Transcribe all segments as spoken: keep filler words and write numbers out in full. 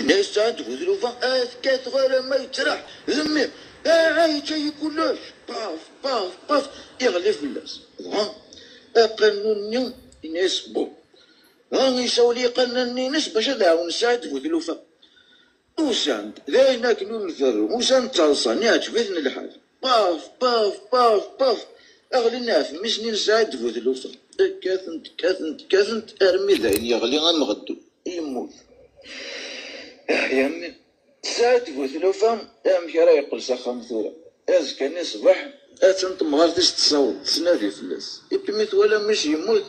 Nna-yas Sɛid bu Tlufa, ad kkateɣ alamma yettraḥ d mmi, ah, yečča-yi kullec, paf, paf, paf, iɣli fell-as. Dɣa aqanun-nni yenna-yas, bu, dɣa isawel i iqannan-nni-ines bac ad ɛawnen Sɛid bu Tlufa. Usan-d, d ayen akken ur nferru, usan-d ttaḍsan, iɛǧeb-iten lḥal. Paf, paf, paf, paf, ɣlin ɣef mmi-s-nni n Sɛid bu Tlufa. Kkaten-t, kkaten-t, kkaten-t, armi d ayen yeɣli am ɣeddu, yemmut. Aḥya mmi. Sɛid bu Tlufa, amek ara yeqqel s axxam tura? Azekka-nni ṣṣbeḥ, attan temɣart-is tessaweḍ, tettnadi fell-as. Ipi mi twala mmi-s yemmut,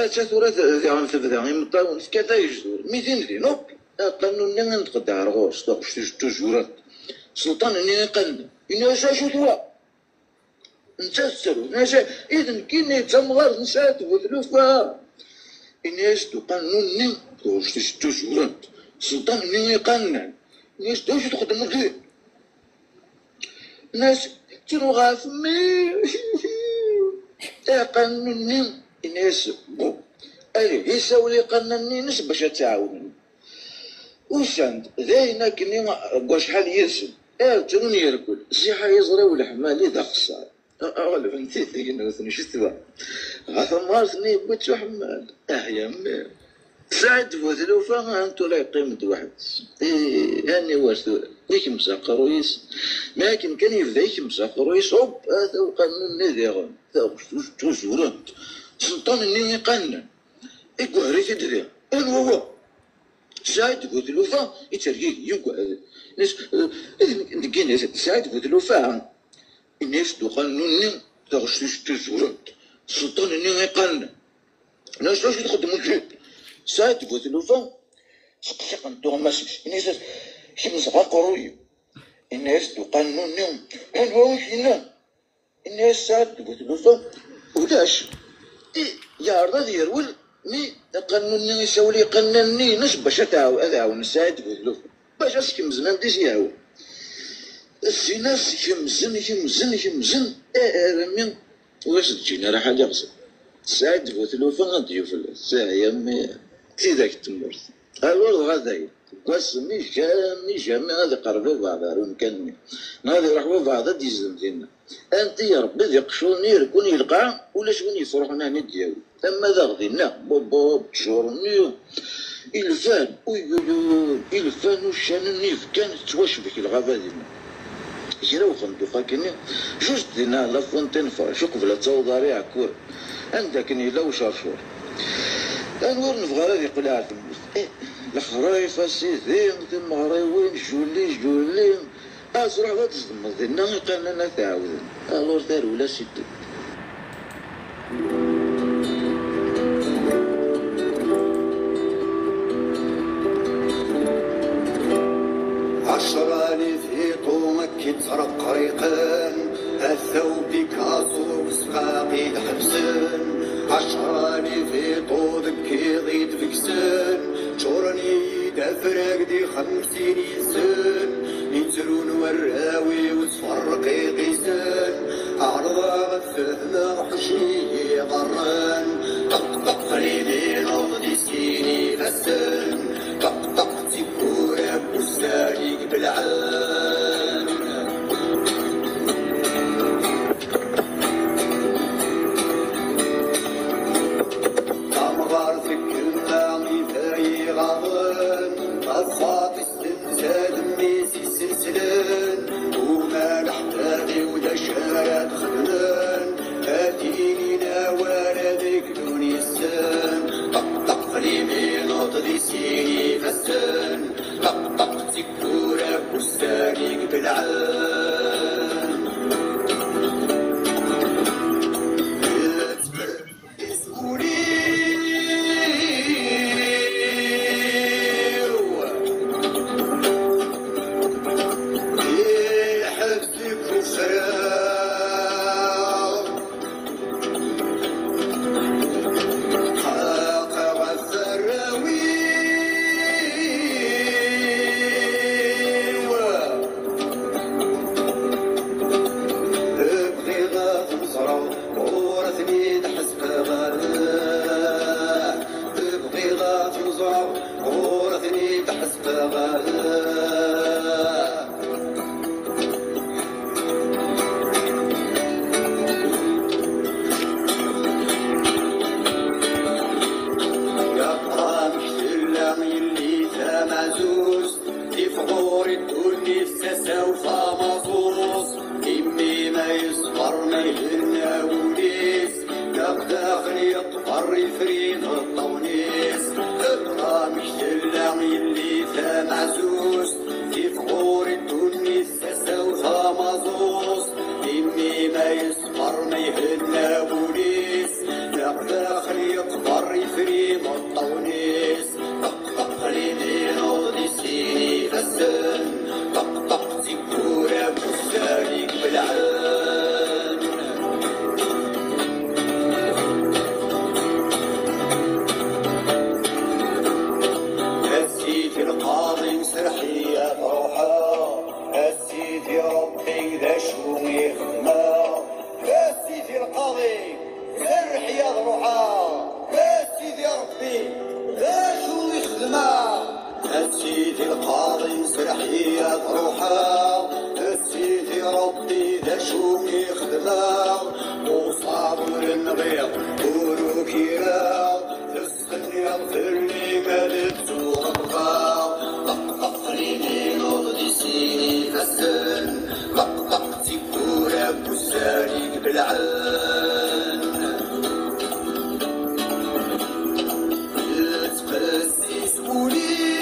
atta tura d-, diɣen tebda imeṭṭawen, tekkat agejdur. Mi din din, hop, aqanun-nni inṭeq-d ar ɣur-s, taɣect-is d tuzurant. Sselṭan-nni iqannan, yenna-yas: "Acu-t wa?" Netta tettaru, yenna-yas: "I d nekkini, d tamɣart n Sɛid bu Tlufa." Yenna-yas-d uqanun-nni, taɣect-is d tuzurant, sselṭan-nni iqannan. Yenna-yas-d: "Acu txeddmeḍ din?" Nna-yas: "Ttruɣ ɣef mmi." Aqanun-nni yenna-yas: "Bu, alih, isawel i iqannan-nni-ines bac ad tt-ɛawnen." Usan-d, d ayen akkenni deg wacḥal yid-sen. Ar ttrun yerkul, ziḥ ay iẓri uleḥmali d axeṣṣar. Ɣelben-t-id igenuten ccetwa. Ɣer temɣart-nni yewwi-tt uḥemmal. Aḥya mmi. Sɛid bu Tlufa, ahan tura yeqqim-d weḥd-s. Ih, aniwer tura? Ikmes aqerruy-is. Mi akken kan yebda ikmes aqerruy-is, hop, ata uqanun-nni diɣen. Taɣect-is d tuzurant. Sselṭan-nni iqannan. Igguher-it-id diɣen. Anwa wa? Sɛid bu Tlufa, ittergigi, yugad. Nes-, eh, deg, deg, Sɛid bu Tlufa. Yenna-yas-d uqanun-nni, taɣect-is d tuzurant. Sselṭan-nni iqannan. Nna-yas: "Acu txeddmeḍ din?" Sɛid bu Tlufa, seqseqen tuɣmas-is. Yenna-yas: "Kemzeɣ aqerruy-iw." Yenna-yas-d uqanun-nni: "Anwa i k-yennan?" Yenna-yas Sɛid bu Tlufa: "Ulac." I yeɛreḍ ad yerwel, mi aqanun-nni isawel i iqannan-nni-ines bac ad ɛaw-, ad ɛawnen Sɛid bu Tlufa, bac ad s-kemzen anda i s-yehwa. Sin-as kemzen, kemzen, kemzen, armi ur as-d-ǧǧin ara ḥala iɣzer. Sɛid bu Tlufa ad d-yufel, teɛya mmi, d tidak n tmurt. Alur dɣa dayen, deg wass-nni, jamais, jamais ad iqerreb ubeɛḍ ar umkan-nni, neɣ ad iruḥ ubeɛḍ ad d-yezdem dinna. Anti Rebbi d iqeccuren i irekkun i lqaɛa, ulac win yettruḥun ad ten-id-yawi. Ama daɣ dinna, bubub, ttjur-nni, ilfan, uyuyuy, ilfan uccanen ibkan tettwacbek lɣaba dinna. Kra uxenduq akkenni, just dinna La Fontaine Fraîche, uqbel ad taweḍ ar Iɛekkuren, anda akken yella ucercur. Anwa ur nebɣi ara ad yeqqel ar tmurt? Eh, lexrif a sidi, timeɣriwin, juli, juli. Ad truḥeḍ ad tzedmeḍ dinna iqannan ad t-ɛawden. Alors tarewla si ddel. Ɛecra n ifiṭu akken ttreqriqen, ata u Picasso usqaq i d-ḥebsen. Ɛecra n ifiṭu deg iḍ i d-beksen, ččuren-iyi-d afrag di xemsin yid-sen. Ittrun warraw-iw ttferreq iqisen, ɛerḍeɣ ad fehmeɣ ḥuccen-iyi iḍarren. Ṭeqṭeq ɣlibineḍ di sin ifassen, ṭeqṭeq d tiwwura n wussan i ibelɛen. Tamɣart deg yemma i tayiɣaḍen, taẓaṭ istenza d mmi-s isenslen, uma leḥbab-iw d acu ara d-xedmen, ad d-inin awal ad gdun yes-sen. Ṭeqṭeq ɣlibineḍ di sin Amek tella yelli tamaɛzuzt, tif ɣur-i ddunit s tasa-w tamaẓuẓt, imi ma yeṣber ma ihenna wul-is, ddaxel yeṭṭfer ifri d ṭṭawen-is. Amek tella yelli tamaɛzuzt, tif ɣur-i ddunit s tasa-w tamaẓuẓt, imi ma yeṣber ma ihenna wul-is, ddaxel yeṭṭfer ifri d ṭṭawen-is. Ṭeqṭeq liminuḍ di sin ifassen, ṭeqṭeq tiwwura n wussan i ibelɛen. A Sidi Lqaḍi, serreḥ-iyi ad ruḥeɣ. A Sidi Ṛebbi, d acu i xedmeɣ? A Sidi Lqaḍi, serreḥ-iyi ad ruḥeɣ. A Sidi Ṛebbi, d acu i xedmeɣ? A Sidi Lqaḍi, serreḥ-iyi ad ruḥeɣ. A Sidi Ṛebbi, d acu i xedmeɣ? Uṣab ur nɣiɣ, ur ukireɣ. Tenniḍ fell-i ad ttuɣelqeɣ. Ṭeqṭeq liminuḍ di sin ifassen, ṭeqṭeq tiwwura n wussan i ibelɛen. Yettqessis wul-iw.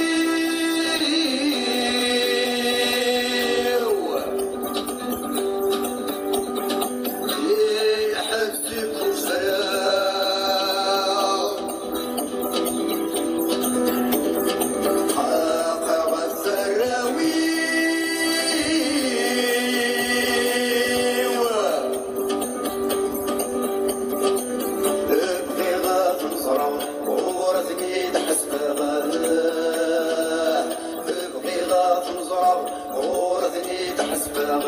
Bɣiɣ ad ten-ẓreɣ, ur ten-id-ḥessbeɣ. Bɣiɣ ad ten-ẓreɣ, ur ten-id-ḥessbeɣ.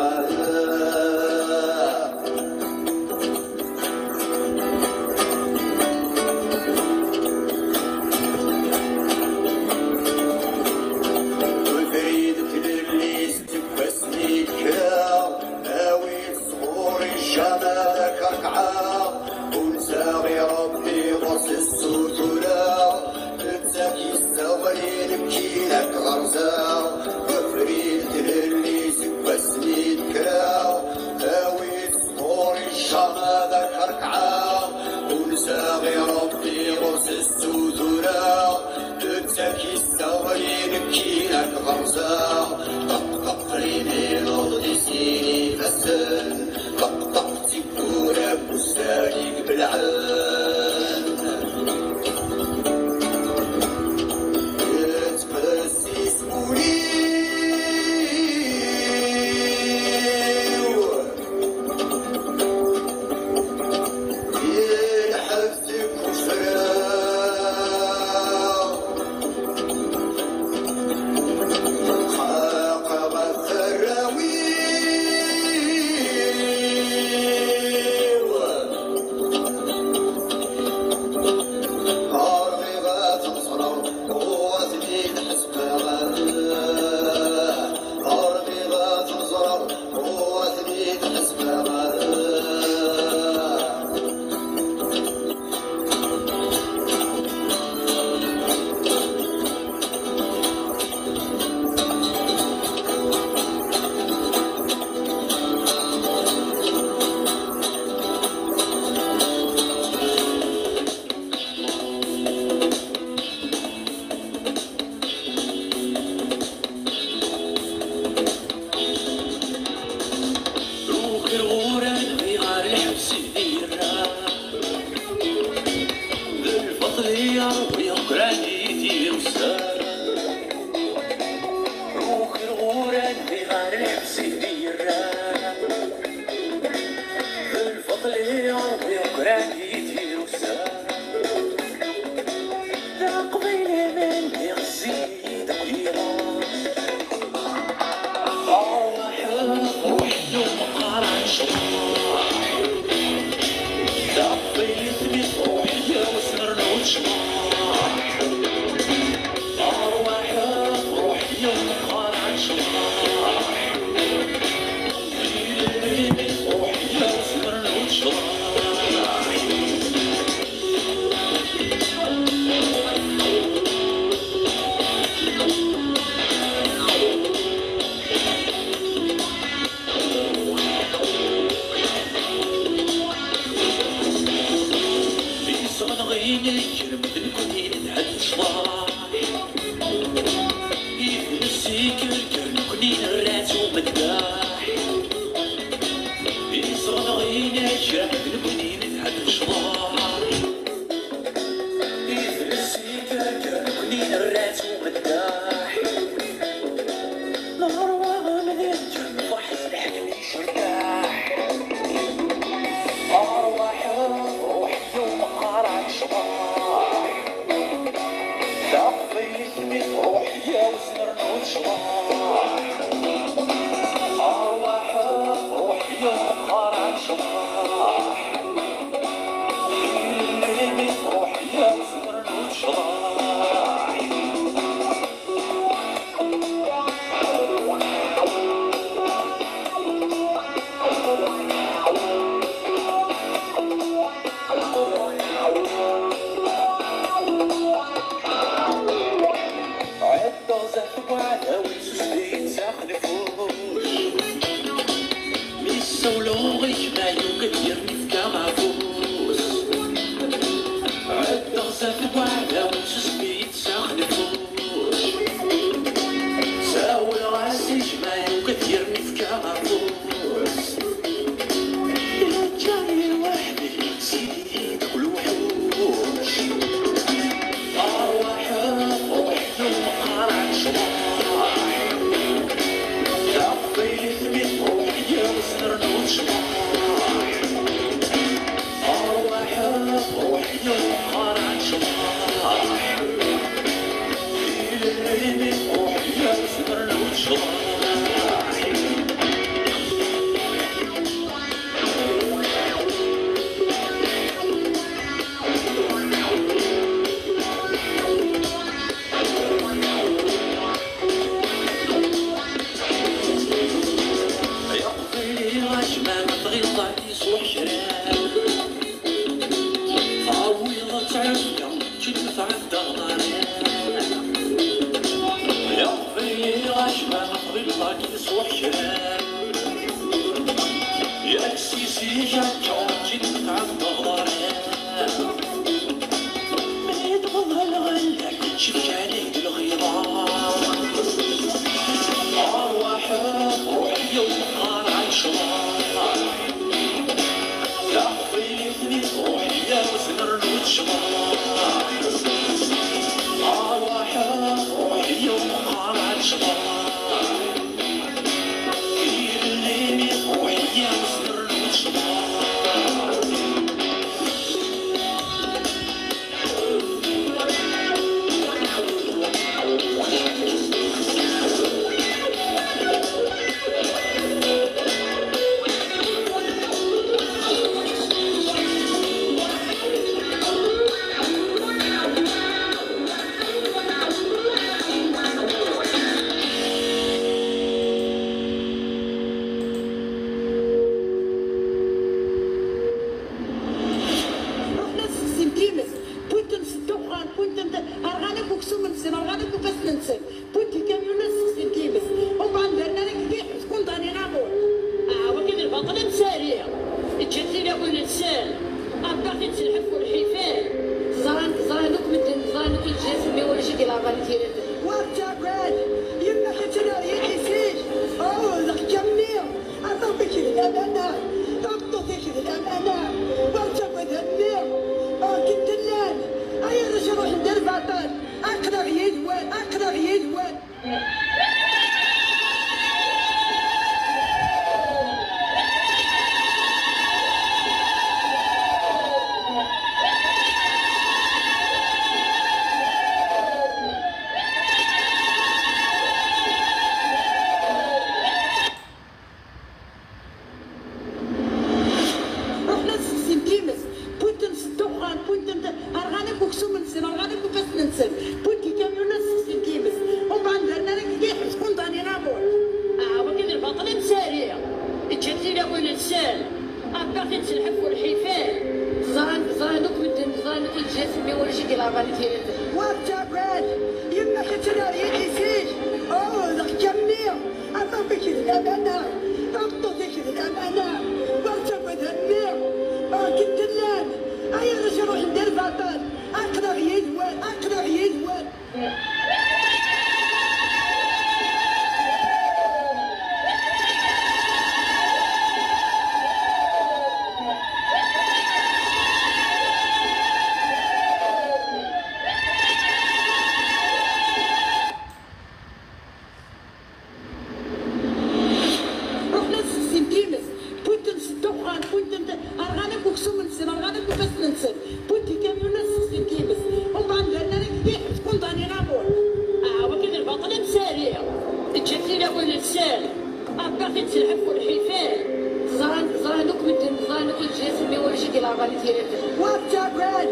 Ubrid tlelli seg wasmi d-kkreɣ, awi-d sɣur-i ccama d akerkeɛ. Unsa i Ṛebbi ɣur-s ssutureɣ, netta k-yesseɣlin, nekkini ad k-ɣerzeɣ. Ubrid tlelli seg wasmi d-kkreɣ, awi-d sɣur-i ccama d akerkeɛ. Unsa i Ṛebbi ɣur-s ssutureɣ, netta k-yesseɣlin, nekkini ad k-ɣerzeɣ. Ṭeqṭeq liminuḍ di sin ifassen, ṭeqṭeq tiwwura n wussan i ibelɛen. Yettqessis wul-iw. Ilḥeb seg ufraɣ. Xaqeɣ ɣef warraw-iw. Rɣiɣ ad ten-ẓreɣ, ur ten-id-ḥessbeɣ. Rɣiɣ ad ten-ẓreɣ, ur ten-id-ḥessbeɣ. Ukiɣ ur anɣi ɣer lḥebs i d-yerra. D lbaṭel i Ṛebbi ukran-iyi tirusa. Ukiɣ ur anɣi ɣer lḥebs i d-yerra. D lbaṭel i Ṛebbi ukran-iyi tirusa. D aqbayli mi nniɣ zzin-iyi deg yiḍ. Arwaḥ, ruḥ, meqqar ad necḍeḥ. D aqbayli mi truḥ, yiwen ur nernu ttecḍeḥ. Arwaḥ, ruḥ. Ɛeddaɣ zdat uɛdaw-is usdid s axenfuc. Mi ssawleɣ i gma yugi ad yerr ifka afus. Ɛeddaɣ zdat uɛdaw-is usdid s axenfuc. Sawleɣ-as i gma yugi ad yerr ifka afus. Yeǧǧa-yi weḥd-i sidi deg lewḥuc. Arwaḥ, ruḥ, meqqar ɛecṛa. Taqbaylit mi truḥ, yiwet nernu tecḍeḥ. Arwaḥ, ruḥ, meqqar ɛecṛa. Ilelli mi truḥ, yiwet nernu tecḍeḥ. Iqbayli acmam tɣiḍ-ak yesruḥ kra. Tawiḍ tɛedda, ǧǧet tɛedda ɣer. Iqbayli acmam tɣiḍ-ak yesruḥ kra. Yak si zik akka, ǧǧet tɛedda ɣer. Mi d-wwḍeɣ lɣella, cefk-anek-d lɣiḍa. Arwaḥ, ruḥ, yiwen qqar ɛecṛa. Taqbaylit mi truḥ, yiwet nernu tecḍeḥ. Arwaḥ, ruḥ, yiwen qqar ɛecṛa. Ilelli mi truḥ, yiwet nernu tecḍeḥ. Tettleḥḥu lḥifal. Ẓran, ẓran akk medden, ẓran akk leǧnas-nni ulac i ilɛerḍen i tira-ten. Ur ttagad,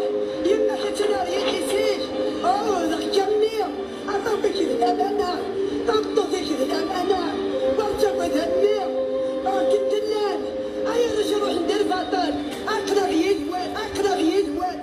yemma-k ad tt-nerr yid-i zik. Oh, d aɣ-yammi, a baba-k d lamana, tameṭṭut-ik d lamana. Ur ttagad a mmi, akken tellam. Ay arrac iruḥen di lbaṭel, aql-aɣ yid-wen, aql-aɣ yid-wen.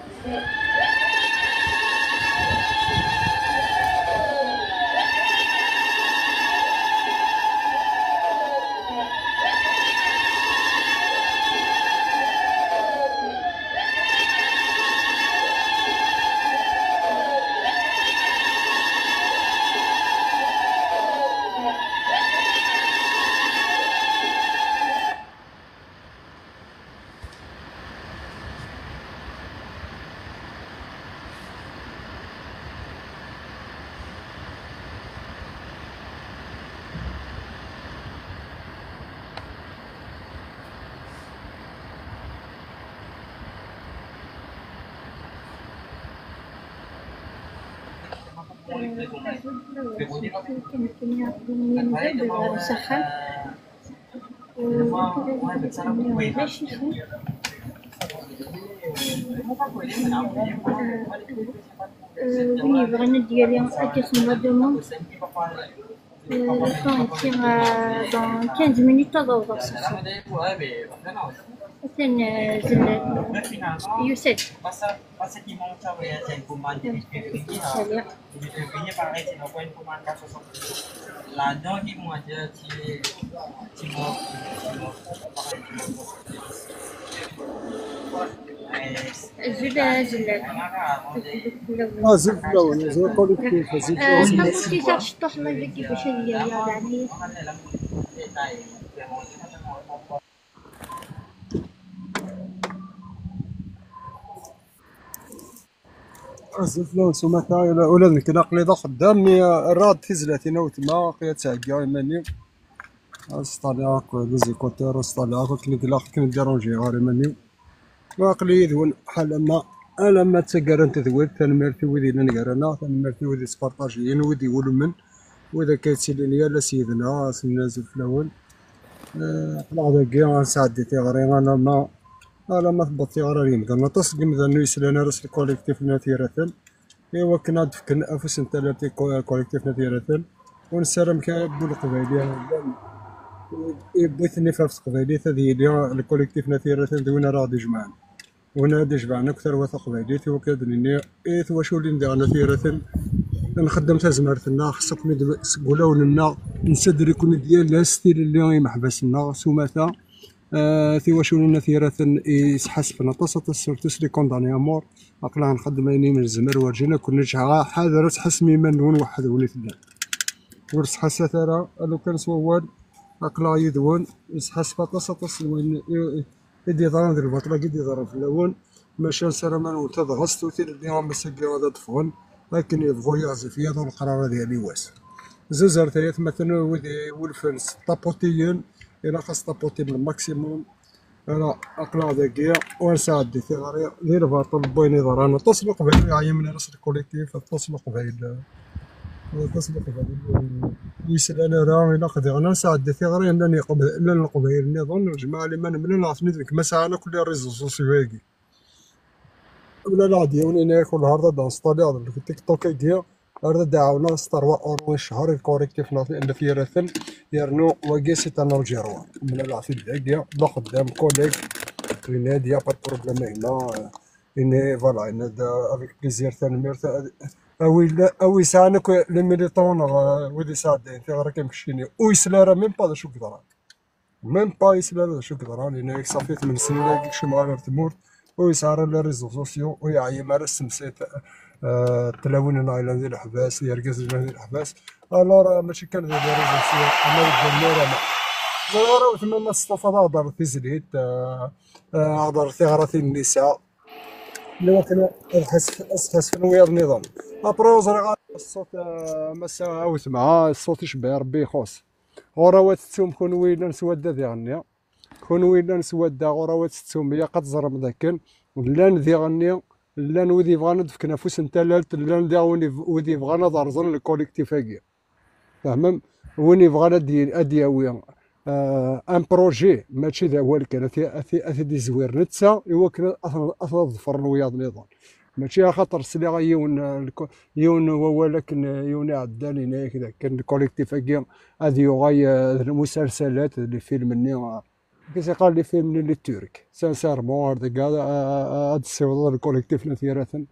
Win yebɣan ad d-yali, ad d-ixdem la demande. Euh, le temps ici, euh, dans quinze minutes ad awḍeɣ s axxam. Atan, euh, zellat. Yusa-d. Saliɣ. Azul a Zellal. Azul fell-awen, azul collectif, azul fell-awen. Ḥamu tisaɣ ciṭuḥ ma dagi bac ad yerr yeɛni. Azul fell-awen s umata, ula, ula d nekk aql-i d axeddam, mi, uh, rriɣ-d tizlatin a weltma, aql-i ad ttɛeggiɣ iman-iw. Ad sṭaliɣ akk les écouteurs, ad sṭaliɣ akk akken i ilaq, akken i d-iranjiɣ ɣer iman-iw. Aql-i yid-wen alamma, alamma d taggara n tedwilt. Tanemmirt i wid yellan gar-aneɣ, tanemmirt i wid yesparṭajiyen, wid iwulmen, wid akka yettilin yal ass yid-neɣ, ad sen-nazul fell-awen. Eh, aql-aɣ dagi, ad nesɛeddi tiɣri alamma, alamma tewweḍ tiɣri ar yimdanen. Aṭas n yimdanen ur yeslan ara s lkolektif n At Yiraten, i wakken ad d-fken afus n tallalt i ko-, kolektif n At Yiraten. Ur nessaram kan bu Leqbayel, yewwi-ten nnif ɣef teqbaylit, ad yili lkolektif n At Yiraten d win ara ɣ-d-ijemɛen, win ara d-ijemɛen akk tarwa taqbaylit, i wakken ad d-nini i twaculin diɣen At Yiraten, nxeddem tazmert-nneɣ, xas akk seg wulawen-nneɣ, nessader-iken-id yal ass tilelli i yimeḥbas-nneɣ s umata. Eh, tiwaculin n At Yiraten i sḥasfen aṭas, aṭas, surtout s les condamnés à mort. Aql-aɣ nxeddem ayen i nezmer, werǧin ad ken-neǧǧ. Ḥader ad tḥasem iman-nwen weḥd-wen i tellam. Ur sḥassat ara, a lukan s wawal, aql-aɣ yid-wen, nesḥassef aṭas, aṭas n wayen i, i d-yeḍran di lbaṭel-agi i d-yeḍran fell-awen, maca nessaram ad nwen tabɣest u tilelli am ass-agi ad d-ffɣen, akken yebɣu yiɣzif yiḍ u leqrar ad yali wass. Zuzret ay atmaten wid iwulfen s tṭaputiyin, ilaq ad s-ṭaputim le maximum. Ala, aql-aɣ dagi, ur nesɛeddi tiɣri, di lbaṭel n wayen yeḍran. Aṭas n Leqbayel ur yeɛyimen ara s lkolektif, aṭas n Leqbayel, aṭas n Leqbayel ur yeslan ara, ilaq diɣen ad nesɛeddi tiɣri, llan yeqb-, llan Leqbayel nniḍen, jmaɛ liman mlaleɣ-ten-id nekk ma sɛan akk les réseaux sociaux-agi. Mlaleɣ-d yiwen, yenna-yak wellah ar d ad d-nsṭaliɣ deg TikTok-agi, ar d ad d-ɛawneɣ s trois euros i ccher i lkoriktif n At Yiraten, yernu wagi c'est un Algérois. Mlaleɣ-t-id dagi, d axeddam, collègue, yenna-d y a pas de problème a gma, yenna, voilà, yenna-d avec plaisir, tanemmirt. A wi, a wi yesɛan akk les militants neɣ, eh, wid yesɛeddayen tiɣri kan keččini, ur yesla ara même pas d acu yeḍran. Même pas yesla ara d acu yeḍran, yenna-yak ṣafi tmen snin-agi kecmeɣ ɣer tmurt, ur yesɛi ara les réseaux sociaux, ur yeɛyim ara s temsayt, eh, tlawin-nneɣ yellan di leḥbas, yergazen yellan di leḥbas. Alors, eh, mačči kan di les réseaux sociaux, ama deg wannur, ama. Ẓriɣ ara wetma ma testufaḍ ad aɣ-d-terreḍ tizlit, eh, eh, ad aɣ-d-terreḍ tiɣratin n nnisa. Iwakken ad ḥasf-, ad sḥasfen wiyaḍ nniḍen. Après, ur ẓriɣ ara ṣṣut, eh, massa a wetma, ṣṣut icebbeḥ Rebbi ixuṣ. Ɣur-aw ad tettum kunwi yellan s wadda diɣenni. Kunwi yellan s wadda, ɣur-aw ad tettum, ilaq ad teẓrem dakken llan diɣenni, llan wid yebɣan ad d-fken afus n tallalt, llan diɣ win yeb-, wid yebɣan ad rẓen lkolektif-agi. Fehmem? Win yebɣan ad d-, ad d-yawi euh, un projet, mačči d awal kan, ad t-, ad t-, ad t-id-izwir netta i wakken ad t-, ad t-ḍefren wiyaḍ nniḍen. Mačči axaṭer sliɣ i yiwen, euh, lko-, yiwen n wawal akken, euh, yiwen iɛeddan, yenna-yak d akken lkolektif-agi ad yuɣal, euh, d lmusalsalat, d lifilm-nni, euh, qu'est-ce que les films les Turcs, sincèrement, ar deg ad, ad, ad tessiwḍeḍ lkolektif n At Yiraten.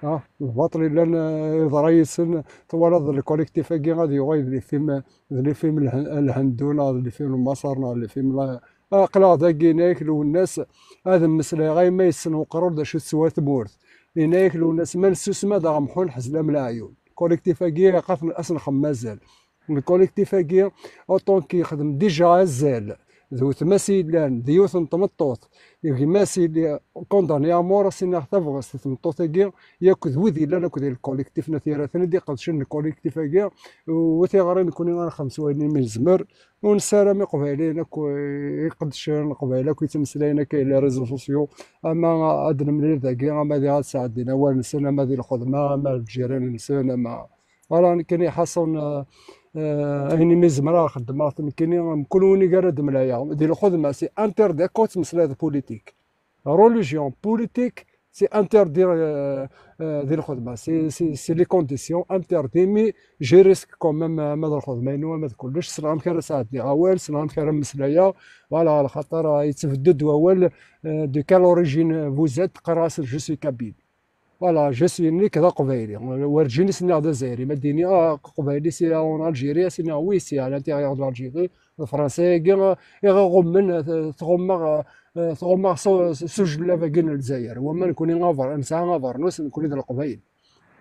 Ah, lbaṭel yellan, eh, yeḍra yis-sen, twalaḍ lkolektif-agi ad yuɣal d lifim, d lifim lhen-, lhendu neɣ d lifim lmaṣer neɣ d lifim la-, aql-aɣ dagi, yenna-yak Lwennas, ad mmeslayeɣ ayma yessen uqrur d acu teswa tmurt. Yenna-yak Lwennas, ma nessusem ad aɣ-mḥun ḥezlam leɛyun. Lkolektif-agi ilaq ad s-nxemmem azal. Lkolektif-agi, autant que yexdem déjà azal d wetma-s yellan, d yiwet n tmeṭṭut, gma-s yelli condamné à mort, a s-iniɣ tabɣest i tmeṭṭut-agi, yakk d wid yellan akked lkolektif n At Yiraten i d-iqedcen lkolektif-agi, u tiɣri nekni ad nxemmem s wayen imi nezmer, ur nessaram Iqbayliyen akk iqeddcen, Leqbayel akk yettmeslayen akka les réseaux sociaux, ama ad nemlil dagi, ama diɣ ad sɛeddin awal-nsen, ama di lxedma, ama d lǧiran-nsen, ama Voilà, nekkini ḥaṣun, euh, euh, ayen imi zemreɣ xeddmeɣ-t nekkini, mkul win i ara d-mlayeɣ. Di lxedma, c'est interdit, akka ur ttmeslayeḍ politique. Religion, politique, c'est interdit, euh, euh, di lxedma. C'est, c'est, c'est les conditions interdites, mais je risque quand même, euh, ama d lxedma-inu, ama d kullec, ssneɣ amek ara sɛeddiɣ awal, ssneɣ amek ara mmeslayeɣ. Voilà, lxaṭer, euh, yettbeddu-d wawal, euh, de quelle origine vous êtes, qqareɣ-asen, je suis kabyle. Voilà, je suis, nekk d aqbayli. Werǧin i s-nniɣ d azzayri. Ma d-ini, ah, aqbayli, c'est en Algérie, a s-iniɣ, oui, c'est à l'intérieur de l'Algérie. Lefransa-agi, ah, i ɣ-iɣummen, ah, tɣummeɣ, ah, tɣummeɣ s, s, s ujellab-agi n Lezzayer. Wamma nekni aber-, nesɛa abernus, nekni d Leqbayel.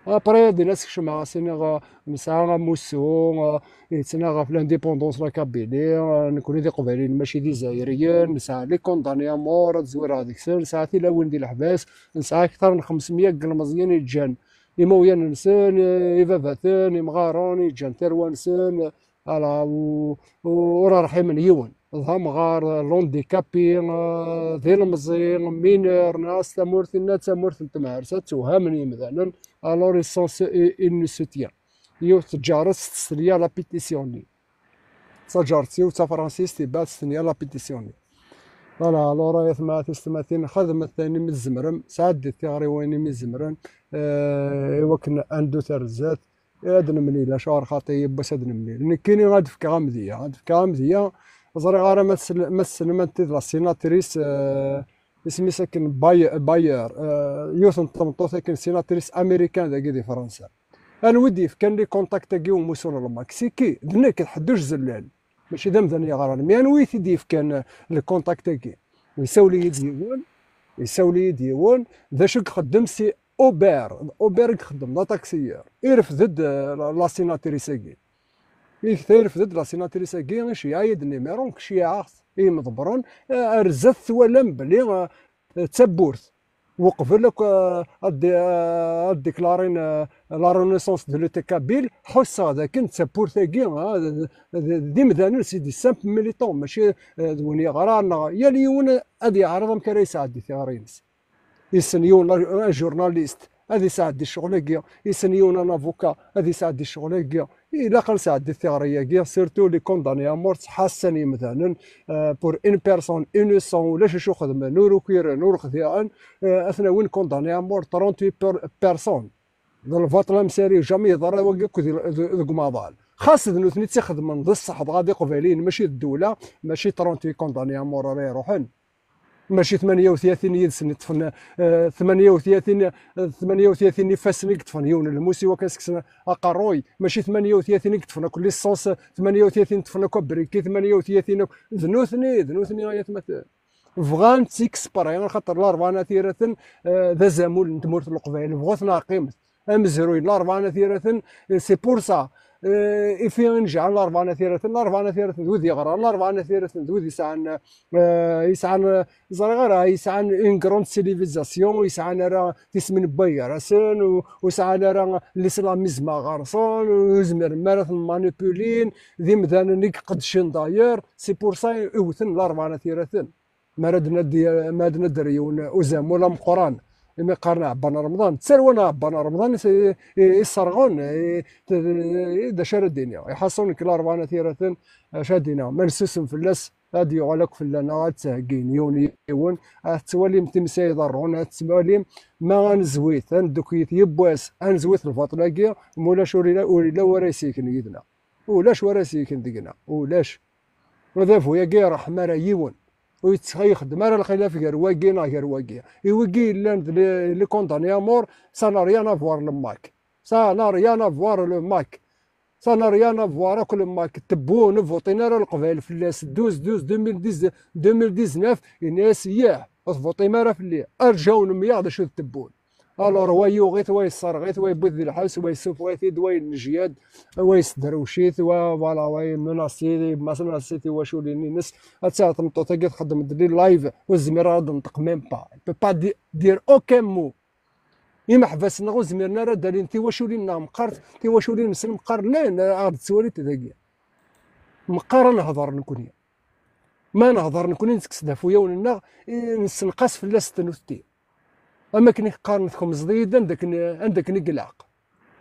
Après, din a s-kecmeɣ, a s-iniɣ, ah, nesɛa amussu, ah, yettnaɣ ɣef l'indépendance n la Kabylie, ah, nekni d Iqbayliyen, mačči d Izzayriyen, nesɛa les condamnés à mort, ad zwireɣ deg-sen, nesɛa tilawin di leḥbas, nesɛa akteṛ n xemsemya n yilmeẓyen i ǧǧan imawlan-nsen, eh, ibabaten, imɣaren, i ǧǧan tarwa-nsen, ala, u, u, ur rḥimen yiwen. D amɣar, l'handicapé, eh, d ilemẓi, mineur, neɣ s tamurt-inna d tamurt n temharsa, ttewhamen yimdanen, alors ils sont, ils, ils nous soutiennent. Yiwet tǧaret s testenya la pétition-nni. Taǧaret-iw d tafransist, ibɛed s tenya la pétition-nni. Voilà, alors, ay atma tisetmatin, xedmet ayen imi tzemrem, sɛeddit tiɣriwin imi zemren, eh, i wakken ad neddu ar zdat, eh, ad nemlil, acuɣer xaṭi yiwwas ad nemlil. Nekkini ad fkeɣ amedya, ad fkeɣ amedya, ẓriɣ ara ma tessel-, ma tessnem anti d la sénatrice, eh, isem-is akken Bay-, Bayer, eh, yiwet n tmeṭṭut akken sénatrice américaine dagi di Fransa. Anwa i d-yefkan les contacts-agi i umussu n Lmeksiki? D nekk, d Ḥedduc Zellal. Mačči d amdan yeɣran. Mi anwa i t-id-yefkan, eh, les contacts-agi? Isawel-iyi-d yiwen, isawel-iyi-d yiwen, d acu i ixeddem si Uber, Uber i ixeddem, d aṭaksiyir. Irfed-d, eh, la, la sénatrice-agi. Ikta irfed-d la sénatrice-agi, iceyyeɛ-iyi-d numéro, nekk ceyyeɛeɣ-t i yimḍebbren, eh, ar zdat twalam belli, eh, d tawwurt. Uqbel akk, eh, ad di-, eh, ad diklarin, eh, la renaissance de l'État kabyle, ḥusseɣ dakken d tawwurt-agi, eh, d, d, d imdanen, c'est des simples militants, mačči, eh, d win yeɣran, neɣ yal yiwen ad yeɛreḍ amek ara yesɛeddi tiɣri-ines. Yessen yiwen la-, un journaliste, ad yesɛeddi ccɣel-agi, yessen yiwen un avocat, ad yesɛeddi ccɣel-agi. Ilaq ad nesɛeddi tiɣri-agi, surtout les condamnés à mort, ttḥassan yimdanen, euh, pour une personne innocente, ulac acu xedmen, ur ukiren, ur xdiɛen, euh, ad ten-awin condamnés à mort, trente-huit per-, personnes. D lbaṭel amsari, jamais yeḍra wagi akk di, di, deg umaḍal. Xas d nutni tt-ixedmen d ṣṣeḥ, dɣa d Iqbayliyen, mačči d ddewla, mačči trente-huit condamnés à mort ara iruḥen. Mačči tmanya u tlatin yid-sen i ṭṭfen, eh, tmanya u tlatin, eh, tmanya u tlatin ifassen i yeṭṭfen yiwen n lmus i wakken ad s-kksen aqerruy, mačči tmanya u tlatin i yeṭṭfen akk licence, tmanya u tlatin ṭṭfen akk abriki, tmanya u tlatin akk, d nutni, d nutni ay atmaten. Bɣan ttiksepri, axaṭer Larebɛa n At Yiraten, eh, d azamul n tmurt n Leqbayel, bɣu-ten ɛqimet. Amezruy n Larebɛa n At Yiraten, eh, c'est pour ça. Eh, ifi inejɛen Larebɛa n At Yiraten, Larebɛa n At Yiraten d wid yeɣran, Larebɛa n At Yiraten d wid yesɛan, eh, yesɛan, eh, ẓriɣ ara, yesɛan une grande civilisation, yesɛan ara tismin n way gar-asen, u, u sɛan ara l'islamisme ɣer-sen, u zmiren mi ara ten-manipulin, d imdanen i iqeddcen d'ailleurs, c'est pour ça i wten Larebɛa n At Yiraten. Mi ara d-, mi ara d-, mi ara d-, nadder yiwen uzamul ameqqran, imi qqaren ɛebban Remḍan, ttarwan ɛebban Remḍan i, i, i sserɣen, i, i, d acu ara d-iniɣ? Iḥaṣun nekk larebɛa n at iraten, acu ara d-iniɣ? Ma nessusem fell-as, ad yuɣal akk fell-aneɣ, ad tt-heggin yiwen yiwen, ad tettwalim timsa iḍerrun, ad tettwalim ma ad nezwit, ad neddukyit yiwwas, ad nezwit lbaṭel-agi, ma ulac ur ila, ur ila wara yesselken yid-neɣ. Ulac wara yesselken deg-neɣ, ulac. Adabu-agi iṛeḥḥem ara yiwen. Ur yettx-, yexdem ara lxilaf gar wagi neɣ gar wagi. I wigi yellan d les, les condamnés à mort, ça n'a rien à voir le MAK. Ça n'a rien à voir le MAK. Ça n'a rien à voir akk le MAK. Tebbu, ur votin ara Leqbayel fell-as. Douze, douze, deux mille dix, deux mille dix-neuf, yenna-yas, yah, ur tvuṭim ara fell-i. Arǧaw nemyeɣ d acu d-tebbun. Alors, wa yuɣ-it, wa yesserɣ-it, wa yewwi-t di lḥebs, wa yessufeɣ-it-id, wa yennejyad, wa yesderwec-it, wa, voilà, wa yemmenasi, yemmenasi tiwaculin-ines. Ad taɣ tmeṭṭut-agi txeddem-d les lives, ur tezmir ara ad d-tenṭeq même pas. Elle peut pas di-, dire aucun mot. Imeḥbas-nneɣ ur zmiren ara ad alin tiwaculin-nneɣ meqqar, tiwaculin-nsen meqqar llan, ad ɣ-d-ttwalit dagi. Meqqar ad nehḍer nekni. Ma nehḍer nekni, nettekkes-d ɣef uyawen-nneɣ, i, nessenqas fell-as tnutti. Am akken i qqaren, tkemzeḍ-iyi-d anda akken, anda akken i ilaq.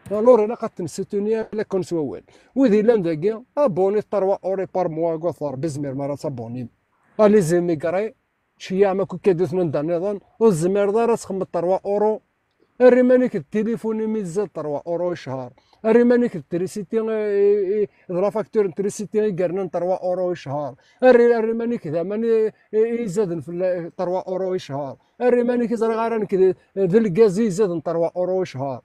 Alors, ilaq ad ten-soutenir, la kon s wawal. Wid yellan dagi, abonné trois euros par mois, ɣef Rebbi, tzemrem ara tabonnim. Allez émigrer, tceyyeɛem akk ikaduten anda nniḍen, ur tezmireḍ ara ad txedmeḍ trois euros. Err iman-ik d tilifun imi tzad trois euros i cchar. Err iman-ik d trisiti, i, i, d la facture n trisiti i yernan trois euros i cchar. Err, err iman-ik d aman i, i, i izaden fell-, trois euros i cchar. Err iman-ik, ur ẓriɣ ara nekk d, d lgaz i izaden trois euros i cchar.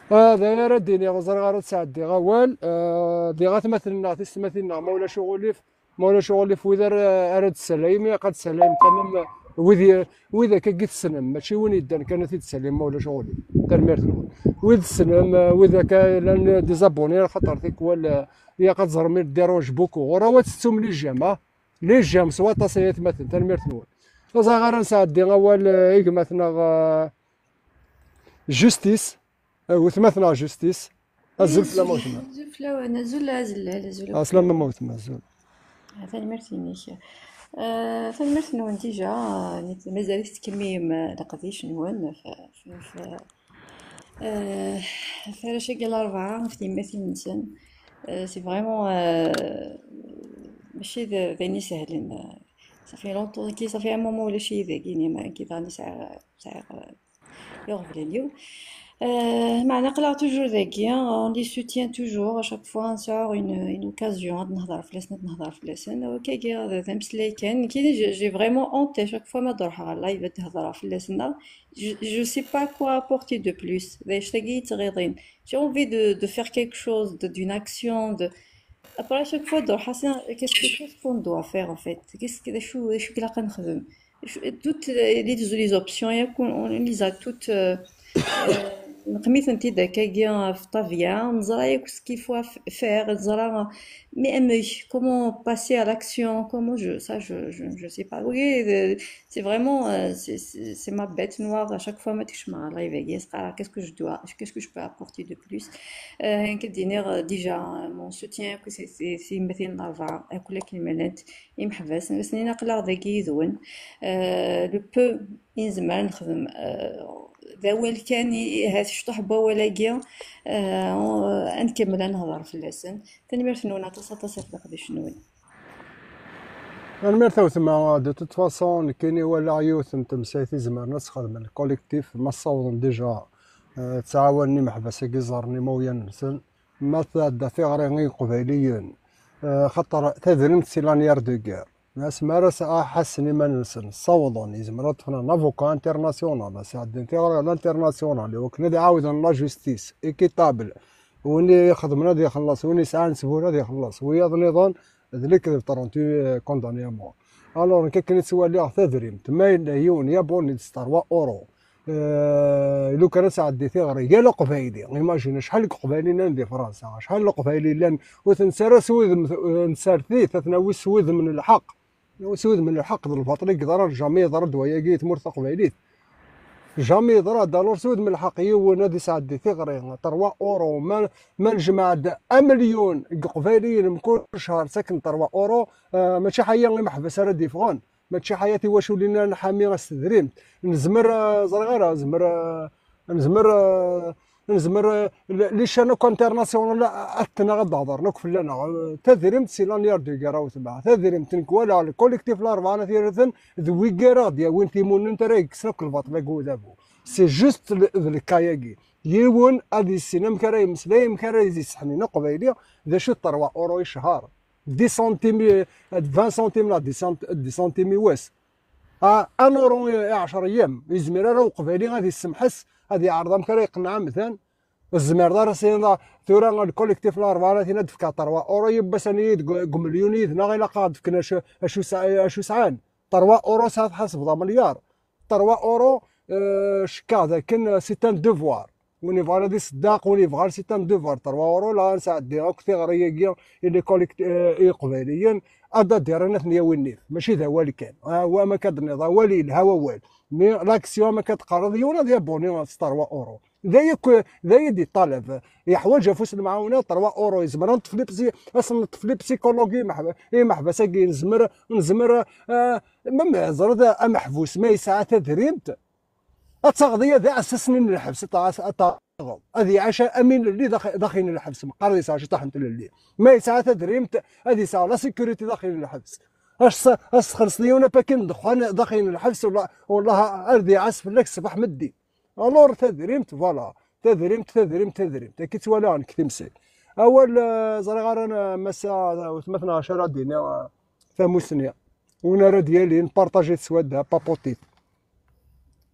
Ah, d ayen ara d-iniɣ, ur ẓriɣ ara ad sɛeddiɣ awal. Ah, diɣ atmaten-nneɣ, tisetmatin-nneɣ, ma ulac uɣilif, ma ulac uɣilif, wid ara, ara d-tessalayem, ilaq ad tessalayem quand même, wid i, wid akka i tessnem, mačči win yeddan kan ad t-id-tessalayem, ma ulac uɣilif. Tanemmirt-nwen. Wid tessnem, ah, wid akka llan des abonnés, axaṭer tikwal, ah, ilaq ad teẓrem, il dérange beaucoup. Ɣur-awen ad tettum les j'aime, ah. Les j'aime s waṭas ay atmaten, tanemmirt-nwen. Ur ẓriɣ ara ad nesɛeddi awal, ah, i gma-tneɣ, ah, Justice, ah, weltma-tneɣ Justice. Azul fell-am a weltma. Azul fell-awen, azul a Azellal, azul akk. Ɛeslama a weltma, azul. Ah, tanemmirt-inek. Ah, tanemmirt-nwen déjà, ah, nit-, mazal-it tkemmim, ah, leqdic-nwen, f, f, f, ah, f warrac-agi n Larebɛa, ɣef tyemmatin-nsen. Ah, c'est vraiment, ah, mačči d, d ayen isehlen. Ah, ça fait longtemps, kki, ça fait un moment ulac-iyi dagi, ni ma kki daɣen sɛiɣ, sɛiɣ, ah, iɣeblan-iw. Euh, meɛna aql-aɣ toujours dagi, on les soutient toujours, à chaque fois on sort une, une occasion, ad nehḍer fell-asen, ad nehḍer fell-asen. Awak-agi d, d ameslay kan. Nekkini, j'ai, j'ai vraiment honte, à chaque fois ma d-ruḥeɣ ɣer live ad d-hedreɣ fell-asen, je, je sais pas quoi apporter de plus. D anect-agi i ttɣiḍin. J'ai envie de, de faire quelque chose, de, d'une action, de, après, à chaque fois, d-ruḥeɣ, c'est, qu'est-ce que, qu'est-ce qu'on doit faire, en fait? Qu'est-ce que, d acu, d acu i ilaq ad nexdem? Je, toutes les, les, les options, yak, on, on les a toutes, euh, euh, neqmi-tent-id akkagi ɣef ṭṭabla, neẓra yakk ce qu'il faut f-, faire, neẓra, mais amek, comment passer à l'action, comment je, ça, je, je, je sais pas. Oui, euh, c'est vraiment, euh, c'est, c'est, c'est ma bête noire. À chaque fois, ma tekcem ɣer live-agi, c'est, ah, qu'est-ce que je dois, qu'est-ce que je peux apporter de plus? Euh, nekk ad d-iniɣ, euh, déjà, euh, mon soutien, que c'est, c'est, c'est yemma-tneɣ n Larebɛa, akk akken ma llant, imeḥbas, ad asen-iniɣ aql-aɣ dagi yid-wen. Euh, le peu i nezmer ad nexdem, euh, d awal kan, i, i, ahat cṭuḥ n wawal-agi, euh, ad nkemmel ad nehḍer fell-asen. Tanemmirt-nwen aṭas, aṭas ɣef leqdic-nwen. Tanemmirt a weltma. De toute façon, nekkini walaɣ yiwet n temsayt i zemren ad tt-xedmen lkolektif, ma ssawḍen déjà, euh, ttɛawanen imeḥbas-agi, ẓerren imawlan-nsen, ma tɛedda tiɣri i Iqbayliyen, euh, xaṭer tadrimt c'est l'année de guerre. Asmi ara s-, ḥassen iman-nsen, ssawḍen, yezmer ad ṭṭfen un avocat international, ad sɛeddin tiɣri à l'international, i wakken ad ɛawden la justice équitable. Win ixedmen ad ixelleṣ, win yesɛan sbur ad ixelleṣ, wiyaḍ nniḍen d lekdeb, trente condamnés à mort. Alors, nekk akken i ttwaliɣ tadrimt, ma yella yiwen yabuni-d s trois euros, euh, lukan ad sɛeddi tiɣri, yal Aqbayli, imagine acḥal n Iqbayliyen llan di Fransa, acḥal n Leqbayel llan, ur ten-nettarra s wudem, euh, nsertit, ad ten-nawi s wudem n lḥeqq. S wudem n lḥeqq d lbaṭel i yeḍran, jamais yeḍra-d wayagi i tmurt taqbaylit. Jamais yeḍra-d, alors s wudem n lḥeqq yiwen ad isɛeddi tiɣri, trois euros, ma, ma nejmeɛ-d amelyun n Iqbayliyen mkul ccher ttaken trois euros, euh, mačči ḥaya imeḥbas ara d-yeffɣen. Mačči ḥayati wacu lina nḥami as tedrimt. Nezmer, eh, ẓriɣ ara, nezmer, eh, nezmer, eh, nezmer, eh, li chaînes internationales ad-tent-neɣ ad d-hedren akk fell-aneɣ. Eh, tadrimt si l'année de guerre, a wetma. Tadrimt nekk walaɣ le collectif Larebɛa n At Yiraten d wigi ara ɣ-d-yawin timunent ara yekksen akk lbaṭel-agi udabu. C'est juste le, d lkayagi. Yiwen ad yissin amek ara yemmeslay, amek ara yesseḥnin aqbayli, d acu trois euros i cchar. Dix centimes, vingt centimes neɣ dix cent-, dix centimes i wass. A, un euro i, i ɛecra ayyam, yezmer ara uqbayli ad yessemḥes, ad yeɛreḍ amek ara yeqneɛ amdan. Ur tezmireḍ ara s-, tura le collectif Larebɛa n At Yiraten ad d-fkeɣ trois euros yiwwas, aniyi deg, deg umelyun yid-neɣ ilaq ad d-fken acu, acu sɛ-, acu sɛan. Trois euros sɛa tḥasbeḍ amelyaṛ. Trois euros, euh, cekkaɣ dakken, euh, c'est un devoir. Win yebɣan ad iṣeddeq, win yebɣan c'est un devoir. Trois euros la, ad nesɛeddi akk tiɣri-agi i les collect-, euh, i Iqbayliyen, ad d-irren ad ten-yawi nnif. Mačči d awal kan. Ah, wa ma kad-nniḍ, awal yelha wawal. Mais l'action ma kad-teqqareḍ, yiwen ad yabuni s trois euros. D aya k-, d aya i d-yeṭṭalab. Yeḥwaǧ afus n lemɛawna, trois euros. Yezmer ad neṭṭef les psy-, ad sen-neṭṭef les psychologues i meḥb-, i meḥbas-agi. Nezmer, nezmer, ah, ma, ma ẓriḍ ameḥbus ma yesɛa tadrimt, ad taɣeḍ iya d iɛessasen n lḥebs, ad ta-, ad taɣeḍ. Ad iɛac am ilelli dax-, daxel n lḥebs, meqqar ad yesɛa ciṭaḥ n tlelli. Ma yesɛa tadrimt, ad yesɛa la sécurité daxel n lḥebs. As-, as-txellṣeḍ yiwen apakin n ddexxan daxel n lḥebs, wala-, wallah ad iɛass fell-ak ṣṣbeḥ meddi. Alors tadrimt, voilà. Tadrimt, tadrimt, tadrimt. Akka i ttwalaɣ nekk timsal. Awal, eh, ẓriɣ ara n-, massa, eh, wetma-tneɣ acu ara d-tini, eh, tamussni. Win ara d-yalin, partager s wadda, papotit.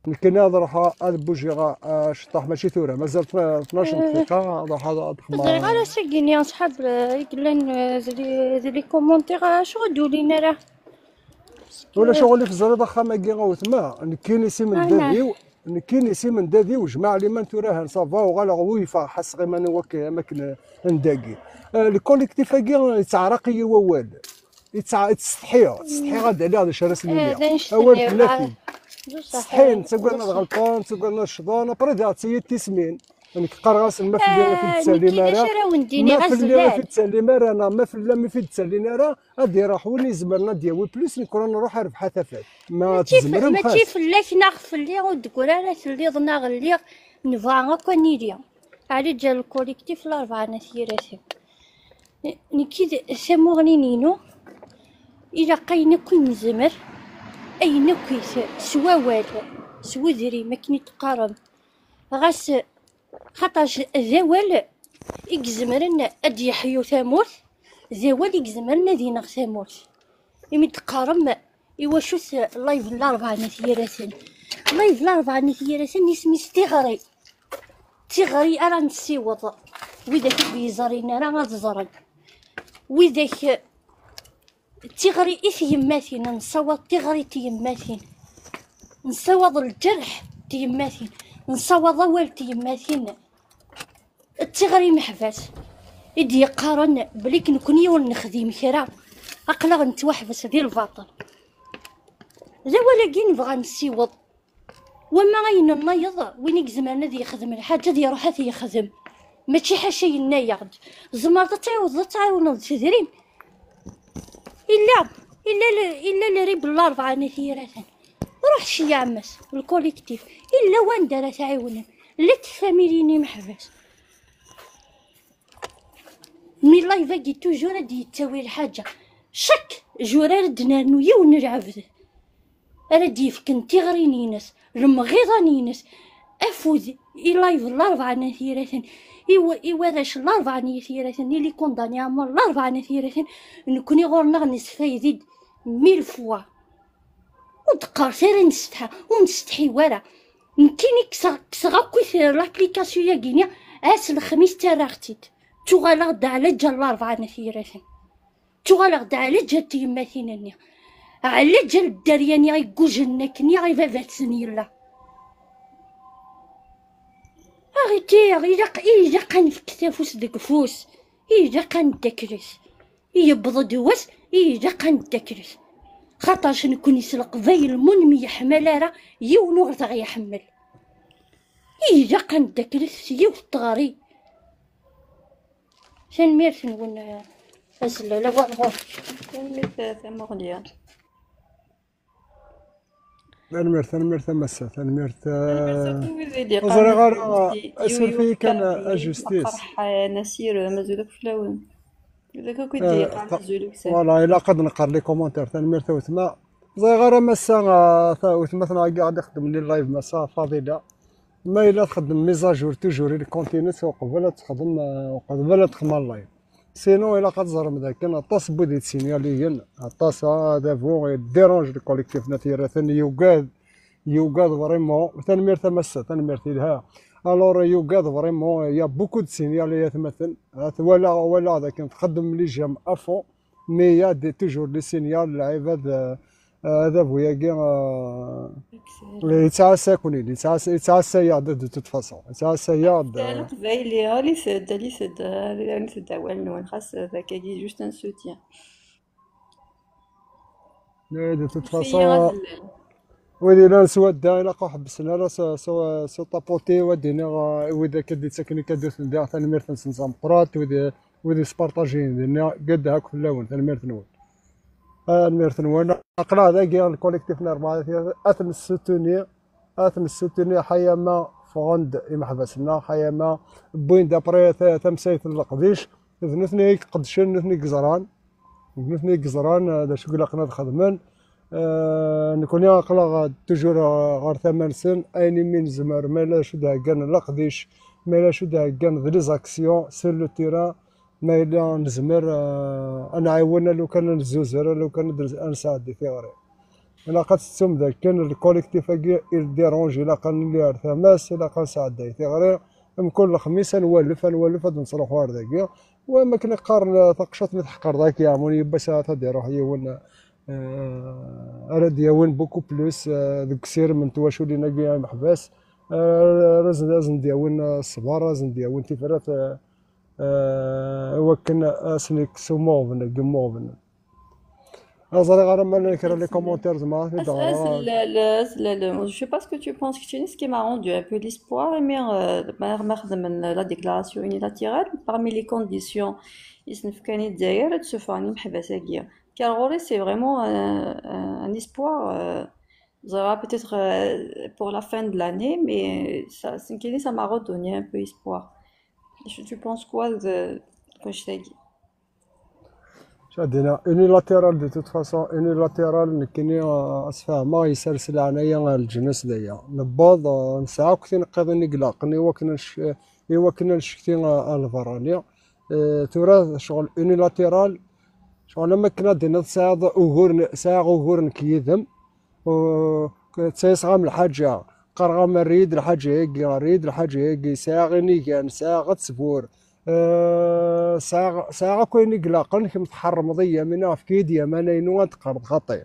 Nekkini ad ruḥeɣ ad bujiɣ, eh, ceṭṭaḥ, mačči tura, mazal tna-, tnac n dqiqa, ad ruḥeɣ ad xemmeɣ. Ẓriɣ ara s-agi-nni, aṣḥab, eh, i yellan, eh, d li-, d les commentaires, eh, acu ur d-ulin ara. Ulac aɣilif, teẓriḍ axxam-agi a wetma, nekkini s imendad-iw, nekkini s imendad-iw, jmaɛ liman tura han ça va, uɣaleɣ wuyfeɣ, ḥasseɣ iman-iw akka am akken n dagi. Eh, le collectif-agi yettɛeraq-iyi wawal. Yettɛa-, yettsetḥiɣ, ttsetḥiɣ ad d-aliɣ d acu ara sen-iniɣ. Awal fell-ak-id. Ttsetḥin, ttaggaden ad ɣelṭen, ttaggaden ad ccḍen, après d-aɣ-ttayit tismin. Nekk qqareɣ-asen ma fell-i ur t-id-ttallim ara, ma fell-i ur t-id-ttallim ara, neɣ ma fell-am ur t-id-ttallin ara, ad iruḥ win izemren ad d-yawi plus, nekk ur nruḥ a rrbeḥ a tafat. Ma tzemrem xas. Mačči fell-ak neɣ fell-i, ur d-tegri ara telliḍ neɣ lliɣ, nebɣa akk ad nili. Ɛli Ǧal, le collectif Larebɛa n At Yiraten. Nekki d tamuɣli-inu, ilaq ayen akk i nezmer, ayen akk i t-, s wawal, s wedrim, akken i d-teqqarem. Ɣas, xaṭac d awal i izemren ad d-yeḥyu tamurt, d awal i izemren ad ineɣ tamurt. Imi d-teqqarem, iwacu-t live n Larebɛa n At Yiraten? Live n Larebɛa n At Yiraten isem-is tiɣri. Tiɣri ara nessiweḍ. Widak ur yeẓrin ara ad ẓren. Widak, tiɣri i tyemmatin, nessawaḍ tiɣri i tyemmatin. Nessawaḍ lǧerḥ n tyemmatin. Nessawaḍ awal n tyemmatin. D tiɣri imeḥbas i d-yeqqaren belli nekkni ur nexdim kra, aql-aɣ nettwaḥbes di lbaṭel. D awal-agi nebɣa nessiweḍ. Wama ayen nnayeḍ, win i izemren ad yexdem lḥaǧa ad iruḥ ad t-yexdem. Mačči ḥaca yenna-yaɣ-d, tzemreḍ ad tɛiwdeḍ, ad tɛiwneḍ s tedrimt. Illa, illa le, illa le rib n Larebɛa n At Yiraten. Ruḥ ceyyeɛ-as, le collectif. Illa wanda ara tɛiwnem. Llant tfamilyin imeḥbas. Mi live-agi toujours ad d-yettawi lḥaǧa. Chaque jour ara d-nernu yiwen n lɛebd ara d-yefken tiɣrin-ines, lemɣiḍan-ines, afud i live n Larebɛa n At Yiraten, i wa-, i warrac n Larebɛa n At Yiraten, i les condamnés à mort n Larebɛa n At Yiraten, nekkni ɣur-neɣ nesfayed-id mille fois. Ur d-qqaret ara nessetḥa, ur nessetḥi wara. Nekkini kkseɣ, kkseɣ akkit l'application-agi-nni, ass n lexmis ttarraɣ-tt-id. Ttuɣaleɣ-d ɛlaǧal Larebɛa n At Yiraten. Ttuɣaleɣ-d ɛlaǧal tyemmatin-nni. Ɛlaǧal dderya-nni i igujen akken i baba-tsen yella. Arrêtez, ilaq, ilaq ad nefk afus deg ufus. Ilaq ad neddaklet. Yewweḍ-d wass i ilaq ad neddaklet. Xaṭerc nekkni s Leqbayel ma ur nemyeḥmal ara, yiwen ur ɣ-iḥemmel. Ilaq ad neddaklet s yiwet n teɣri. Tanemmirt-nwen, eh, a Zellal, awal ɣur-k. Tanemmirt, eh, tamuɣli. Tanemmirt, tanemmirt a massa, tanemmirt. Tanemmirt akk i wid i d-yeqqaren Ur ẓriɣ ara, ajustice, yiw yiw suref-iyi kan, Karim, ajustice. Lqerḥ, eh, Nasir, eh, mazal akk fell-awen. Wid akk i d-yeqqaren azul ukessar. Voilà, ilaq ad neqqar les commentaires. Tanemmirt a wetma. Ẓriɣ ara massa, ah, ta wetma-tneɣ agi ɣad ixeddmen les live massa Fadila. Ma yella txeddem mise à jour toujours i le continu uqbel ad texdem, ah, uqbel ad texdem live. Sinon, ilaq ad teẓrem dakken aṭas n wid yettsinyaliyen, aṭas, ah, adabu, il dérange le collectif n At Yiraten, yugad, yugad vraiment. Tanemmirt a massa, tanemmirt, yelha. Alors, yugad vraiment, il y a beaucoup de signal, ay atmaten. Ah, walaɣ, walaɣ dakken txeddmem les j'aime à fond, mais il y a des, toujours les signal, lɛibad, euh, euh, adabu-agi, euh, yettɛassa-ken-id, yettɛassa-, yettɛassa-yaɣ-d de toute façon, yettɛassa-yaɣ-d. Teqbayli, alit-d, alit-d, alit-d awal-nwen, xas d akkagi, juste un soutien. Eh, de toute façon, wid yellan s wadda, ilaq ur ḥebbsen ara s, s, s uṭaputi, wa d-iniɣ, eh, i wid akka d-yettaken ikaduten diɣ, tanemmirt-nsen tameqqrant, wid, wid yespartajin dinna, gaddeɣ akk fell-awen, tanemmirt-nwen. Tanemmirt-nwen. Aql-aɣ dagi, le collectif n rebɛa, ad t-nessutuni, ad t-nessutuni, ḥayama ffɣen-d imeḥbas-nneɣ, ḥayama wwin-d après ta-, tamsayt n leqdic, d nutni i iqeddcen, nutni i yeẓran, d nutni i yeẓran, eh, d acu i ilaqen ad xedmen. Eh, nekkni aql-aɣ toujours, eh, ɣer tama-nsen, ayen imi nezmer, ma yella acu d-heggan leqdic, ma yella acu d-heggan d les actions sur le terrain, ma yella nezmer, eh, ad nɛiwen, a lukan ad nezzuzer, a lukan ad nes-, ad nesɛeddi tiɣri. Ilaq ad tettum dakken le collectif-agi, il dérange, ilaq ad nili ar tama-s, ilaq ad nesɛedday tiɣri. Mkul lexmis ad nwalef, ad nwalef, ad nettruḥu ar dagi. Wa, am akken i qqaren, eh, taqeccaḍt mi tḥeqqreḍ ad k-yeɛmun yiwwas, ahat ad d-iruḥ yiwen, eh, ara d-yawin beaucoup plus, eh, deg usirem n twaculin-agi imeḥbas. Eh, ara sen-, ad sen-d-yawin, eh, ṣṣber, ad sen-d-yawin tifrat, eh, eh, i wakken ad sen-ikkes umuɣben, deg imuɣben. Ur ẓriɣ ara ma llan kra les commentaires, zemreɣ ad t-id-ɣreɣ. Je sais pas ce que tu penses, keččini, ce qui m'a rendu un peu l'espoir, mais, euh, ma, ma xedmen la déclaration unilatérale, parmi les conditions i s-nefkan i Lezzayer, ad d-ssuffɣen imeḥbas-agi. Car ɣur-i, c'est vraiment un, un, un espoir, euh, ẓriɣ peut-être, euh, pour la fin de l'année, mais ça, c'est, ça m'a redonné un peu espoir. Tu penses quoi de, de, Cadina, unilatéral, de toute façon, unilatéral, nekkini, ah, ad sfehmeɣ, yessers leɛnaya ar leǧnas d aya. Newweḍ, ah, nesɛa akk tineqqiḍin i ilaqen i wakken ad nec-, i wakken ad ncekti, ah, ar lberrani. Eh, tura, ccɣel unilatéral, ccɣel am akken ad d-tiniḍ tesɛiḍ ugur n-, sɛiɣ ugur nekk yid-m, u-, ttayseɣ-am lḥaǧa, qqareɣ-am err-iyi-d lḥaǧa-agi, err-iyi-d lḥaǧa-agi, sɛiɣ inigan, sɛiɣ ttbur, eh, sɛiɣ, sɛiɣ akk ayen i ilaqen, kemm tḥerrmeḍ-iyi, yamina, efk-iyi-d yamana-inu ad d-qqareḍ xaṭi.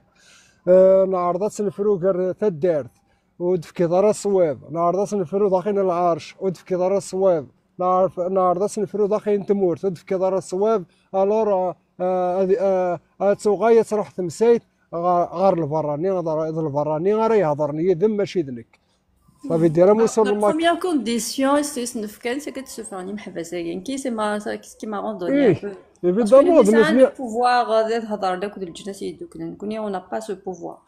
Eh, neɛreḍ ad tt-nefru gar taddart, ur d-tefkiḍ ara ṣṣwab. Neɛreḍ ad tt-nefru daxel n lɛerc, ur d-tefkiḍ ara ṣṣwab. Neɛreḍ, neɛreḍ ad tt-nefru daxel n tmurt, ur d-tefkiḍ ara ṣṣwab. Alors, euh, euh, ad, euh, ad tuɣal ad truḥ temsayt ɣer, ɣer lberrani, d, d lberrani ara yehḍren yid-m, mačči d nekk. Ça veut dire, amusul n Mac. La première condition, c'est, c'est une fkan, c'est que tu sois un imeḥbas-agi. Qui c'est ma, qui m'a rendu. Ih, évidemment, d nutni. Le pouvoir, euh, d hḍer d akk d leǧnas yedduklen. Nekkni, on n'a pas ce pouvoir.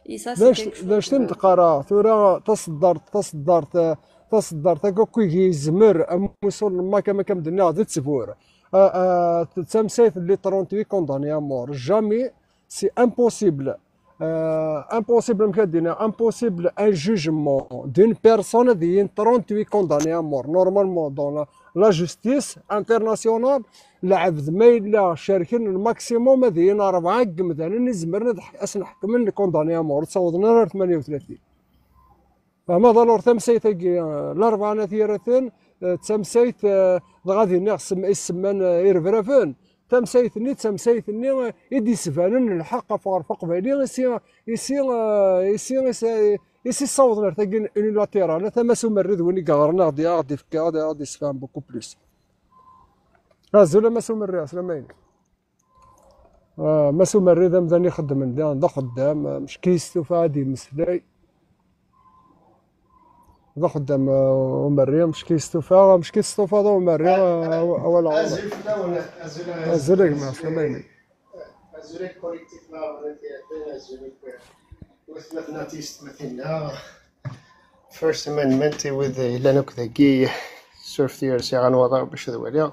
Et ça, c'est quelque chose. D acu, d acu i m-d-qqareɣ tura, taṣeddart, taṣeddart, eh, taṣeddart akka akk i yezmer, amusul n Mac, am akken d-nniɣ, d ttbur. Eh, eh, d tamsayt n les trente-huit condamnés à mort. Jamais, c'est impossible. Euh, impossible, amek ad d-iniɣ, impossible un jugement d'une personne ad yili trente-huit condamnés à mort. Normalement, dans la, la justice internationale, lɛebd ma yella cerken le maximum ad yili rebɛa n yemdanen i zemren ad ḥ-, ad sen-ḥekmen condamnés à mort, ur ttawḍen ara ar tmanya u tlatin. Fehmeḍ? Alors, tamsayt-agi, eh, Larebɛa n At Yiraten, eh, d tamsayt, eh, dɣa ad iniɣ sem-, isemman, eh, irebraben. Tamsayt-nni d tamsayt-nni, eh, i d-isbanen lḥeqq ɣef uɣref aqbayli, i si, i si, eh, i si, i si, i si ssawḍen ar tagi n unilatéral. Tama s umerri d win i yeɣren, ad ɣ-d-, ad ɣ-d-ifk, ad ɣ-d-, ad ɣ-d-isefhem beaucoup plus. Azul a Mass Umerri, ɛeslama-inek. Ah, Mass Umerri d amdan ixeddmen da, d axeddam, ah, mecki yestufa ad yemmeslay. D axeddam, ah, Umerri, mecki yestufa, mecki testufaḍ a Umerri, ah, aw-, awal. Azul fell-awen, azul, azul a gma, ɛeslama-inek. Azul a collectif, ma bɣiḍ, azul a. Watmaten-a d yessetmatin-nneɣ. First Amendment i wid yellan akk dagi, surfet-iyi ar sɛiɣ anwaḍer bac ad waliɣ.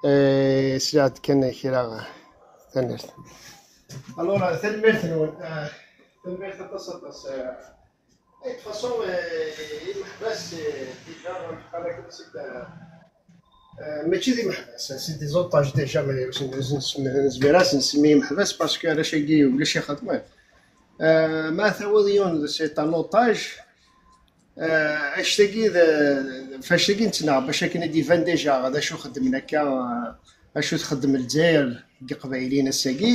Eh, sliɣ-d kan kra. Tanemmirt. Alors, tanemmirt-nwen. Eh, tanemmirt aṭas, aṭas. Eh, de toute façon, eh, imeḥbas, eh, déjà, ɣer lḥala kan, c'est, eh, Eh, mačči d imeḥbas, c'est des otages déjà, mais nezmir ad s-nsemmi imeḥbas parce que arrac-agi ulac ixedmen. Eh, ma tawiḍ yiwen, c'est un otage. Eh, anect-agi d, f anect-agi nettnaɣ bac akken ad d-iban déjà d acu xeddmen akka, eh, acu txeddem Lezzayer deg Iqbayliyen ass-agi.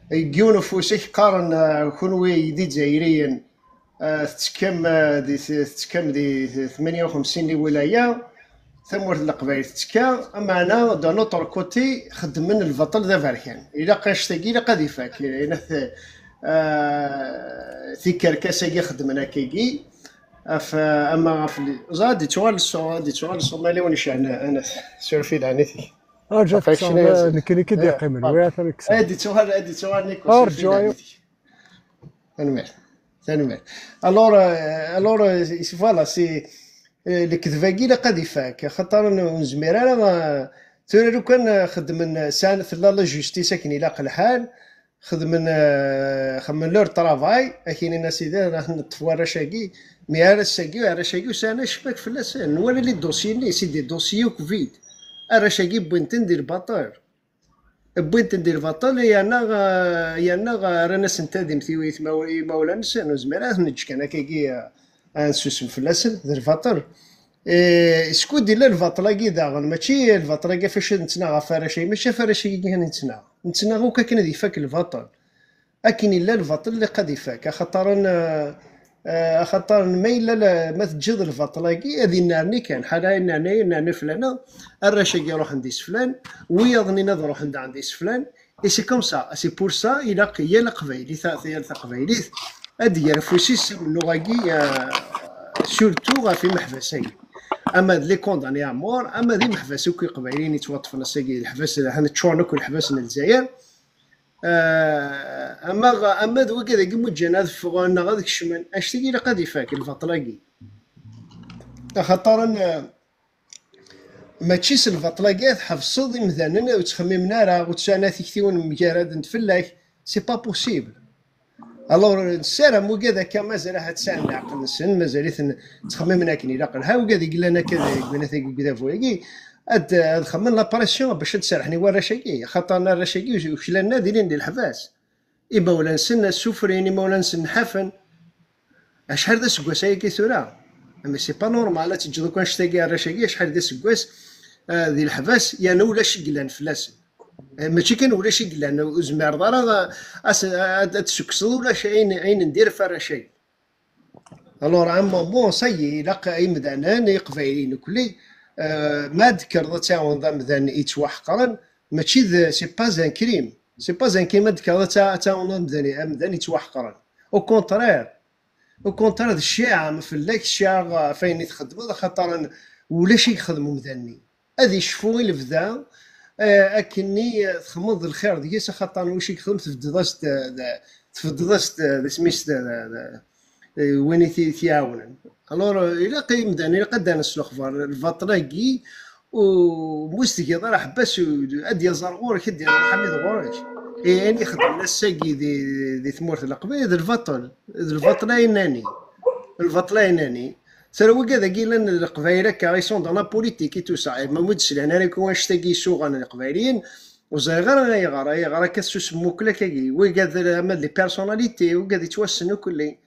Deg yiwen ufus-ik qqaren, eh, kunwi d Izzayriyen, eh, tettekkam, eh, di t-, tettekkam di tmanya u xemsin n lwilaya, tamurt n Leqbayel tettekka, ameɛna d'un autre côté xeddmen lbaṭel d aberkan. Ilaq anect-agi, ilaq ad ifak. Ilaq, eh, tikerkas-agi xeddmen akkagi, af, ama ɣef li-, ẓer, ad d-ittuɣal ṣṣut, ad d-ittuɣal ṣṣut, ma liwen icehn, anat, surfi d ɛnitik. Arǧu ad Ɣef action tekseḍ, ass- nekkini i d-yeqqimen, eh, wi atan kkseɣ. Ad d-ittuɣal, ad d-ittuɣal Nico, surfi d Arǧu, ɛnitik. Tanemmirt. Tanemmirt. Alors, euh, alors, euh, c'est, voilà, c'est, euh, lekdeb-agi ilaq ad ifak, axaṭer ur nezmir ara, euh, tura lukan, euh, xedmen, euh, sɛan, tella la justice akken ilaq lḥal, xedmen, euh, xedmen leur travail, akin-in a sidi, rax neṭṭef warrac-agi, mais ar ass-agi, arrac-agi ur sɛan acemma fell-asen, nwala les dossiers-nni, c'est des dossiers akk vides. Arrac-agi wwin-ten di lbaṭel. Wwin-ten di lbaṭel, yerna, eh, yerna, eh, rran-asen tadimt i yitmaw-, imawlan-nsen, ur nezmir ara ad neǧǧ kan akkagi, eh, ad nsusem fell-asen, d lbaṭel. Eh, skud illa lbaṭel-agi daɣen, mačči lbaṭel-agi ɣef acu nettnaɣ ɣef arrac-agi, mačči ɣef arrac-agi kan i nettnaɣ. Nettnaɣ akk akken ad ifak lbaṭel. Akken illa lbaṭel ilaq ad ifak, axaṭer n-, eh, axaṭer n-, ma yella la-, ma teǧǧiḍ lbaṭel-agi ad innerni kan, ḥala innerni, innerni fell-aneɣ, arrac-agi ruḥen d iseflan, wiyaḍ-nni ad ruḥen daɣen d iseflan, et c'est comme ça, c'est pour ça, ilaq yal aqbayli, ta-, yal taqbaylit, ad d-yerr afus-is s amennuɣ-agi, eh, surtout ɣef imeḥbas-agi. Ama d les condamnés à mort, ama d imeḥbas akk iqbayliyen yettwaṭṭfen ass-agi, leḥbas, han ččuren akk leḥbas n Lezzayer, Eh, ama, ama d wigad-agi mu ǧǧan ad ffɣen neɣ ad kecmen, anect-agi ilaq ad ifak lbaṭel-agi. Axaṭer n-, mačči s lbaṭel-agi ad tḥebseḍ imdanen ur ttxemmimen ara, ur ttɛana tiktiwin mgaradent fell-ak, c'est pas possible. Alors, nessaram wigad akka mazal ahat sɛan leɛqel-nsen, mazal-iten ttxemmimen akken ilaq lḥal, wigad i yellan akka deg winat-agi deg udabu-agi, ad, ad xemmen la pression bac ad d-serrḥen i warrac-agi, xaṭer arrac-agi ur, ur klalen ad ilin di leḥbas. Imawlan-nsen ssufrin, imawlan-nsen nḥafen. Acḥal d aseggas ayagi tura? Mais c'est pas normal ad teǧǧeḍ akk annect-agi arrac-agi, acḥal d aseggas, eh, di leḥbas, yerna ulac i yellan fell-asen. Eh, mačči kan ulac i yellan, ur tezmireḍ ara, eh, as-, ad, ad d-tessukkseḍ ulac ayen, ayen n dir ɣef arrac-agi. Alors, à un moment, ça y est, ilaq imdanen, iqbayliyen nekkni, eh, ma d-tekkreḍ ad tɛawneḍ amdan yettwaḥeqren, mačči d, c'est pas un crime. C'est pas un crime ma d-tekkreḍ ad tɛa-, ad tɛawneḍ amdan, amdan yettwaḥeqren. Au contraire, au contraire, d cciɛa fell-ak, cciɛa ɣef ayen i txeddmeḍ, axaṭer n-, ulac i yexdem umdan-nni. Ad icfu i lebda, eh, akkenni, eh, txedmeḍ lxir deg-s, axaṭer n wacu i yexdem, tbeddeḍ-as-d, eh, d, tbeddeḍ-as-d, eh, d isem-is, d, d, d, eh, win i t-, t-iɛawnen. Alors, eh, ilaq i yimdanen, ilaq ad d-anes lexbar, lbaṭel-agi, u mu s-tgiḍ ara ḥebbas, u, ad d-yaẓ ar ɣur-k, ad d-yaẓ Ḥamid ɣur-k. Eh, ayen i xedmen ass-agi di, di tmurt n Leqbayel, d lbaṭel. D lbaṭel ay nani. Lbaṭel ay nani. Tara wigad-agi llan Leqbayel akka, ils sont dans la politique et tout ça. Eh, ma mu d-slan ara akk annect-agi isuɣan Leqbayliyen, ur ẓriɣ ara ayɣer, ayɣer akka tessusem mukla akkagi. Wigad ama d les personnalités, wigad yettwassen ukelli.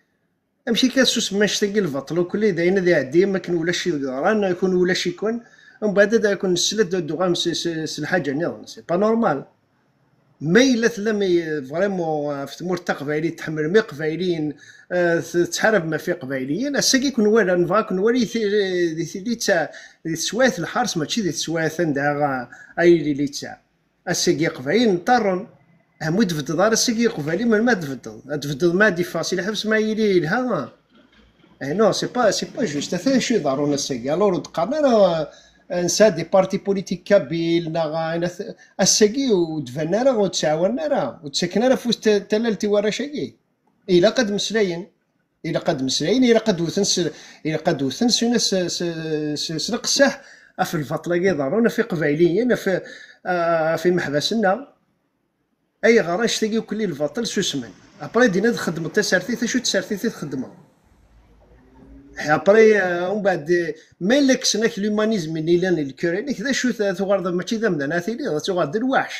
Amek akka tessusem annect-agi lbaṭel ukelli, d ayen ad iɛeddi, am akken ulac i yeḍran, akun ulac-iken, mbeɛd ad akun nesla ad d-tuɣalem s, s, s lḥaǧa nniḍen. C'est pas normal. Ma yella tellam i, vraiment, ɣef tmurt taqbaylit, tḥemmlem iqbayliyen, eh, tettḥarabem ɣef iqbayliyen, ass-agi ad ken-wala, nebɣa ad ken-nwali di ti-, di ti-, di ta-, di teswiɛt n lḥers, mačči di teswiɛt anda ara, ara yili littseɛ. Ass-agi iqbayliyen ṭṭarren. Ah, ma ur tbeddeḍ ara ass-agi iqbayliyen, melmi ad tbeddeḍ? Ad tbeddeḍ ma ad iffeɣ si lḥebs, ma yili yelha? Eh non, c'est pas, c'est pas juste. Ata acu iḍerrun ass-agi. Alors, ur d-qqaren ara, eh, nesɛa des partis politiques kabyles, neɣ, eh, ass-agi ur d-banen ara, ur ttɛawanen ara, ur ttaken ara afus ta-, tallalt i warrac-agi. Ilaq ad mmeslayen. Ilaq ad mmeslayen, ilaq ad wten s, ilaq ad wten s, s, s, s, s leqseḥ ɣef lbaṭel-agi iḍerrun, ɣef Iqbayliyen, ɣef, ɣef imeḥbas-nneɣ. Ayɣer annect-agi akk lbaṭel susmen? Après, din ad txeddmeḍ tasertit, acu n tsertit i txeddmeḍ? Après, euh, umbeɛd, euh, ma yella kksen-ak l'humanisme-nni yellan di lkura-inek, d acu t-, tuɣaleḍ mačči d amdan ara tiliḍ, ad tuɣaleḍ d lweḥc.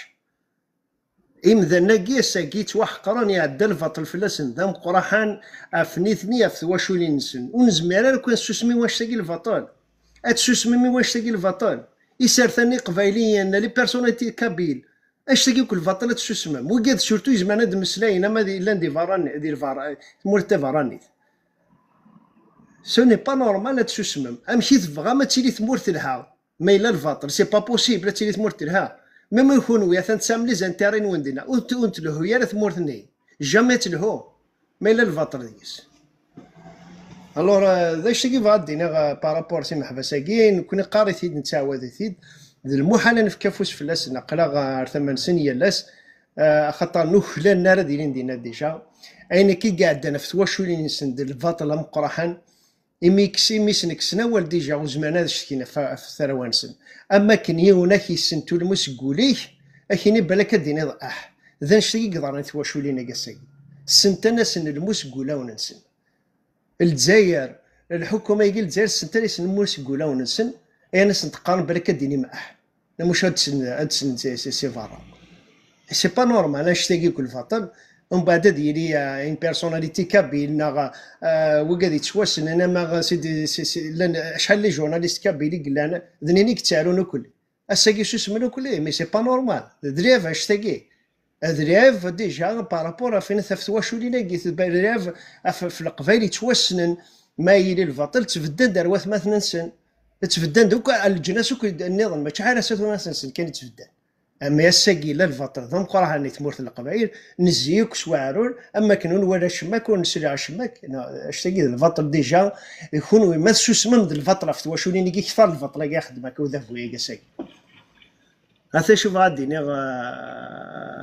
Imdanen-agi ass-agi ttwaḥeqren, iɛedda lbaṭel fell-asen d ameqqraḥan ɣef nitni, ɣef twaculin-nsen. Ur nezmir ara kan ad susmen i wannect-agi lbaṭel. Ad susmen i wannect-agi lbaṭel. Isertanen iqbayliyen, les personnalités kabyles, annect-agi akk lbaṭel ad susmem. Wigad surtout izemren ad mmeslayen ama di, llan di berran, di lberra, tmurt taberranit. Ce n'est pas normal ad susmem. Amek i tebɣam ad tili tmurt telha? Ma yella lbaṭel, c'est pas possible ad tili tmurt telha. Même i kunwi, atan tesɛam les intérêts-nwen dinna. Ur t-, ur telhu ara tmurt-nni. Jamais ad telhu. Ma yella lbaṭel deg-s. Alors, euh, d acu-agi bɣa ad d-iniɣ, euh, par rapport s imeḥbas-agi, nekkni qqar-it-id, nettɛawad-it-id. D lmuḥal ad nefk afus fell-asen, aql-aɣ ar tama-nsen yal ass, euh, axaṭer nuklal ara d-ilin dinna déjà. Ayen akka i iɛeddan ɣef twaculin-nsen d lbaṭel ameqqraḥan, imi kkes-, imi sen-kksen awal déjà, ur zmiren ad cetkin ɣef, ɣef tarwa-nsen. Am wakken yiwen ak-yessentu lmus deg wul-ik, ak-ini balak ad d-tiniḍ ah. D annect-agi i yeḍran i twaculin-agi ass-agi. Ssentan-asen lmus deg wulawen-nsen. Lezzayer, lḥukuma-agi n Lezzayer ssentan-asen lmus deg wulawen-nsen, ayen asen-teqqaren balak ad d-tinim ah. Muc ad sen-, ad sen-, si, si, si berra. C'est pas normal, annect-agi akk lbaṭel. Umbeɛd ad yili, euh, une personnalité kabyle, neɣ, euh, wigad yettwassnen, ama, euh, si, si, si, llan acḥal les journalistes kabyles i yellan, d nini i yettarun akk. Ass-agi susmen akk, mais c'est pas normal. D lɛib annect-agi. D lɛib déjà par rapport ɣef, ɣef twaculin-agi, d lɛib ɣef, ɣef Leqbayel yettwassnen, ma yili lbaṭel, ttbeddan-d ar watmaten-nsen. Ttbeddan-d akk, leǧnas akk nniḍen, mačči ara s atmaten-nsen kan i ttbeddan. Ama ass-agi, la lbaṭel d ameqqran i tmurt n Leqbayel, nezzi akk s waɛrur, am wakken ur nwala acemma akk, ur nesli acemma akk. Neɣ, annect-agi d lbaṭel déjà, kunwi ma tsusmem d lbaṭel ɣef twaculin-agi, kter lbaṭel-agi ixeddem akka udabu-agi ass-agi. Ata acu bɣa ad d-iniɣ, euh,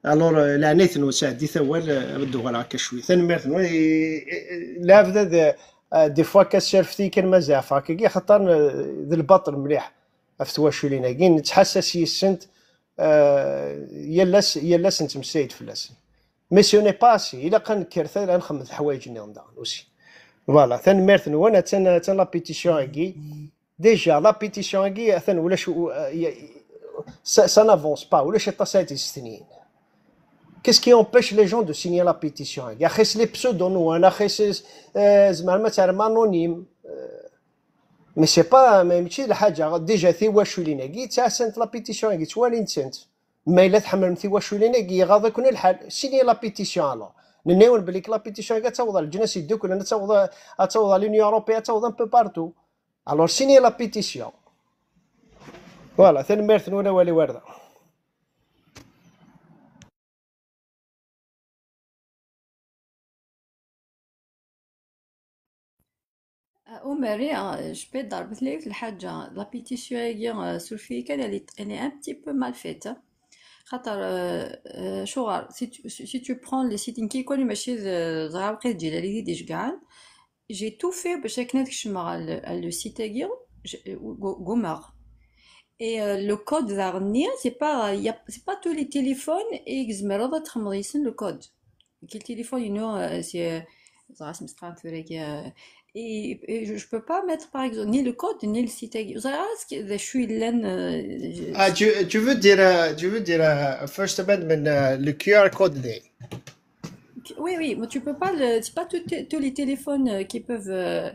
alors, euh, leɛnayt-nwen, sɛeddit awal, euh, ad d-uɣaleɣ akka cwi. Tanemmirt-nwen. I, i, i, lɛebd ad, euh, des fois akka sserfti kan ma zeɛfeɣ akkagi, axaṭer, euh, d lbaṭel mliḥ ɣef twaculin-agi, nettḥassas yis-sent, euh, yal ass, yal ass nettmeslay-d fell-asen. Mais ce n'est pas assez. Ilaq ad nekker tura ad nxemmet ḥwayeǧ-nniḍen daɣen aussi. Voilà, tanemmirt-nwen, attan, attan la pétition-agi. Déjà, la pétition-agi, atan ulac, u-, ya-, ça, ça n'avance pas, ulac aṭas ara d-yestinin. Qu'est-ce qui empêche les gens de signer la pétition-agi? Axi s les pseudos-nwen, axi s, euh, tzemrem ad terrem anonyme. Euh, mais c'est pas, mais mačči d lḥaǧa, déjà tiwaculin-agi, ttɛassant la pétition-agi, ttwalin-tent. Ma yella tḥemmlem tiwaculin-agi, iɣaḍ-iken lḥal, signez la pétition alors. Nenna-wen belli la pétition-agi ad taweḍ ɣer Leǧnas Yedduklen, ad taweḍ, ad taweḍ ɣer l'Union Européenne, ad taweḍ un peu partout. Alors, signez la pétition. Voilà, tanemmirt-nwen, awal-iw ar da. Euh, Omari, euh, je peux dire, la pétition-agi, euh, surtout, elle est, elle est un petit peu mal faite, hein. خاطر, euh, euh, شغل, si tu, si, si tu prends les sites كي يكون ماشي ذ-, ذ-, عاوقي تجي لي دي جكعان. J'ai tout fait باش هكا نكشم على ال-، على le site-agi, ج-, ق-، قمر. Et, euh, le code داغني, c'est pas, y a, c'est pas tous les téléphones et يزمر هذا تخمض يسن le code. Quel téléphone, you know, euh, c'est, euh, زعما سميت قران ثورة كي، euh, et, et je, je peux pas mettre, par exemple, ni le code, ni le site-agi. زعما سك-, ذا شو يلان, euh, je- Ah, tu, tu veux dire, euh, tu veux dire, euh, First Amendment, euh, le Q R code داي. Oui, oui, mais tu peux pas le, c'est pas tous tes, tous les téléphones, euh, qui peuvent, euh,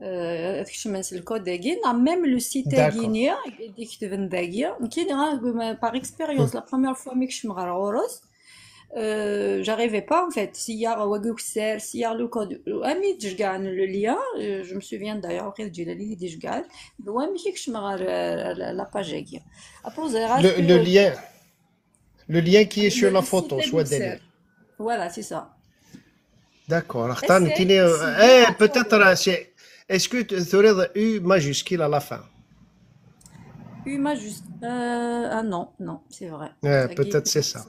euh, تكشم le code-agi, même le site-agi, D'accord. Ni, يكتبن داكي. كي نرى، par expérience, la première fois مي كشم غير غروس, euh, j'arrivais pas, en fait. سيا وقيو كسر، سيا le code. أمي تجقعن le lien, euh, je me souviens d'ailleurs, وقيل جيلالي دي جقعن. وأمي كي كشم غير, euh, la, la page-agi. Après, زعما Le, le lien. Le lien qui est sur la photo, soit derrière. Voilà, c'est ça. D'accord. Attends, c'est, c'est, eh, peut-être, euh, c'est, est-ce que tu aurais U majuscule à la fin? U majuscule, euh, ah non, non, c'est vrai. Eh, peut-être c'est ça.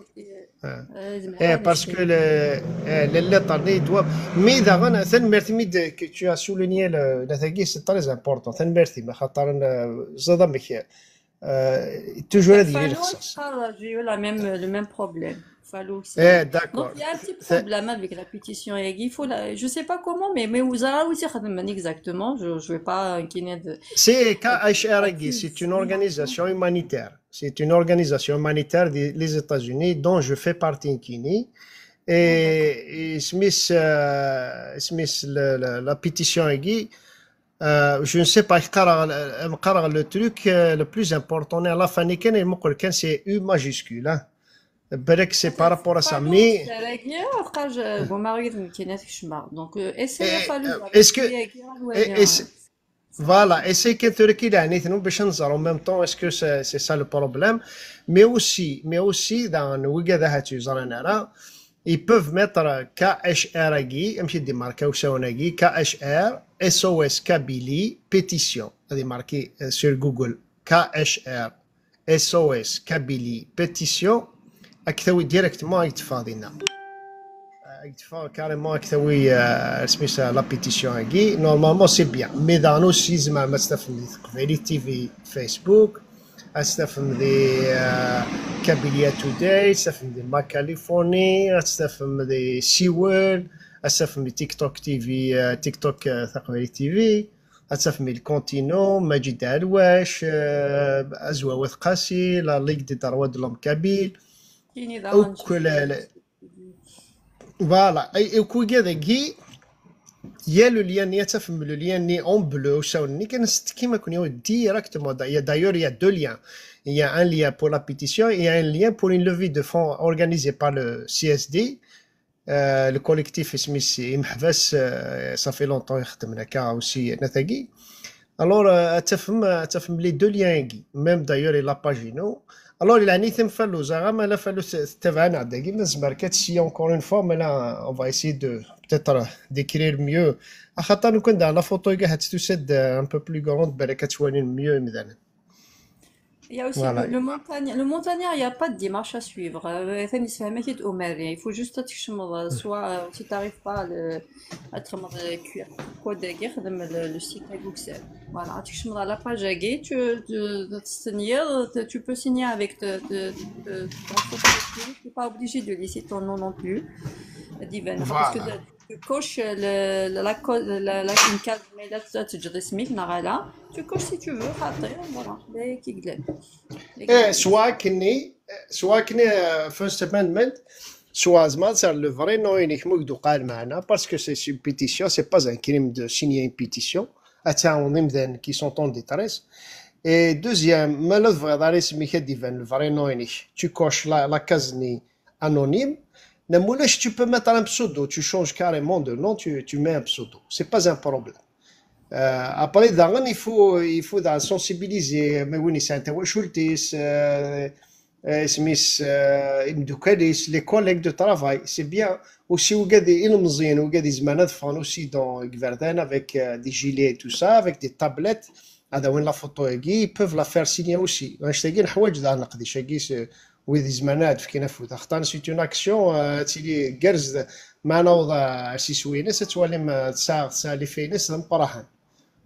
Eh, parce que le, eh, les lettres, les doigts. Mais daɣen, tanemmirt imi d-, que tu as souligné le, la tagi, c'est très important. Tanemmirt-im, axaṭer, eh, ẓid amek, eh, toujours ad yili lexṣaṣ. J'ai eu la même, le même problème. Falou aussi. Eh, d'accord. Donc, il y a un petit problème avec la pétition. Il faut la, je sais pas comment, mais, mais vous allez aussi exactement. Je, je vais pas inquiéter de... C'est K H R, c'est une organisation humanitaire. C'est une organisation humanitaire des les États-Unis dont je fais partie, nekkini. Et, et Smith, euh, Smith, le, le, la pétition, euh, je ne sais pas, qqareɣ, qqareɣ le truc, euh, le plus important, à la fin, c'est U majuscule, hein. Balak, c'est par rapport à ça, mais... Donc, euh, essaye, euh, est-ce que, est-ce, voilà, essaye kan tura kan, en même temps, est-ce que c'est, c'est ça le problème? Mais aussi, mais aussi, dans wigad ahat ur ẓrin ara, ils peuvent mettre K H R agi, amek i d-imarka usawen-agi, K H R, S O S Kabylie, pétition. Ad imarki, euh, sur Google, K H R, S O S Kabylie, pétition, ad k-tawi directement, ad k-teffeɣ dinna. Ad k-teffeɣ carrément, ad k-tawi, euh, isem-is, euh, la pétition-agi. Normalement, c'est bien. Mais daɣen aussi, tzemrem ad tt-tafem di Teqbaylit T V Facebook, ad tt-tafem di, euh, Kabylia Today, ad tt-tafem di Ma Californie, ad tt-tafem di Siwel, ad tt-tafem di TikTok T V, euh, TikTok, euh, Taqbaylit T V, ad tt-tafem di Le Continent, Majid Alwac, euh, Azwaw At Qasi, la Ligue des Droits de l'Homme Kabyle. Voilà. Et, et wigad-agi, il y a le lien, ad tafem le lien-nni en bleu, usawen-nni, kan s-tekkim ad ken-yawi directement. D'ailleurs, il y a deux liens. Il y a un lien pour la pétition et un lien pour une levée de fonds organisée par le C S D. Euh, le collectif isem-is Imḥbas, euh, ça fait longtemps ixeddmen akka aussi, nna tagi. Alors, euh, ad tafem, ad tafem les deux liens-agi. Même d'ailleurs, la page-inu. Alors, il a ni tem fallu, Zara, mais la fallu, c'est, c'est, encore une fois, mais là, on va essayer de, peut-être, euh, décrire mieux. Axaṭer, nekkni, la photo-agi, ad tusa-d, euh, un peu plus grande, balak ad twalim mieux, imdanen. Il y a aussi le, le montagnard. Le montagnard, il n'y a pas de démarche à suivre. Euh, il faut juste, euh, soit, euh, si tu n'arrives pas à le, à te rendre, euh, Q R code, euh, le, le site à Google. Voilà, tu as la page, euh, tu, tu, tu peux signer avec te, te, te, ton photo. Tu n'es pas obligé de laisser ton nom non plus. Divine. Parce que tu coches le, la, la, la, la, une case, mais là, tu as, tu as, tu coches si tu veux, voilà. Eh, soit akken, eh, soit akken, euh, First Amendment, soit tzemreḍ ad terreḍ le vrai nom-inek ma ur d-tuqimeḍ ara, parce que c'est une pétition, c'est pas un crime de signer une pétition. Ad tɛawneḍ imdanen qui sont en détresse. Et deuxième, ma ur tebɣiḍ ara isem-ik ad d-iban le vrai nom-inek, tu coches la, la case-nni anonyme. Neɣ ma ulac, tu peux mettre un pseudo, tu changes carrément de nom, tu, tu mets un pseudo. C'est pas un problème. Euh, après, daɣen, il faut, il faut daɣen sensibiliser, mais oui, c'est un tawacult, euh, euh, isem-is, euh, imeddukal-is, les collègues de travail, c'est bien. Aussi, wigad ilemẓiyen, wigad izemren ad ffɣen aussi dans iberdan avec, euh, des gilets et tout ça, avec des tablettes, ad awin la photo-agi, ils peuvent la faire signer aussi. Annect-agi neḥwaǧ daɣen leqdic-agi, c'est, wid izemren ad d-fken afud. Axaṭer c'est une action, euh, ad tili tgerrez, ma naweḍ, euh, ar s iswi-ines, ad twalim, euh, tesɛa, tesɛa l'effet-ines d ameqqran.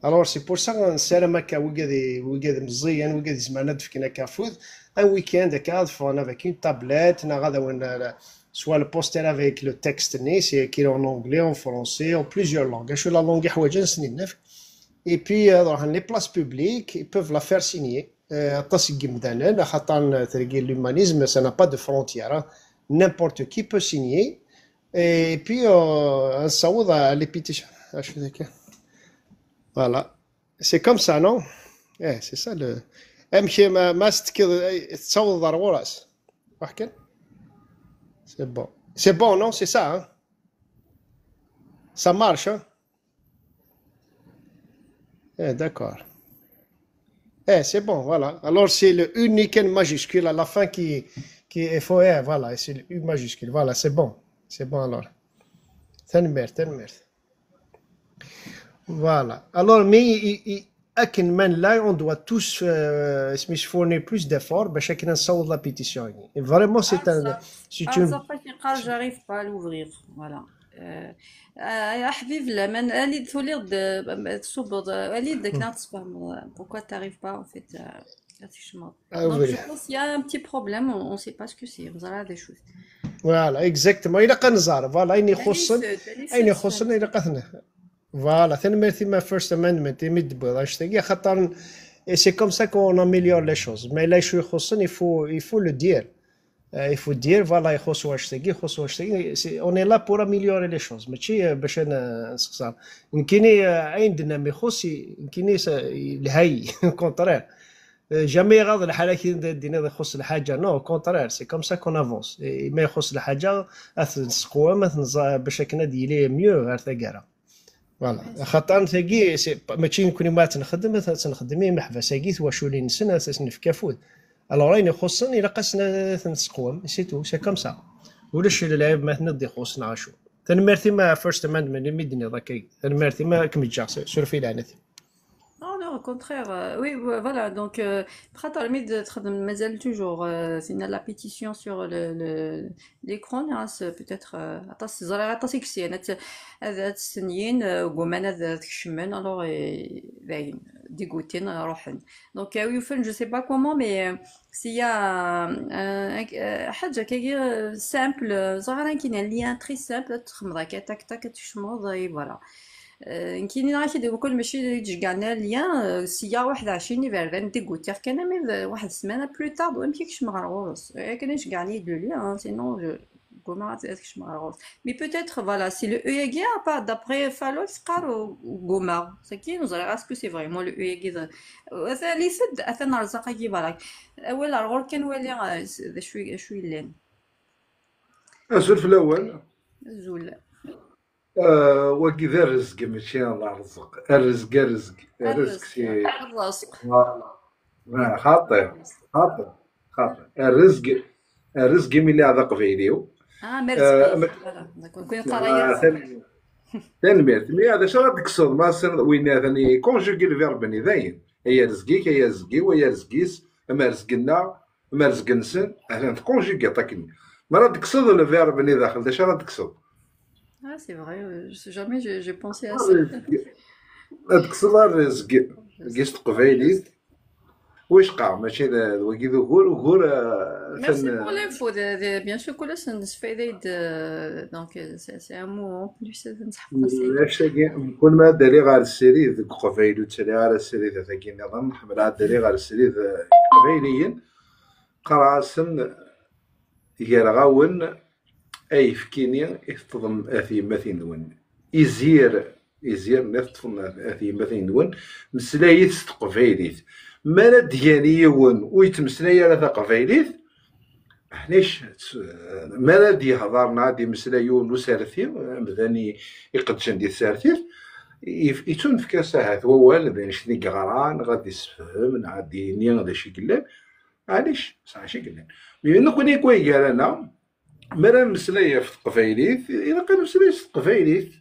Alors, c'est pour ça, nessaram akka, wigad i, wigad meẓẓiyen, wigad izemren ad d-fken akka afud, un week-end akka, ad ffɣen avec une tablette, neɣ ad awin, euh, soit le poster avec le texte-nni, c'est écrit en anglais, en français, en plusieurs langues. Acu la langue i ḥwaǧen, ad sen-in-nefk. Et puis, euh, dans les places publiques, ils peuvent la faire signer. Euh, aṭas n yimdanen, axaṭer tergel l'humanisme, ça n'a pas de frontières, hein. N'importe qui peut signer. Et puis, euh, ad nessaweḍ à les pétitions. Acu akka. Voilà. C'est comme ça, non? Eh, c'est ça le. Amek ma, ma s-tekkiḍ, eh, tettawḍeḍ ar ɣur-s. Waḥ kan. C'est bon. C'est bon, non? C'est ça, hein? Ça marche, hein? Eh, d'accord. Eh, c'est bon, voilà. Alors, c'est le U ni kan majuscule à la fin qui, qui est faux. Eh, voilà, c'est le U majuscule. Voilà, c'est bon. C'est bon, alors. Tanemmirt, tanemmirt. Voilà. Alors, mais il, il, akken ma nella, on doit tous, euh, isem-is, fournir plus d'efforts باش akken ad nessaweḍ la pétition-agi. Et vraiment, c'est un, c'est une... J'arrive pas à l'ouvrir. Voilà. Euh, euh, يا حبيب الله، من الي تولي د-، تصوب، الي داك ناقص فهم. Pourquoi t'arrives pas, en fait, euh, à تكشمض. Donc, je pense qu'il y a un petit problème, on, on sait pas ce que c'est. Voilà des choses. Voilà, exactement. إلا قنزار، voilà، أين يخصن، أين يخصن، إلا قثنا. Voilà, tanemmirt-im ɣef First Amendment imi d-tewwiḍ annect-agi, axaṭer et c'est comme ça qu'on améliore les choses. Mais là, acu ixuṣṣen, il faut, il faut le dire. Euh, il faut dire, voilà, ixuṣṣ wannect-agi, ixuṣṣ wannect-agi. C'est, on est là pour améliorer les choses. Mačči, euh, باش ad n-, nsexṣer. Nekkini, euh, ayen d-nnan ixuṣṣ, i-, nekkini s-, yelha-yi, au contraire. Euh, jamais iɣaḍ lḥal akken d-, d-tiniḍ ixuṣṣ lḥaǧa. Non, au contraire, c'est comme ça qu'on avance. Et ma ixuṣṣ lḥaǧa, ad t-nseqwem, ad t-nẓa-, باش akken ad yili mieux ɣer taggara. Voilà. Axaṭer tagi, c'est pas, mačči nekkni ma ad tt-nxeddem, ad tt-nxeddem i yimeḥbas-agi, twaculin-nsen, ad as-nefk afud. Alors, ayen ixuṣṣen, ilaq ad ten-nseqwem, c'est tout, c'est comme ça. Ulac lɛib ma tniḍ d-ixuṣṣen neɣ acu. Tanemmirt-im a First Amendment, imi d-tenniḍ akka. Tanemmirt-im, ad kem-ǧǧeɣ, suref i leɛnat-im. Non, non, au contraire. Euh, oui, vo-, voilà, donc, euh, خاطر مي تخدم مازال toujours, euh, c'est la pétition sur le, le, l'écran, hein, c'est peut-être, euh, aṭas, ẓriɣ aṭas i yesyan, ad, ad, ad stenyin, euh, gguman ad, ad kecmen, alors, euh, dayen, dégoûtés, ruḥen. Donc, euh, oui, enfin, je sais pas comment, mais, euh, s'il y a, euh, un, euh, حاجة كي، euh, simple, euh, ẓriɣ كاين un lien très simple, ad تخمض هكا، tac, tac, ad تكشمض, et voilà. Euh, nekkini nniɣ-ak-id, kul mačči d-iceggeɛen lien, euh, sya waḥed ɛecrin iberdan dégoûtiɣ kan, armi d waḥed ssmana plus tard, wamek i kecmeɣ ɣer ɣur-s. Akken i ceggeɛen-iyi-d le lien, hein, sinon, je, ggumaɣ ad, ad kecmeɣ ɣer ɣur-s. Mais peut-être, voilà, c'est le E-agi, à part d'après Fallox, qqar, euh, ggumaɣ. Sakkin, ur ẓriɣ est-ce que c'est vraiment le E-agi d-, atan, atan rẓaq-agi, voilà. Awal ar ɣur kan wali, euh, d acu, acu yellan. Azul fell-awen. Azul. Ah, wagi d arezg, mačči d arezq. Arezg, arezg. Arezg si... Rrezq. Ah, xaṭi, xaṭi, xaṭi. Arezg, arezg imi lliɣ d aqbayli-w. Ah, merci. Voilà, d'accord. Kul ṭara. Tanemmirt. Mi d acu ara d-tekkseḍ, ma ass-a win atan conjuguer le verbe-nni, dayen. Ay arezg-ik, ay arezg-iw, ay arezg-is, am arezg-nneɣ, am arezg-nsen, atan tconjuguiḍ akken. Mi ara d-tekkseḍ le verbe-nni daxel, d acu ara d-tekkseḍ? Ah, c'est vrai, euh, je sais jamais, j'ai, j'ai pensé à ça. Ad d-tekkseḍ arezg deg s teqbaylit. Wicqa, mačči d, d wagi d ugur, ugur, euh, Merci tan- pour l'info, de, de, bien sûr, كل سنة نستفيد, euh, donc, euh, c'est, c'est un mot en plus, euh, نسحب. Acu-agi, mkul ma ad d-aliɣ ar srid deg uqbayli, ur ttaliɣ ara srid a tagi nniḍen, ḥemmleɣ ad d-aliɣ ar srid, eh, iqbayliyen, qqareɣ-asen, gar-awen ayefki-nni i teṭṭḍem a tyemmatin-nwen. Izir, izir-nni teṭṭfem a, a tyemmatin-nwen, meslayit s teqbaylit. Mi ara d-yani yiwen ur yettmeslay ara taqbaylit, maɛlic, mi ara d-yehḍer neɣ ad d-yemmeslay yiwen n userti, amdan i, iqeddcen di tsertit, yef-, yettunefk-as ahat wawal, d anect i yeɣran, neɣ ad d-issefhem, neɣ ad d-yini d acu i yellan. Maɛlic, sɛa acu i yellan. Mi nekkni deg way gar-aneɣ, mi ara nemmeslay ɣef teqbaylit, ilaq ad nemmeslay s teqbaylit.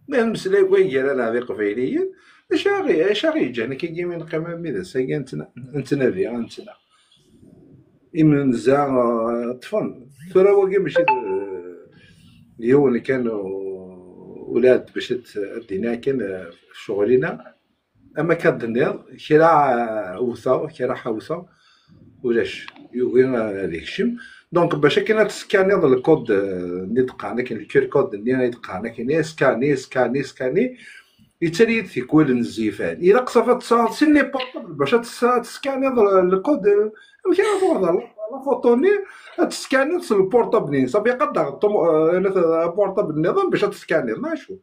Ma nemmeslay deg way gar-aneɣ d iqbayliyen, acu aɣ-, acu aɣ-yeǧǧan akka imi neqqim armi d ass-agi ad nettna-, ad nettnadi, ad nettnaɣ? Imenza, eh, ṭṭfen. Tura wagi mačči d, d yiwen kan, u-, ula d bac ad, ad d-iniɣ kan, eh, ccɣel-ina. Ama akka d-tenniḍ, kra, eh, wteɣ, kra ḥawteɣ, ulac, yugi, eh, ad ikcem. Donc, bac akken ad teskaniḍ le code, eh, nni d-qqaren akken, le Q R code nni i d-qqaren akken, scanner, scanner, scanner, yettali-d tikwal n zzifan. Ilaq ṣafi ad tesɛuḍ sin les portables bac ad tessa-, ad teskaniḍ le, le code, eh, amek ara tuɣeḍ la, la photo-nni, ad teskaniḍ s le portable-nni. Ṣafi, ilaq ad d-taɣeḍ tum-, eh, portable nniḍen bac ad teskaniḍ, neɣ acu?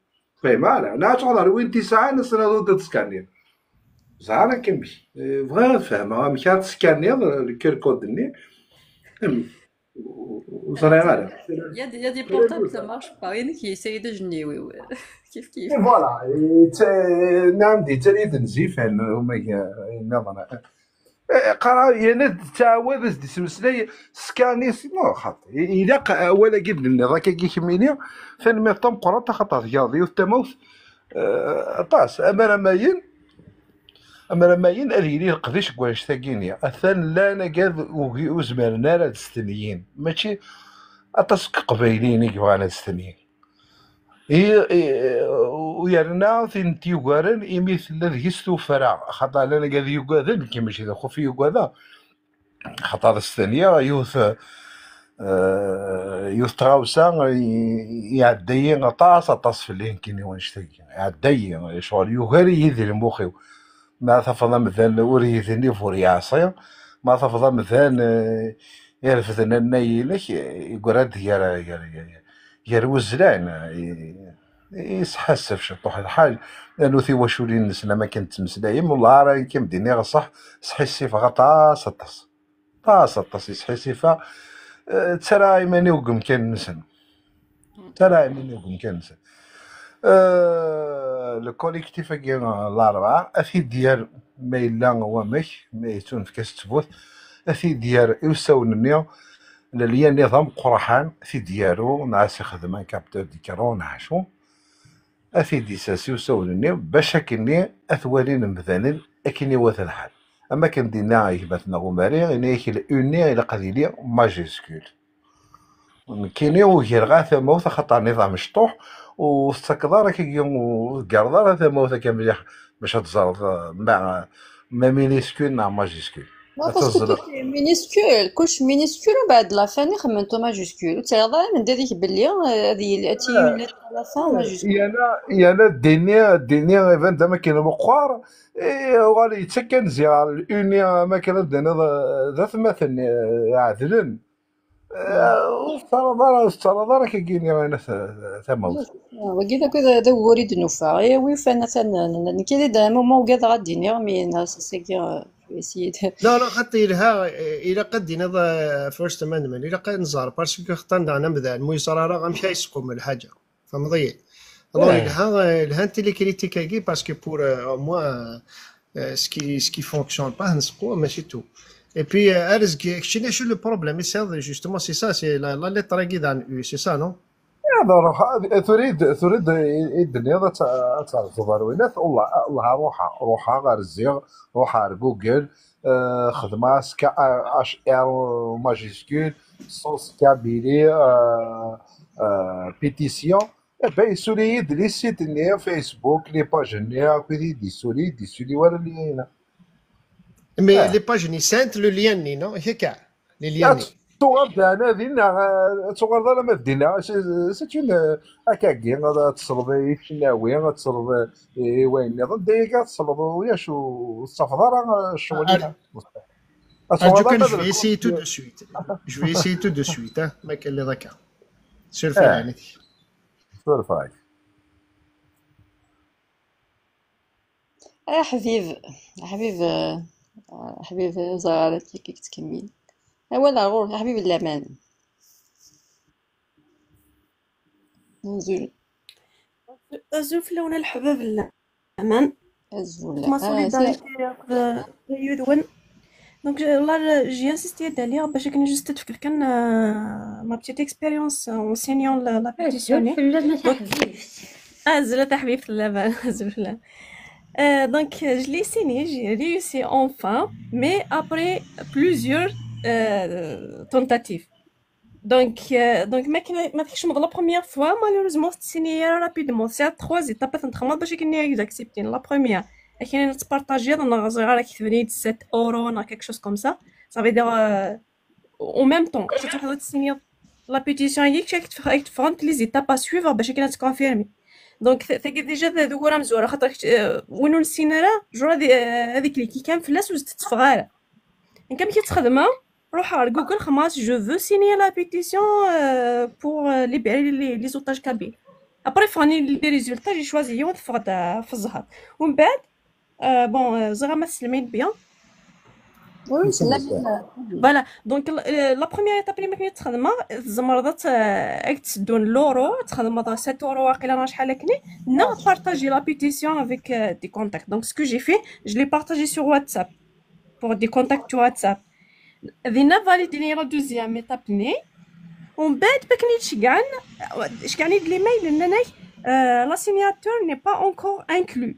Fehmeɣ ara. Neɣ ad truḥeḍ ɣer win tesɛan, ass-a ad d-teskaniḍ. Ẓer amek. Eh, bɣiɣ ad fehmeɣ amek ara teskaniḍ le Q R code-nni. Amek? Ur ẓriɣ ara. Il y a des, il y a des portables, ça marche pas. Il y en a qui essayent de jeûner, oui, oui. Kif kif. Et voilà. Yettali-d zzifan, umaga, nniḍen. Eh, qqareɣ, yerna d-tettɛawad ad s-d-ismeslay, scanner, non, xaṭi. I-, ilaq awal-agi d-nniḍ, akkagi kemmini, tanemmirt tameqqrant, axaṭer tgaḍ yiwet tamawt, eh, aṭas, amar amayen, Amramayen ad yili leqdic deg wannect-agi-nni. Atan llan agad ur zmiren ara ad stenyin. Mačči aṭas n Iqbayliyen i yebɣan ad stenyin. I, i, u yerna tin t-yugaren imi tella deg-s tuffra, xaṭer llan agad yugaden, nekki mačči d axuf i yugadeɣ, xaṭer stenyaɣ yiwet, eh, yiwet tɣawsa i, iɛedda-yi aṭas, aṭas fell-i nekkini wannect-agi. Iɛedda-yi, ccɣel yugar-iyi di lmux-iw. Ma tafeḍ amdan ur yednib ur yeɛṣi, ma tafeḍ amdan, eh, irefden annay-inek, eh, yeggra-d gar, gar, gar, gar wezlan, eh, yesḥassef ciṭuḥ lḥal, rnu tiwaculin-nsen am akken ttmeslayem, wellah ara nekk am d-iniɣ ṣṣeḥ, sḥissifeɣ aṭas, aṭas. Aṭas, aṭas i sḥissifeɣ, eh, ttarraɣ iman-iw deg umkan-nsen. Ttarraɣ iman-iw deg umkan-nsen. Eh, le collectif-agi, eh, Larebɛa, ad t-id-yerr ma yella wamek, ma yettunefk-as ttbut, ad t-id-yerr i usawen-nni, lelya-nni d ameqqraḥan, ad t-id-yaru, neɣ ad s-ixdem un capteur d'écran, neɣ acu. Ad t-id-isers i usawen-nni, bac akkenni ad t-walin imdanen akken iwata lḥal. Am akken d-inna gma-tneɣ Umari, yenna-yak, uni ilaq ad yili majuscule. Nekkini ur greɣ ara tamawt axaṭer niḍam mecṭuḥ, ur tettakeḍ ara akkagi, ur tgerreḍ ara tamawt akka mliḥ bac ad teẓreḍ, eh, ma, ma minuscule neɣ majuscule. Non, parce que minuscule, كلش minuscule, ومن بعد la fin يخمن تو majuscule. وتعرض من ذلك باللي، آه، هذه ال-، هاتي آه. La fin majuscule. Yana, yana ddini, ddini iban d amakin meqqar, eh, uɣal yettak anzi ɣer uni, amakin ad d-tiniḍ, eh, d atmaten, eh, iɛedlen. Eh, ur tettaraḍ ara, ur tettaraḍ ara kagini ɣer tamawt. Ah, wagi d akk d, d ugur i d-nufa. Eh, wi ufan atan, n-, n-, nekki d, d amuma ugadeɣ ad d-iniɣ, mi n-, s-, sagi, eh, je vais essayer de... Non, non, xaṭi yelha, eh, ilaq ad d-tiniḍ, eh, First Amendment, ilaq ad nẓer, parce que xaṭi daɣen amdan, mu yeẓra ara amek ay yesqum lḥaǧa. Tfehmeḍ-iyi? Alors, eh, yelha, eh, lhant les critiques-agi, parce que pour, euh, moi, euh, euh, ce qui, ce qui fonctionne pas, nesqu, mačči tout. Et puis, euh, Arezg, keččini acu le problème i tesɛiḍ, justement, c'est ça, c'est la, la lettre-agi d un U, c'est ça, non? Ad ruḥ, ad, ad turid, turid i, i d-tenniḍ ad t-, ad terzuḍ ar winat, Allah, Allah, ruḥa, ruḥa ɣer ziɣ, ruḥa ar Google, euh, xedmeɣ-as K A H R majuscule, sauce Kabylie, euh, euh, pétition. Eh ben, yessuli-yi-d les sites-nni, Facebook, les pages-nni, akked i d-yessuli, i d-yessuli wara lien-a. Mais les pages-nni, sɛant le lien-nni, non? Hekka, les liens-nni. Ad tuɣal d anadi, neɣ, eh, ad tuɣal d alamma d dinna. C'est, c'est une, eh, akkagi, ad, ad tesleḍ i tcennawi, ad tesleḍ, eh, i wayen nniḍen. D ayagi ad tesleḍ, ulac ur, ur tettafeḍ ara, eh, ccɣel-nni. Ad tuɣal arju kan, je vais essayer tout de suite. Je vais essayer tout de suite, hein, ma kan lliḍ akka. Suref-iyi. Suref-iyi. Aḥbib, aḥbib, aḥbib, ẓer ara kik tkemmil. Awal ar ɣur-k, aḥbib n laman. Azul. Azul fell-awen a leḥbab n laman. Azul. Ma solidarité akked yid-wen. Donc, je, là, je, j'ai insisté d'ailleurs, parce que juste de faire euh, ma petite expérience en enseignant la, la pétition. Ah, zla tahbib la, zla. Euh, donc, je l'ai signé, j'ai réussi enfin, mais après plusieurs euh, tentatives. Donc, euh, donc, ma كنا ما تكشم la première fois, malheureusement, c'est signé rapidement. C'est à trois étapes, c'est très mal, parce que j'ai accepté la première. كنا نتبارطاجي، انا غزير على كتبني sept euros, quelque chose comme ça. Ça veut dire, euh, en même temps, tu dois signer la pétition, il y a que tu fais les étapes à suivre, باش كنا تكونفيرمي. Donc, c'est déjà de, de, وين نسينا راه جرى هذيك اللي كي كان في الناس وزدت صغيره. كم كي تخدمها، روح على جوجل، خماس: je veux signer la pétition euh, pour euh, libérer les, les otages kabyles. Après, فاني les résultats, j'ai choisi يوم تفقد في الزهر. ومن بعد, euh, bon, euh, زغا ما تسلمين bien. Voilà, donc euh, la première étape اللي ما كنت تخدمها, تزمرضت, euh, تسدون l'euro, تخدم sept euros واقيلا, راه شحال كني. Non, partager la pétition avec euh, des contacts. Donc, ce que j'ai fait, je l'ai partagé sur WhatsApp. Pour des contacts sur WhatsApp. Dina validini la deuxième étape ni. ومن بعد باكني تشكعن شكعني لي ميل لنناي, euh, la signature n'est pas encore inclus.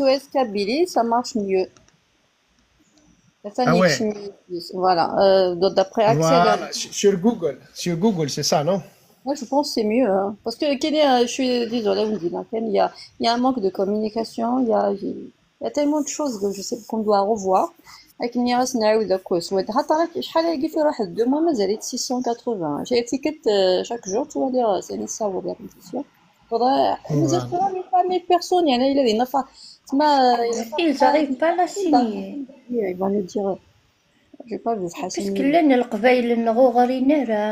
S O S Kabylie, ça marche mieux. Atan yekcem plus. Voilà. Euh, donc, d'après Axel, voilà, sur, sur Google. Sur Google, c'est ça, non? Ouais, je pense que c'est mieux, hein. Parce que, كاين، euh, je suis désolée, on dit, là, il y a, il y a un manque de communication, il y a, il y a tellement de choses que je sais qu'on doit revoir. Avec Niras Naoud, d'accord, شحال هادي في واحد deux mois مازال six cent quatre-vingts. J'ai étiquette, euh, chaque jour, tu vas dire, c'est une salle de répétition. Faudrait, mais je crois, mais pas mille personnes, il y en a, il a des nafa. Ils arrivent pas à la signer. Ils vont nous dire, je sais pas, vous. Parce que llan Leqbayel-nneɣ ur ɣrin ara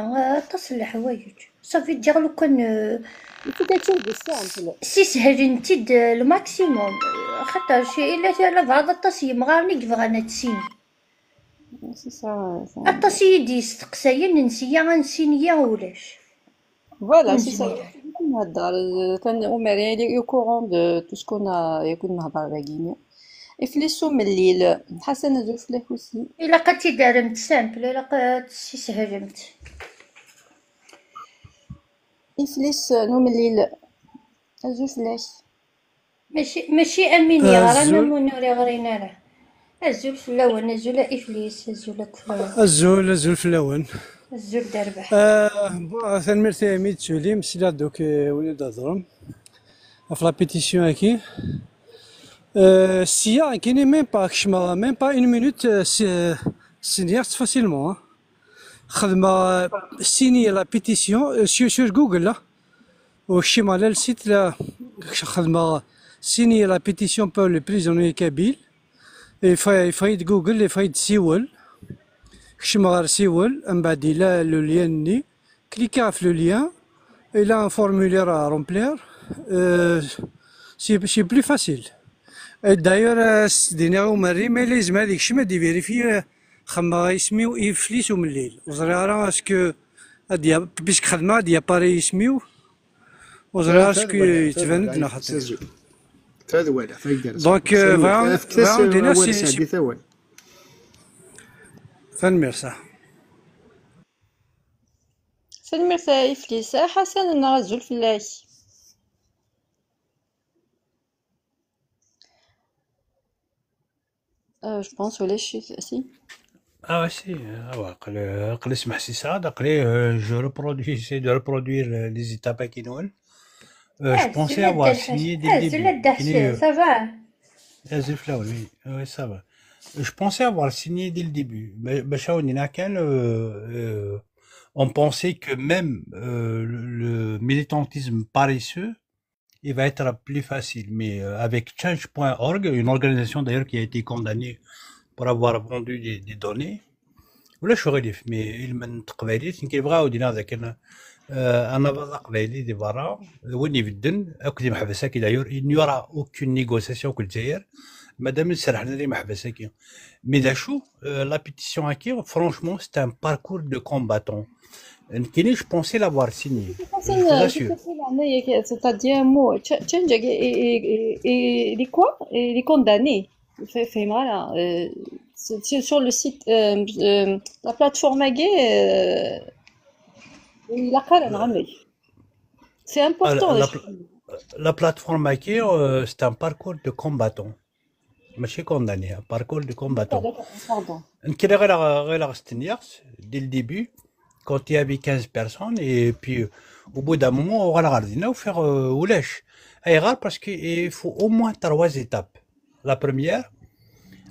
aṭas n leḥwayeǧ. Ça veut dire lukan, euh, il faut quelque chose de simple. Sishlen-t-id, euh, le maximum. Euh, xaṭer, ila, ila bɛaḍ aṭas yemɣaren i yebɣan ad tsini. C'est ça, ça. Aṭas i yi-d-yesteqsayen n sya, ad nsin ya ulac. Voilà, c'est ça. Nezmer. Nheddar, euh, كان عمر est au courant de tout ce qu'on a, يكون نهضر باقيين. Iflis umellil. Ḥasan, azul fell-ak aussi. Ilaq ad tt-id-terremt simple, ilaq ad tt-issehlemt. Iflis n umellil. Azul fell-ak. Mačči, mačči am win yeɣran, azul, am win ur iɣrin ara. Azul fell-awen, azul a Iflis, azul akk. Azul, azul fell-awen. Azul d rrbeḥ. Euh, bon, tanemmirt imi d-tulim, sliɣ-d akk, euh, win i d-hedrem ɣef la pétition-agi. Euh, sya, kini même pas, kecmeɣ même pas une minute, euh, si, euh, signer-tt facilement, hein. Xedmeɣ, euh, signer la pétition, euh, sur, sur Google, là. Ur kcimeɣ la le site, la, xedmeɣ signer la pétition pour les prisonniers kabyles. Yeffeɣ-, yeffeɣ-iyi-d Google, yeffeɣ-iyi-d siwel. Kecmeɣ ɣer siwel, mbeɛd yella le lien-nni. Cliquez ɣef le lien, il a un formulaire à remplir. Euh, c'est, c'est plus facile. Et d'ailleurs, euh, s-, d-iniɣ i umerri, ma yella yezmer ad ikcem, ad ivérifier, euh, xemmeɣ isem-iw Iflis Umellil. Ur ẓriɣ ara est-ce que Ad ya-, puisque xedmeɣ ad yapari isem-iw, ur ẓriɣ ara sku yettban-d neɣ xaṭi. Tadwala, tadwala. Donc, euh, bɣiɣ, bɣiɣ ad d-iniɣ si, si, tanemmirt, ah. Tanemmirt a Iflis. A Ḥasan, neɣ azul fell-ak. Euh, je pense ulac-it, si. Ah, si, ah, ouais, aql-, aql-i smeḥsiseɣ-d, aql-i, euh, je reproduis, j'essaie de reproduire, euh, les étapes-agi-nwen. Euh, je pensais avoir signé dès le début. Azul a Dda Ḥsen, ça va? Azul fell-awen, oui. Oui, ça va. Je pensais avoir signé dès le début. Mais, mais ça, on y a qu'un, euh, euh, on pensait que même, euh, le, le militantisme paresseux, il va être plus facile. Mais, euh, avec change point org, une organisation d'ailleurs qui a été condamnée pour avoir vendu des, des données, ulac aɣilif, mais ilmend n teqbaylit, nekk bɣiɣ ad d-iniɣ dakken, euh, anabaḍ aqbayli di berra, d win ibedden, akk d imeḥbas-agi, d'ailleurs, il n'y aura aucune négociation akked Lezzayer, madame ur serrḥen ara imeḥbas-agi. Mais d acu, euh, la pétition-agi, franchement, c'est un parcours de combattant. Nekkini, je pensais l'avoir signé. Je vous assure. C'est-à-dire, moi, cha-, change, et, et, et, et, et les quoi? Et les condamnés. Fait, fait mal, hein. Euh, c'est, c'est sur le site, euh, euh, la plateforme, euh, il a quand même ramené. C'est important. Ah, la, la pla-, la plateforme-agi, euh, c'est un parcours de combattant. Mačči condamné, un parcours de combattant. Ah, d'accord, pardon. Nekk ɣileɣ, ɣileɣ stenyaɣ-t dès le début, quand il y avait quinze personnes, et puis, euh, au bout d'un moment, uɣaleɣ ɣer dinna, ufiɣ, euh, ulac. Ayɣer? Parce que il faut au moins trois étapes. La première,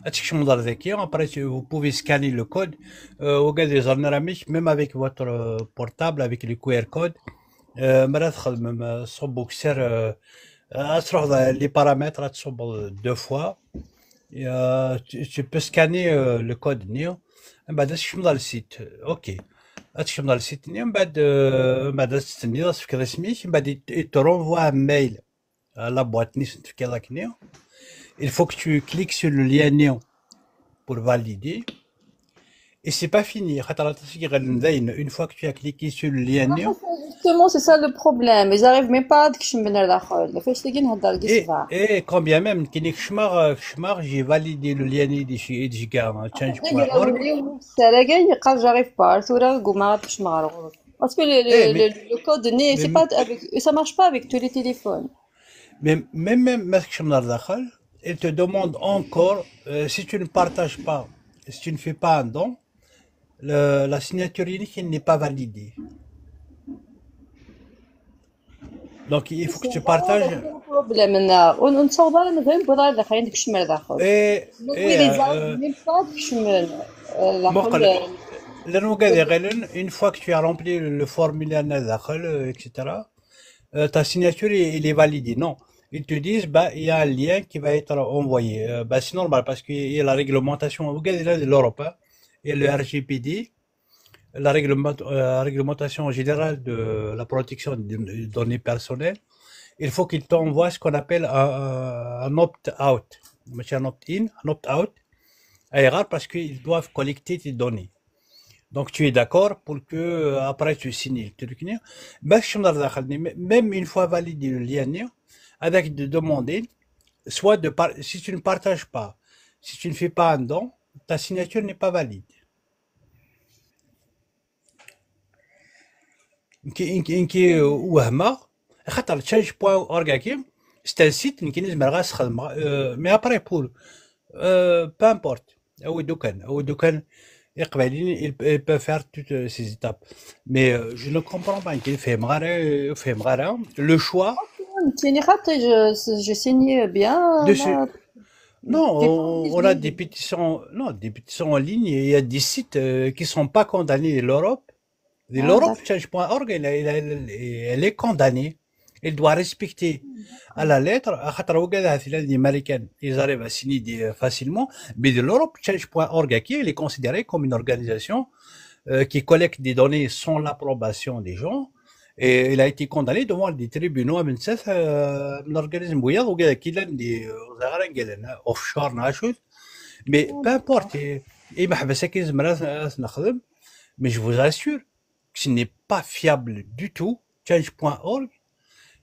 ad tkecmeḍ ar daki, après, tu, vous pouvez scanner le code, euh, wigad yeẓran amek, même avec votre, euh, portable, avec le Q R code, euh, mi ara txedmem, euh, ṣubb ukessar, euh, ad truḥeḍ les paramètres, ad tṣubbeḍ deux fois. Et, euh, tu, tu peux scanner, euh, le code-nni. Mbeɛd ad tkecmeḍ ɣer le site. Ok. Ad tkecmeḍ ɣer le site-nni, mbeɛd, euh, mbeɛd ad testenniḍ, ad tefkeḍ isem-ik, mbeɛd il, il te renvoie un mail à la boîte-nni s-, tefkiḍ akkenni. Il faut que tu cliques sur le lien-nni pour valider. Et c'est pas fini. Xaṭer aṭas i iɣallen dayen, une fois que tu as cliqué sur le lien-nni. Ah, justement, c'est ça le problème. Ils arrivent même pas ad kecmen ar daxel. Ɣef wannect-agi nhedder deg ṣṣbeɛ. Et quand bien même, nekkini kecmeɣ, kecmeɣ, j'ai validé le lien-nni i d-icegga, hein, change point org. Saragay yeqqar j'arrive pas. Tura ggumaɣ ad kecmeɣ ɣer ɣur-s. Parce que le, le, le, le code-nni, c'est pas avec, ça marche pas avec tous les téléphones. Mais même, même ma tkecmeḍ ar daxel, il te demande encore, euh, si tu ne partages pas, si tu ne fais pas un don, le, la signature unique n'est pas validée. Donc, il faut que tu partages. Problème, neɣ ur nessaweḍ ara, mazal newweḍ ar daxel, nekcem ar daxel. Et, et, euh, même pas kecmen, euh, daxel, muqel, euh, llan wigad iɣilen, une fois que tu as rempli le, le formulaire-nni daxel, euh, et cetera, euh, ta signature, il, il est validé. Non. Ils te disent, bah, il y a un lien qui va être envoyé. Euh, bah, c'est normal parce qu'il y a la réglementation, wigad yellan di l'Europe, hein, et le R G P D, la réglementa-, euh, réglementation générale de la protection des données personnelles, il faut qu'ils t'envoient ce qu'on appelle un, un opt-out. Mačči un opt-in, un opt-out. Ayɣer? Parce qu'ils doivent collecter tes données. Donc, tu es d'accord pour que, euh, après, tu signes le truc-nni. Bac tkecmeḍ ar daxel-nni, m-, même une fois validé le lien-nni, ad ak-d-demandé, soit de par-, si tu ne partages pas, si tu ne fais pas un don, ta signature n'est pas valide. Nekki, nekki, nekki, euh, wehmeɣ, axaṭer change point org-agi, c'est un site, nekkini zemreɣ ad s-xedmeɣ, euh, mais après pour, euh, peu importe, awi-d ukan, awi-d ukan, Iqbayliyen, ils, ils peuvent faire toutes, euh, ces étapes. Mais, euh, je ne comprends pas, nekkini fehmeɣ ara, fehmeɣ ara, le choix. Nekkini xaṭi, je, je signe bien, de ce, là. Non, on, on a des pétitions, non, des pétitions en ligne, il y a des sites, euh, qui sont pas condamnés de l'Europe. De l'Europe, change point org, elle, elle, elle, elle est condamnée. Elle doit respecter à la lettre, axaṭer wigad ahat llan di Marikan, ils arrivent à signer des, euh, facilement, mais de l'Europe, change point org, qui, elle est considérée comme une organisation, euh, qui collecte des données sans l'approbation des gens, et il a été condamné devant des tribunaux, am nettat, euh, un organisme wiyaḍ, wigad-agi llan di, euh, ur ẓriɣ ara anga llan, hein, offshore, neɣ acu. Mais peu importe, i, imeḥbas-agi nezmer ad, ad t-nexdem, mais je vous assure, qui n'est pas fiable du tout. Change point org,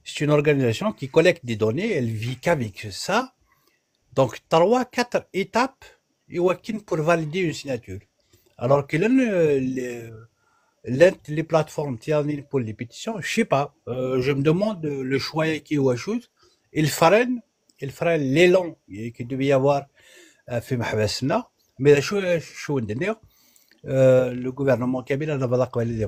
c'est une organisation qui collecte des données, elle vit qu'avec ça. Donc, trois, quatre étapes, et pour valider une signature. Alors que là, le- le- les, les plateformes tiennent pour les pétitions, je sais pas. Euh, je me demande le choix qui est au shoot. Il freine, il freine l'élan qui devait y avoir euh, في محبسنا. Mais je, je, je, euh, le gouvernement kabyle a d'abord les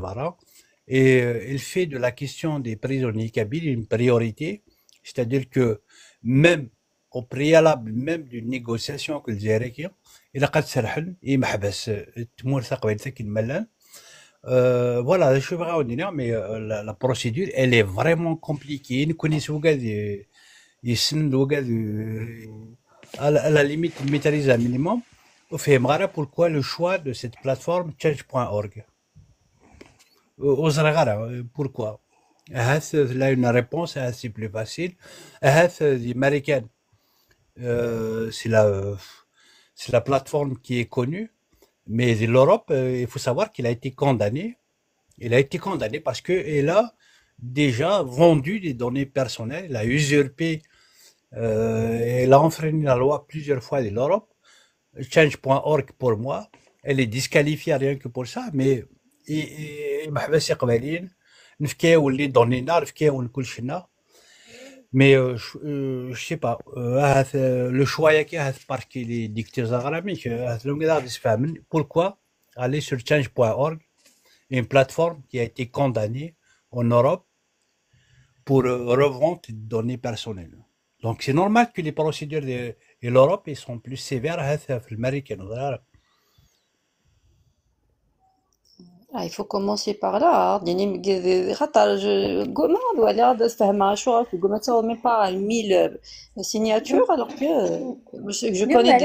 et euh, il fait de la question des prisonniers kabyles une priorité. C'est-à-dire que même au préalable même d'une négociation que le Zérek, il a quatre serhel, il m'a habas, تمور ثقبين ثكين ملان. Euh, voilà, je vais revenir, mais euh, la, la procédure, elle est vraiment compliquée. Nous connaissons à la, à la limite, il maîtrise un minimum. Enfin, voilà pourquoi le choix de cette plateforme change point org. Pourquoi ? Là, une réponse, c'est plus facile. Américaine, euh, c'est la, euh, c'est la plateforme qui est connue, mais l'Europe, euh, il faut savoir qu'il a été condamné. Il a été condamné parce qu'il a déjà vendu des données personnelles, il a usurpé, euh, il a enfreint la loi plusieurs fois de l'Europe. Change point org pour moi, elle est disqualifiée rien que pour ça, mais المحبس يقبلين نفكيو les données نار نفكيو كل شيء. Mais euh, je, euh, je sais pas, euh, le choix ياك هذا parce qu'il est dicté زغرامي هذا لو غادي تفهمن pourquoi aller sur change point org, une plateforme qui a été condamnée en Europe pour euh, revente de données personnelles. Donc c'est normal que les procédures de, de l'Europe sont plus sévères à l'américaine. Ah, il faut commencer par là. خاطر je كوما ولا فهمها شو كوما تصور même pas mille signatures alors que je connais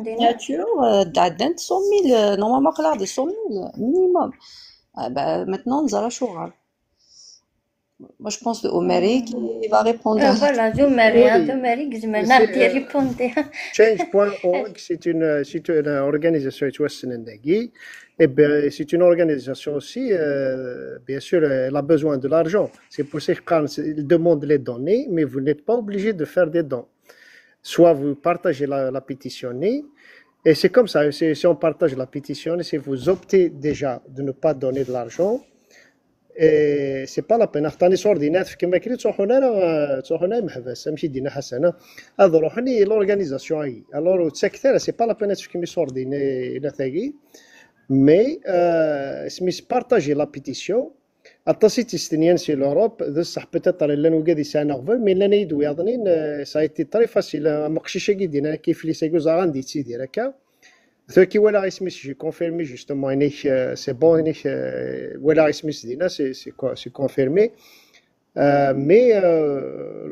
des signatures euh, d'adent cent mille euh, normalement قلع des cent mille minimum. Ah, bah, maintenant نزرع شغل. Moi, je pense au mari qui va répondre. Euh, voilà, du mari, oui. Du mari, qui m'a répondre. Change point org, c'est une, c'est une organisation, tu vois, c'est une organisation aussi, euh, bien sûr, elle a besoin de l'argent. C'est pour ça qu'elle demande les données, mais vous n'êtes pas obligé de faire des dons. Soit vous partagez la, la pétition, et c'est comme ça, si on partage la pétition, si vous optez déjà de ne pas donner de l'argent, c'est pas la peine. Attends, les ordinateurs qui m'écrit, tu as l'organisation. Alors, c'est pas la peine de ce qui me sort. Mais euh, si je partage la pétition, aṭas i tt-istenyan si l'Europe, d ṣṣeḥ peut-être llan wigad yesɛan aɣbel, mais llan-iyi-d wiyaḍnin, ça a été très facile. Amqcic-agi d-yennan akka iflis-agi ur ẓriɣ anda yettidir akka. Tura ki walaɣ isem-is, j'ai confirmé justement, inek, c'est bon, inek, walaɣ isem-is dinna, c'est confirmé. Euh, mais euh,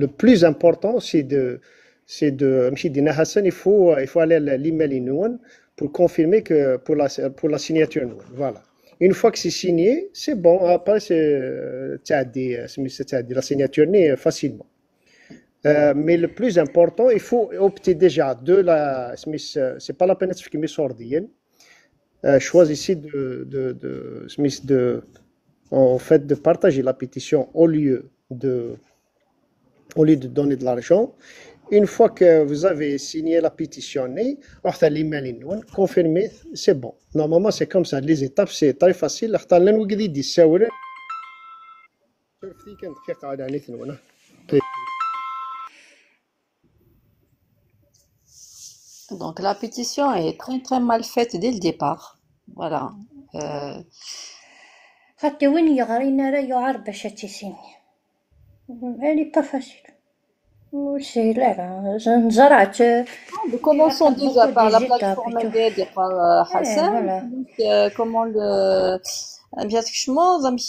le plus important, c'est de, c'est de, ماشي دينا حسن, il faut, il faut aller à l'email نون pour confirmer que pour la, pour la signature نون. Voilà. Une fois que c'est signé, c'est bon. Après, c'est, euh, تعدي, c'est تعدي la signature ني facilement. Euh, mais le plus important, il faut opter déjà de la, c'est pas la peine de ce qui me sort. Euh, choisissez de, de, de, de, en fait, de partager la pétition au lieu de, au lieu de donner de l'argent. Une fois que vous avez signé la pétition, confirmez, c'est bon. Normalement, c'est comme ça. Les étapes, c'est très facile. Donc la pétition est très très mal faite dès le départ. Voilà. Euh... خاطر وين يغرينا راه يعرب باش تيسيني. Elle est pas facile. C'est là, là. Commençons déjà par la plateforme D D par Hassan. Comment le amek ad tkecmeḍ, amek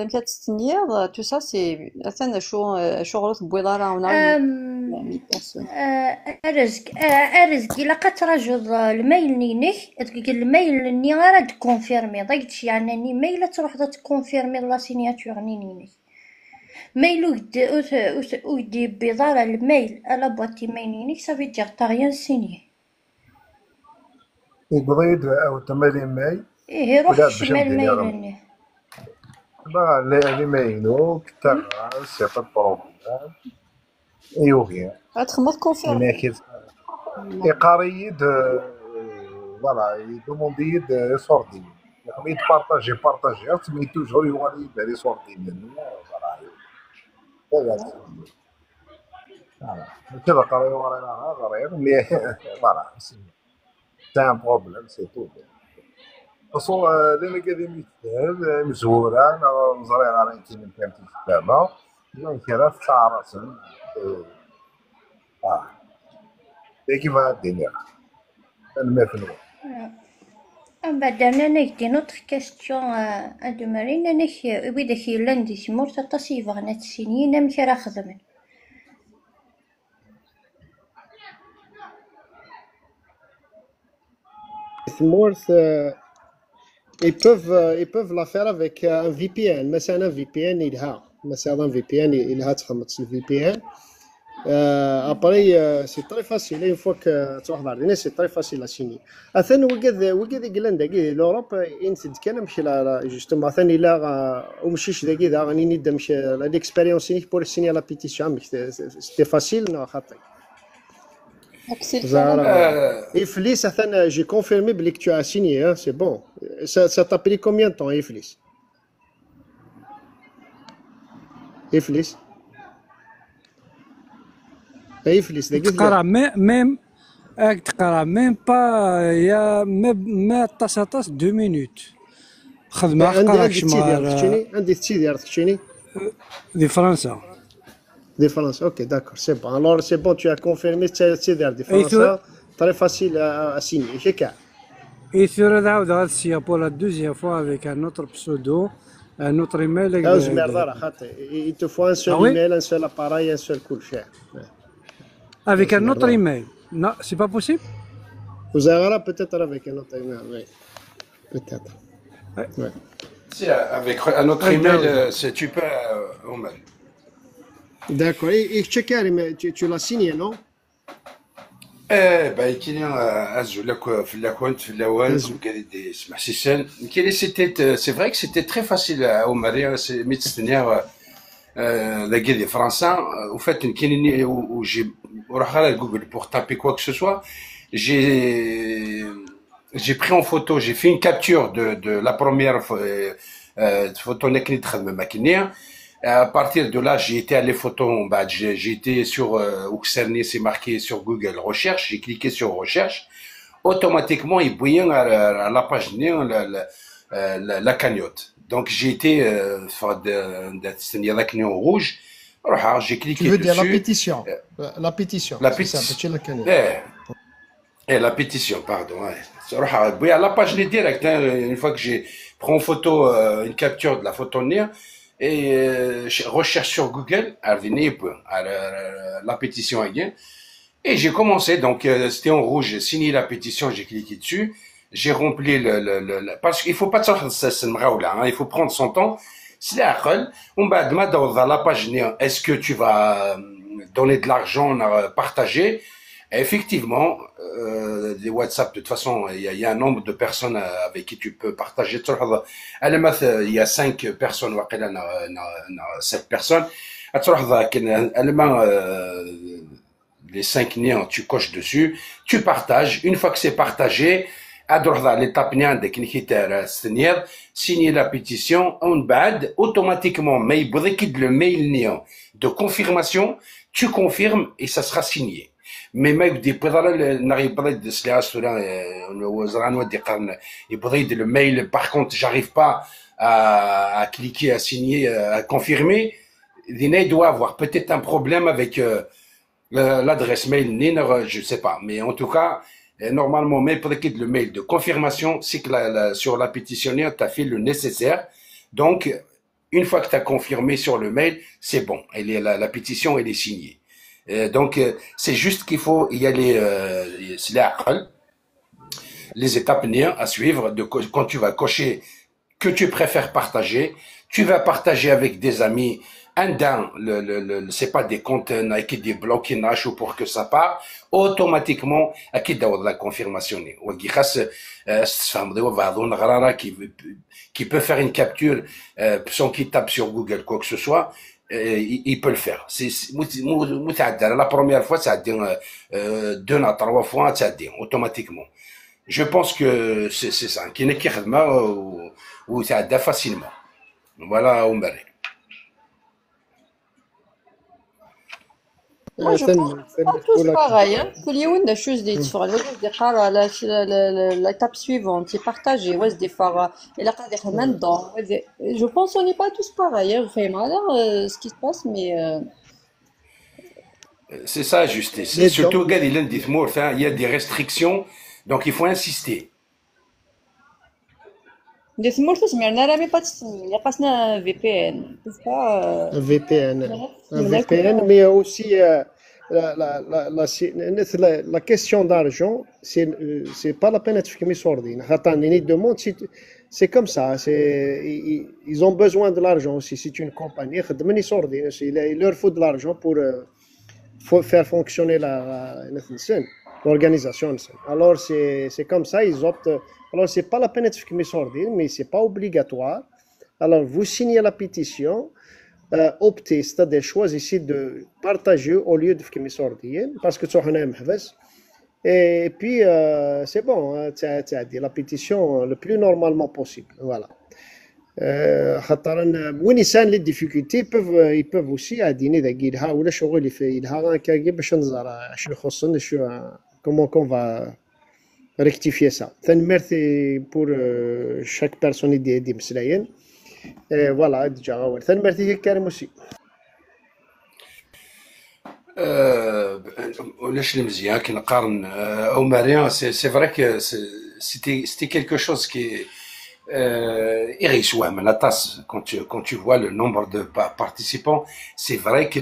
amek ad testenyiḍ, tout ça c'est atan acu acuɣer ur tewwiḍ ara en arrière. Arezg arezg ilaq ad trajuḍ lmayl-nni-inek, deg lmayl-nni ara d-tkunfirmiḍ, ad k-d-ceyyɛen email ad truḥeḍ ad tkunfirmiḍ la signature-nni-inek. Ma yella ur k-d-yewwiḍ ara lmayl à la boîte email-nni-inek, ça veut dire t'as rien signé. Yewweḍ-iyi-d awetma l'email. Ihi ruḥ kcem ar lmail-nni. Bah, les mails, c'est pas de problème. Yugi. Ad txedmeḍ confirmer. Iqar-iyi-d, euh, voilà, yedumund-iyi-d, euh, iṣurdiyen. Yeqbel-iyi-d partager, partager, mais toujours yuɣal-iyi-d ar iṣurdiyen. Voilà. Voilà. Mačči d aqrur ara ɣriɣ, mais voilà. C'est un problème, c'est tout. Façon, euh, les méga des mystères, euh, imezwura, neɣ ur ẓriɣ ara akken kan tikkelt-a. Llan kra tettaɛrasen. Euh, ah. Dagi bɣiɣ ad d-iniɣ. Tanemmirt-nwen. Mbeɛd rnan-ak-d une autre question, euh, a Dumari, nnan-ak, euh, widak yellan di tmurt aṭas i yebɣan ad ssinin amek ara xedmen. Tmurt, euh, ils peuvent, euh, ils peuvent la faire avec, euh, un V P N. Masalan, un V P N yelha. Masalan, un V P N yelha, txedmeḍ s V P N. Euh, après, euh, c'est très facile. Une fois que tu vas, c'est très facile à signer. Atan wigad, wigad i yellan dagi di l'Europe, init-d kan amek la, la, justement, atan ila, euh, umcic dagi daɣen, ini-d amek, euh, l'expérience-inek pour signer la pétition, amek, c'était facile, non, xaṭi. Zara. Euh, Iflis, atan, euh, j'ai confirmé belli que tu as signé, hein, c'est bon. Ça, ça t'a pris combien de temps, Iflis? Iflis. Iflis, dagi tella. Teqra, même, même, ak teqra, même pas, ya, même, même aṭas, aṭas, deux minutes. Xedmeɣ, anda, anda tettidireḍ keččini? Anda tettidireḍ keččini? Di Fransa. Di Fransa, ok, d'accord, c'est bon. Alors, c'est bon, tu as confirmé, c'est, c'est di Fransa. Très facile à, à signer, c'est clair. Et tura ad ɛawdeɣ ad ssiɣeɣ pour la deuxième fois avec un autre pseudo, un autre email. Ah, ur zmireḍ ara, xaṭi. Il te faut un seul email, un seul appareil, un seul كلشي. Avec un autre email. Non, c'est pas possible. Vous avez peut-être avec un autre email, oui. Peut-être. Ouais. Si, avec un autre email, euh, c'est, tu peux, euh, Omar. D'accord. Et, et Karim, tu, tu l'as signé, non? Eh, bah, ici, euh, azul akk fell-akent, fell-awen, azul. Wigad i d-yesmeḥsisen. Nekkini, c'était, euh, c'est vrai que c'était très facile à Omar, hein, c'est, mi tt-stenyaɣ, euh, euh, dagi di Fransa. Euh, au fait, nekkini, u, u, j'ai, ur ruḥeɣ ara Google pour taper quoi que ce soit. J'ai, j'ai pris en photo, j'ai fait une capture de, de la première pho-, euh, euh, photo-nni akken i d-xedmem akkenni. À partir de là, j'ai été à les photos, bah, j'ai, j'ai été sur, euh, ukessar-nni, c'est marqué sur Google Recherche, j'ai cliqué sur Recherche. Automatiquement, yewwi-yi à, à la page-nni, la, la, euh, la, la cagnotte. Donc, j'ai été, euh, faire de, de, de, en rouge. Ruḥeɣ, j'ai cliqué dessus. Tu veux dire la pétition? Euh, la, la pétition, la c'est ça, pétition. La cagnotte. Eh, eh, la pétition, pardon, ouais. Ruḥeɣ, oui, à la page-nni direct, hein, une fois que j'ai pris en photo, euh, une capture de la photo-nni, et, euh, recherche sur Google, ar dinna yewwi, ar, euh, la pétition-agi. Et j'ai commencé, donc, euh, c'était en rouge, signer la pétition, j'ai cliqué dessus, j'ai rempli le, le, le, le, parce qu'il faut pas te sortir de ce, ce là, hein, il faut prendre son temps. C'est la règle. On va demander à la page, est-ce que tu vas, euh, donner de l'argent, euh, partager? Et effectivement, euh, les WhatsApp, de toute façon, il y a, il y a un nombre de personnes, euh, avec qui tu peux partager. Tu vois, à la math, euh, il y a cinq personnes, ou, ou, ou, ou sept personnes. Tu vois, euh, les cinq liens, tu coches dessus, tu partages. Une fois que c'est partagé, ad truḥeḍ ɣer l'étape-nni anda akken i k-, ara s-tiniḍ, signer la pétition, umbeɛd, automatiquement, ma yewweḍ-ik-id le mail-nni de confirmation, tu confirmes et ça sera signé. Mais ma yewweḍ-ik-id, neɣ yewweḍ-ik-id, sliɣ-as tura, euh, ur ẓriɣ anwa d-iqqaren, yewweḍ-ik-id le mail, par contre, j'arrive pas à, à cliquer, à signer, à confirmer, dinna, il doit avoir peut-être un problème avec, euh, le, l'adresse mail, ni, ni, je sais pas. Mais en tout cas, euh, normalement, ma yewweḍ-ik-id le mail de confirmation, c'est que la, la, sur la pétition, tu as fait le nécessaire. Donc, une fois que tu as confirmé sur le mail, c'est bon. Elle est, la, la pétition, elle est signée. Euh, donc, euh, c'est juste qu'il faut y aller, euh, c'est la, les étapes à suivre de co-, quand tu vas cocher que tu préfères partager, tu vas partager avec des amis, anda le, le, le, c'est pas des containers qui débloquent ou pour que ça part, automatiquement à qui donne la confirmation. Ou qui خاص تفهم des بعض qui qui peut faire une capture sans qu'il tape sur Google quoi que ce soit. Il, il peut le faire. C'est متعدى la première fois ça a deux à trois fois ça a automatiquement. Je pense que c'est ça qui n'est كيخدمها وتعدى facilement. Voilà, Omer. Moi, je pense pas tous pareil. Hein. كل يوم des choses دي تفعل. واش دي قرا la, la, la, l'étape suivante, c'est partagé, واش دي فار. Il a pas des mains dedans. Je pense on n'est pas tous pareils, hein, vraiment. Là, euh, ce qui se passe, mais. Euh... C'est ça, juste. C'est surtout قاعد يلان دي تمورت, hein, il y a des restrictions, donc il faut insister. Des mots, mais on a pas de VPN. C'est pas. VPN. VPN, mais aussi euh, la, la, la, la, la question d'argent, c'est euh, c'est pas la peine de faire mes sordines. C'est comme ça. Ils, ils ont besoin de l'argent aussi. C'est une compagnie. Il leur faut de l'argent pour euh, faire fonctionner la, l'organisation. Alors, c'est comme ça, ils optent. Alors, c'est pas la peine de faire mes sordines, mais c'est pas obligatoire. Alors, vous signez la pétition, euh, optez, c'est-à-dire choisissez de partager au lieu de faire mes sordines, parce que tu as un. Et puis, euh, c'est bon, hein, tu as, tu as dit la pétition le plus normalement possible. Voilà. خاطر وين يسان les difficultés peuvent ils peuvent aussi عاديني داك يلها ولا شغل يلها كاكي باش نزار شنو يخصنا شو comment qu'on va rectifier ça. Tanemmirt pour chaque personne يدي يدي مسلاين. Voilà déjà غاول. Tanemmirt كريم aussi. ولاش المزيان كي نقارن او ماريا c'est vrai que c'était quelque chose qui يغيسوه من atas quand tu quand tu vois le nombre de participants c'est vrai que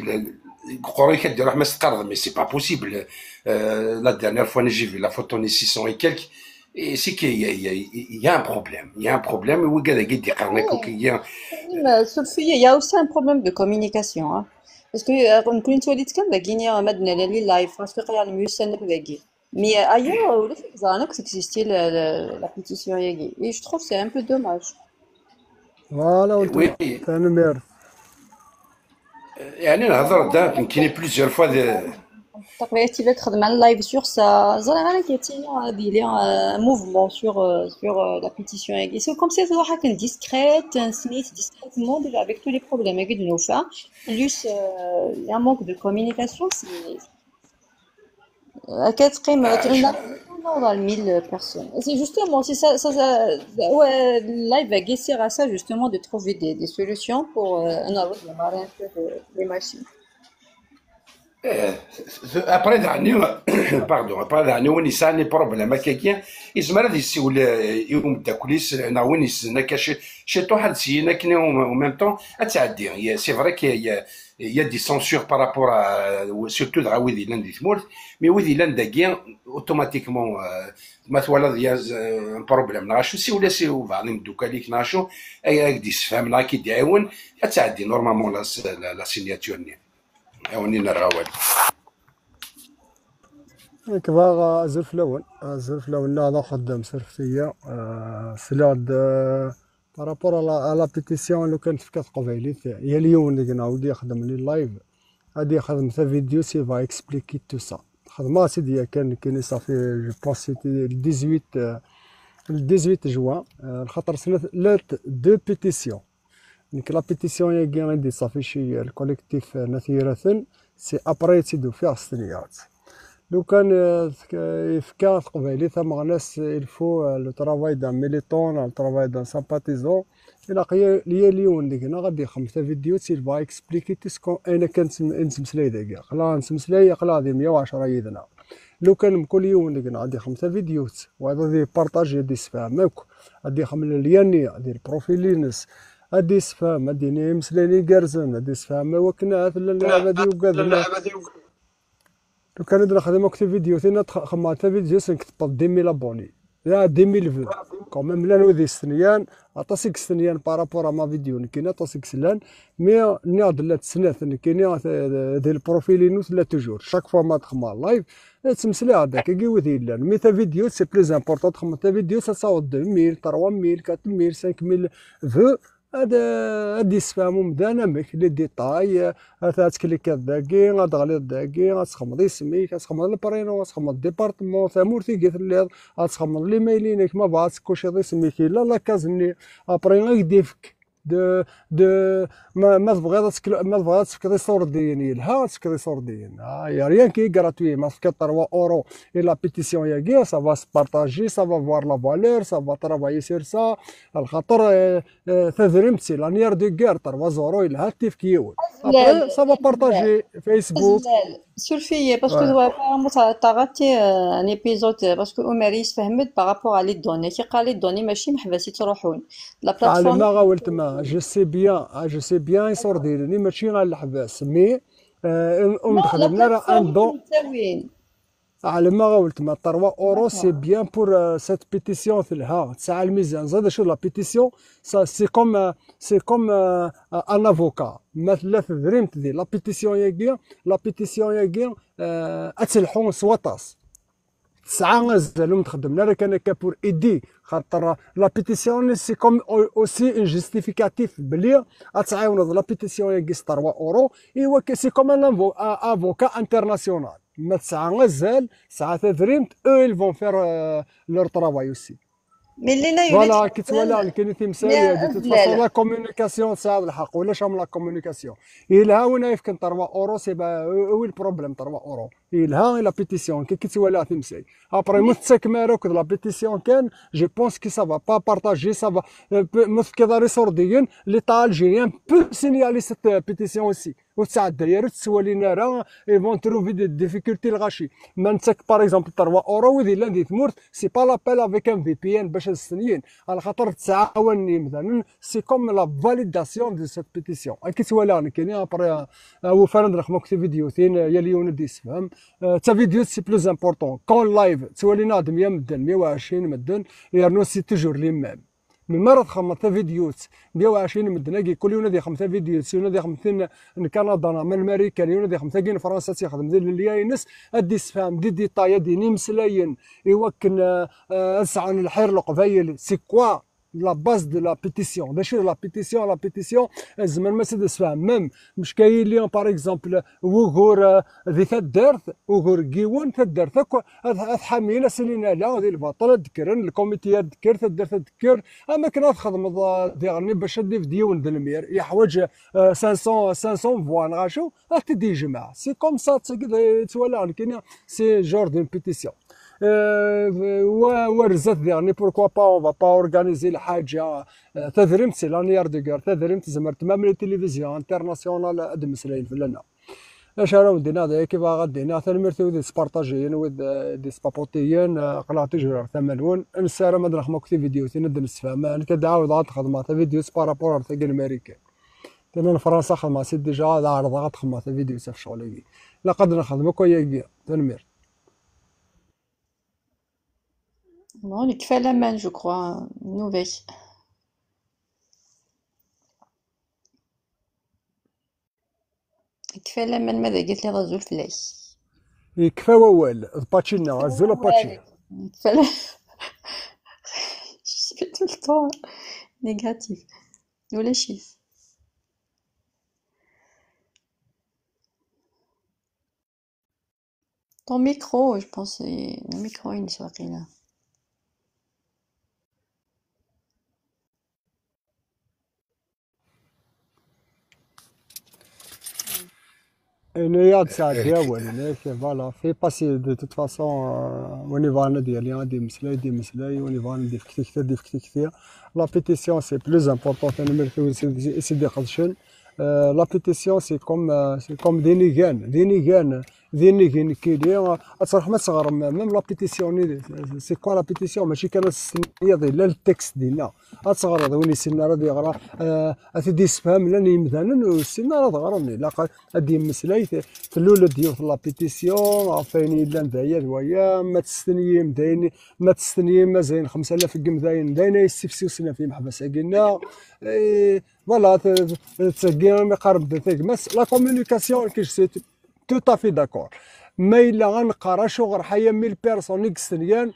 قريك دير واحد ما تقرض mais c'est pas possible la dernière fois j'ai vu la photo ni six cents et quelques. Et c'est qu'il y a, il y, a, il y a un problème. Il y a un problème. Oui, il y a des il y a aussi un problème de communication. Hein. Parce que on peut une solide comme la Guinée en mode les live parce que rien mieux c'est que la Guinée. Mais ailleurs, ça existe la pétition et je trouve c'est un peu dommage. Voilà, oui. يعني نهضر دا يمكن plusieurs fois de تقريبا تيبات خدم على live sur ça زرا انا كيتينا هذه لي mouvement sur sur la pétition et c'est comme c'est toujours حاجه discrète سميت discrètement déjà avec tous les problèmes هكا نوفا plus il y a un manque de communication c'est كتقيم نوض mille personnes. C'est justement, c'est ça, ça, ça ouais, live qui sert à ça justement de trouver des, des solutions pour euh, un autre démarrer un peu de, les machines. Après دعني pardon, après دعني وين يساني problème هكاكيا يزمر هذا يسول يوم داكليس انا وين يسنا كاش شي طوح هاد سينا كني en même temps اتعدي. C'est vrai que il y a des censures par rapport à surtout dɣa wid yellan di tmurt, mais wid yellan dagi automatiquement ma twalaḍ il y a un problème neɣ acu siwel-as i ubeɛḍ imdukal-ik neɣ acu, ad k-d-issefhem neɣ ad k-id-iɛiwen ad tɛeddi normalement la signature-nni. Awen-in-rɣ awal. Nekk daɣ azul fell-awen, azul fell-awen neɣ d axeddam s reftiya sliɣ-d. Par rapport à la, à la pétition لو كان تفكا تقبايليت يا اليوم ديقنا ودي يخدم لي live غادي يخدم تا vidéo سي فا expliquer tout ça. خدمة سيدي كان كاين صافي je pense c'était le dix-huit le dix-huit juin خاطر سنة لات deux pétitions. Donc la pétition ياكي غادي صافي شي le collectif نثيرة c'est après تيدو فيها ستنيات. لو كان يفكا تقبايلي ثم غناس il faut le travail d'un militant, le travail d'un sympathisant. إلا قيا ليا اليوم ديك هنا غادي يخمس فيديو تيلفا expliquer tout ce qu'on انا كنت نتمسلاي داكيا قلا نتمسلاي قلا غادي مية وعشرة يدنا. لو كان كل يوم ديك هنا غادي يخمس فيديو وهذا غادي يبارطاجي غادي يسفهم ماك غادي يخمل لياني غادي البروفيل لينس غادي يسفهم غادي يمسلاي لي كارزن غادي يسفهم ما وكنا هذا اللعبة دي وكذا. لو كان نخدم وقت فيديو ثاني خممت فيديو سنك تبط dix mille abonnés لا dix mille vues. Quand même, llan wid yestenyan, aṭas i yestenyan par rapport à ma vidéo nekkini, aṭas i yeslan, mais nniɣ-d llant snat nekkini, t-, di le profil-inu tella toujours. Chaque fois ma d-xedmeɣ live, eh, ttmeslayeɣ-d akkagi wid yellan. Mais ta vidéo, c'est plus important, txedmeḍ ta vidéo, ad taweḍ deux mille, trois mille, quatre mille, cinq mille vues, ad, ad d-yessefhem umdan amek, les détails, eh, ad, ad tklikiḍ dagi, ad d-teɣliḍ dagi, ad txedmeḍ isem-ik, ad txedmeḍ le prénom, ad txedmeḍ département, tamurt i telliḍ, ad txedmeḍ l'email-inek, ma bɣa ad tkuciḍ isem-ik, yella la case-nni. Après, ad k-d-ifk de, de, ma, ma tebɣiḍ ad tekl-, ma tebɣiḍ ad tefkeḍ iṣurdiyen, yelha ad tefkeḍ iṣurdiyen. Ah, y a rien qui est gratuit. Ma tefkiḍ trois euros et la pétition-agi, ça va se partager, ça va voir la valeur, ça va travailler sur ça. Lxaṭer, euh, euh, tadrimt, c'est l'annuaire de guerre, trois euros, yelha ad t-ifk yiwen. Après, ça va partager, Facebook. Azlal. Surfez-y, parce que ouais. Je vois pas un épisode, parce que Omer il se fait par rapport à les données. Qui les données, ماشي محبس يتروحون. La plateforme. Ah, je sais bien, ah, je sais bien, ils sont des, mais ماشي غير الحباس, mais, euh, on, on la plateforme, un don. على ما قلت ما trois euros, c'est bien pour, euh, cette pétition تلها تسعة الميزان. زاد شو la pétition, ça, c'est comme, euh, c'est comme, euh, un avocat. ما لا تدريم تدي la pétition ياكي, la pétition ياكي, euh, اتلحون سواطاس. تسعة مازال ما تخدمنا راه كان هكا pour aider, خاطر la pétition c'est comme aussi un justificatif بلي غتعاونوا la pétition ياكي trois euros. ايوا c'est comme un avo-, un avocat international. ما تسعة مازال ساعة تدريمت, eux ils vont faire, euh, leur travail aussi. Mais les voilà, كي تولى كاين تمثال, de toute façon la communication, c'est le حق ولا شام la communication. Il a une, il y a trois euros, c'est pas, où est le problème, trois euros. Il a la pétition, كي تولى تمثال. Après, متسك ماروك la pétition كان, je pense que ça va pas partager, ça va, euh, متكي داري سورديين, l'État algérien peut signaler cette, euh, pétition aussi. وتسعى الدراري تسوالينا راه ils vont trouver des difficultés الغاشي. ما نتك par exemple trois euros وذي لان دي تمورت, c'est pas l'appel avec un V P N باش السنيين, على خاطر تعاوني مثلا, c'est comme la validation de cette pétition. اكيد ولا كاين après, آه، وفرنا نخمك في فيديو ثين, آه، يا ليون دي سفهم. آه، تا فيديو c'est plus important. كون لايف تسوالينا عاد مية مدن, مية وعشرين مدن, يرنو c'est toujours les mêmes. Mais ما راه تخمم تا فيديوت مية وعشرين مدن, كي كل يوم هذه خمسة فيديوت, يوم هذه خمسين من كندا, من امريكا, يوم هذه خمسة كاين فرنسا تيخدم ذي اللي ينس, ادي سفام دي ديتاي, ادي نيمسلاين, يوكن, آه، آه، اسعى الحير القبايل, c'est quoi la base de la pétition؟ داشو la pétition؟ La pétition, آه، زمان ما سيد سفام, même مش كاين اليوم, par exemple, وغور, آه، ذي تدرت, وغور جيون تدرت, أكو هاد، هاد حاميين أسنين على هذه البطل، تذكرن الكوميتي، تذكر، تدير، تذكر. أما كنا تخدم ض-، ديغني باش هاد الفيديو ند المير يحوج، آه، خمسمية، خمسمية فوان غاشو، هاد تدي يجمع. C'est comme ça, تقدر تولى كاين c'est genre d'une pétition. آه، و-، ورزت ديغني، pourquoi pas, on va pas organiser الحاجة. آه، تدريمت c'est l'annuaire de guerre، تدريمت زمرت même les télévisions internationales أد مسلاين فلنا. اش راه ودينا هذا كيف غادينا. تنميرتي ودي سبارطاجيين ود دي سبابوتيين، آه، قناة تجرى ثمانون. نسارة ما دنخمك في فيديو تين دن السفام. أنا كدعاود عاد خدمة في فيديو سبارابور تاع الأمريكان. تنا فرنسا خدمة سي ديجا هذا عرض عاد خدمة في فيديو ساف شغل يجي. لا قد نخدمك ويا يجي. تنمير. Non, يكفى لمن, je crois, نوفيك. يكفى لمن ماذا قلت لي غزول فلاش. يكفى ووال، باتشينا، غزول باتشينا. يكفى ل-، je suis tout le temps négatif. ولا شيف. Ton micro, je pense, le micro, il est sur la. إني يا تساعد يا ولي، ليك، voilà، في باسي، de toute façon, آه، وين يبغى ندير، اللي غادي يمسلاي، يدي يمسلاي، وين يبغى ندير في كتير كتير، دير في كتير كتير. La pétition, c'est plus important, ثاني ميرثي وسيدي، سيدي قدشن. آه، la pétition, c'est comme, آه، c'est comme دينيغان، دينيغان. d inigi nekkini, ad tṛuḥem ad teɣrem même la pétition-nni. C'est quoi la pétition? Mačči kan ad testenyiḍ, yella le texte dinna. Ad teɣreḍ, win yessinen ara ad yeɣra, euh, ad t-id-yessefhem, llan yimdanen ur ssinen ara ad ɣren. Ilaq ad d-yemmeslay, t-, tlul-d yiwet la pétition ɣef wayen yellan d aya d waya, ma testenyim d ayen, ma testenyim azal n xemsa alaf n yimdanen, d ayen ay yessifsusen ɣef yimeḥbas-agi-nneɣ. Eh, voilà, t-, t-, tettagi imi qerreb-d tagmat, la communication, que je suis tout à fait d'accord. Ma yella ad neqqar acuɣer ḥaya mille personnes i yestenyan,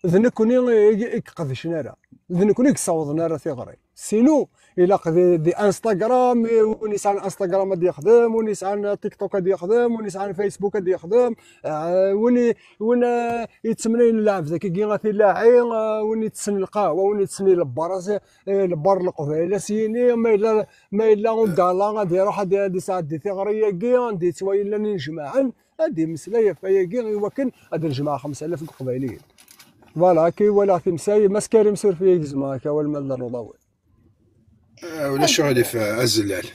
d nekkni i, i, i iqedcen ara, d nekkni i yessawḍen ara tiɣri. Sinu, ilaq di, di Instagram, i win yesɛan Instagram ad yexdem, win yesɛan TikTok ad yexdem, win yesɛan Facebook ad yexdem, eh, win i, win, eh, yettemnayen lɛebd akkagi ad t-ilaɛi, eh, win yettsen lqahwa, win yettsen ilebbar, as-, eh, lebbar n Leqbayel, as-yini, ma yella, ma yella ugala ad iruḥ ad, ad isɛeddi tiɣri-agi, anda yettwayellan inejmaɛen, ad d-yemmeslay ɣef wayagi i wakken ad nejmeɛ xemsa alaf n Iqbayliyen. Voilà, akka i walaɣ timsal, Mass Karim, suref-iyi gezmeɣ-ak awal ma d rruḍ awal. Ah, ulac aɣilif, ah, azellal.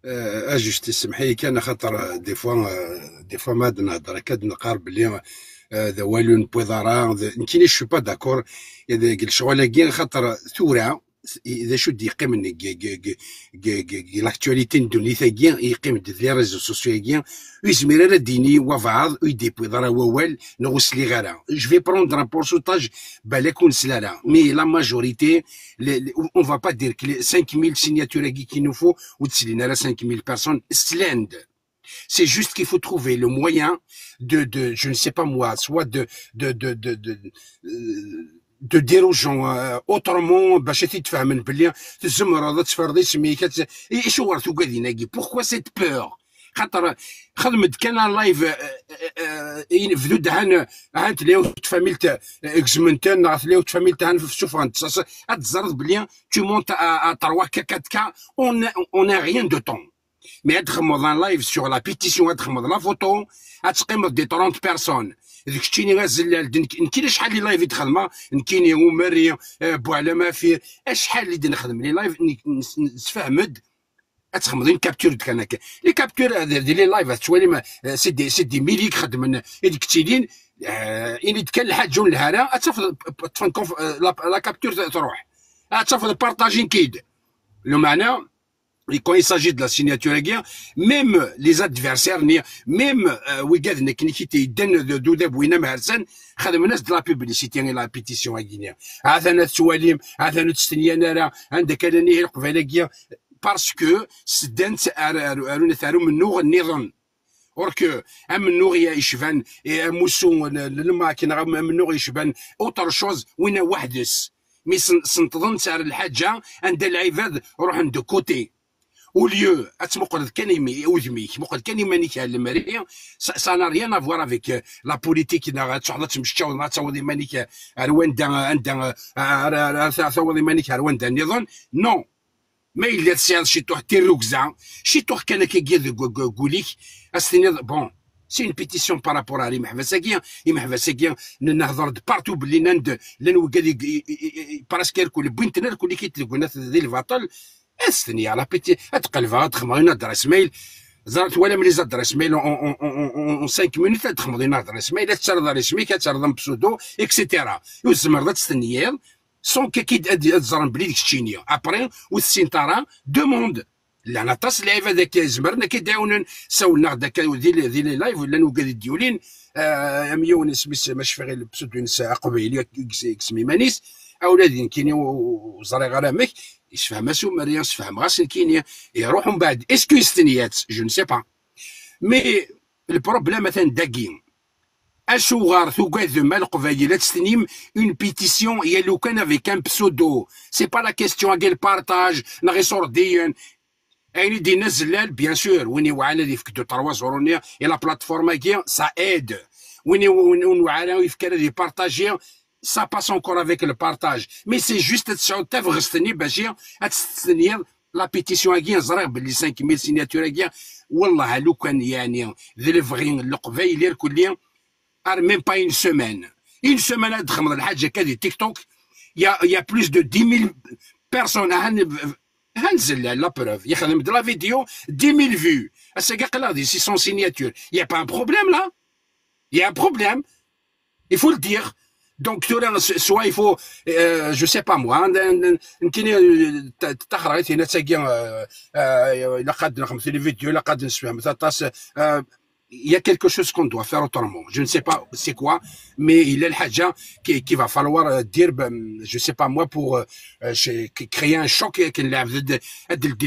Ah, ajusti, semmeḥ-iyi kan, axaṭer, ah, des fois, ah, des fois ma ad nehder akka, ad neqqar belli, ah, d awal ur newwiḍ ara, d, nekkini, je suis pas d'accord deg lecɣal-agi, axaṭer tura, d acu d-yeqqimen deg, deg, deg, deg, deg l'actualité n ddunit-agi, yeqqim-d di les réseaux sociaux-agi, ur yezmir ara ad d-yini wabɛaḍ, ur yi-d-yewwiḍ ara wawal, neɣ ur sliɣ ara. Je vais prendre un pourcentage, balak ur nesli ara. Mais la majorité, le, le, on va pas dire que les cinq mille signatures-agi qu'il nous faut, ur d-slin ara cinq mille personnes, slan-d. C'est juste qu'il faut trouver le moyen de, de, je ne sais pas moi, soit de, de, de, de, de, euh, de dire aux gens, euh, autrement, bac ad t-id-fehmen belli tzemreḍ ad tefreḍ isem-ik, ad t-, i, acuɣer tugadin-agi? Pourquoi cette peur? Xaṭer xedm-d kan un live, euh, euh, euh, bdu-d han, han tella yiwet tfamilt, euh, gezmen-ten, neɣ tella yiwet tfamilt han suffɣen-tt, ad teẓreḍ belli tu montes à, à trois K, quatre K, on, on a rien de temps. Mais ad txedmeḍ un live sur la pétition, ad txedmeḍ la photo, ad teqqimeḍ des trente personnes. D keččini azellal, d nekk, nekkini acḥal n live i d-xedmeɣ, nekkini, Umari, eh, Buɛlam Afir, acḥal i d-nexdem les lives, n-, n-, n-, nesfehmed, ad txedmeḍ une capture de kan akka. Les captures, eh, di, di les lives, ad tettwalim, eh, c'est des, c'est des milliers i ixeddmen, i d-yettilin, eh, ini-d kan lḥaǧa ur nelha ara, ad tafeḍ, ṭṭfen konf-, eh, la, la capture t-, truḥ. Ad tafeḍ partager-ik-id. Lameɛna, et quand il s'agit de la signature-agi, même les adversaires, ni même, euh, wigad n akken i k-yeddan d, d udabu-in amehersan, xedmen-as-d la publicité i la pétition-agi-ni. Atan ad tettwalim, atan ur tt-stenyan ara, anda kan anihi Leqbayel-agi, parce que seddan-tt ar, ar, ar, ar umennuɣ nniḍen. Or que amennuɣ yecban, eh, amussu n, n lmak, neɣ amennuɣ yecban autre chose, winna weḥd-s. Mi sen-, senṭḍen-tt ar lḥaǧa anda lɛibad ruḥen de côté. Au lieu ad tmuqleḍ kan imi-, udem-ik, muqel kan iman-ik ar lemri, ça, ça n'a rien à voir avec, euh, la politique, neɣ ad truḥeḍ ad temmecčaweḍ, neɣ ad tawiḍ iman-ik ar wanda, anda, euh, ar, ar, ar, ar tawiḍ iman-ik ar wanda nniḍen. Non. Ma yella tesɛiḍ ciṭuḥ tirrugza, ciṭuḥ kan akkagi deg, deg, deg wul-ik, ad s-tiniḍ, bon, c'est une pétition par rapport à imeḥbas-agi, imeḥbas-agi, n-, nehḍer-d partout belli llan-d, llan wigad i, i, i, i, presque irkul, wwin-ten irkul-ik-id deg unat di lbaṭel, ad s-tiniḍ, la péti-, ad qelbeɣ, ad xedmeɣ une adresse mail, ẓer, twalam les adresses mail en, en, en, en, en cinq minutes, ad xedmeḍ une adresse mail, ad terreḍ ar isem-ik, ad terreḍ un pseudo, et cetera. Ur tzemreḍ ad tstenyiḍ, sans que ad, ad ẓren belli d keččini. Après, ur tessineḍ ara, demande. Llan aṭas n lɛibad akka izemren ad k-id-ɛiwnen, sawlen-aɣ-d akka di, di, di les lives, llan wigad i d-yulin, ah, am yiwen isem-is, ma cfiɣ, pseudo-ines aqbayli, i yesem iman-is, a ula d nekkini ur, ur ẓriɣ ara amek, yessefhem-as Umari, sfehmeɣ-as nekkini, iruḥ umbeɛd, est-ce que yestenyatt? Je ne sais pas. Mais le problème atan dagi. Acuɣer tugadem a Leqbayel ad testenyim une pétition ya lukan avec un pseudo? C'est pas la question, agi le partage, neɣ iṣurdiyen. Ayen i d-yenna Zellal, bien sûr, win iwɛan ad yefk deux trois euros-nni i la plateforme-agi, ça aide. Win i, win, win iwɛan ad yefk ara ad ypartaji, ça passe encore avec le partage. Mais c'est juste ad tesɛuḍ tabɣest-nni bac ad testenyiḍ la pétition-agi, ẓriɣ belli cinq mille signature-agi, wallah, a lukan, yeɛni, d lebɣi n Leqbayel irkelli, ar même pas une semaine. Une semaine ad txedmeḍ lḥaǧa akka di TikTok, il y a, il y a plus de dix mille personnes, ahan, Hanzel, la preuve, yexdem-d la vidéo, dix mille vues. Ass-agi aql-aɣ di six cents signatures. Il y a pas un problème là? Il y a un problème. Il faut le dire. Donc, tura, s- soit il faut, euh, je sais pas moi, hein, n- n- nekkini, euh, ta- taxrayt-ina tagi, euh, euh, ilaq ad nexdem les vidéos, ilaq ad nessefhem aṭas, euh, il y a quelque chose qu'on doit faire autrement. Je ne sais pas c'est quoi, mais il y a le haja qui, qui va falloir, euh, dire, ben, je sais pas moi, pour, euh, euh, chez- qui- créer un choc et qu'il a de, de, de, de,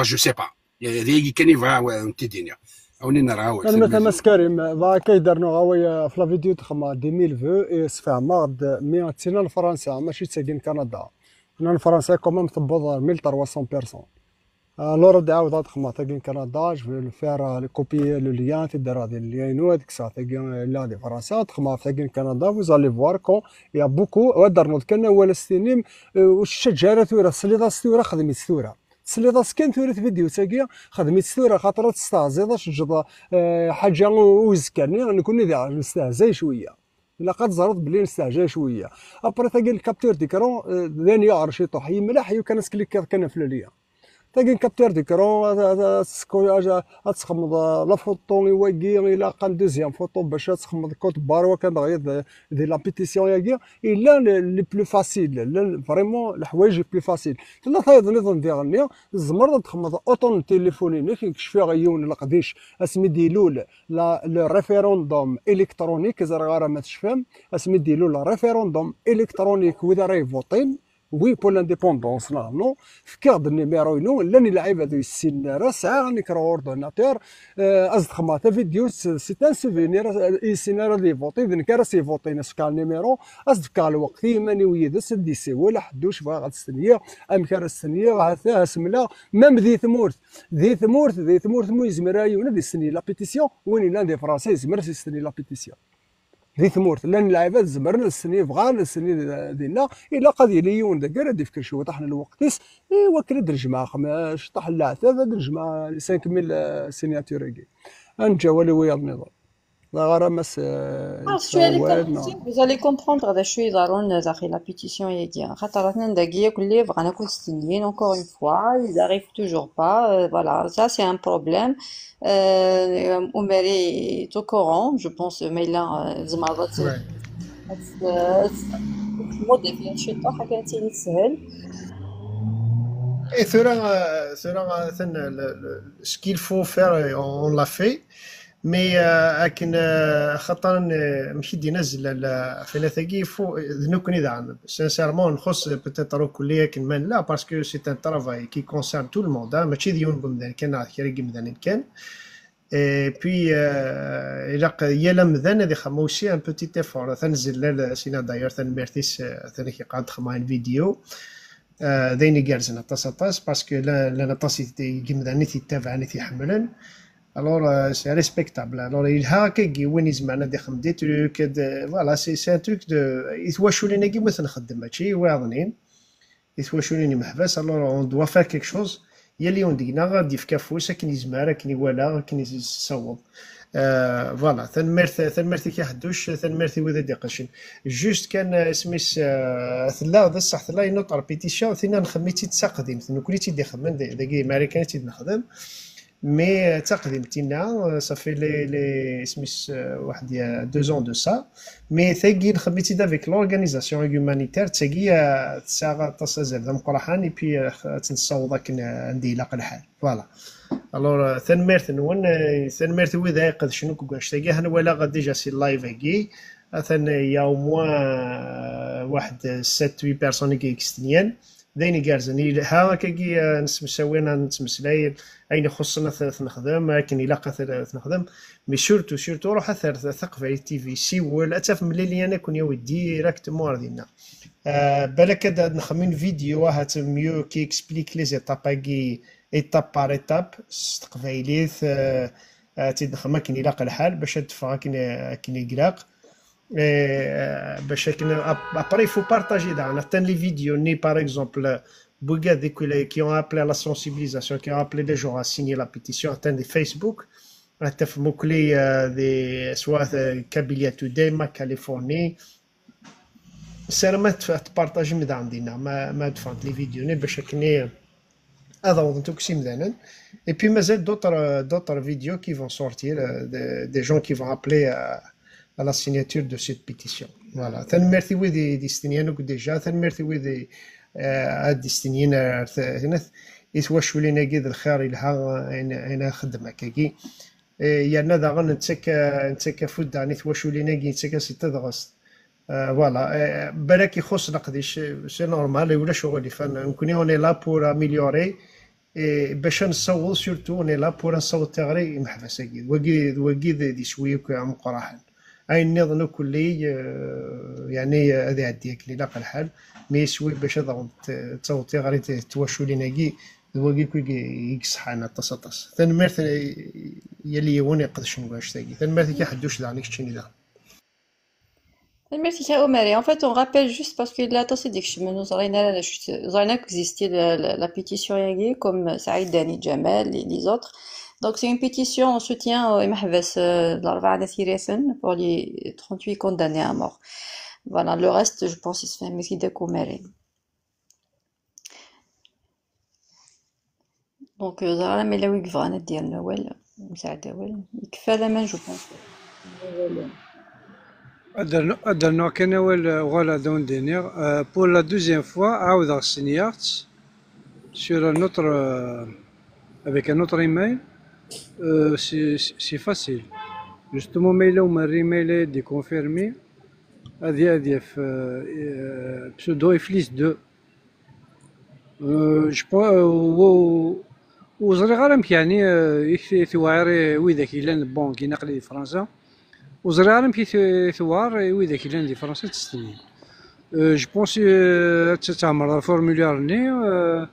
je sais pas. هذه كان يبغى تديني. عاونينا راه هو. Tanemmirt a Mass Karim, dɣa akka i d-rnuɣ away, euh, ɣef la vidéo d-xedmeɣ dix mille vues i sfehmeɣ-d, mi d-tina n Fransa, mačči d tagi n Kanada. Tina n Fransa quand même tewweḍ ɣer mille trois cents personnes. Alors ad ɛawdeɣ ad xedmeɣ tagi n Kanada, je vais le faire, euh, copier le lien, ad t-id-rreɣ di lien-inu, ad kkseɣ tagi, euh, yella di Fransa, ad xedmeɣ ɣef tagi n Kanada, vous allez voir quand il y a beaucoup, ad d-ternuḍ kan awal ad s-tinim, euh, ur ttcaǧǧa ara tura, tesliḍ-as tura, xdem-itt tura. Tesliḍ-as kan tura i tvidyut-agi, xdem-itt tura, xaṭer ad testeɛẓiḍ, ad teǧǧeḍ, eh, ḥaǧa u-, uzekka-nni, nekkni daɣen nestehzay cwiya. Ilaq ad teẓreḍ belli nestehzay cwiya. Après, tagi n capture d'écran, eh, d ayen yuɛer ciṭuḥ. Yemleḥ, yukan ad teklikiḍ kan ɣef le lien. Tagi n capture d'écran, ad, ad, ad, ad, ad txedmeḍ, eh, la photo i wagi, ilaq un deuxième photo bac ad txedmeḍ code barre, wakan dɣa d, di la pétition-agi. Yella le, le plus facile, llan vraiment leḥwayeǧ les plus faciles. Tella tayeḍ niḍen diɣenni, tzemreḍ ad txedmeḍ autant n tilifun-inek, nekk cfiɣ i yiwen n leqdic asmi d-ilul la, le référendum électronique, ẓriɣ ara ma tecfam, asmi d-ilul le référendum électronique, wid ara yvuṭin, oui pour l'indépendance, neɣ non, fkiɣ-d nimiṛu-inu, llan lɛibad ur yessinen ara, sɛiɣ nekk ordinateur, euh, ad s-d-xedmeɣ tavidyut, c'est un souvenir, euh, ur yessin ara ad yvuṭi, d nekk ara s-yvuṭin, as-fkeɣ nimiṛu, ad s-d-fkeɣ lweqt i yiman-iw yid-s, ad d-yessiwel, aḥedduc, bɣiɣ ad stenyiɣ, amek ara stenyiɣ, ha-, ha-, semleɣ, même di tmurt, di tmurt, di tmurt mu yezmer ara yiwen ad istenyi la pétition, win yellan di Fransa yezmer ad istenyi la pétition. Di tmurt, llan lɛibad zemren ad stenyin, bɣan ad stenyin dinna, ilaq ad yili yiwen dagi ara d-ifken cwiṭaḥ n lweqt-is, i wakken ad d-nejmeɛ xm-, cṭaḥ n leɛtab, ad d-nejmeɛ cinq mille, euh, signature-agi. Ad neǧǧ awal i wiyaḍ nniḍen. Dɣa ara mas, euh, Ah, je suis allée comprendre, vous allez comprendre d acu yeḍrun daxel la pétition-agi. Xaṭer atan dagi akk lli bɣan akk ad stenyin, encore une fois, ils arrivent toujours pas. Euh, voilà, ça c'est un problème. Euh, Omer est au courant, je pense, ma yella, euh, tzemreḍ ad t-, ad t-, ad t-, ad tmuddifiḍ ciṭuḥ, akken ad tili teshel. Et tura, euh, tura, euh, atan, le, le, ce qu'il faut faire, euh, on, on l'a fait. Mais, euh, akken, euh, xaṭer, euh, amek i d-yenna Zellal, euh, ɣef tagi, il faut, d nekkni daɣen. Sincèrement, nxuṣ peut-être akk-nni akken ma nella, parce que c'est un travail qui concerne tout le monde, hein, mačči d yiwen n wemdan kan, neɣ d kra n yimdanen kan. Et puis, euh, ilaq yal amdan ad ixdem aussi un petit effort. Atan Zellal, euh, sina d'ailleurs, tanemmirt-is, euh, atan ak-yeqqar-d xedmeɣ une vidéo. Euh, d ayen igerrzen aṭas, aṭas, parce que la, llan aṭas i t-, n yimdanen i t-yettabaɛen, i t-iḥemmlen. Alors, euh, c'est respectable. Alors, yelha akkagi win izemren ad ixdem des trucs, ad, voilà, c'est, c'est un truc de, i twaculin-agi ma t-nxeddem, mačči i wayeḍnin. I twaculin imeḥbas, alors on doit faire quelque chose. Yal yiwen deg-neɣ ad d-yefk afus akken yezmer, akken iwala, akken yessaweḍ. Euh, voilà, tanemmirt, tanemmirt-ik a Ḥedduc, tanemmirt i wid i d-iqedcen. Juste kan, euh, isem-is, euh, tella, d ṣṣeḥ, tella une autre pétition, tinna nxemmem-itt-id d taqdimt, nekkni i tt-id-ixemmen, d-, dagi Marikan i tt-id-nexdem. Mais, euh, d taqdimt tinna, euh, ça fait les, les, isem-is, euh, waḥed, il y a deux ans de ça. Mais tagi nxemmem-itt-id avec l'organisation humanitaire, d tagi, euh, tesɛa aṭas azal d ameqqran, et puis, euh, ad tt-nessaweḍ akken, euh, anda ilaq lḥal. Voilà. Alors, euh, tanemmirt-nwen, euh, tanemmirt i wid ay iqedcen akk deg wannect-agi. Ha nwalaɣ déjà si live-agi, atan, euh, il y a au moins, euh, waḥed, euh, sept, huit personnes i yestenyan. D ayen igerrzen, yelha akkagi, euh, nessemsawi, nettmeslay, ayen ixuṣṣen ad t-, ad t-nexdem, akken ilaq ad t-, ad t-nexdem. Mais surtout, surtout, ruḥ at ar Taqbaylit T V, siwel, ad tafem le lien ad ken-yawi directement ar dinna. Euh, balak ad, ad nexdem une vidéo, ahat mieux, qui explique les étapes-agi, étape par étape, s teqbaylit, euh, ad tt-id-nexdem akken ilaq lḥal, bac ad teffeɣ akken, akken i ilaq. Et, euh, bac akken, ap-, après, il faut partager daɣen. Atan les vidéos-nni, par exemple, wigad qui, qui ont appelé à la sensibilisation, qui ont appelé les gens à signer la pétition, atan di Facebook, ad tafem akk-, euh, di, soit, euh, Kabylia Today, Ma Californie, Ssarameɣ ad tf-, ad tpartajim daɣen dinna, ma, ma ad ffɣent les vidéos-nni, bac akken i, ad awḍent akk s imdanen. Et puis mazal d'autres, d'autres vidéos qui vont sortir, euh, des, des gens qui vont appeler à, à la signature de cette pétition. Voilà. Tanemmirt i wid i d-istenyan akk déjà, tanemmirt i wid i, euh, ad d-istenyin ar t-, i twaculin-agi d lxir yelha, ayen, ayen ara nxeddem akkagi. Eh, yerna daɣen nettak, nettak afud daɣen i twaculin-agi, nettak-asent tabɣest. Euh, voilà. Euh, balak ixuṣ leqdic, c'est normal, ulac uɣilif. Nekkni, on est là pour améliorer, et bac ad nessaweḍ, surtout, on est là pour ad nessaweḍ tiɣri i imeḥbas-agi. D wagi, d wagi d, d iswi akk ameqqraḥen. Ayen nniḍen akk-, euh, yeɛni, euh, ad iɛeddi akken ilaq lḥal, mi iswi bac ad aɣ-, t-, taweḍ tiɣri t-, twaculin-agi, d wagi akk i, i iṣeḥḥan aṭas, aṭas. Tanemmirt, eh, yal yiwen iqedcen deg wannect-agi. Tanemmirt-ik a Ḥedduc daɣen, i keččini daɣen. Tanemmirt-ik a Omari. En fait, on rappelle juste parce que yella aṭas i d-ikecmen, ur ẓrin ara d acu, ẓrin akk existi la, la, la pétition-agi, comme Saïd Dani Jamal et les autres. Donc, c'est une pétition en soutien, euh, i imeḥbas, euh, n Larebɛa n At Yiraten, pour les trente-huit condamnés à mort. Voilà, le reste, je pense, yessefhem-it-id akk Omari. Donc, euh, ẓriɣ ma yella wi yebɣan ad d-yerren awal, nesɛa-d awal. Yekfa laman, je pense. Ad d-rnu-, ad d-rnuɣ kan awal, euh, uɣaleɣ ad awen-d-iniɣ. Euh, pour la deuxième fois, ɛawdeɣ stenyaɣ-tt sur un autre, euh, avec un autre email. Euh, c'est, c'est, c'est facile. Justement, ma yella umerri, ma yella ad d-ikonfirmi, ad y-, ad yaf, euh, euh, pseudo Iflis deux. Euh, je pense, euh, ur, ur ẓriɣ ara amek, yeɛni, euh, i t-, i tewɛir i widak yellan, bon, deg naqli di Fransa. Ur ẓriɣ ara amek i t-, i tewɛer i widak yellan di Fransa ad tt-stenyin. Euh, je pense, euh, ad t-, ad tɛemmreḍ formulaire-nni, euh,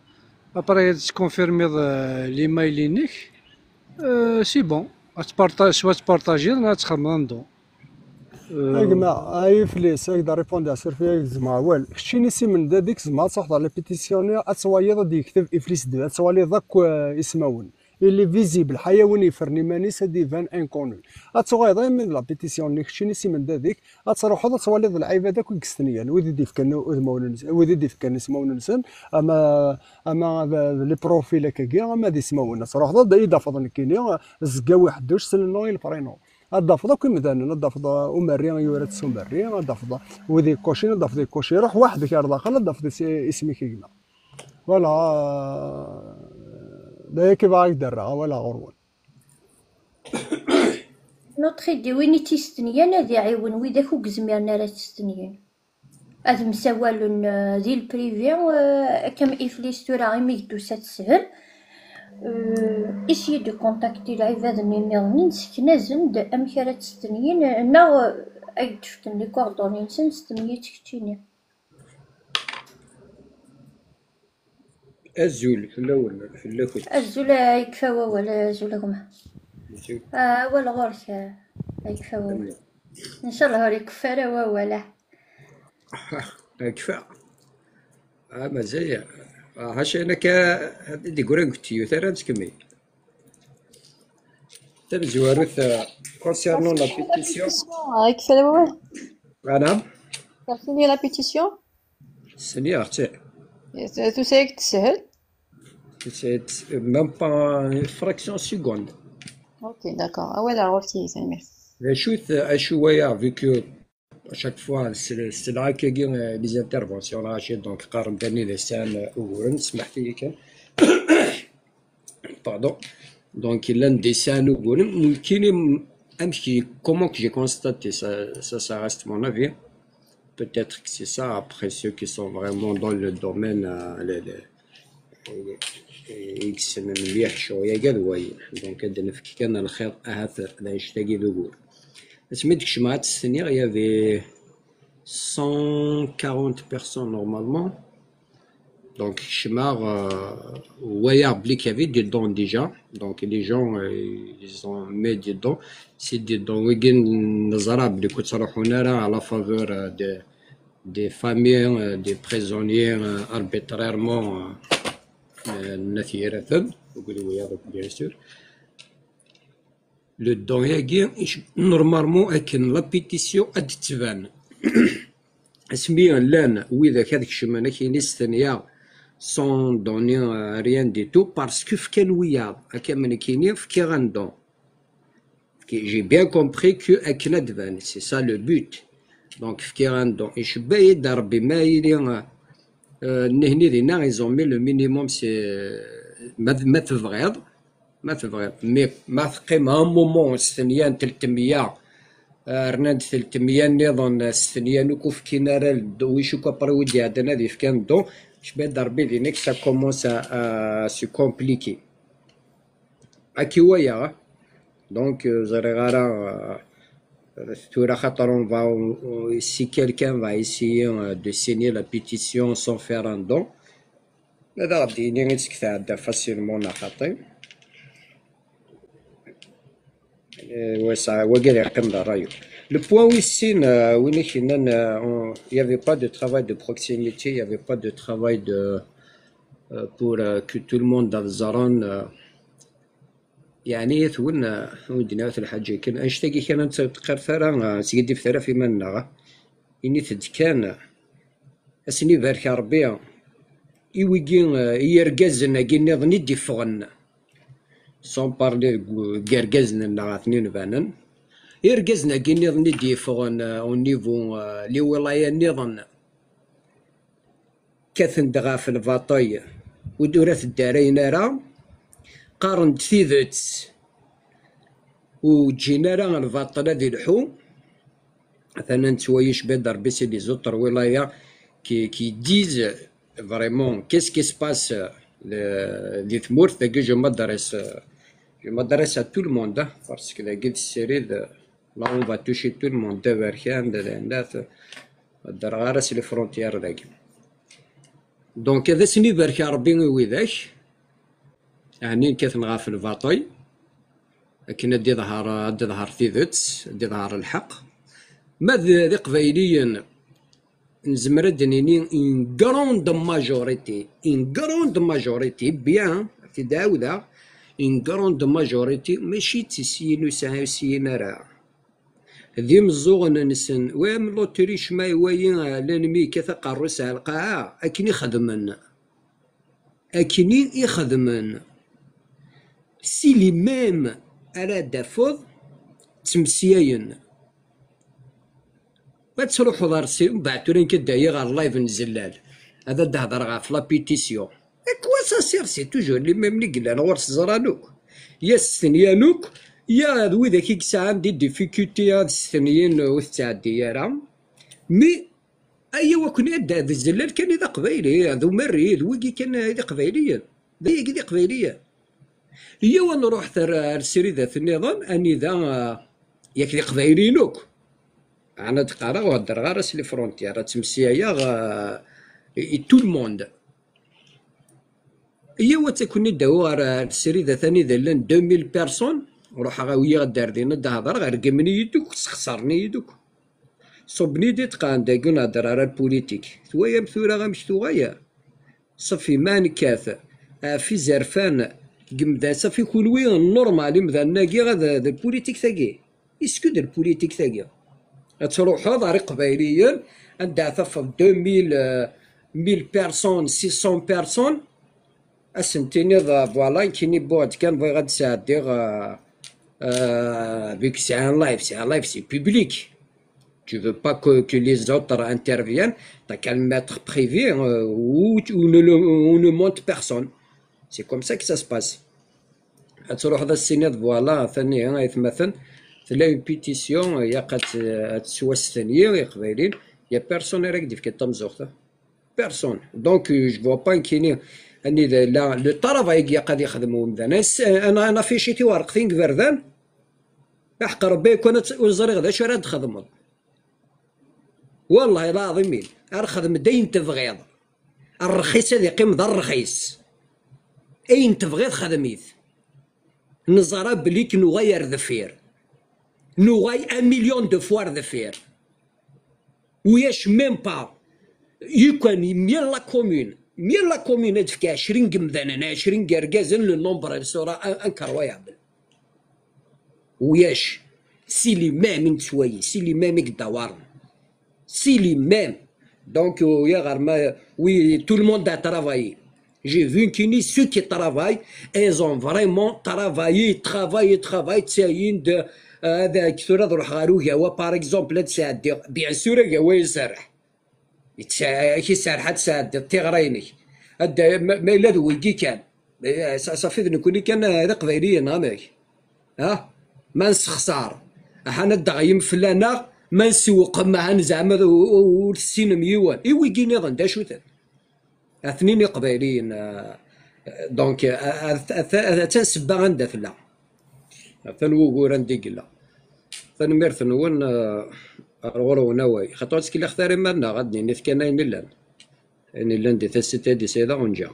après ad teskonfirmiḍ, euh, l'email-inek. Euh, c'est bon. Ad tparta-, soit ad tpartajiḍ, neɣ ad txedmeḍ un don. Euh, a gma, a Iflis, ad k-d-répondre, surtout ad k-zemreɣ awal. Keččini s imendad-ik, tzemreḍ ad truḥeḍ ɣer la pétition-nni, ad twaliḍ ad d-yekteb Iflis deux, ad twaliḍ akk, euh, ismawen. Il est visible, ḥaya win yeffren iman-is ad d-iban inconnu. Ad tuɣaleḍ armi d la pétition-nni, keččini s imendad-ik, ad truḥeḍ ad twaliḍ lɛibad akk i yestenyan, wid i d-ifkan udmawen-nsen, wid i d-ifkan ismawen-nsen, ama, ama d, d les profils akkagi, ama d ismawen. Ad truḥeḍ ad d-, i d-tafeḍ nekkini, Zeggawi Ḥedduc, s le nom et le prénom. Ad d-tafeḍ akk imdanen, ad d-tafeḍ, uh, umerri yura-d s umerri, ad d-tafeḍ wid yekucin, ad d-tafeḍ yekuci. Ruḥ weḥd-k ar daxel, ad d-tafeḍ is-, isem-ik a gma. Voilà, uh, d aya i bɣiɣ ad k-d-rreɣ, awal ɣur-wen. Notre idée, win i tt-istenyan ad iɛiwen widak ur yezmiren ara ad tt-stenyin. Ad msawalen, euh, di le privé, euh, akka am Iflis tura imi i d-tusa teshel. Euh, essayer de contacter lɛibad-nni nniḍen, nsken-asen-d amek ara tt-stenyin, neɣ, euh, ad d-fken les coordonnées-nsen s temyitt keččini. Azul fell-awen, fell-akent. Azul, ah, yekfa wawal, azul a gma. Azul. Ah, awal ɣur-k, ah, yekfa wawal. Ncallah ur yekfi ara wawal, ah. Yekfa. Ah, mazal. Ah, ḥaca nekk, ah, ad d-igran deg uteyyut ara nettkemmil. Tamezwarut, euh, concernant la pétition. Ah, yekfa wawal. Voilà. T'as fini la pétition? Sniɣ-tt. Tusa-yak-d teshel? C'est même pas une fraction de seconde. Ok, d'accord. Ah ouais, la routine, c'est mieux. D acu-t, acu waya, vu que à chaque fois, c'est, c'est là que, euh, les interventions, là, j'ai donc quarantaine de scènes, euh, au Burundi, smaḥt-iyi kan. Pardon. Donc, llan des scènes au Burundi, nekkini, amek, comment que j'ai constaté ça, ça, ça reste mon avis. Peut-être que c'est ça. Après, ceux qui sont vraiment dans le domaine, euh, le, le, i yessnen mliḥ ccɣel-agi d wayen. Donc, ad d-nefk kan lxir, ahat d annect-agi d ugur. Asmi d-kecmeɣ ad tt-stenyiɣ, il y avait cent quarante personnes normalement. Donc, kecmeɣ, euh, walaɣ belli qu'il y avait des dons déjà. Donc, les gens, euh, ils ont mis des dons. C'est des dons, wigi neẓra belli ur ttruḥun ara à la faveur, euh, de, des familles, euh, des prisonniers, euh, arbitrairement, euh, euh, n At Yiraten, akked wiyaḍ akk, bien sûr. Le don-agi, normalement, akken la pétition ad d-tban. asmi llan widak ad kecmen akini s tenya, sans donner, euh, rien du tout, parce que fkan wiyaḍ, akka am nekkini fkiɣ un don. J'ai bien compris que akken ad d-ban, c'est ça le but. Donc fkiɣ un don. Icebba-yi-d Rebbi ma yili, euh, nihni dinna, ils ont mis le minimum, c'est, euh, ma, ma tebɣiḍ, ma tebɣiḍ. Mais ma teqqim un moment s tenya n telt meyya, euh, rnan-d telt meyya nniḍen s tenya n ur k-fkin ara, d-, wic akk après wi d-iɛeddan ad ifkan don, icebba-yi-d Rebbi dinna que ça commence à, à se compliquer. Aki waya. Donc, euh, ẓriɣ ara, euh, tura xaṭer on va, on, on, si quelqu'un va essayer, euh, de signer la pétition sans faire un don, ad aɣ-d-yini i tt-tɛedda facilement neɣ xaṭi. Euh, wasa, wagi ad yeqqim d ṛṛay-iw. Le point wis sin, euh, win i k-yennan, euh, on, il y avait pas de travail de proximité, il y avait pas de travail de, euh, pour, euh, que tout le monde ad ẓren, euh, yeɛni yat-wen, euh, ur d-nɛawed lḥaǧa kan, annect-agi kan ur tt-, ur tt-qqaret ara, euh, skiddibet ara ɣef iman-nneɣ, ah. Init-d kan, euh, ad sen-ibarek Rebbi i wigi, euh, i yergazen-agi nniḍen i d-iffɣen, sans parler deg, deg yergazen-nneɣ ad ten-inbanen, irgazen-agi nniḍen i d-iffɣen, euh, au niveau, euh, liwilaya nniḍen, kkaten-d ɣef lbaṭel, ur d-, ur at-ddarayen ara, qqaren-d tidet, ur ǧǧin ara lbaṭel ad ilḥu. Atan nettwali icebba-yi-d Rebbi si les autres wilaya qui, qui disent vraiment qu'est-ce qui se passe, euh, di tmurt dagi. Je m'adresse, euh, je m'adresse à tout le monde, hein, parce que dagi d srid, euh, là on va toucher tout le monde, d aberkan, d, d, d, ddreɣ ara si les frontières dagi. Donc ad asen-ibarek Rebbi i widak, ɛni kkaten ɣef lbaṭel, akken ad d-iḍher, ad d-iḍher tidet, ad d-iḍher lḥeqq. Ma d, d Iqbayliyen, nezmer ad d-nini une grande majorité, une grande majorité, bien, ad t-id-ɛawdeɣ, une grande majorité, mačči d tisyin ur sɛi-, ur syin ara. D imeẓẓuɣen-nsen, wa am l'Autriche, ma wayi, euh, l'ennemi yekkat aqerru-s ar lqaɛa, akken i xedmen. Akken i, i xedmen. Si les mêmes ara d-tafeḍ, ttmesyayen. Ma tettruḥuḍ ar si-, mbeɛd tura nekk ad d-ayiɣ ɣer live n Zellal. Ad d-hedreɣ ɣef la pétition. À quoi ça sert, c'est toujours les mêmes i yellan ɣur-s ẓran akk. Ya stenyan akk, ya d widak i yesɛan des difficultés ad stenyin ur tettɛeddi ara. Mais aya wakni ad d-, d Zellal kan i d aqbayli, d umarri, d wigi kan i d iqbayliyen. D ayagi d iqbayliyen. Yyaw ad nruḥ ar, ar sridat nniḍen, anida, ah, yak d iqbayliyen akk. Ɛni ad qqareɣ ur heddreɣ ara s les frontières, ad ttmesyayeɣ, ah, i, i tout le monde. Yyaw ad tt-aken-id-awiɣ ar, ar sridat anida llan deux mille personnes, ruḥeɣ awiyeɣ-d ar din ad d-hedreɣ, rgmen-iyi-d akk, sxeṣren-iyi-d akk. Ṣubben-iyi-d itqan dagi ur nhedder ara politique. Twayam tura amek tuɣal? Safi ma nekkat ɣef izerfan n yimdanen, safi kunwi normal imdanen-agi ad, d politique tagi. Est-ce que d politique tagi? Ad truḥeḍ ar iqbayliyen anda tafeḍ deux mille, euh, mille personnes, six cents personnes, ad sen-tiniḍ, euh, voilà, nekkini buɛd kan bɣiɣ ad d-sɛeddiɣ, euh, euh, vu que c'est un live, c'est un live, c'est public. Tu veux pas que, que les autres interviennent, t'as qu'à le mettre privé, euh, où, où ne, le- où ne monte personne. C'est comme ça que ça se passe. Ad truḥeḍ ad s-tiniḍ, voilà, atan ihi, aytmaten, tella une pétition, ilaq ad, ad tettwastenyi iqbayliyen, il y a personne ara k-d-ifken tamzuɣt. Personne. Donc, euh, je vois pas nekkini anida yella le travail i ilaq ad ixdem umdan. As-, ana, ana affiché tiwerqtin deg iberdan. Aḥeqq Rebbi, kan ad tt-, ur ẓriɣ d acu ara d-txedmeḍ. Wallahi lɛaḍimin, ar xdem-d ayen tebɣiḍ. Rrxis ad iqqim d rrxis. Ayen tebɣiḍ xdem-it. Neẓra belli k-nuɣal ar deffir. Nuɣal un million de fois ar deffir. Ulac même pas. Yukan, mya la commune, mya la commune ad fk ɛecrin n yimdanen, ɛecrin n yergazen, le nombre sera in-, incroyable. Ulac. Si les mêmes i nettwali, si les mêmes i yeddawaren. Si les mêmes. Donc, euh, il y a rarement, oui, tout le monde a travaillé. J'ai vu qu'il y a ceux qui travaillent, et ils ont vraiment travaillé, travaillé, travaillé, ttsayin-d, euh, ad, tura ad ruḥeɣ ɣer ugawa, par exemple, ad sɛeddiɣ. Bien sûr, agawa iserreḥ. Yettsa-, ak-iserreḥ ad tesɛeddiḍ tiɣra-inek. Ad, ma, ma yella d wigi kan. Eh, sa-, safi d nekkni kan, eh, d iqbayliyen, amek? Ha? Ma nessexṣar, aḥan ad d-aɣyem fell-aneɣ, ma nsewqem, aḥan zeɛma d-, u-, u-, ur tessinem yiwen. I wigi nniḍen, d acu-ten? Atnin iqbayliyen, eh, donc, eh, at-, at-, attan ssebba anda tella. Atan wugur anda i yella. Tanemmirt-nwen, eh, ar ɣur-wen awal. Xaṭer ur ttkelliɣet ara iman-nneɣ, ad d-ninit kan ayen illan. Ayen illan di tassit-agi, Sayda Unǧa.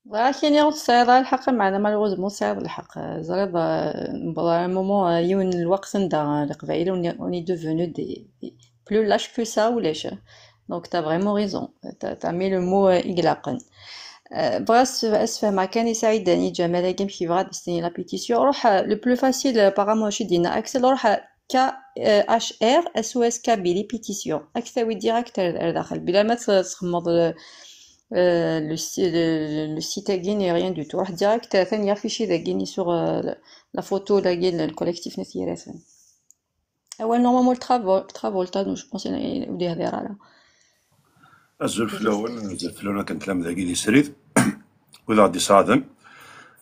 Bɣiɣ ad k-iniɣ ur tesɛiḍ ara lḥeqq, meɛna malheureusement tesɛiḍ lḥeqq. Ẓriḍ, euh, newweḍ ɣer un moment, euh, yiwen n lweqt anda, euh, Leqbayel, on est, on est devenu des, des plus lâches que ça, ulac. Donc, t'as vraiment raison. T'as, t'as mis le mot, euh, i ilaqen. Euh, bɣiɣ ad s-, ad sfehmeɣ kan i Saɛid Dani Ǧamal-agi amek yebɣa ad s-tini la pétition. Ruḥ, euh, le plus facile, euh, apparemment, acu d-yenna Axel, ruḥ, euh, K, euh, H R, S O S Kabylie pétition. Ad k-tawi direct ar, ar daxel. Bila ma t-, txemmeḍ, euh, euh, le si-, le, le site-agi ni rien du tout. Ruḥ direct, atan affiché dagi ni sur, euh, la, la photo dagi, le, le collectif n At Yiraten. Awal normalement le Travo-, Travolta, donc je pense ur d-yehdir ara. Azul fell-awen, azul fell-awen akken tellam dagi di srid. Wid aɣ-d-iseɛden.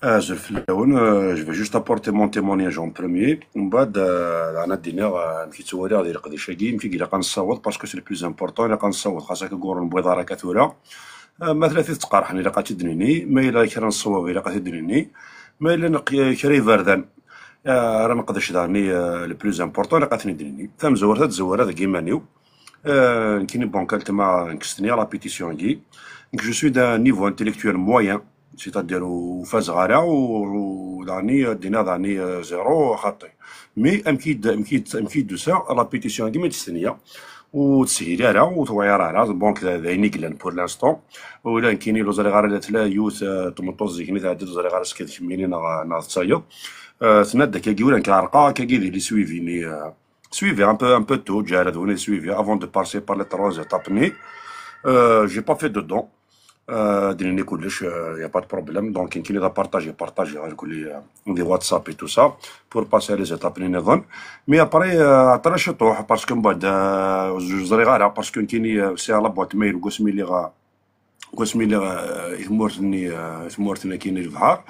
Azul fell-awen, euh, je vais juste apporter mon témoignage en premier. Mbeɛd, euh, daɣen ad d-iniɣ, euh, amek i ttwaliɣ di leqdic-agi, amek i ilaq ad nessaweḍ, parce que c'est le plus important, ilaq ad nessaweḍ, xas akka ɣur-n wid ara akka tura. Euh, ma tella tid teqerḥen, ilaq ad tt-id-nini, ma yella kra n ṣṣwab, ilaq ad t-id-nini, ma yella neq-, kra iberdan, euh, ara neqdec daɣen, euh, le plus important, ilaq ad ten-id-nini. Tamezwarut ad tzewwer deg iman-iw. Euh, nekkini, bon, kaltma, nekk stenyaɣ la pétition-agi. Nekk, je suis d'un niveau intellectuel moyen, c'est-à-dire ur fazeɣ ara, u, u, daɣni, euh, dina daɣni, euh, zéro, xaṭi. Mais amek i d-, amek i d-, amek i d-tusa la pétition-agi, ma d-stenya, ur teshil ara, ur tewɛir ara, donc d, d ayen i yellan pour l'instant. Ula nekkini ur ẓriɣ ara la tella yiwet, euh, tmeṭṭut zik-nni tɛeddi, ur ẓriɣ ara skud kemmini neɣ, neɣ d tayeḍ. Euh, tenna-d akkagi, ula nekk ɛerqeɣ akkagi di les suivis-nni, euh, suivi un peu, un peu tout, ǧared wani suivi avant de passer par les trois étapes-nni. Euh, j'ai pas fait dedans. Euh, d-nini kullec, euh, y a pas de problème. Donc, nekkini d apartage, partage, euh, di WhatsApp et tout ça, pour passer les étapes-nni niḍen. Mais après, euh, aṭra ciṭuḥ, parce que mbeɛd, euh, ur ẓriɣ ara, parce que nekkini, euh, sɛiɣ la boîte mail, deg wasmi lliɣ, euh, deg wasmi lliɣ, euh, i tmurt-nni, euh, i tmurt-nni akkin i lebḥer.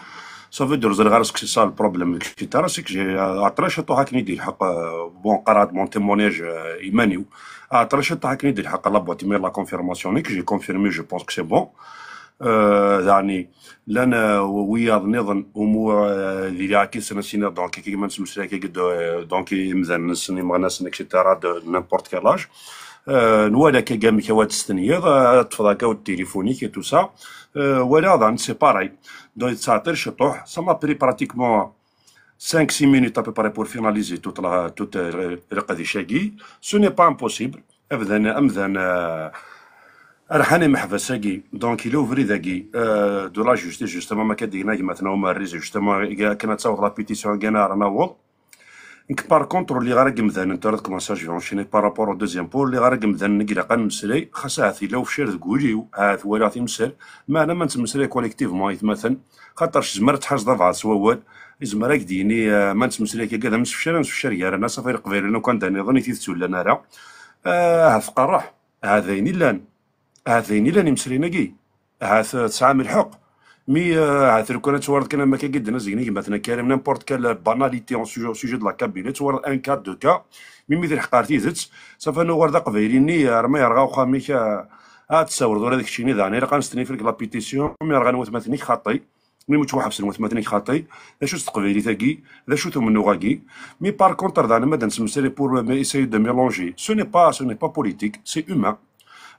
Ça veut dire, ur ẓriɣ ara seg ça le problème, et cetera. C'est que j'ai, euh, aṭra ciṭuḥ akken i d-ilḥeq, euh, bon, qqareɣ-d mon témoignage, euh, iman-iw. Aṭra ciṭuḥ akken i d-ilḥeq la boîte email, la confirmation-nni, que j'ai confirmé, je pense que c'est bon. Euh, daɣni, llan, euh, wiyaḍ nniḍen, umu, euh, di liɛakis n asina, donc, kif ma nettmeslay akka, de, donc, imdanen-nsen, imeɣnasen, et cetera, de n'importe quel âge. Euh, nwala akka amek ara d-testenyiḍ, euh, ad teṭṭfeḍ akka tilifun-ik et tout ça. Euh, walaɣ daɣen, c'est pareil. Donc, yettɛeṭṭil ciṭuḥ. Ça m'a pris pratiquement cinq six minutes à peu près pour finaliser toute la, toute, euh, leqdic-agi. Ce n'est pas impossible. Amdan, amdan, euh, rḥan imeḥbas-agi. Donc, il est ubrid-agi, euh, de la justice, justement, ma akka d-yenna gma-tneɣ Umerriz, justement, akken ad taweḍ la pétition-agi ara naweḍ. Nekk, par contre, ur lliɣ ara deg imdanen, tura ad commencer, je vais enchaîner par rapport au deuxième point, ur lliɣ ara deg imdanen i ilaq ad nemmeslay, xas ahat yella ufcir deg wul-iw, ahat walaɣ timsal, meɛna ma nettmeslay collectivement, aytmaten, xaṭer tezmer ad tḥazeḍ abɛaḍ s wawal, yezmer ad k-d-yini, euh, ma nettmeslay akka, ad nemsefcir, ad nemsefcir gar-aneɣ, safi Leqbayel akk anda nniḍen i tidet ur llan ara. Euh, ahat tqerreḥ, ahat d ayen illan, ahat d ayen illan imeslayen-agi. Ahat, eh, tesɛam lḥeqq. Mi, eh, ahat lukan ad twariḍ kan am akka i d-nna zik-nni gma-tneɣ Karim, n'importe quelle banalité en sujet, au sujet de la Kabylie, ad twariḍ un cas, deux cas, mi, mi telḥeq ar tidet, safa nuɣal d aqbayli-nni, eh, ar ma yerɣa uxxam-ik, eh, ad tessawleḍ ula d keččini daɣen, ilaq ad nestenni fil-k la pétition, mi yerɣan watmaten-ik xaṭi, mi muč ḥebsen watmaten-ik xaṭi, d acu-tt teqbaylit-agi, d acu-t umennuɣ-agi. Mi par contre, daɣen, ma d-nettmeslay pour, eh, essayer de mélanger, ce n'est pas, ce n'est pas politique, c'est humain.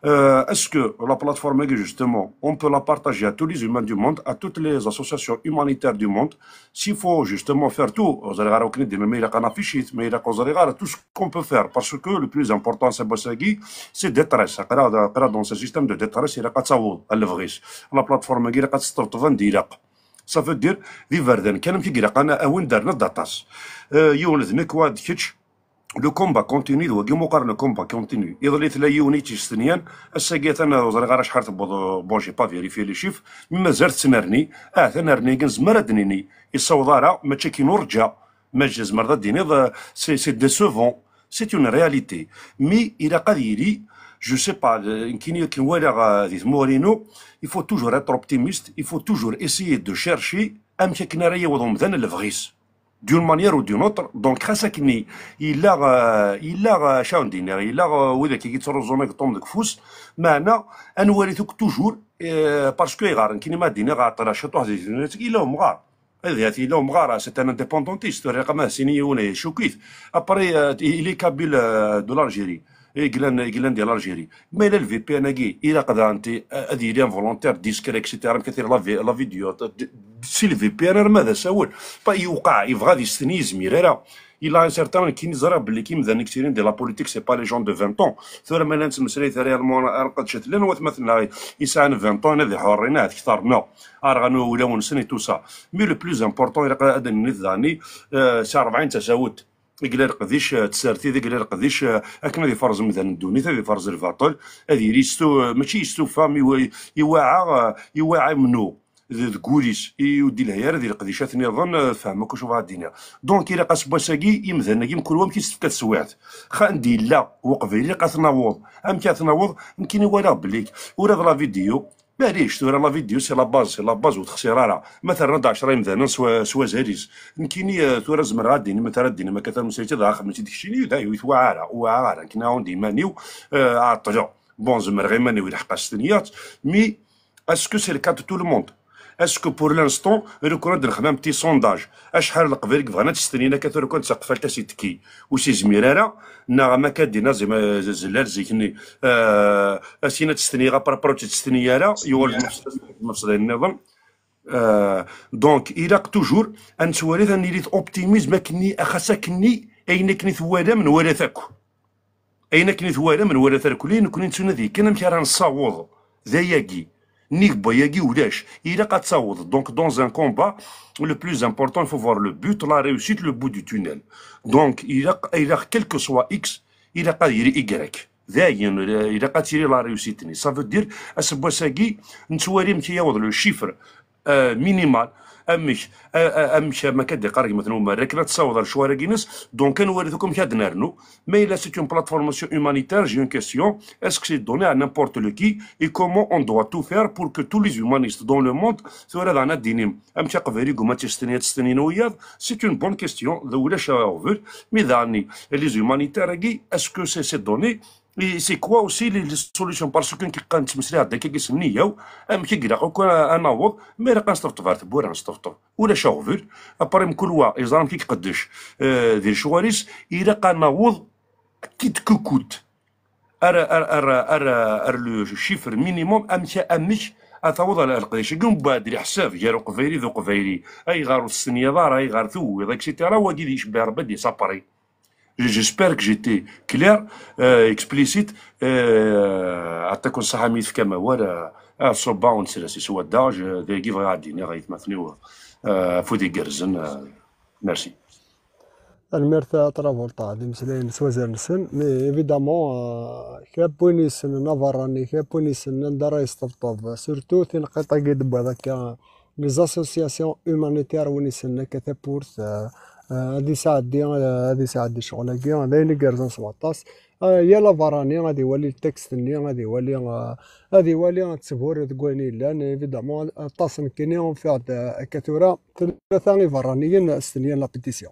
Euh, est-ce que la plateforme, justement, on peut la partager à tous les humains du monde, à toutes les associations humanitaires du monde, s'il faut justement faire tout, ur ẓriɣ ara akken i d-yenna, ma ilaq ad naffici, ma ilaq ur ẓriɣ ara, tout ce qu'on peut faire, parce que le plus important, c'est, c'est détresse. Aql-aɣ, aql-aɣ dans un système de détresse, ilaq ad taweḍ ɣer lebɣi-s. La plateforme-agi ilaq ad teṭṭebṭeb anda ilaq. Ça veut dire, d iberdan kan amek i ilaq ad, a win d-rniɣ d aṭas. Euh, yiwen d nekk, wa d kečč, Le combat continue, d wagi mu qqaren le combat continue. Iḍelli tella yiwen i tt-yestenyan, ass-agi atan ur ẓriɣ ara acḥal tewweḍ, bon, j'ai pas vérifié les chiffres, mais mazal tettnerni, ahat anerni-agi nezmer ad d-nini, yessaweḍ ara, mačči akken ur ǧǧa, ma tzemreḍ ad d-tiniḍ, euh, c'est, c'est décevant, c'est une réalité. Mais ilaq ad yili, je sais pas, euh, nekkini akken walaɣ, euh, di tmura-inu, il faut toujours être optimiste, il faut toujours essayer de chercher amek akken ara yaweḍ umdan lebɣi-s. D'une manière ou d'une autre, donc xas akkenni yella, euh, yella, euh, acu ara d-iniɣ, yella, euh, widak i yettruẓun ageṭṭum deg ufus, meɛna ad nwali-t akk toujours, euh, parce que ayɣer nekkini ma d-iniɣ ɛeṭṭleɣ ciṭuḥ di tegnit, yella umɣar. Ad ihat yella umɣar, c'est un indépendantiste, ur ilaq ma d-sini yiwen icukk-it. Après, euh, il est kabyle, euh, de l'Algérie. I yellan, i yellan di l'Algérie. Ma yella le V P N-agi, ilaq daɣen ti-, ad yili un volontaire, discret, et cetera. Amek ad tili la vi-, la vidéo, d-, d-, si le V P N arma d asawen. Pa, yewqeɛ, yebɣa ad yesten, yezmir ara. Il a un certain, nekkini ẓriɣ belli imdanen i yettilin di la politique, c'est pas les gens de vingt ans. Tura ma la nettmeslay réellement, ar qedcet llan watmaten-nneɣ yesɛan vingt ans, ad iḥurrin, ahat kter-nneɣ. Ar ɣan ulawen-nsen et tout ça. Mais le plus important, ilaq ad d-nini daɣen, euh, si rebɛin tasawut. Igla leqdic, eh, tsertit, igla leqdic, eh, akken ad iferẓ mdan n ddunit, ad iferẓ lbaṭel, ad yili yestu-, eh, mačči yestufa, mi wa-, iwaɛa, eh, iwaɛa imnu d-, deg wul-is, i ur d-ilhi ara di leqdicat nniḍen, eh, tfehmem akk acu bɣiɣ ad d-iniɣ. Donc, ilaq aseggas-agi, imdanen-agi, mkul wa amek i s-tefka teswiɛt. Xa anda yella weqbayli, ilaq ad t-naweḍ. Amek ad t-naweḍ? Nekkini walaɣ belli ula d la vidéo, Maɛlic, tura la vidéo c'est la base, c'est la base, ur texsir ara. Ma terna-d ɛecra imdanen s wa-, s wazal-is. Nekkini, eh, tura zemreɣ ad d-inim, ma tara ad d-inim akka tameslayt-a, dɣa xedmet-tt-id keččini, da, ur yettwaɛa ara, ur yettwaɛa ara. Nekkini ɛawed iman-iw, eh, ɛeṭṭleɣ. Bon, zemreɣ iman-iw, ilḥeq-as stenyaɣ-tt, mais est-ce que c'est le cas de tout le monde? Est-ce que pour l'instant, ur nekkni ad nexdem un petit sondage? Acḥal n Leqbayel i yebɣan ad testenyin akka tura kan d taqfalt-a si tekki, ur s-izmir ara, neɣ am akka d-inna Zem-, Zellal zik-nni, euh, asin ad testenyi, après, après ur tt-testenyi ara, yuɣal d nefs, nefs d ayen nniḍen. Euh, donc, ilaq toujours ad nettwali, ad nili d optimisme akkenni, xas akkenni, ayen akken i twalam, nwala-t akk. Ayen akken i twalam, nwala-t akkenni, nekkni nettnadi kan amek ara nessaweḍ d ayagi. Nnig n wayagi ulac. Ilaq ad taweḍ. Donc, dans un combat, le plus important, il faut voir le but, la réussite, le bout du tunnel. Donc, ilaq, ilaq, quel que soit X, ilaq ad yili Y. Dayen, ilaq ad tili la réussite-nni. Ça veut dire, aseggas-agi, nettwali amek i yaweḍ le chiffre, euh, minimal. Amek, euh, euh, amek, ma akka d-iqqar gma-tneɣ Umar, akken ad tessaweḍ ar lecɣal-agi-ines, donc, ad nwali akk amek ad nernu. Mais là, c'est une plateforme humanitaire, j'ai une question. Est-ce que c'est donné à n'importe qui? Et comment on doit tout faire pour que tous les humanistes dans le monde, tura daɣen ad d-inim, amek aqbayli igumma ad testenyi, ad testenyi wiyaḍ? C'est une bonne question, d ulac aɣbel. Mais daɣen, les humanitaires-agi, est-ce que c'est, c'est donné? Et c'est quoi aussi les, les solutions? Parce que nekk qqan ttmeslayeɣ-d akka s nniya-w, amek i ilaq akk ad naweḍ, ma ilaq ad nesṭebṭeb ar tewwura, nesṭebṭeb. Ulac aɣbel. Après, mkul wa yeẓra amek i iqeddec, euh, di lecɣal-is, ilaq ad naweḍ coûte que coûte. Ar, ar, ar, ar, ar le chiffre minimum, amek, amek ad taweḍ ar leqdic-agi, mbeɛd leḥsab gar uqbayli d uqbayli, ayɣer ur testenyaḍ ara, ayɣer tewwiḍ, et cetera. Wagi d icebbeɛ Rebbi ad d-yas après. J'espère que j'étais clair, euh, explicite. Euh, ɛṭiken ṣṣeḥḥa mi tefkam awal, euh, ah, ṣubba ur neslas i swadda, je, dagi bɣiɣ ad d-iniɣ i tmatniw, euh, afud igerrzen, euh, merci. Tanemmirt a Travolta, d imeslayen s wazal-nsen, mais évidemment, euh, kra n win yessnen aberrani, kra n win yessnen anda ara yesṭebṭeb, surtout tinqiṭ-agi d-tewwiḍ akka, les associations humanitaires, win yessnen akka tawwurt, euh, euh, ad isɛeddi, euh, ad isɛeddi ccɣel-agi, d ayen igerrzen s waṭas. Euh, yal aberrani ad iwali ltekst-nni, ad iwali, euh, ad iwali ttbur deg wayen yellan, évidemment, aṭas nekkini ufiɣ-d, euh, akka tura, tlata iberraniyen stenyan la pétition.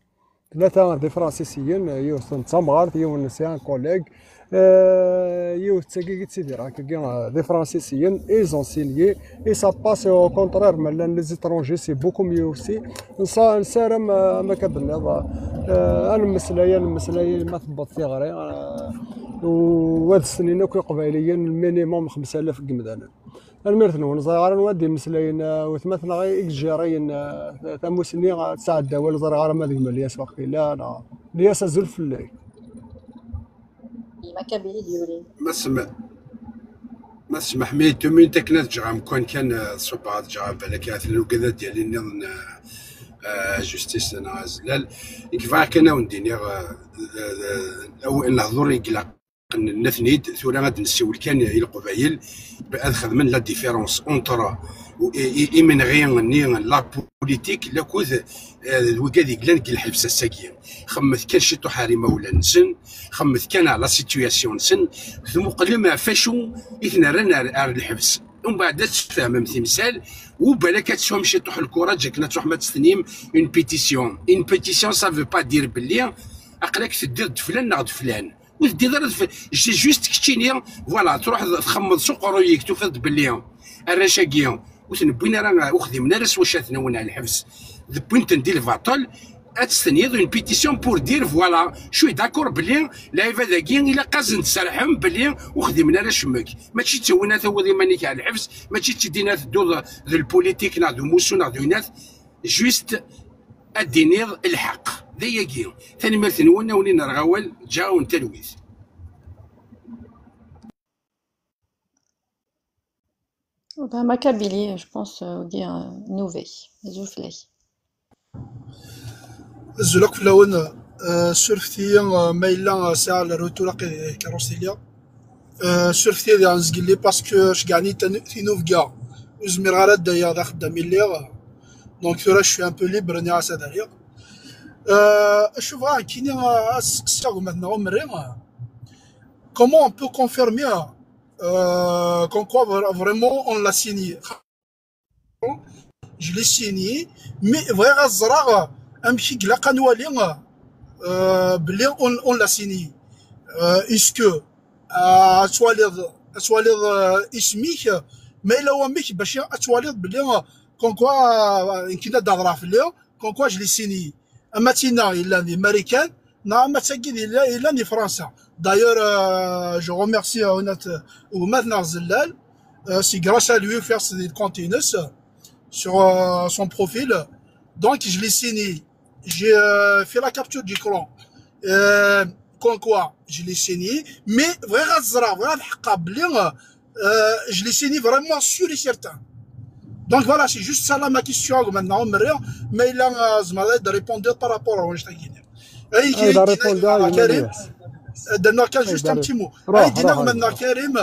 Tlata d ifransisiyen, yiwet n tamɣart, yiwen c'est un collègue, euh, yiwet d tagi i ttidireɣ akkagi, euh, d ifransisiyen, ils ont signé, et ça passe, au contraire, ma llan les étrangers, c'est beaucoup mieux aussi. Nsa-, nessaram, euh, am akka d-tenniḍ, euh, ad nemmeslay, ad nemmeslay ma tewweḍ tiɣri, euh, u ad stenyin akk iqbayliyen, minimum xemsa alaf n yimdanen. Tanemmirt-nwen. Ẓriɣ ara anwa d-imeslayen, eh, wetma-tneɣ i, i yejjirayen, eh, tamussni, eh, tesɛedda awal, ẓriɣ ara ma d gma Lyas waqila, neɣ Lyas, azul fell-ak. Ma Kabili d-yulin. Ma sma-, ma semmeḥ mi tumint akken ad ǧǧeɣ amkan kan, eh, ṣubbeɣ ad ǧǧeɣ balak ahat lugad ad d-yali nniḍen, eh, Justice neɣ azellal. Nekk bɣiɣ kan ad wen-d-iniɣ, eh, eh, eh, lehdur i ilaqen nnan-ten-id, tura ad nessiwel kan i Leqbayel ad xedmen la différence entre u-, i-, i-, imenɣi-nni, la politique, lakud, eh, d wigad i yellan deg lḥebs ass-agi. Xemmet kan ciṭuḥ ar imawlan-nsen, xemmet kan ar la situation-nsen, tmuqlem ɣef acu i ten-rran ar, ar lḥebs. Umbeɛd ad tfehmem timsal, u balak ad tesɛum ciṭuḥ lkuraǧ akken ad tṛuḥem ad testenim une pétition. Une pétition, ça veut pas dire belli aql-ak teddiḍ d flan neɣ d flan. Ur teddiḍ ara d fl-, c'est juste keččini, voilà, tṛuḥeḍ txemmeḍ s uqerruy-ik, tufiḍ-d belli arrac-agi ur ten-wwin ara, ur xdimen ara s wacu ad ten-awin ar lḥebs, d wwin-ten di lbaṭel. Ad testeniḍ une pétition pour dire, voilà, je suis d'accord belli lɛibad-agi ilaq ad sen-tserrḥem belli ur xdimen ara cemmek. Mačči d tiwinat ad tawiḍ iman-ik ar lḥebs, mačči d tiddin ad tedduḍ d lpolitik neɣ d umussu neɣ d winat. Juste ad d-tiniḍ lḥeqq. D ayagi. Tanemmirt-nwen, a wen-in-rreɣ awal, ǧǧiɣ-awen talwit. Vraiment Kabylie, je pense, euh, wagi, euh, nnuba-k. Azul fell-ak. Azul akk fell-awen. Euh, surfet-iyi, euh, ma yella, euh, sɛiɣ le retour aqi-, keṛṛust-agi. Euh, surfet-iyi diɣen zgelli parce que ceggɛen-iyi tan-, tinubga. Ur zmireɣ ara ad ddayeɣ d axeddam i lliɣ. Donc tura je suis un peu libre, nniɣ-as ad ariɣ. Euh, acu bɣiɣ ad k-iniɣ, euh, ad sseqsiɣ gma-tneɣ Umerri, euh, comment on peut confirmer, euh, comme quoi vra-, vraiment on l'a signé. Je l'ai signé, mais bɣiɣ ad ẓreɣ amek i ilaq ad nwali, euh, belli on, on l'a signé. Euh, est-ce que, euh, ad twaliḍ, ad twaliḍ, euh, isem-ik, ma yella wamek bac ad twaliḍ belli, euh, comme quoi, euh, nekk ad d-hedreɣ fell-i, comme quoi je l'ai signé. Ama d tinna yellan di Marikan, neɣ ama d tagi yella-, yellan di Fransa. D'ailleurs, euh, je remercie, euh, honnête, euh, gma-tneɣ Zellal, euh, c'est grâce à lui, faire des comptes, euh, sur, euh, son profil. Donc, je l'ai signé. J'ai, euh, fait la capture d'écran. Euh, comme quoi, je l'ai signé. Mais, bɣiɣ ad ẓreɣ, bɣiɣ ad ḥeqqeɣ belli, euh, euh, je l'ai signé vraiment sûr et certain. Donc voilà, c'est juste ça là ma question, maintenant, Umerri, ma yella, euh, tzemreḍ ad d-répondiḍ par rapport à wanect-agi. Ay, Ay, d arépondeur, Karim, yes. Euh, d-, d-, Karim, Ay, juste un d-aré-, petit mot. ruḥ, Ay, d-yenna ruḥ, maintenant, ruḥ. Karim,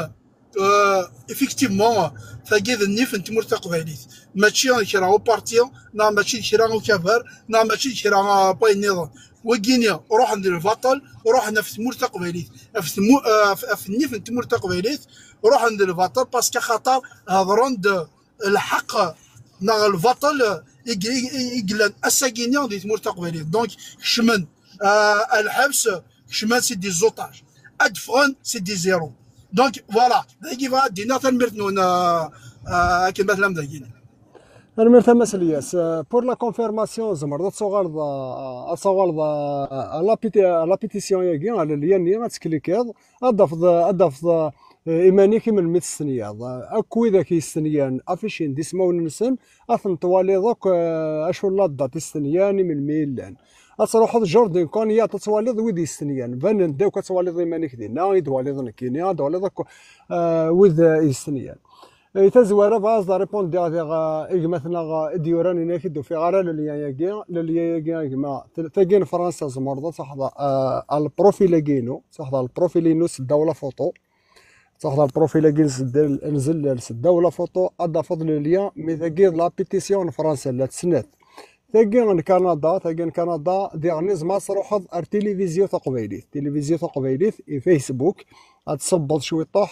euh, effectivement, tagi d nnif n tmurt taqbaylit. Mačči d kra uparti, neɣ mačči d kra ukabar, neɣ mačči d kra, euh, n wayen nniḍen. Wagini ruḥen di lbaṭel, ruḥen ɣef tmurt taqbaylit, ɣef tmu-, euh, ɣef, ɣef nnif n tmurt taqbaylit, ruḥen di lbaṭel, parce que axaṭer hedren-d lḥeqq neɣ lbaṭel i, i, i, i yellan ass-agi-nni di tmurt taqbaylit. Donc, kecmen, euh, ar lḥebs, kecmen c'est des otages. Ad ffɣen c'est des héros. Donc, voilà. Dagi bɣiɣ ad d-iniɣ tanemmirt-nwen, euh, euh, akken ma tellam dagi. Tanemmirt a Mass Lyas. Euh, pour la confirmation, tzemreḍ ad tuɣaleḍ, euh, ad tuɣaleḍ, euh, à la péti-, à la pétition-agi, à le lien-nni, ad tklikiḍ, ad d-tafeḍ, ad d-tafeḍ, euh, iman-ik i melmi testenyaḍ. Akk widak yestenyan, affiché-n d ismawen-nsen, ad ten-twaliḍ akk, euh, acu n la date i stenyan, i melmi i llan. Ad truḥeḍ Jordan Konyat, ad twaliḍ wid yestenyan. Banen-d akk, ad twaliḍ iman-ik dinna, i d-twaliḍ nekkini, ad twaliḍ akk, euh, wid, euh, yestenyan. I tazwara, bɣiɣ ad as-d-répondre diɣ, diɣ, euh, i gma-tneɣ, euh, i d-yuran, ini-ak ur d-ufiɣ ara le lien-agi. Le lien-agi, a gma, t-, tagi n Fransa, tzemreḍ ad truḥeḍ, euh, ar le profil-agi-inu, ad truḥeḍ ar le profil-inu seddaw la photo. Ad truḥeḍ ar le profil-agi n zellal, n zellal seddaw la photo, ad d-tafeḍ le lien, mais tagi d la pétition n Fransa, la snat. Tagi n Kanada, tagi n Kanada, diɣen tzemreḍ ad truḥeḍ ar tilivizyu taqbaylit. Tilivizyu taqbaylit, i Facebook, ad tsebbeḍ cwiṭuḥ,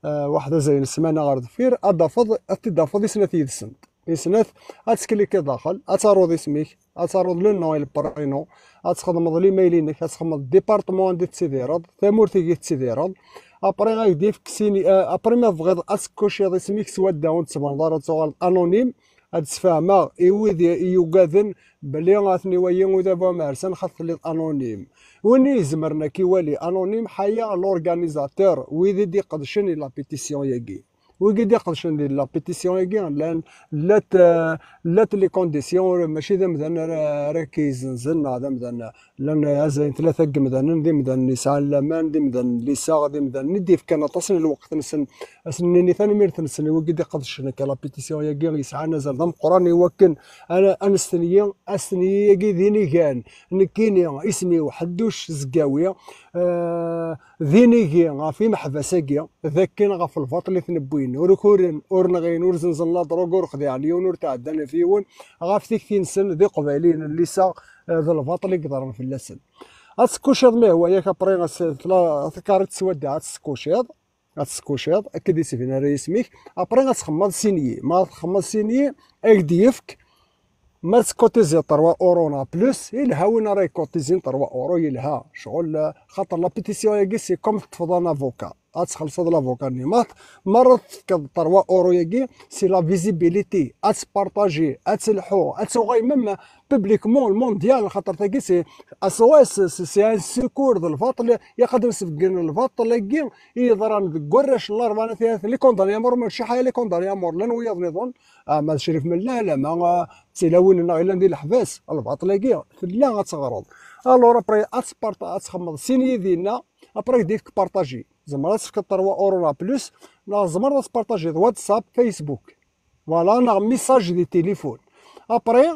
euh, waḥed azal n ssmana ɣer deffir, ad d-tafeḍ, ad t-id-tafeḍ i snat yid-sent. I snat, ad tklikiḍ daxel, ad taruḍ isem-ik, ad taruḍ le nom et le prénom, ad txedmeḍ l'email-inek, ad txedmeḍ département anda tettidireḍ, tamurt i tettidireḍ. Après, ad k-d-yefk sini, euh, après ma tebɣiḍ ad tkuciḍ isem-ik s wadda ur d-tbaneḍ ara, ad tuɣaleḍ anonyme, ad d-sfehmeɣ i wid i yugaden belli atni wayi udabu amersan xaṭ telliḍ anonyme. Win i izemren ad k-iwali anonyme, ḥaya l'organisateur, wid i d-iqedcen i la pétition-agi. Wigi d-iqedcen di la pétition-agi, llan, llant, eh, llant les conditions, ur, mačči d amdan ara, ara k-izenzen, neɣ d amdan, llan azal n tlata n yimdanen, d imdanen yesɛan laman, d imdanen n liseɣ, d imdanen i d-yefkan aṭas n lweqt-nsen, ad sen-nini tanemmirt-nsen i wigi d-iqedcen akka la pétition-agi yesɛan azal d ameqqran i wakken ara, ad nestenyi, astenyi-agi d inigan, nekkini, isem-iw Ḥedduc Zeggawi, eh, d inigi ɣef imeḥbas-agi, d akken ɣef lbaṭel i ten-wwin. Ur ukuren, ur nɣin, ur zenzen la drogue, ur xdiɛen yiwen, ur tɛeddan ɣef yiwen. Ɣef tikti-nsen d iqbayliyen n liseɣ, eh, d lbaṭel i yeḍran fell-asen. Ad tekuciḍ ma ihwa-yak, après, as-, tla-, takarriṭ teswadda, ad tekuciḍ, ad tekuciḍ, akken d-yettbin ara yisem-ik. Après, ad txemmeḍ sinyi. Ma txemmeḍ sinyi, ad k-d-yefk Ma tettcotiziḍ trois euros neɣ plus, yelha. Win ara yettcotizin trois euros, yelha. Ccɣel, xaṭer la pétition-agi, c'est comme teṭṭfeḍ un avocat. Ad txellṣeḍ l'avocat-nni. Ma, ma ara tefkeḍ trois euros-agi, c'est la visibilité. Ad tpartaji, ad telḥu, ad tuɣal même publiquement, le mondial, xaṭer tagi, c'est S O S, c'est, c'est un secours d lbaṭel. Ilaq ad d-nsebgen lbaṭel-agi i yeḍran deg warrac n Larebɛa n At Yiraten, les condamnés à mort, mačči ḥaya les condamnés à mort, llan wiyaḍ nniḍen, ah, ma d Crif Mellal, ama, ah, d tilawin-nneɣ yellan di leḥbas, lbaṭel-agi, tella ad teɣreḍ. Alors, après, ad tparta-, ad txemmeḍ sin yid-inna, après, ad k-d-yefk partager. Tzemreḍ ad tefkeḍ trois euros neɣ plus, neɣ tzemreḍ ad tpartagiḍ WhatsApp, Facebook. Voilà, neɣ message di téléphone. Après,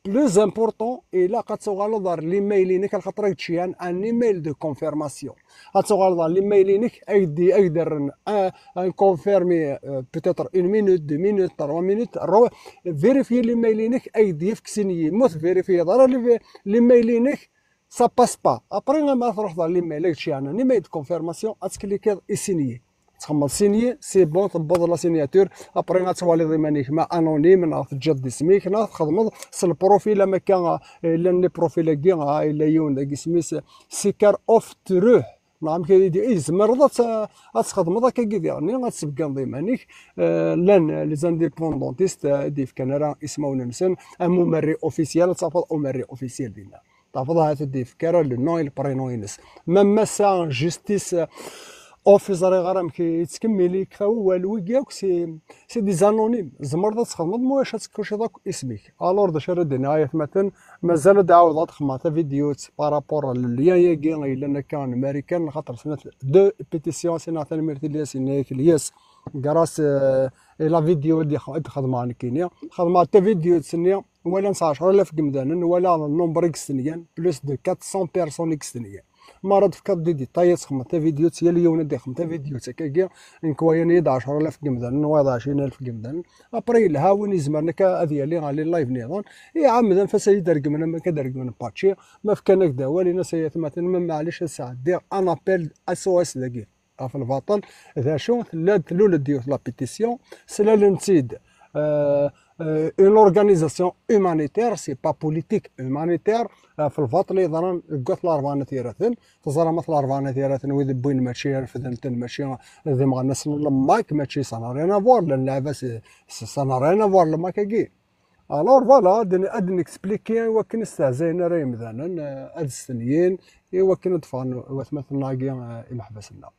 plus important, ilaq ad tuɣaleḍ ɣer l'email-inek, axaṭer ad k-d-ceyɛen un email de confirmation. Ad tuɣaleḍ ɣer l'email-inek, ad k-d-, ad k-d-rren un, un confirmé, euh, peut-être une minute, deux minutes, trois minutes, ro-, vérifier l'email-inek, ad k-d-yefk sinyi. Ma ur t-vérifier ara l'e-, l'email-inek, ça passe pas. Après, ma truḥeḍ ɣer l'email, ad k-d-ceyɛen un email de confirmation, ad tklikiḍ i sinyi. Txemmeḍ sinyi, c'est bon, tewweḍ la signature. Après, ad twaliḍ iman-ik, ma anonyme, neɣ teǧǧiḍ-d isem-ik, neɣ txedmeḍ s le profil, am akka, eh, llan les profils-agi, ah, yella yiwen dagi isem-is Sikar of Truh. Neɣ amek ara yi-d-, eh, tzemreḍ ad t-, ad txedmeḍ akkagi diɣen, ad tsebganeḍ iman-ik. Eh, llan les indépendantistes, eh, i d-yefkan ara ismawen-nsen, am umerri officiel, ad tafeḍ umerri officiel dinna. Tafeḍ ahat ur d-yefki ara le nom et le prénom-ines. Même ass-a, justice, euh, off, ur ẓriɣ ara amek i yettkemmil, yekfa wawal, wigi akk c'est, c'est des anonymes. Tzemreḍ ad txedmeḍ, ma ulac ad tkuciḍ akk isem-ik. Alors, d acu ara d-iniɣ, ay atmaten, mazal ad d-ɛawdeɣ ad xedmeɣ tavidyut par rapport à le lien-agi yellan akka n Marikan, xaṭer snat deux pétitions, sinaɣ tanemmirt i Lyas, yenna-yak Lyas, grâce, euh, et la vidéo i d-, i d-xedmeɣ nekkini. Xedmeɣ tavidyut-nni, Wala nesɛa ɛecra alaf n yimdanen, wala le nombre i yestenyan, plus de quatre cents personnes i yestenyan. Ma ara d-tefkeḍ des détails, ad txedmeḍ tavidyut, yal yiwen ad d-ixdem tavidyut akkagi, nekk wayan-iyi-d ɛecra alaf n yimdanen, wayeḍ ɛecrin alaf n yimdanen. Après, yelha win izemren akka ad yali ɣer les live nniḍen. Iɛammed anef-as ad yi-d-regmen am akka d-regmen Paci. Ma fkan-ak-d awal, in-as ay atmaten, ma maɛlic ad sɛeddiɣ un appel S O S dagi. Ɣef lbaṭel, d acu, tella-d, tlul-d yiwet la pétition, slalen-tt-id, euh, euh, une organisation humanitaire, c'est pas politique, humanitaire, euh, ɣef lbaṭel yeḍran deg At Larebɛa n At Yiraten. Teẓram At Larebɛa n At Yiraten, wid wwin mačči refden-ten, mačči d imɣanasen n le MAK, mačči ça n'a rien à voir, llan lɛibas, ça n'a rien à voir le MAK-agi. Alors voilà, ad n-, ad n-expliquer i wakken ur stehzayen ara yemdanen, euh, ad stenyin, i wakken ad ffɣen watmaten-agi, euh, imeḥbas-nneɣ.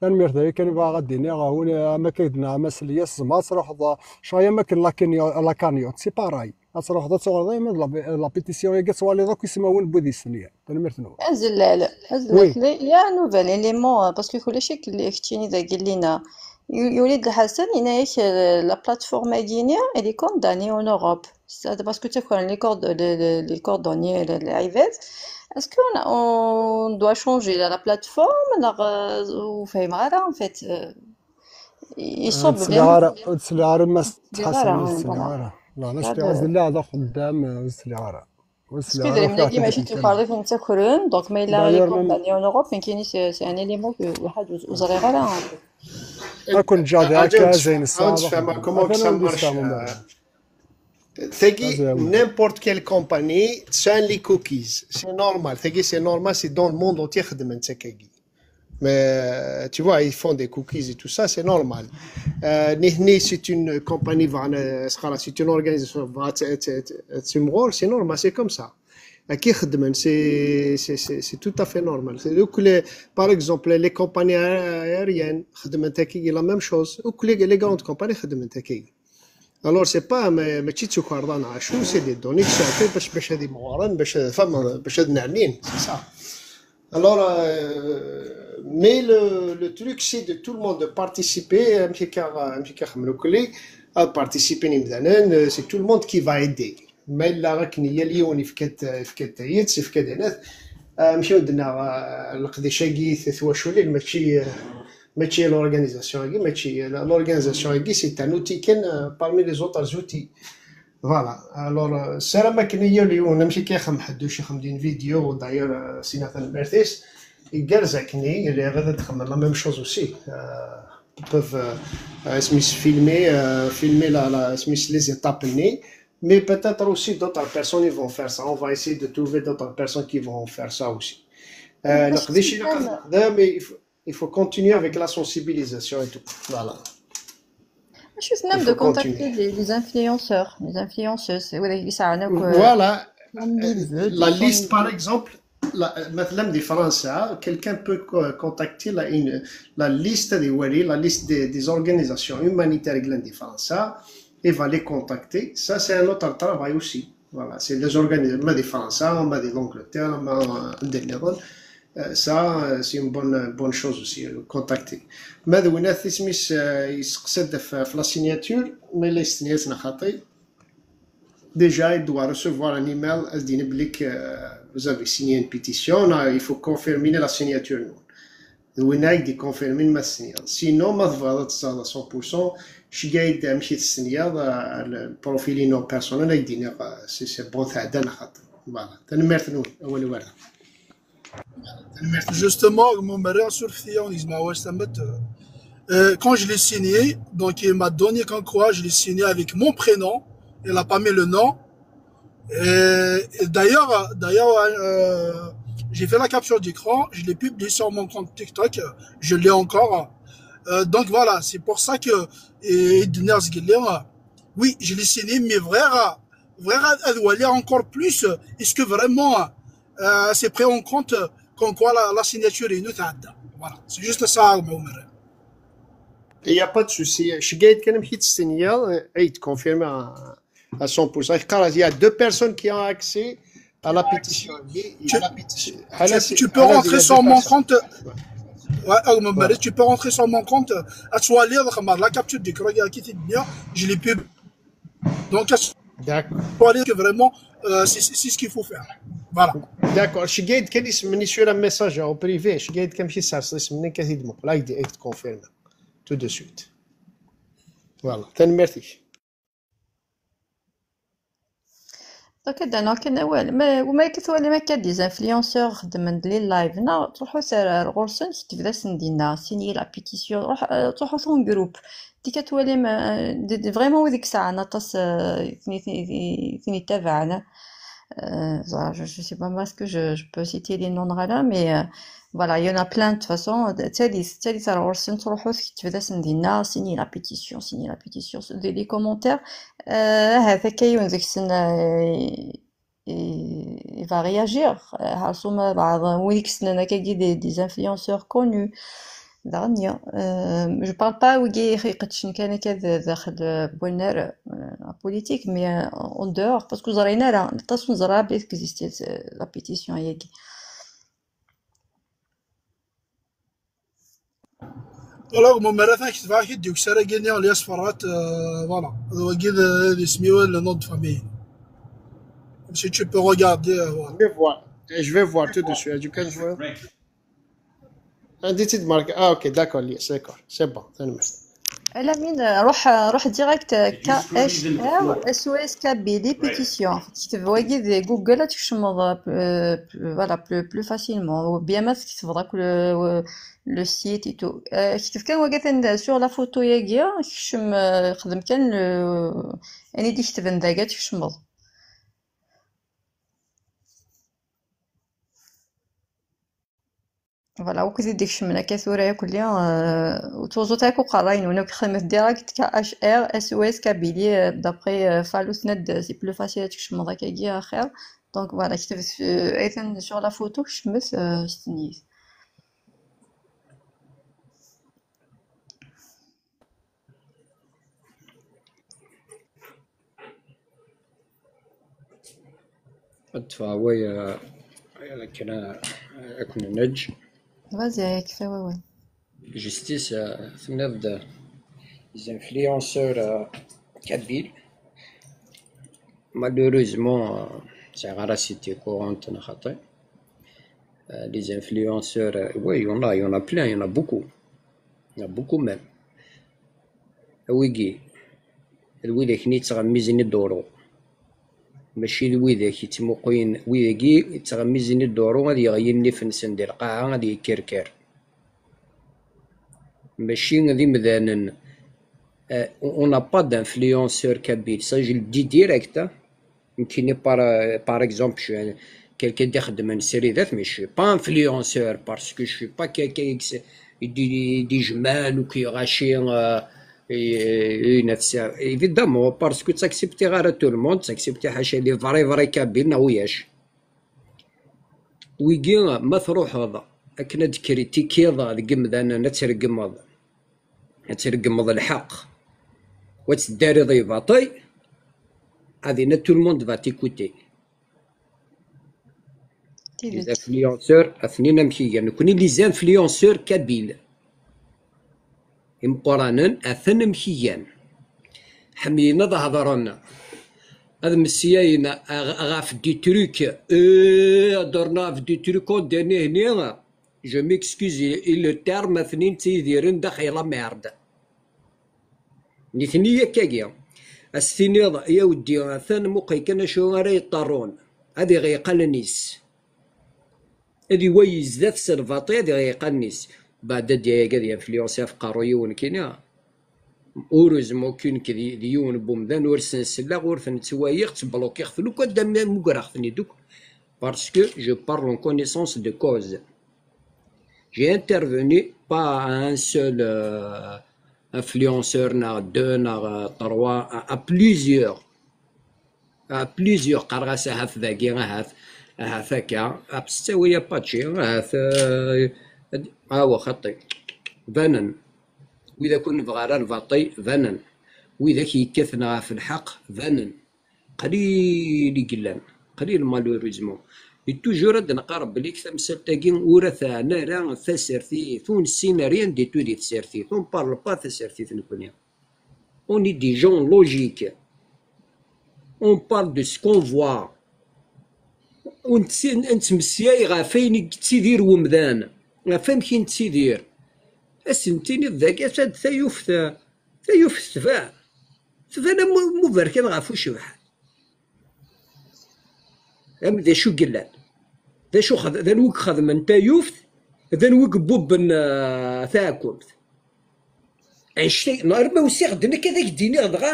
Tanemmirt, d aya kan i bɣiɣ ad d-iniɣ, ah, win, am akka i d-nɛam ass Lyas, tzemreḍ ad truḥeḍ, ah, ccɣel am akken la cagno-, la cagnotte, c'est pareil. Ad truḥeḍ ad tuɣaleḍ, ama d la, la pétition-agi ad twaliḍ akk ismawen n wid yestenyan. Tanemmirt-nwen. Azellal, azellal. Oui. Il y a un nouvel élément, euh, parce que kullec i k-, keččini dagi Lina. Yu-, yuli-d Lḥasen, yenna-yak, euh, la plateforme-agi-ni, elle est condamnée en Europe. C'est parce que tu as les cordes, les, les, les coordonnées, les, les I V. Est-ce qu'on a, on doit changer la, la plateforme? Neɣ, euh, ur fhimeɣ ara, en fait, euh, il semble bien. Ur ttliɣ ara, ur ttliɣ ara, ma s-, ttḥasen, ur ttliɣ ara. La, la, ur ttliɣ ara, d axeddam, ur ttliɣ ara. Ur ttliɣ ara. Parce que d ayen-agi mačči d tukerḍit i nettakren, donc ma yella les condamnés en Europe, nekkini c'est, c'est un élément que lḥaǧ ur, ur ẓriɣ ara. Ad ken-ǧǧeɣ da akka, ayen sɛiɣ ad xedmeɣ. Comment que ça marche, euh, Tagi, n'importe quelle compagnie, tesɛa les cookies. C'est normal. Tagi, c'est normal, c'est dans le monde entier xedmen-tt akkagi. Mais, euh, tu vois, ils font des cookies et tout ça, c'est normal. Euh, nitni, c'est une compagnie, c'est une organisation, c'est normal, c'est comme ça. Akka i xeddmen, c'est, c'est, c'est, c'est tout à fait normal. C'est donc les, par exemple, les compagnies aé-, aériennes, xeddment akka, la même chose. Donc les, les grandes compagnies xeddment akka. Alors, c'est pas, mais, mais tu sais quoi, c'est des données qui sont faites parce que c'est des morons, parce que c'est des femmes, parce que c'est des naines, c'est ça. Alors, euh, mais le, le truc, c'est de tout le monde de participer, un petit quart, un petit quart, à participer, c'est tout le monde qui va aider. Mais la, ماشي عندنا، آه، لقديش هاكي تتواشولي، ماشي، آه، ماشي l'organisation هاكي، ماشي l'organisation هاكي، c'est un outil كان، آه، parmi les autres outils. Voilà. Alors, آه، السلام عليكم، يا اليوم نمشي كي خم حدوش خم دين فيديو، d'ailleurs، آه، سينا تنبرتيس يقال زاكني اللي غادا تخمم la même chose aussi. آه، peuvent، آه، اسميس filmer، آه، filmer la, la, اسميس les étapes ني. Mais peut-être aussi d'autres personnes ils vont faire ça. On va essayer de trouver d'autres personnes qui vont faire ça aussi. آه، نقدر شي نقدر نقدر، mais il faut, il faut continuer avec la sensibilisation et tout. Voilà. Je suis même de contacter les, les influenceurs, les influenceuses. Voilà. La liste, par exemple, la, مثلا دي فرنسا, quelqu'un peut contacter la, une, la liste des, la liste des, des organisations humanitaires de فرنسا, et va les contacter. Ça, c'est un autre travail aussi. Voilà, c'est des organisations, mais de فرنسا, mais de l'Angleterre, mais de l'Europe. Euh, ça, euh, c'est une bonne, bonne chose aussi, euh, contacter. Mais de وين تسميس, euh, يسقسد في, في la signature, mais les signatures خاطي. Déjà, il doit recevoir un email, as dit, euh, vous avez signé une pétition, là, il faut confirmer la signature. وين هاك دي كونفيرمين ما تسنيض. Sinon, ما تبغى تزاد à cent pour cent, شي قاعد مشي تسنيض, آه، البروفيل نو بيرسونال هاك ديني, آه، c'est, c'est bon, تاع دان خاطر. Voilà. تنميرت نون، أول وردة. Justement, mon mari a surfait en Ismaël Samet. Euh, quand je l'ai signé, donc il m'a donné comme quoi je l'ai signé avec mon prénom, il n'a pas mis le nom. Et, et d'ailleurs, d'ailleurs, euh, j'ai fait la capture d'écran, je l'ai publié sur mon compte TikTok, je l'ai encore. Euh, donc voilà, c'est pour ça que, et, et de Ners Guilhem, oui, je l'ai signé, mais vraiment, vraiment, elle doit lire encore plus. Est-ce que vraiment, euh, c'est pris en compte comme quoi la, la signature est notable. Voilà, c'est juste ça, Omer. Il n'y a pas de souci. Je gagne quand même qui te signe, et il te confirme à, à cent pour cent. Il y a deux personnes qui ont accès à la pétition. Tu, tu, tu peux rentrer sur mon compte. Ouais, Omer, tu peux rentrer sur mon compte. À toi, lire la capture d'écran, je l'ai publié. Donc, D'accord. Pour aller que vraiment, euh, c'est c'est- c'est ce qu'il faut faire. Voilà. D'accord. Je gagne quand il se sur un message en privé. Je gagne comme si ça se met quasi de mon. Là, il te confirme. Tout de suite. Voilà. Merci. Donc, هذا نوع كان أول. ما، وما كتولي ما كان des influenceurs خدمن لي اللايف. نا، تروحوا سير غورسن، تبدا سندينا، signer la pétition. روح، آه، تروحوا ثون جروب. دي كتولي ما، دي، دي vraiment وديك الساعة أنا طاس، آه، ثني، ثني، ثني، ثني تابعنا. Euh, voilà, je, je sais pas parce que je, je peux citer les noms là, mais, euh, voilà, il y en a plein de toute façon. تالي، تالي ترى غورسن تروحوا تكتب ذا سندينا، signer la pétition, signer la pétition, des, des commentaires. Euh, هذا كاين ديك السنة, euh, il va réagir. Euh, حرصوا مع بعض. وين كسنا كاين des, des influenceurs connus. دانيا. Euh, je parle pas ويجي يقدشن كان كذا داخل بوينر, euh, la politique, mais, euh, en dehors, parce que زرينا راه تصون زرا بيت كزيستي la pétition ياكي. Alors, mon mari, il va dire que ça a gagné les asfarat, euh, voilà. Il va dire, euh, les smiwel, le nom de famille. Si tu peux regarder, euh, voilà. Je vais voir. Je vais voir tout de suite. You can voir. عندي تيد مارك. Ah, ok, d'accord, yes, d'accord. C'est bon, تنمر. Alamine, روح, روح direct K H R S O S Kabylie pétition. تكتب واجد Google, تكشمض, euh, voilà, plus, plus facilement. Ou bien ما تكتب le, le site et tout. Euh, كتب كان واجد sur la photo ياكي, تكشم, euh, خدم كان le, يعني دي كتب نداكا تكشمض. Voilà, وكذا ديك شمنا كثورة ياكل لي, آه، وتوزو تاكو قراين ونو كخدمة direct K H R S O S Kabylie, آه، d'après, آه، فالو سند, c'est plus facile تكشم ذاك يجي خير. Donc voilà, كتبت في، أيضًا sur la photo كتبت، آه، ستنيت. Ad ffɣeɣ waya, akken ad ken-neǧǧ. Vas-y, kfa wawal. Justice, euh, tenniḍ-d, euh, les influenceurs, euh, kabyles. Malheureusement, euh, sɛiɣ ara cité courante neɣ xaṭi. Euh, les influenceurs, euh, oui, il y en a, il y en a plein, il y en a beaucoup. Il y en a beaucoup même. Wigi, d widak-nni yettɣemmizen i dduru. Mačči d widak yettmuqulen, wid-agi yettɣemmizen i dduru, ad yeɣli nnif-nsen di lqaɛa, ad yekkerker. Mačči d imdanen. Euh, on n'a pas d'influenceur kabyle. Ça, je le dis direct, hein. Nekkini, par, par exemple, je suis un, quelqu'un d-ixeddmen srid, mais je suis pas influenceur parce que je suis pas quelqu'un qui se, i d-, i d-ijemɛen ou qui rachi, euh, une affaire. Évidemment, parce que ttacceptiɣ ara tout le monde, ttacceptiɣ ḥaca les vrais, vrais kabyles, neɣ wiyac. Wigi, ma truḥeḍ akken ad kritikiḍ deg imdanen, ad tregmeḍ, ad tregmeḍ lḥeqq, wa teddariḍ i baṭel, ad inna tout le monde va t'écouter. Les influenceurs, atnin amek igan. Nekni, les influenceurs kabyles. Imeqqranen, atan amek igan. Ḥemmlen ad hedren, ad mmeslayen ɣ-, ɣef des trucs. Euh, hedren ɣef des trucs, on dirait, je m'excuse, i le terme, atnin ttidiren daxel la merde. Nitni yakkagi. Ad s-tiniḍ, ya weddi, atan muqel kan acu ara yeṭṭarrun. Ad iɣelq allen-is. Ad iwali zdat-s lbaṭel, ad iɣelq allen-is. Beɛd ad d-yagi ad influencer ɣef qerru yiwen kini. Heureusement que nekk d, d yiwen n wemdan ur sen-selleɣ, ur ten-ttwaliɣ, ttblokiɣ-ten akk, ad d-am-, mmugreɣ-ten-id akk. Parce que je parle en connaissance de cause. J'ai intervenu pas à un seul, euh, influenceur, neɣ deux, neɣ, euh, trois, à, à plusieurs. À plusieurs, qqareɣ-as ahat dagi, ahat, ahat akka, à ttawil apačči, ahat, euh, awa xaṭi. Banen. Wid akk ur nebɣi ara lbaṭel, banen. Wid akk yekkaten ɣef lḥeqq, banen. Qlil i yellan, qlil malheureusement. Et toujours ad neqqar belli deg tamsalt-agi ur teɛni ara tasertit, ur nessin rien du tout di tsertit, on parle pas tasertit nekni. On est des gens logiques. On parle de ce qu'on voit. Ur nettmeslay ɣef wayen i yettidir wemdan, ɣef wamek i nettidir. Ad sen-tiniḍ dagi atan taluft, taluft tban, tban am, am uberkan ɣef ucebḥan. Am d acu yellan. D acu xed-, d anwa i ixedmen taluft, d anwa i ibubben, ah, taɛkumt. Anect-a, arma usiɣ-d nekk ad ak-d-iniɣ dɣa,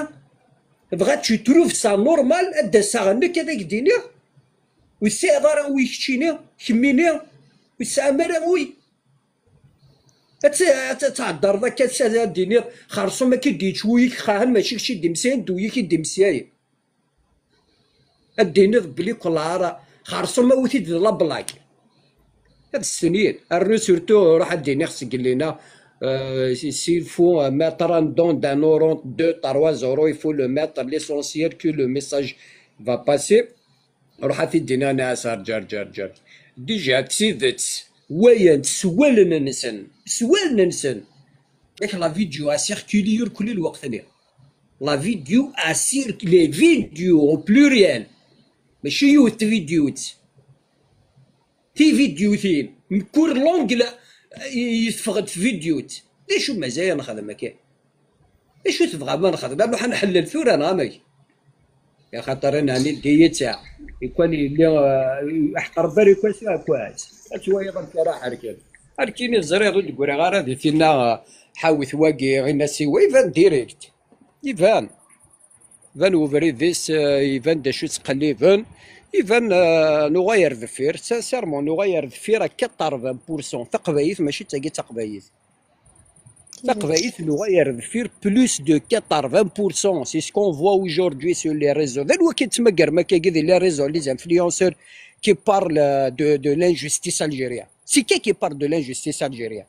dɣa tu trouves ça normal, ad d-asaɣ nekk ad ak-d-iniɣ, ur tesɛiḍ ara wi keččini, kemmini, ur tesɛam ara wi. Ad t-, ad t-, ad tɛeddreḍ akka, ad d-tiniḍ, xerṣum akka i d-yečč wuyik, xahen, mačči kečč i d-imesyayen, d wuyik i d-imesyayen. Ad d-tiniḍ belli kul ara xerṣum awit-id d la blague. Ad stenyin. Rnu surtout ruḥ ad d-iniɣ seg llina, euh, si, s'il faut, euh, mettre un don d'un euro, deux, trois euros, il faut le mettre. L'essentiel que le message va passer. Ruḥ ad t-id-iniɣ, nɛas ar ǧer, ǧer, ǧer. Déjà, d tidet, wayen s wallen-nsen, s wallen-nsen. Yak la vidéo a circulé irkelli lweqt-nni. La vidéo a circulé, les vidéos au pluriel. Mačči yiwet tvidyut. Tividyutin, mkul langue la, i, i teffeɣ-d tvidyut. D acu mazal ad nexdem akka? D acu tebɣam ad nexdem? Ad nruḥ ad nḥellel tura neɣ amek? Axaṭer anɛni d-iyi-tt-a. Ikwan yelli, eh, aḥeqq Rebbi ar ikwas aɛekkaz. Ad twaliḍ amek ara ḥerken. Ar kini teẓriḍ ur d-ggriɣ ara di tinna, eh, ḥawet wagi, ini-as iwa, iban direct. Iban. Iban ubrid-is, eh, iban d acu ttqelliben. Iban, eh, nuɣal ar deffir. Sincèrement, nuɣal ar deffir à quatre-vingts pour cent. Taqbaylit mačči d tagi d taqbaylit. Taqbaylit nuɣal ar deffir plus de quatre-vingts pour cent. C'est ce qu'on voit aujourd'hui sur les réseaux. D anwa i yettmagaren akkagi di les réseaux, les influenceurs qui parlent euh, de, de l'injustice algérienne? C'est qui qui parle de l'injustice algérienne?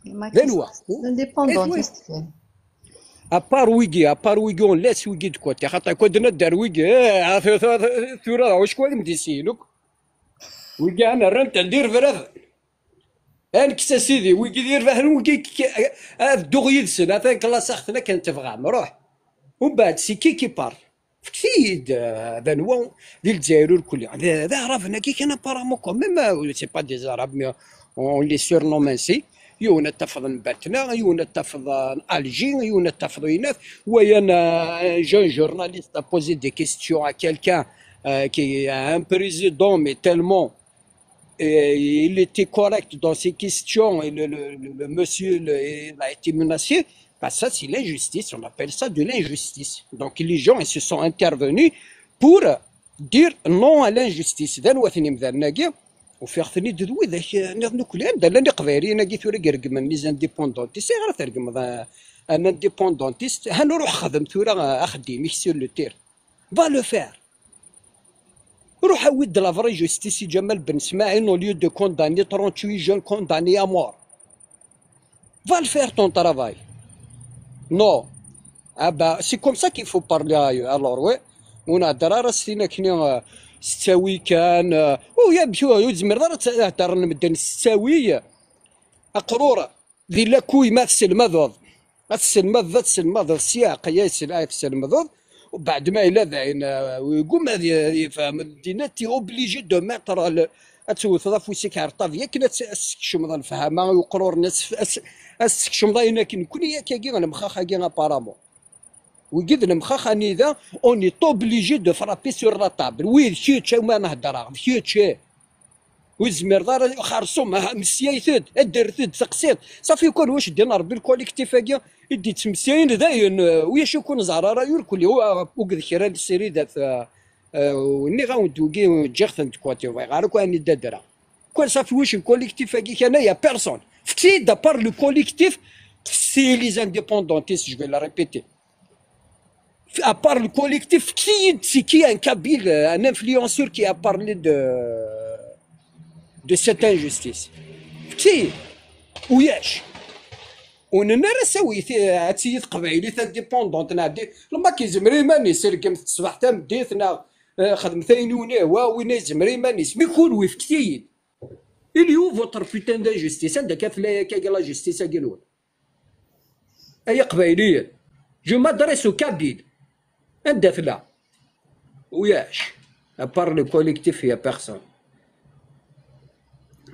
D anwa? L'indépendantiste. À part wigi, à part wigi, on laisse wigi de côté. Xaṭer quoi de nadder wigi, eh, tura, wacku ad m-d-issiyen akk. Wigi ad nerren-ten d irbraden. Ad nekkes a sidi, wigi d irbaḥen, wigi k-, ad dduɣ yid-sen, atan klaṣaɣ-ten akken tebɣam, ruḥ. Umbeɛd, c'est qui qui parle? Fket-iyi-d, euh, d anwa di Lezzayer ur kulli. D, d aɛraben-agi kan apparemment quand même, euh, c'est pas des arabes, mais on les surnomme ainsi. Yiwen ad tafeḍ n Batna, yiwen ad tafeḍ n Alger, yiwen ad tafeḍ winat. Wayan, euh, un jeune journaliste a posé des questions à quelqu'un, euh, qui est un président, mais tellement et il était correct dans ses questions, et le, le, le, le monsieur, le, il a été menacé, bah ça c'est l'injustice, on appelle ça de l'injustice. Donc les gens, ils se sont intervenus pour dire non à l'injustice. D anwa-ten yimdanen-agi? Ufiɣ-ten-id d widak, eh, nniḍen akk llan, d llan iqbayliyen-agi tura i ireggmen les indépendantistes. Ayɣer i treggmeḍ, eh, un indépendantiste? Ha nruḥ xdem tura, eh, axeddim-ik sur le terrain. Va le faire. Ruḥ awi-d la vraie justice i Ǧamal Ben Smaɛil, au lieu de condamner trente-huit jeunes condamnés à mort. Va le faire ton travail. Non. Ah bah, c'est comme ça qu'il faut parler ailleurs. Alors, oui. Ur nhedder ara s tin akni, euh, s ttawi kan, euh, u ya bki, ur tezmireḍ ara ad theddren medden s ttawi. Aqrur, di lakuy ma tesselmadeḍ. Ad tesselmadeḍ, ad tesselmadeḍ sya, aqya yesselɛa tesselmadeḍ. Ubeɛd ma yella d ayen, euh, yegguma ad y-, yefhem ddin, t'es obligé de mettre le, ad tewteḍ afus-ik ar ṭṭabla akken ad s-, ad s-tsekcmeḍ lefhama i uqrur-nni, ad s-, ad s-, ad s-tsekcmeḍ ayen akken nekkni akkagi lemxax-agi apparemment. Wigi d lemxax anida, on est obligé de frapper sur la table. Wi d kečč, a ma nhedder-aɣ, d kečč, eh. Ur tezmireḍ ara, xerṣum, ah, mmesyayet-d, ddret-d, seqsit. Safi kan wac ddin Rebbi lkolektif-agi i d-yettmeslayen dayen, eh, ulac akk ur neẓer ara, irkelli, u-, uged kra n srid at, eh, eh, nniɣ-awen-d wigi, ǧǧiɣ-ten-d, quoi, tu vois, ɣer akk ayen i d-adra. Quoi, safi wac lkolektif-agi kan, ya personne. Fket-iyi-d à part le collectif, c'est les indépendantistes, je vais le répéter. À part le collectif, qui, c'est qui un kabyle, un influenceur qui a parlé de, de cette injustice? Qui? Ulac. Ur nenni ara sawi ti-, ad tili teqbaylit indépendante, nɛeddi. Lmak yezmer iman-is, rgemt ṣṣbeḥ tameddit, neɣ, eh, xedmet ayen i wen-ihwa, win yezmer iman-is. Mi kunwi, fket-iyi-d. Il est où votre putain d'injustice? Anda akka tella akka la justice-agi-nwen? Ay Iqbayliyen, je m'adresse aux Kabyles. Anda tella? Ulac. À part le collectif, il y a personne.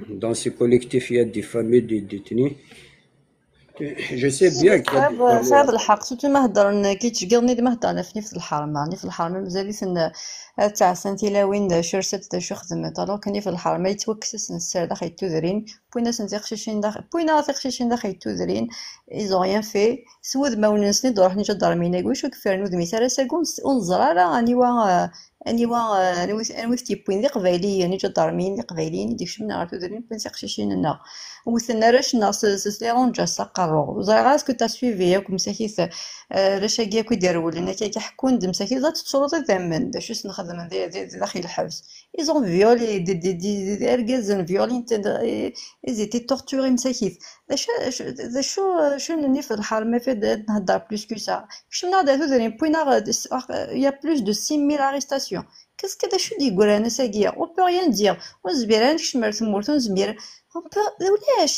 Dans ce collectif, il y a des familles, des détenus. Je sais bien qu'il y a des familles. Tesɛiḍ lḥeqq, surtout ma heddren, kečč, giḍ-nni d ma heddren ɣef Nif d Lḥerma. Nif d Lḥerma mazal-iten, eh, ad ttɛassan tilawin d acu rsant d acu xedment. Alors que Nif d Lḥerma yettwakkes-asen sser daxel n tudrin. Wwin-asen tiqcicin dax-, wwin-aɣ tiqcicin daxel n tudrin, ils ont rien fait. S wudmawen-nsen i d-ruḥen iǧadarmiyen-agi, wacu i yefren udem-is ara sagi, ur neẓ-, ur neẓri ara aniwa, eh, aniwa, eh, anwi, anwi t-yewwin d iqbayliyen, iǧadarmiyen d iqbayliyen i d-ikecmen ɣer tudrin, wwin tiqcicin-nneɣ. Wten arrac-nneɣ s, s, s les ronjas s aqerru. Ur ẓriɣ ara est-ce que t'as suivi akk msakit, eh, arrac-agi akk i d-irewlen, akka, akka ḥekkun-d msakit, ad tettruḍ idammen, d acu i sen-xedmen di, di, di daxel lḥebs. Ils ont violé des, des, des, des, irgazen, violent, ils étaient torturés msakit. D acu, d acu, d acu, acu n Nif d Lḥerma fi ad nhedder plus que ça? Kecmen-aɣ-d ar tudrin, wwin-aɣ-d, il y a plus de six mille arrestations. Qu'est-ce que d acu d-yeggran ass-agi? On peut rien dire. Ur nezmir ara ad nekcem ar tmurt, ur nezmir. On peut, d ulac.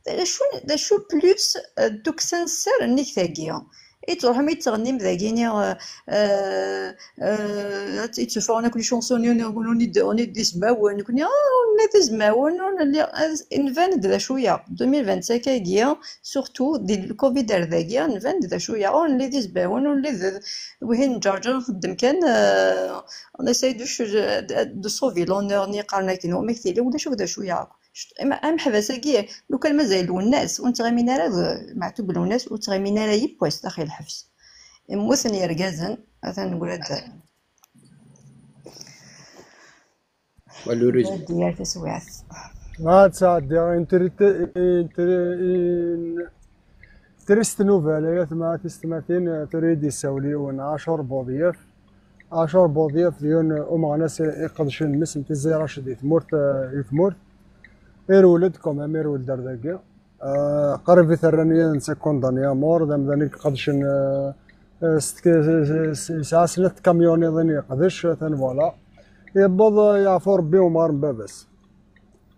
D acu, d acu plus, euh, tukksa n sser nnig tagi? I tṛuḥem i tettɣennim dagini, euh, euh, euh, i tteffɣen akk les chansons, on est, on est d ismawen, nekkni, ah, ur nelli d izmawen, ur nelli, nban-d d acu-ya. Deux mille vingt-cinq-agi, surtout di le covid ar dagi, nban-d d acu-ya, ur nelli d izmawen, ur nelli d, d, wihin n Ǧerǧer nxeddem kan, euh, on essaye de, de, de sauver l'honneur, nni qqaren akken, wamek tili, ulac akk d acu-ya akk. Ameḥbas-agi, lukan mazal Lwennas, ur nettɣimin ara d Meɛtub Lwennas, ur ttɣimin ara yiwwas daxel lḥebs. Mmuten yergazen, atan negra-d. Ad d-yerr taswiɛt. Ad tɛeddi, inter-, inter-, in-, Triste nouvelle, ay atma tisetmatin, tura i d-yessawel yiwen Ɛacur Buḍyaf. Ɛacur Buḍyaf d yiwen umeɣnas iqedcen mmi-s n Tizi Raced di tmurt, di tmurt. Irwel-d, quand même, irwel-d ar dagi. Ah, qrib i t-rran yid-nsen condamné à mort, d amdan i iqedcen, ah, ah, s tk-, s, s, yesɛa snat tkamyuniḍin yeqdec, atan voilà. Yewweḍ, ah, yeɛfu Rebbi umɣar n baba-s.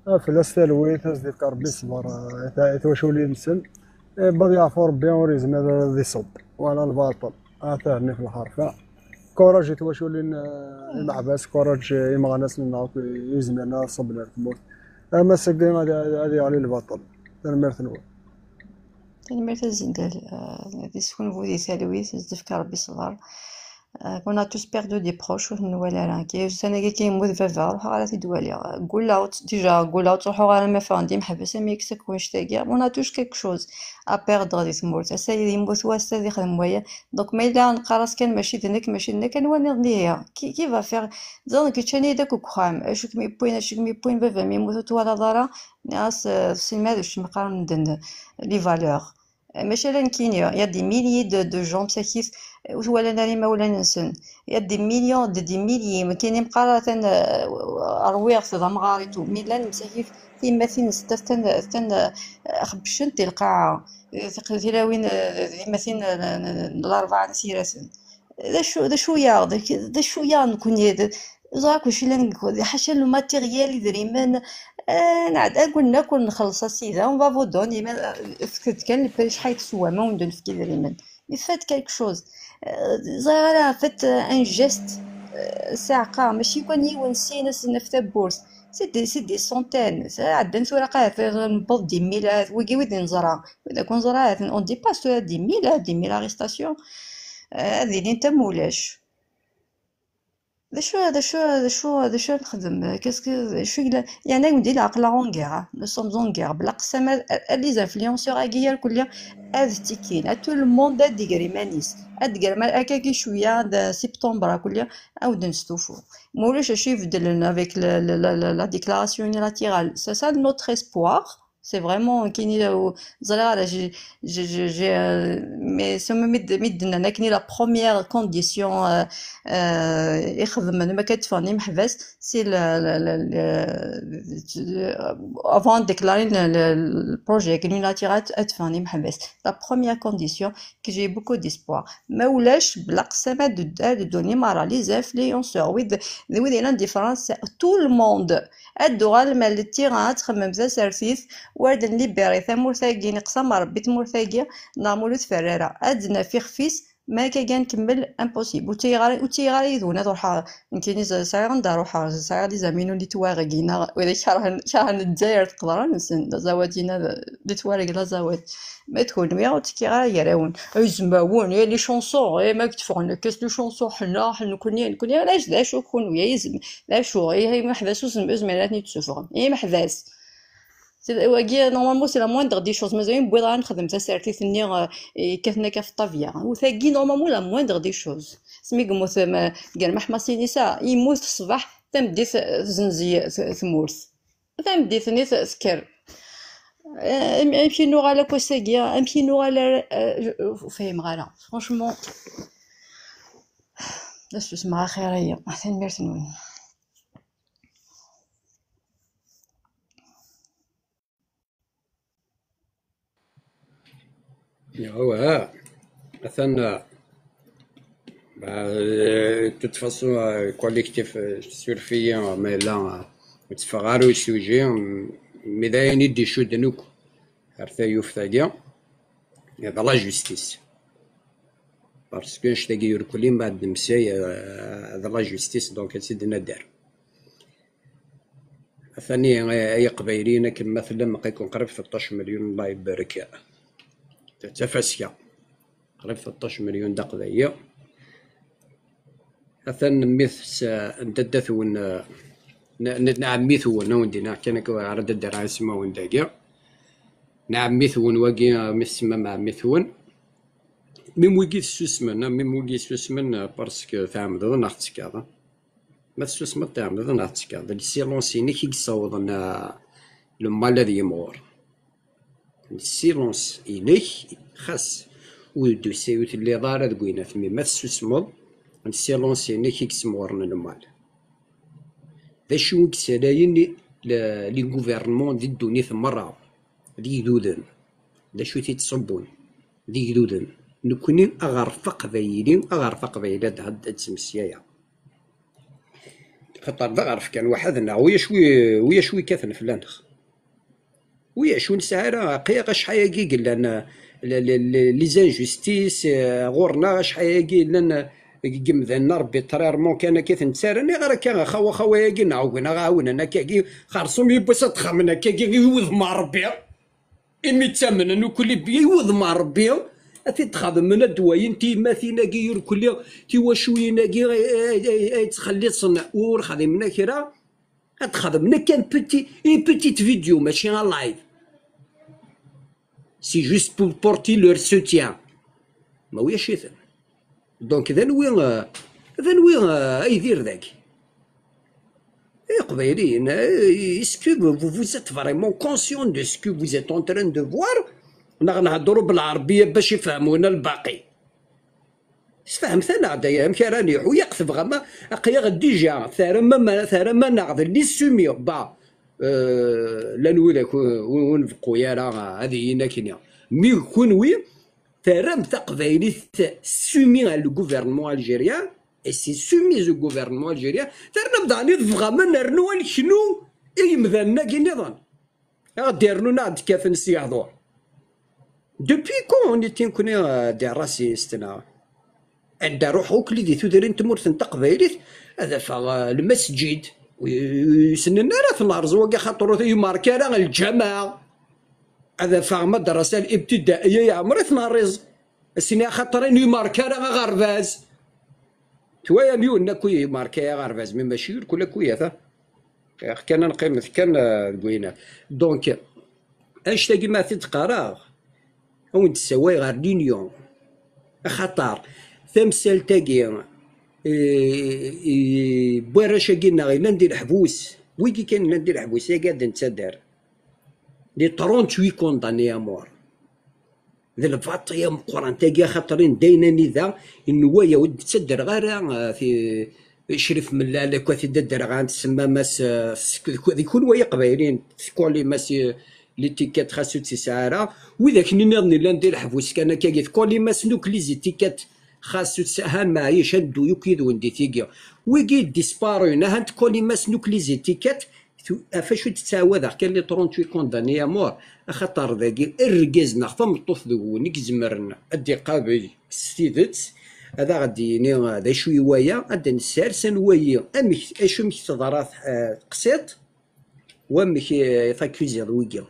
Ah, fell-as talwit, ad s-d-yefk Rebbi ṣṣber, ah, i ta-, i twaculin-nsen. Yewweḍ yeɛfu Rebbi ur yezmir ara ad iṣubb. Wala lbaṭel. Ah, tahenni f lḥerfa. Kuraǧ i twaculin, ah, imeḥbas, kuraǧ i imeɣnasen-nneɣ akk i yezmiren ad ṣubben ar tmurt. Am ass-agi ad, ad, ad yeɣli lbaṭel. Tanemmirt-nwen. Tanemmirt a Zindal, eh, di skunbu di talwit, ad s-d-yefk Rebbi ṣṣber. Eh, on a tous perdu des proches, ur ten-nwala ara. Kif ussan-agi kan yemmut baba, ur ruḥeɣ ara ad t-id-waliɣ. Gguleɣ, déjà, gguleɣ ur ttruḥuɣ ara ma ffɣen-d imeḥbas, am yekkes akk wannect-agi. On a tous quelque chose à perdre di tmurt. Ass-a yemmut wa, ass-a ad yexdem waya. Donc, ma yella neqqar-as kan mačči d nekk, mačči d nekk, anwa nniḍen ihi? Qui, qui va faire? Ẓer nekk ččan-iyi-d akk deg uxxam. Acu kem-yewwin, acu kem-yewwin, baba-m yemmut ur twalaḍ ara? Nniɣ-as, eh, tessinem ad uccen mi qqaren medden les valeurs. Eh, mačči ala nekkini, il y a des milliers de, de gens msakit, eh, ur t-walan ara imawlan-nsen. Il y a des millions de, des milliers, nekkini meqqar atan, eh, rwiɣ-t d amɣar et tout. Mi llan msakit tiyemmatin-nsen atan, atan, eh, xebbcent di lqaɛa. Eh, tiq-, tilawin, eh, tiyemmatin, eh, n, n, n Larebɛa n Siraten. D acu, d acu-yaɣ, d, d acu-yaɣ nekkni, d, ẓer akk acu yellan deg, ḥaca le matériel, idrimen, eh, nɛed, aggullen akk ur nxelleṣ a sida, on va vous donner, ma, eh, efk-d kan le prix, acḥal teswa, ma ur d-nefk idrimen. Mais faites quelque chose. Eh, ẓriɣ ara, faites, eh, un geste, eh, saɛqa, mačči kan yiwen, sin, ad s-naf tawwurt. C'est des, c'est des centaines. Ɛeddan tura qahef, newweḍ dix mille, wigi wid i neẓra. Wid akk neẓra, on dépasse tura dix mille, dix mille arrestations. Eh, ad ilint am ulac. D acu, d acu, d acu, d acu ara nexdem? Qu'est-ce que, d acu yella? Yeɛni, ad wen-d-ila aql-aɣ en guerre, nous sommes en guerre. Bla qsam, ad, ad les influenceurs-agi irkelli ad ttikkin, à tout le monde ad d-iger iman-is. Ad d-iger ma-, akkagi cwiya, d septembre, akkelli ad wen-d-nestufu. Ma ulac acu ibeddlen avec le, le, la, la, la déclaration unilatérale, c'est ça notre espoir. C'est vraiment, kini, euh, ẓriɣ ara, j'ai, j'ai, j'ai, j'ai, euh, mais c'est mi d-, mi d-nnan akken la première condition, euh, euh, ixedmen ma akka tteffɣen imeḥbas, c'est le, le, le, le, avant de déclarer le, le, le projet unilatéral ad tteffɣen imeḥbas. La première condition, que j'ai beaucoup d'espoir. Ma ulac, bla qsam ad d-, ad ddun i merra, les influenceurs, wid, wid yellan di Fransa, tout le monde. Ad d-tuɣalem ar le terrain, ad txemmem tasertit, war d nlibiri tamurt-agi, neqsam Rebbi tmurt-agi, neɣ ma ur tferra ara. Ad d-naf ixef-is, ma akka gan nkemmel, impossible. Ur ttayeɣ ara, ur ttayeɣ ara yid-wen ad ruḥeɣ, nekkini z-, sɛiɣ anda ruḥeɣ, sɛiɣ des amis n les Touaregs, neɣ wid kerhen, kerhen Lezzayer d tqeḍran-nsen, d aẓawad-ina d, les Touaregs d aẓawad. Ma d kunwi, ur ttekkiɣ ara gar-awen. Ay izmawen, eh, les chansons, eh, ma tteffɣen akka s les chansons, ḥna, ḥna, nekkni, nekkni, ulac d acu kunwi, ay izm-, d acu, eh, imeḥbas ur zem-, ur zmiren ad ten-id-ssuffɣen. Eh, imeḥbas. C'est, wagi, normalement, c'est la moindre des choses. Mazal wwiḍ ara nexdem tasertit-nni, eh, yekkaten akka ɣef ṭṭabya. U tagi, normalement, la moindre des choses. Asmi yemmut, eh, Germaḥ Masinisa, yemmut ṣṣbeḥ, tameddit, eh, tezzenz-iyi t-, tmurt. Tameddit-nni t-, tekker. Eh, am-, amek i nuɣal akk ass-agi? Amek i nuɣal ar, eh, ur fhimeɣ ara. Franchement, la susmeɣ axir-aya. Tanemmirt-nwen. Awah, atan, euh, bah, euh, de toute façon, euh, collectif, euh, surveillant, mais là, euh, ur tteffɣeɣ ara i sujet, mais d ayen i d-icudden akk ar tayuft-agi, d la justice. Parce que annect-agi irkelli ma d-nemsay, euh, d la justice, donc ad tt-id-nadder. Atan, ay Iqbayliyen, akken ma tellam, aql-iken qrib tleṭṭac melyun, Allah ibarek. D tafaska. Qrib tleṭṭac melyun d Aqbayli. Atan mmi-s, n dadda-twen, n, n, n ɛemmi-twen, a wen-d-iniɣ kan akka, ara d-ddreɣ ismawen dagi. N ɛemmi-twen wagi, mi tsemma ɛemmi-twen. Même wigi tessusmen, même wigi tessusmen, parce que tɛemdeḍ neɣ tettekkaḍ, ma tessusmeḍ tɛemdeḍ neɣ tettekkaḍ. D silence-inek i yessawḍen, ah, le mal ad yimɣur. Silence-inek, xas ur d-tusi-, ur telliḍ ara deg wayen at mi ma tessusmeḍ, silence-inek i yessemɣren lmal. D acu i yessalayen le-, les gouvernements di ddunit merra? D igduden. D acu i t-id-ṣubbun? D igduden. Nekkni aɣref aqbayli, aɣref aqbayli ad, ad, ad ttmesyayeɣ. Xaṭer d aɣref kan waḥed neɣ ulac wi, ulac wi kkaten fell-aneɣ. Ulac ur nesɛi ara, aqi-aɣ acḥal-agi yellan, eh, le-, le-, le-, les injustices, eh, ɣur-neɣ acḥal-agi yellan, eh, deg yimdanen arbitrairement kan akka i ten-ttarran, ayɣer akka xawa xawa-agi neɣ ugin aɣ-ɛawnen akkagi, xersum yiwwas ad xamen akkagi i wudem n Ṛebbi, imi ttamnen ukli i wudem n Ṛebbi, ad t-id-xadmen ad d-wayen tiyemmatin-agi irkelli, tiwaculin-agi ay, ay, ay, ay ttxelliṣen ur xdimen kra, ad xedmen akka un petit, une petite vidéo, mačči un live. C'est juste pour porter leur soutien. Ma ulac-iten. Donc, d anwi, euh, d anwi, euh, ay d irdag? Iqbayliyen, euh, est-ce que vous, vous êtes vraiment conscient de ce que vous êtes en train de voir? Neɣ nhedder belɛerbiya bac ifehmuna lbaqi? Sfehmet-aneɣ-d aya, amek ara niḥu? Yak tebɣam a-, aql-aɣ déjà, terram-, terram-aneɣ-d les soumis, bah, euh, llan widak ur, ur, ur nbeqqu ara ad inin akkenni. Mi kunwi terram taqbaylit soumis à le gouvernement algérien, et c'est soumis au gouvernement algérien, terram daɣen i tebɣam ad nernu ad neknu i yemdanen-agi nniḍen. Ad d-irnun ad d-kkaten s yehdur. Depuis quand on est nekkni, euh, des racistes, neɣ? Anda ruḥeɣ akk li di tudrin n tmurt n taqbaylit, ad afeɣ, euh, lmasǧid. Ur ssnen ara ad ten-rẓen wagi, xaṭer ur yumark ara lǧameɛ. Ad afeɣ madrasa al-ibtidaiya yeɛmer i ten-rẓen. Ass-nni axaṭer ur yumark ara aɣerbaz. Twayam yiwen akk i marka aɣerbaz, mi mačči irkul akk uyat, ha? Qiq kan ad neqqimet kan, eh, deg wayna. Donc, annect-agi ma t-id-qqareɣ, ad wen-d-ssaway ɣer l'union. Axaṭer, tamsalt-agi, eh, eh, n warrac-agi-nneɣ yellan di leḥbus, wigi kan yellan di leḥbus, yagi ad d-nettader. Les trente-huit condamnés à mort. D lbaṭel ameqqran-tagi, axaṭer i n dayen anida, n waya ur d-ttadreɣ ara, ah, ti-, Crif Mellal, akk ad t-id-adreɣ, ad tsemma-mas, ah, s-, d ku-, d kunwi ay Iqbayliyen, tkollim-as i, l'étiquette, xas ur tt-isɛi ara. Widak nniḍen yellan di leḥbus kan akkagi, tkollim-asen akk les étiquettes, xas ur tt-, ahan meɛyic, ad neddu yakk yid-wen di tigi. Wigi disparun, ahan tkollim-asen akk les étiquettes, Tu-, ɣef acu i d-ttɛawadeɣ kan les trente-huit condamnés à mort? Axaṭer dagi, argaz neɣ tameṭṭut deg-wen i izemren ad d-iqabel s tidet, ad aɣ-d-yini, ah, d acu i waya, ad d-nessers anwa-yi, amek, acu, amek teḍra, eh, teqsiṭ, wamek, eh, takuziḍ wigi.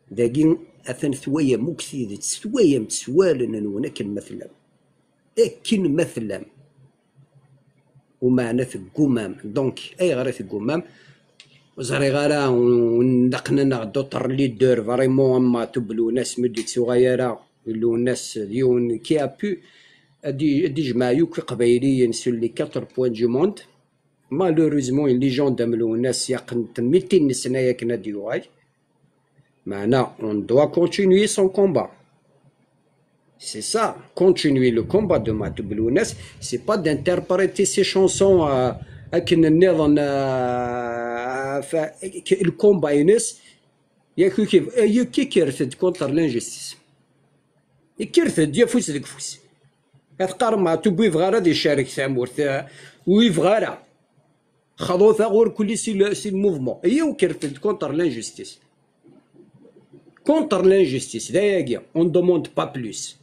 Dagi, atan twayam akk tidet, twayam-tt s wallen-nwen akken ma tellam. Akken ma tellam. Umeɛna teggumam. Donc, ayɣer i teggumam? Ur ẓriɣ ara, un-, un-, laqen-aneɣ d'autres leaders, vraiment, am Maɛtub Lwennas, mi d-ittuɣal ara, Lwennas d yiwen qui a pu ad i-, ad ijmeɛ yakk Iqbayliyen sur les quatre points du monde. Malheureusement, une légende am Lwennas, yaqen-t mitin n ssna akken ad d-yuɣal. Meɛna, on doit continuer son combat. C'est ça, continuer le combat de Maɛtub Lwennas, c'est pas d'interpréter ses chansons, euh, akken nniḍen, euh, fa-, que le combat-ines, yak, yak, yak ikkert-d contre l'injustice. Ikkert-d afus deg ufus. Ad teqqarem Maɛtub ur yebɣi ara ad icerrek tamurt, euh, ur yebɣi ara. Xḍu-t aɣ urkul si le, si le mouvement. Yiw, kkret-d contre l'injustice. Contre l'injustice, d ayagi, on ne demande pas plus.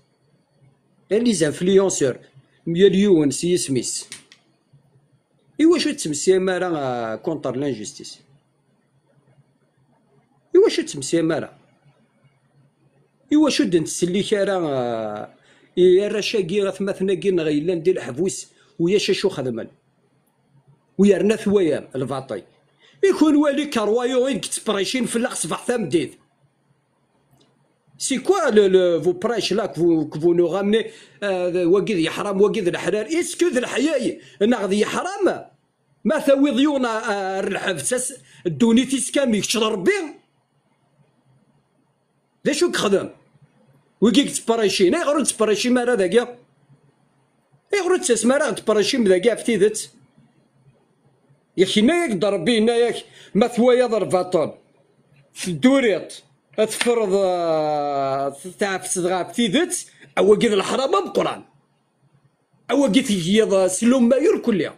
Et les influenceurs, yal yiwen s yisem-is. Iwacu ur tettmeslayem ara, ah, contre l'injustice? Iwacu ur tettmeslayem ara? Iwacu ur d-nettsellik ara, ah, i arrac-agi, atmaten-agi-nneɣ yellan di leḥbus, ulac acu xedmen? U yerna twayam lbaṭel. I kunwi les croyants i yettprêcin fell-aɣ ṣṣbeḥ tameddit. C'est quoi le, le, vos prêches là que vous, que vous nous ramenez, euh, wagi d yeḥram, wagi d leḥlal? Est-ce que d leḥyay neɣ d yeḥram? Ma tawiḍ yiwen ar, ar lḥebs, as-, ddunit-is kamel, kečč d Rebbi. D acu i yexdem wigi i yettperricin? Ayɣer ur tettperricim ara dagi? Ayɣer ur tettasem ara ɣer tperricim dagi ɣef tidet? Yenna-yak-d Rebbi, yenna-yak, ma twayaḍ lbaṭel tedduriḍ, teffreḍ, eh, tɛefseḍ ɣef tidet, awagi d leḥram ameqqran. Awagi tgiḍ, eh, s lumma irkelli.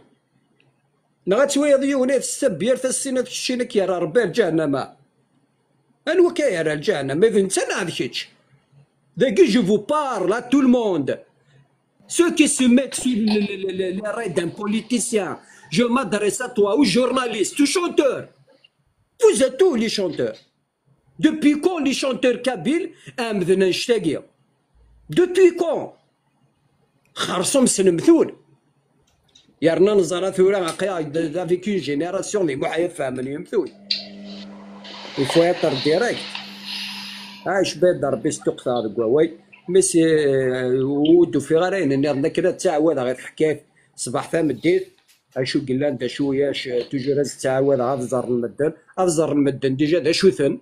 Neɣ ad twayeḍ yiwen ad s-tabbirt, ad s-tiniḍ keččini ad k-yerr Rebbi ar lǧahennama. Anwa akka yerra lǧahennama? D netta neɣ d kečč? Dagi, je vous parle à tout le monde. Ceux qui se mettent sur le, le, le, le, le rail d'un politicien, je m'adresse à toi, aux journalistes, aux chanteurs. Vous êtes tous les chanteurs. Depuis quand les chanteurs kabyles ɛemmden annect-agi? Depuis quand? Xersum s lemtul. Yerna neẓra tura aql-aɣ d, d, avec une génération d imuḥ ay fehmen yemtul. Il faut être direct. Ɛic bad Rebbi, stuqteɣ deg wawal. Mais c'est, euh, ur d-ufiɣ ara ayen nniḍen akken ad ttɛawadeɣ i teḥkayt ṣṣbeḥ tameddit. Acu yellan d acu yac, toujours ad ttɛawadeɣ ad ẓren medden. Ad ẓren medden déjà d acu-ten.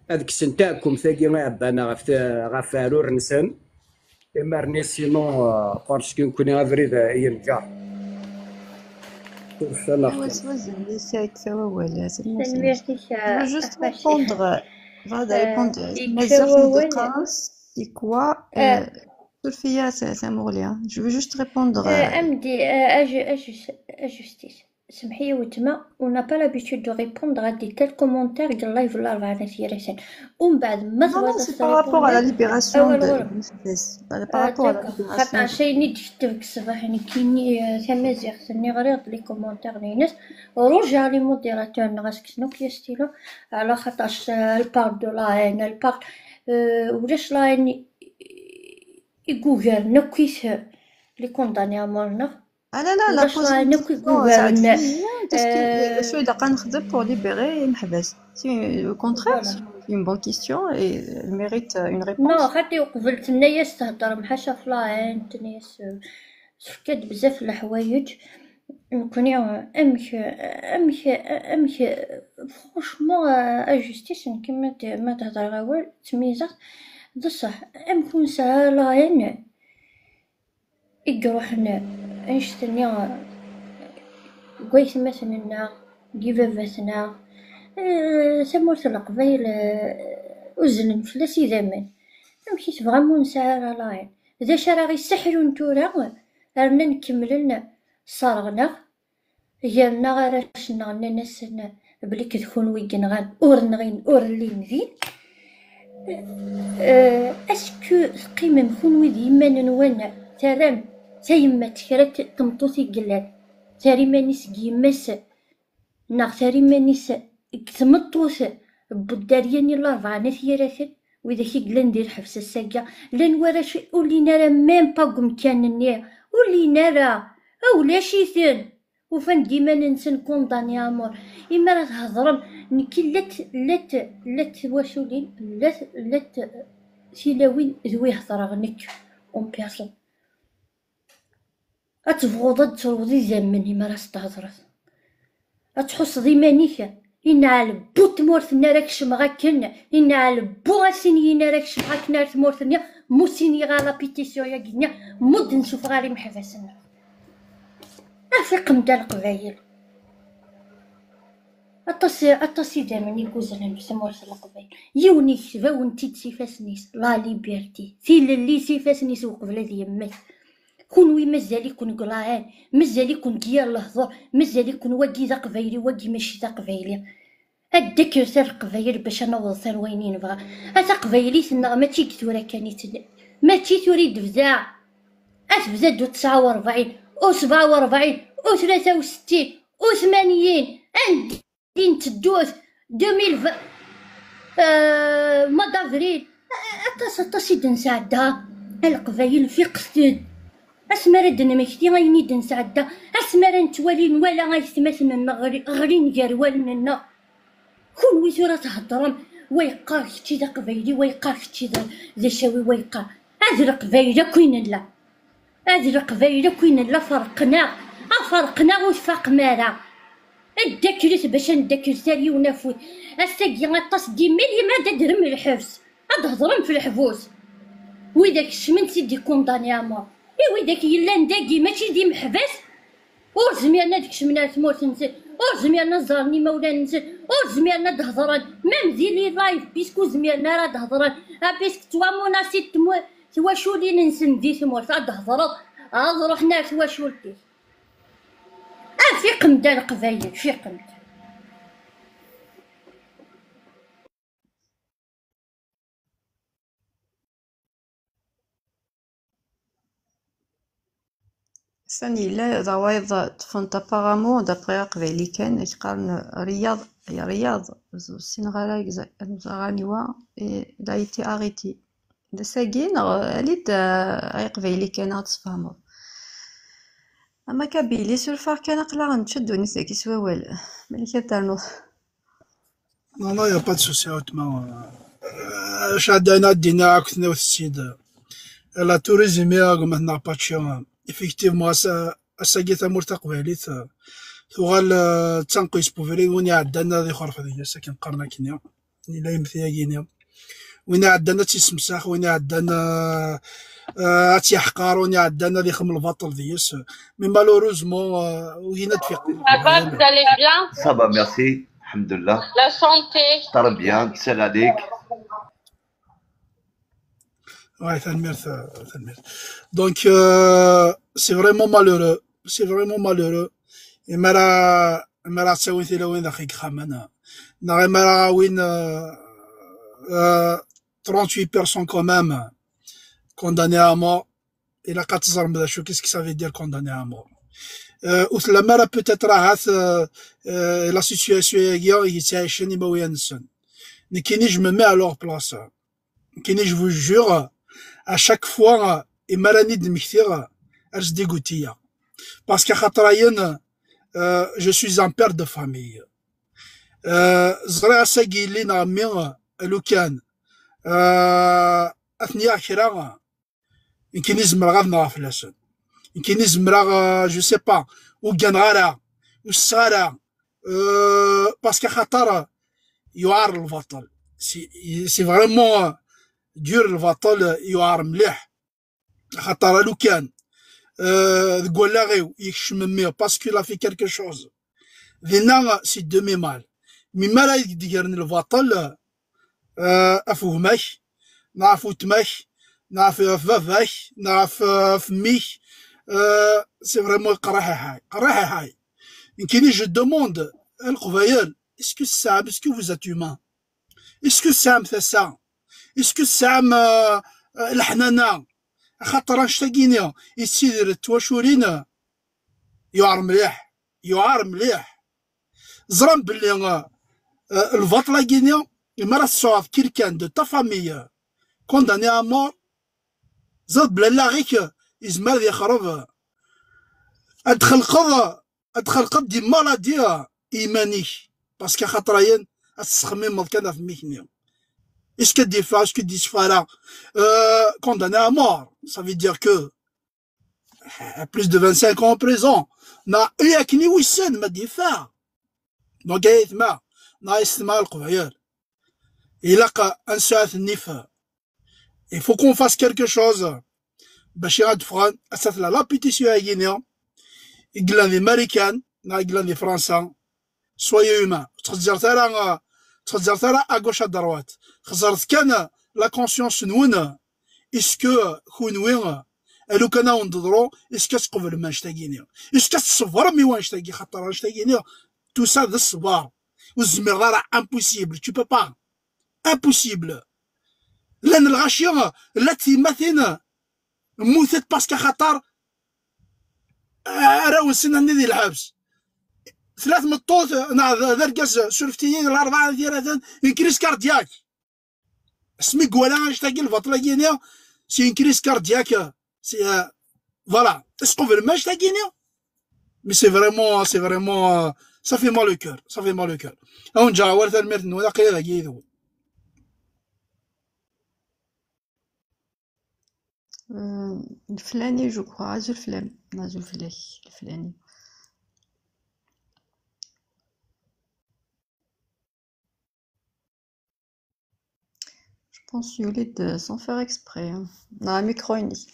Ad kksen taɛkumt-agi iɛebban ɣef, ɣef uɛrur-nsen. Imar-nni, sinon, euh, parce que nekkni abrid, euh, yenǧer. Tursa neɣ Awa s wazal, yesɛik tawawal, tanemmirt-ik. Je veux juste répondre, voilà, répondre. Mazal de chaos, c'est quoi, euh, surfiya, c'est, c'est Mourlia. Je veux juste répondre, euh, Amdi, euh, à ju-, à ju-, à justice. Semḥ-iyi weltma, on n'a pas l'habitude de répondre à des tels commentaires deg live n Larebɛa n At Yiraten. Umbeɛd ma tebɣiḍ ad s-tṛipundiḍ, awal ɣur-m. Non, non, c'est par rapport à la libération de Mehbas. Par rapport à la libération. Xaṭer ayen i d-kteb deg ṣṣbeḥ nekkini, eh, tamaziɣt-nni ɣriɣ-d les commentaires-ines. Rouge à les modérateurs-nneɣ ad s-kksen akk stylo, ɛla xaṭer, eh, elle parle de la haine, elle parle, eh, ulac la haine i, i, i yugaren akk les condamnés à mort-nneɣ. Ah, la, la, la position, c'est d acu i ilaq ad nexdem pour libérer Mehbas. C'est, au contraire, c'est une bonne question et elle mérite, euh, une réponse. Non, xaṭi uqbel tenna-yas theddrem ḥaca f la haine, tenna-yas, euh, tefka-d bezzaf n leḥwayeǧ. Nekkni, euh, amek, euh, amek, euh, amek, euh, franchement, euh, à justice, nekk ma d-, ma d-hedreɣ awal, ttmeyyizeɣ-t, d ṣṣeḥ, amek ur nesɛi la haine? I iruḥen annect-nni deg waytmaten-nneɣ, deg yibabaten-nneɣ, eh, tamurt n Leqbayel, eh, uzzlen fell-as idammen. Amek i tebɣam ur nesɛi ara la haine? D acu ara ɣ-isseḥlun tura? Rnan kemmlen sserɣen-aɣ. Gar-nneɣ arrac-nneɣ nnan-asen belli d kunwi i yenɣan, ur nɣin, ur llin din. Eh, est-ce que teqqimem kunwi d yiman-nwen, terram tayemmat, kra n tmeṭṭut i yellan, terra iman-is deg yemma-s, neɣ terra iman-is deg tmeṭṭut n Buddaryan i Larebɛa n At Yiraten, widak i yellan di lḥebs ass-agi, llan warrac ur llin ara même pas deg umkan-nni, ur llin ara, a ulac-iten. Ufan-d iman-nsen condamnés à mort. Imi ara thedrem, nekki llat, llat, llat twaculin, llat, llat tilawin d wi hedreɣ nekk, en personne. Ad tebɣuḍ ad d-truḍ idammen imi ara s-thedreḍ. Ad tḥusseḍ iman-ik, inɛel bu tmurt-nni ara kecmeɣ akken, inɛel bu asinyin ara kecmeɣ akken ar tmurt-nni, mu siniɣ la pétition-yagi-nni, mu d-nsufeɣ ar imeḥbas-nneɣ. Afiqem-d a Leqbayel. Aṭas, aṭas idammen i yuzzlen deg tmurt n Leqbayel. Yiwen yekteb-awen-t-id s ifassen-is, la liberté. Tilelli s ifassen-is uqbel ad yemmet. Kunwi mazal-iken deg la haine, mazal-iken deg yir lehdur, mazal-iken wagi d aqbayli, wagi mačči d aqbayli. Ad d-kkret a Leqbayel bac ad naweḍ ar wayen i nebɣa. A taqbaylit-nneɣ mačči deg tura kan i tella. Mačči tura i d-tebda. Ad tebda d u tesɛa u rebɛin, u sebɛa u rebɛin, u tlata u settin, u tmanyin, anda i nteddu, deux mille vingt, euh, mois d'avril. Aṭas, aṭas i d-nesɛedda. A Leqbayel, fiqet-d. Asmi ara d-nmekti ayen i d-nesɛedda, asmi ara nettwali, nwala aytmaten-nneɣ ɣli-, ɣlin gar wallen-nneɣ. Kunwi tura theddrem, wa yeqqar kečči d aqbayli, wa yeqqar kečči d, d acawi, wa yeqqar. Ad Leqbayel akk i nella. Ad Leqbayel akk i nella ferqen-aɣ. A ferqen-aɣ ur tfaqem ara. Ad ddaklet bac ad neddaklet ar yiwen afud. Ass-agi aṭas d imil yemma ad d-rem lḥebs. Ad d-hedren f leḥbus. Widak kecmen si d-ikundani à mort. I widak yellan dagi mačči d imeḥbas, ur zmiren ad kecmen ar tmurt-nsen, ur zmiren ad ẓren imawlan-nsen, ur zmiren ad d-hedren, même di les lives, puisque ur zmiren ara ad d-hedren. Ah, puisque ttwamunasi twaculin-nsen di tmurt, ad d-hedreḍ, ad ruḥen ar twacult-ik. Ah, fiqem-d a Leqbayel, fiqem-d. Sani yella d awayeḍ ṭṭfen-t apparemment d'après aqbayli kan, ak qqaren Riyaḍ, Riyaḍ, ur ssineɣ ara exact anwa aniwa, et il a été arrêté. D ass-agi neɣ ali-d, ah, ay aqbayli kan ad ɣ-d-tesfehmeḍ. Ama Kabili, suref-aɣ kan, aql-aɣ nečča ddunit dagi s wawal. Malik ad ternuḍ. Non, non, il n'y a pas de souci, honnêtement. Euh, Chadana Dina, Akutna Utsid. La tourisme, Gomatna Pachi. Effectivement, ass-agi tamurt taqbaylit, euh, tuɣal, euh, d tanqi yesbubrid, win iɛeddan ad ixerref deg-s, akken qqaren akkenni. Yella yemti-agi-ni. Win iɛeddan ad tt-yessemsax, win iɛeddan, euh, euh, ad tt-yeḥqer, win iɛeddan ad ixem lbaṭel deg-s. Mais malheureusement, euh, ugin ad d-fiqen. Ça va, vous allez bien ? Ça va, merci. Alhamdulillah. La santé ? Très bien. Salam alaikum. Ouais, tanemmirt, euh, tanemmirt. Donc, euh, c'est vraiment malheureux. C'est vraiment malheureux. Et mara, mara tsawin tilawin daxi gxaman. Neɣ mara awin, euh, euh, trente-huit personnes quand même condamnées à mort. Et la quatre qu'est-ce que ça veut dire condamné à mort. Euh, ou la mara peut-être ahat, euh, euh, la situation est ailleurs, il s'agit de Nekkini, je me mets à leur place. Nekkini, je vous jure, à chaque fois, euh, imar ani d-mmektiɣ, euh, ar s-d-igutiya. Parce que xaṭer ayen, euh, je suis un père de famille. Euh, ẓriɣ ass-agi yelli neɣ mmi, euh, lukan, euh, ad ten-yaɣ kra, euh, nekkini zemreɣ ad nɣeɣ fell-asen. Nekkini zemreɣ, euh, je sais pas, ur gganeɣ ara, ur sseɣ ara, euh, parce que xaṭer, euh, yuɛer lbaṭel. C'est, c'est vraiment, euh, dur lbaṭel, euh, yuɛer mliḥ. Xaṭer alukan, euh, deg wallaɣ-iw yekcem mmi, parce qu'il a fait quelque chose. Dinna, c'est demi-mal. Mi mara i d-gren lbaṭel, euh, af gma-k, neɣ af weltma-k, neɣ af, af baba-k, neɣ af, af mmi-k, euh, c'est vraiment qerriḥ iḥay, qerriḥ iḥay. Nekkini, je demande à Leqbayel, est-ce que tesɛam, est-ce que vous êtes humain ? Est-ce que tesɛam tasa ? Est-ce que tesɛam, euh, euh, leḥnana ? Axaṭer annect-agi-ni yettidir d twaculin, yuɛer mliḥ, yuɛer mliḥ. Ẓran belli, euh, euh, lbaṭel-agi-ni, mi ara tesɛuḍ quelqu'un de ta famille, euh, condamné à mort, ẓer belli allaɣ-ik, euh, yezmer ad yexreb, euh, ad txelqeḍ, euh, ad txelqeḍ des maladies, euh, i yiman-ik. Parce que axaṭer ayen ad tesxemmimeḍ kan ɣef mmi-k-nni. Est-ce que d-yeffeɣ, est-ce que d-yeffeɣ ara, euh, condamné à mort, ça veut dire que, euh, plus de vingt-cinq ans en prison. Neɣ i akken i wissen ma d-yeffeɣ. Donc, ay aytma, neɣ ay yessetma Leqbayel, ilaq ad nesɛu nnif. Il faut qu'on fasse quelque chose. Bac ad d-ffɣen, ass-a tella la pétition-agi-ni, i yellan di Marikan, neɣ i yellan di Fransa, soyez humains. Ur ttxezziret ara, ur ttxezziret ara à gauche à droite. Xeẓret kan la conscience-nwen, est-ce que kunwi, alukan ad wen-d-teḍru, est-ce que ad tqeblem annect-agi-ni ? Est-ce que ad tṣebrem i wannect-agi ? Xaṭer annect-agi-ni, tout ça d ṣṣber. Ur tezmireḍ ara, impossible, tu peux pas. Impossible. Llan lɣaci, llant tyemmatin mmutent parce que axaṭer arraw-nsen nni di lḥebs. Tella tmeṭṭut neɣ d, d argaz, surfet-iyi, larebɛa d yir-aten, une crise cardiaque. Asmi i iwala annect-agi, lbaṭel-agi-ni, c'est une crise cardiaque. C'est, euh, voilà. Est-ce qu'on veut le match-agi-ni ? Mais c'est vraiment, c'est vraiment, euh, ça fait mal au cœur. Ça fait mal au cœur. Ad wen-ǧǧeɣ awal, tanemmirt-nwen, aql-i dagi yid-wen. Euh, Leflani, je crois. Azul fell-am. Azul fell-ak, Leflani. Je Pense yuli-d sans faire exprès, hein. Non, micro unique.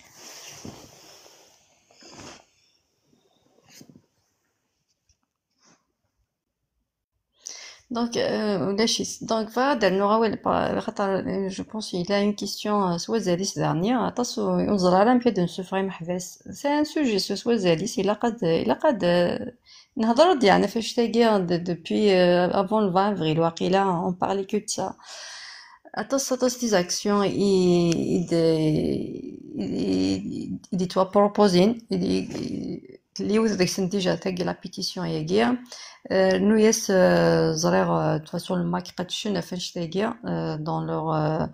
Donc, euh, ulac-it. Donc, bɣiɣ ad d-rnuɣ awal, pa-, xaṭer, euh, je pense il a une question, euh, s wazal-is daɣni, aṭas ur, ur neẓri ara amek ad d-nessufeɣ imeḥbas. C'est un sujet s, s wazal-is, ilaq ad, ilaq ad, euh, nehḍer-d, yeɛni, ɣef annect-agi, de-, depuis, euh, avant le vingt avril, waqila, on parlait que de ça. Aṭas, aṭas des actions i, i d-, i, i, i d-yettwaproposin, i, i, yiwet deg-sent déjà tagi la pétition-agi. Euh, rnu-yas, euh, ẓriɣ, euh, de toute façon, le mac qedcen ɣef annect-agi, euh, dans leur, euh,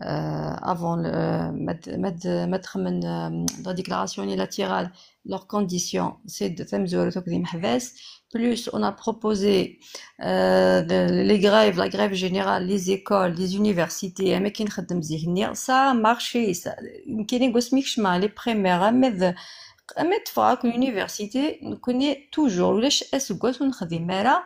euh, avant le, ma d-, ma d-, ma d-xemmen, euh, la déclaration unilatérale, leurs conditions, c'est de tamezwarut akked imeḥbas. Plus, on a proposé, euh, de, les grèves, la grève générale, les écoles, les universités, am akken nxeddem zik-nni. Ça a marché, ça. Nekkini deg wasmi kecmeɣ les primaires, ama d, ama d ffɣeɣ akk l'université, nekkni toujours, ulac aseggas ur nexdim ara,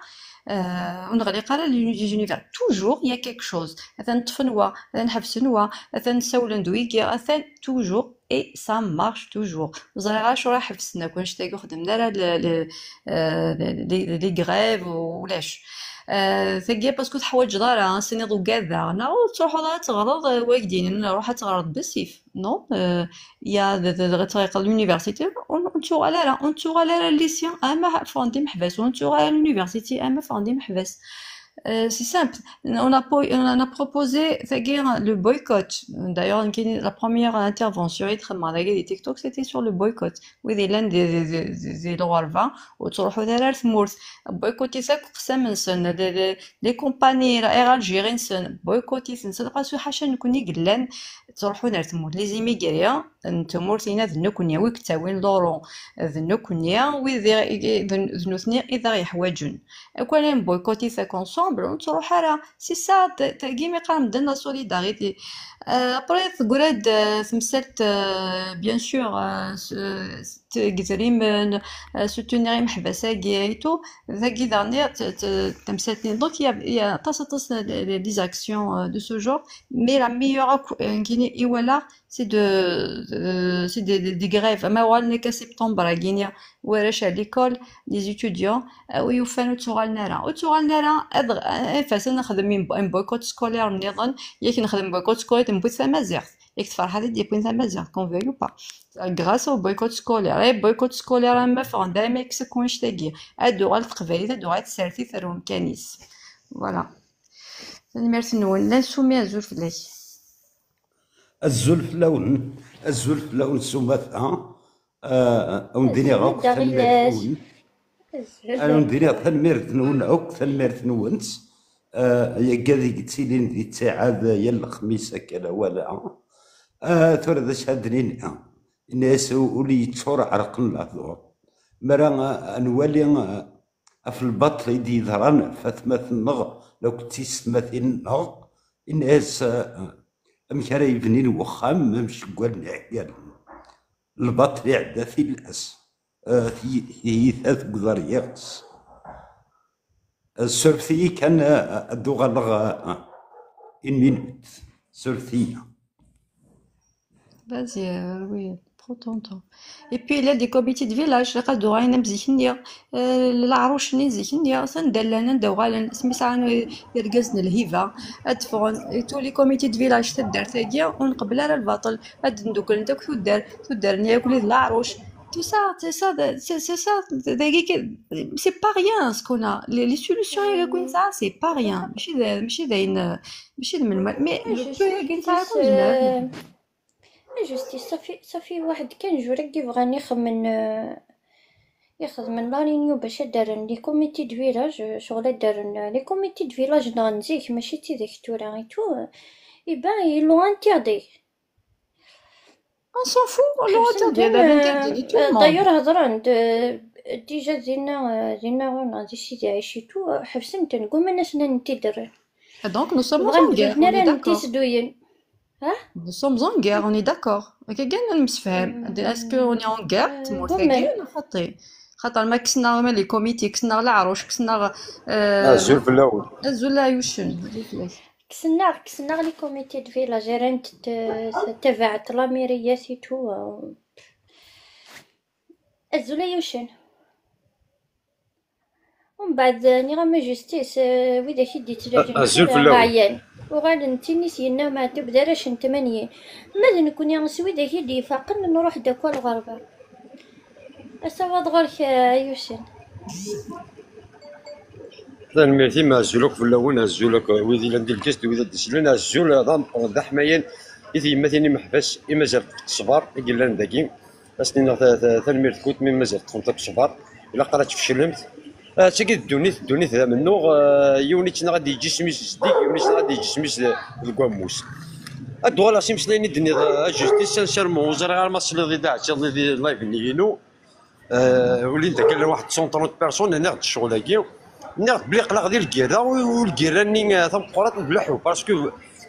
euh, ur neɣliq ara les uni-, les univers. Toujours, il y a quelque chose. Atan ṭṭfen wa, atan ḥebsen wa, atan ssawlen d wigi, atan toujours, et ça marche toujours. Ur ẓriɣ ara acuɣer i ḥebsen akk annect-agi, ur xeddmen ara le, le, euh, les, les, les grèves, ulac. Euh, tagi, parce que ur teḥwaǧeḍ ara, hein, ad s-tiniḍ ugadeɣ, neɣ ur tettruḥuḍ ara ad teɣreḍ, euh, wa ak-d-yennan ruḥ ad teɣreḍ d asif. Non, euh, il y a de, de, de, l'université, ur, ur nettuɣal ara, ur nettuɣal ara lycée, ama ffɣen-d imeḥbas, ur nettuɣal ara l'université, ama ffɣen-d imeḥbas. Euh, c'est simple. On a, po- on a proposé, c'est-à-dire le boycott. D'ailleurs, la première intervention i d-xedmeɣ dagi di TikTok, c'était sur le boycott. Wid yellan di, di, di, di, di lɣerba, ur ttruḥun ara ar tmurt. Boycott-it akk aqsam-nsen, les, les, les compagnies, les Algéries-nsen, boycott-iten. C'est parce que ḥaca nekkni i yellan ttruḥun ar tmurt. Les immigrés n tmurt-inna d nekkni, wi yettawin l'euro d nekkni, wid i, i, d, d nutni i d aɣ-yeḥwaǧen. Akk ara nemboycott-it akk ensemble, ur nettruḥ ara. C'est ça, t-, tagi mi qqaren medden la solidarité. Euh, après, teggra-d, euh, temsalt, euh, bien sûr, euh, s-, s-, t-, g idrimen, euh, soutenir imeḥbas-agi et tout. Tagi daɣen, t-, t-, temsalt-nni. Donc, il y a, il y a aṭas, aṭas, euh, des actions, euh, de ce genre. Mais la meilleure, euh, nekkini i walaɣ, c'est de, euh, c'est des, des, des grèves. Ma uɣalen akka septembre-agi, warrac à l'école, les étudiants, euh, ur yufan ur ttuɣalen ara. Ur ttuɣalen ara, ad, ad, ad nexdem un, un boycott scolaire nniḍen, yak nexdem boycott scolaire, newwi-d tamaziɣt. Yak tferḥeḍ i d-yewwin tamaziɣt, qu'on veuille ou pas. Grâce au boycott scolaire. Eh, boycott scolaire, ama ffɣen-d, ama kkes akk annect-agi. Ad d-tuɣal teqbaylit, ad d-tuɣal tsertit ar umkan-is. Voilà. Tanemmirt-nwen. Llan Sumi, azul fell-ak. Azul fell-awen, azul fell-awen s umata. Ah, a wen-d-iniɣ akk tanemmirt-nwen. A wen-d-iniɣ tanemmirt-nwen akk, tanemmirt-nwent. Ah, yagad i yettilin di ttiɛad yal lexmis akka lawala. Ah, tura d acu ad d-nini? Ini-as ul yeččur ɛerqen lehdur. Mi ara, ah, nwali, ah, ɣef lbaṭel i d-yeḍran ɣef atmaten-nneɣ akked tiyessetmatin-nneɣ, ini-as, ah, amek ara yebnin wexxam amceggal n iḥeggalen. Lbaṭel iɛedda tilas, ah, tiy-, tiyita teggeḍ ar yiɣes. Ah, surfet-iyi kan, ah, ad d-uɣaleɣ, ah, une minute. Surfet-iyi. Vas-y, euh, oui, prends ton temps. Et puis, il y a des comités de village, ilaq ad d-uɣalen am zik-nni, euh, leɛruc-nni n zik-nni, atan anda llan, anda uɣalen, asmi sɛan irgazen lhiba, ad d-ffɣen, et tous les comités de village, taddart-agi, ur nqebbel ara lbaṭel, ad d-ndukklent akk tuddar, tuddar-nni akk d leɛruc. Tout ça, c'est ça, c'est, c'est ça, dagi, c'est pas rien, ce qu'on a. Les, les solutions, c'est pas rien. Mačči d, mačči d ayen, euh, mačči d menwala, mais le peu-agi nesɛa akk nezmer ad nexdem. Juste, صافي، صافي واحد كان جورك يبغى يخمن، آه، يخدم la réunion باش دارن les comités de village، آه، شغل دارن، آه، les comités de village نهار نزيك، ماشي تي ذاك تورا غير تو. إي بان، ils l'ont interdit. On s'en fout, on l'ont interdit, elle avait interdit tout le monde. D'ailleurs هضرن، déjà دينا، دينا غون عندي سيدي عيشي تو، حبسن تنقوم الناس ننتدر. Donc nous sommes en guerre, on est d'accord. Nous sommes en guerre, on est d'accord. Est-ce qu'on est en guerre? تمورت هاكي ولا خاطي؟ خاطر ما كسنا، ما les comités، كسنا العروش، كسنا، آه، azul fell-awen. Azul la yucen. Kksen-aɣ, kksen-aɣ les comités de village, rran-t, t-, tabaɛet la mairie et tout. Azul ay uccen. Umbeɛd, nniɣ-am a Justice, eh, widak i d-yettlajen azul fell-awen. Ɛyan. Uɣalen d tin i s-yenna Meɛtub d arrac n tmanyin. Ma d nekkni s widak i d-ifaqen, nruḥ-d akk ɣer lɣerba. Asawaḍ ɣur-k, eh, ay uccen. Tanemmirt-im, azul akk fell-awen, azul akk wid yellan di lgest, wid ad d-islen, azul d ameqqran, d aḥmayan i tyemmatin imeḥbas, i mazal ṭṭfent ṣṣber i yellan dagi. Ad s-niniɣ ta-, ta-, tanemmirt-nkent, mi mazal ṭṭfemt akk ṣṣber, ilaq ara tfeclemt. Ah, d tagi d ddunit, ddunit d amennuɣ, ah, yiwen yettnaɣ ad d-yeǧǧ isem-is zeddig, yiwen yettnaɣ ad d-yeǧǧ isem-is de-, deg wammus. Ad d-uɣaleɣ s imeslayen i d-tenniḍ, ah, a Justice, sincèrement, ur ẓriɣ ara ma tesliḍ i d-ɛettiḍ di live-nni-inu. Euh, ulin-d akka llan waḥed cent trente personnes, nniɣ-d ccɣel-agi. Nniɣ-d belli aql-aɣ di lgirra, u, u lgirra-nni, euh, tameqqrant n leḥḥu, parce que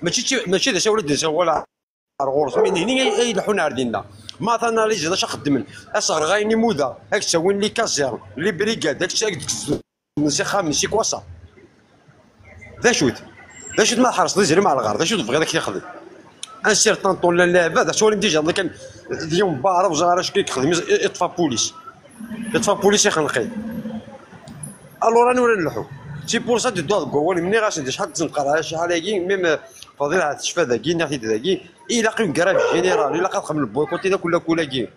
mačči d ti-, mačči d asawal ad d-nsawal ar ɣur-s, mais d nehni ay, ay leḥḥun ar dinna. Ma tanaliziḍ acu xeddmen, aserɣay n imuda, ad k-ttawin les casers, les brigades, ad k-, ad k-d-kksen s ixxamen, c'est quoi ça? D acu-t? D acu-t ma tḥerseḍ izri mɛa lɣar? D acu tebɣiḍ ad k-t-ixdem? Un certain temps llan lɛibad, ad twalim déjà kan d yiwen baɛra ur ẓriɣ ara acu i yexdem, i-, iṭfa pulis. Iṭfa pulis ixenq-it. Alors, anwa ara nleḥḥu? C'est pour ça d-dduɣ deg wawal, mniɣ-asen-d acḥal d-ttneqraɣ acḥal-agi, même Fadil ha tecfa dagi, nniɣ-t-id dagi, ilaq une grève générale, ilaq ad xedmen boycott i lakul lakul-agi.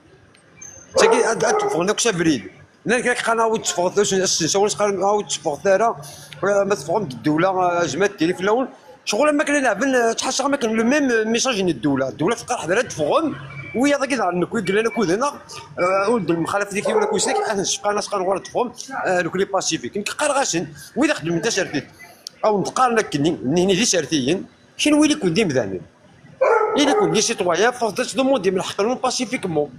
Tagi ad, ad teffɣen akk s abrid. Llan kra qqaren awi-d teffɣet, asen-, asensawen qqaren awi-d teffɣet ara, eh, ma teffɣem-d ddewla, eh, zmat tili fell-awen. Ccɣel am akken ad leɛben, eh, ttḥassaɣ am akken le même, eh, message n ddewla. Ddewla teqqar ḥder ad teffɣem, wiyaḍ-agi daɣen nekk i yellan akuden-nneɣ, eh, ur d-nemxalaf deg yiwen akk wis-nek, ad ten-ssefqan, ad s-qqaren ɣur ad teffɣem, eh, nekkni pacifique. Nekk qqareɣ-asen, wid ixeddmen tasertit, awen-d-qqaren akkenni, nihni d isertiyen, kenwi ili-ken d imdanen. Ili-ken d citoyen, ffɣet ad tdemandem lḥeqq-nwen pacifiquement.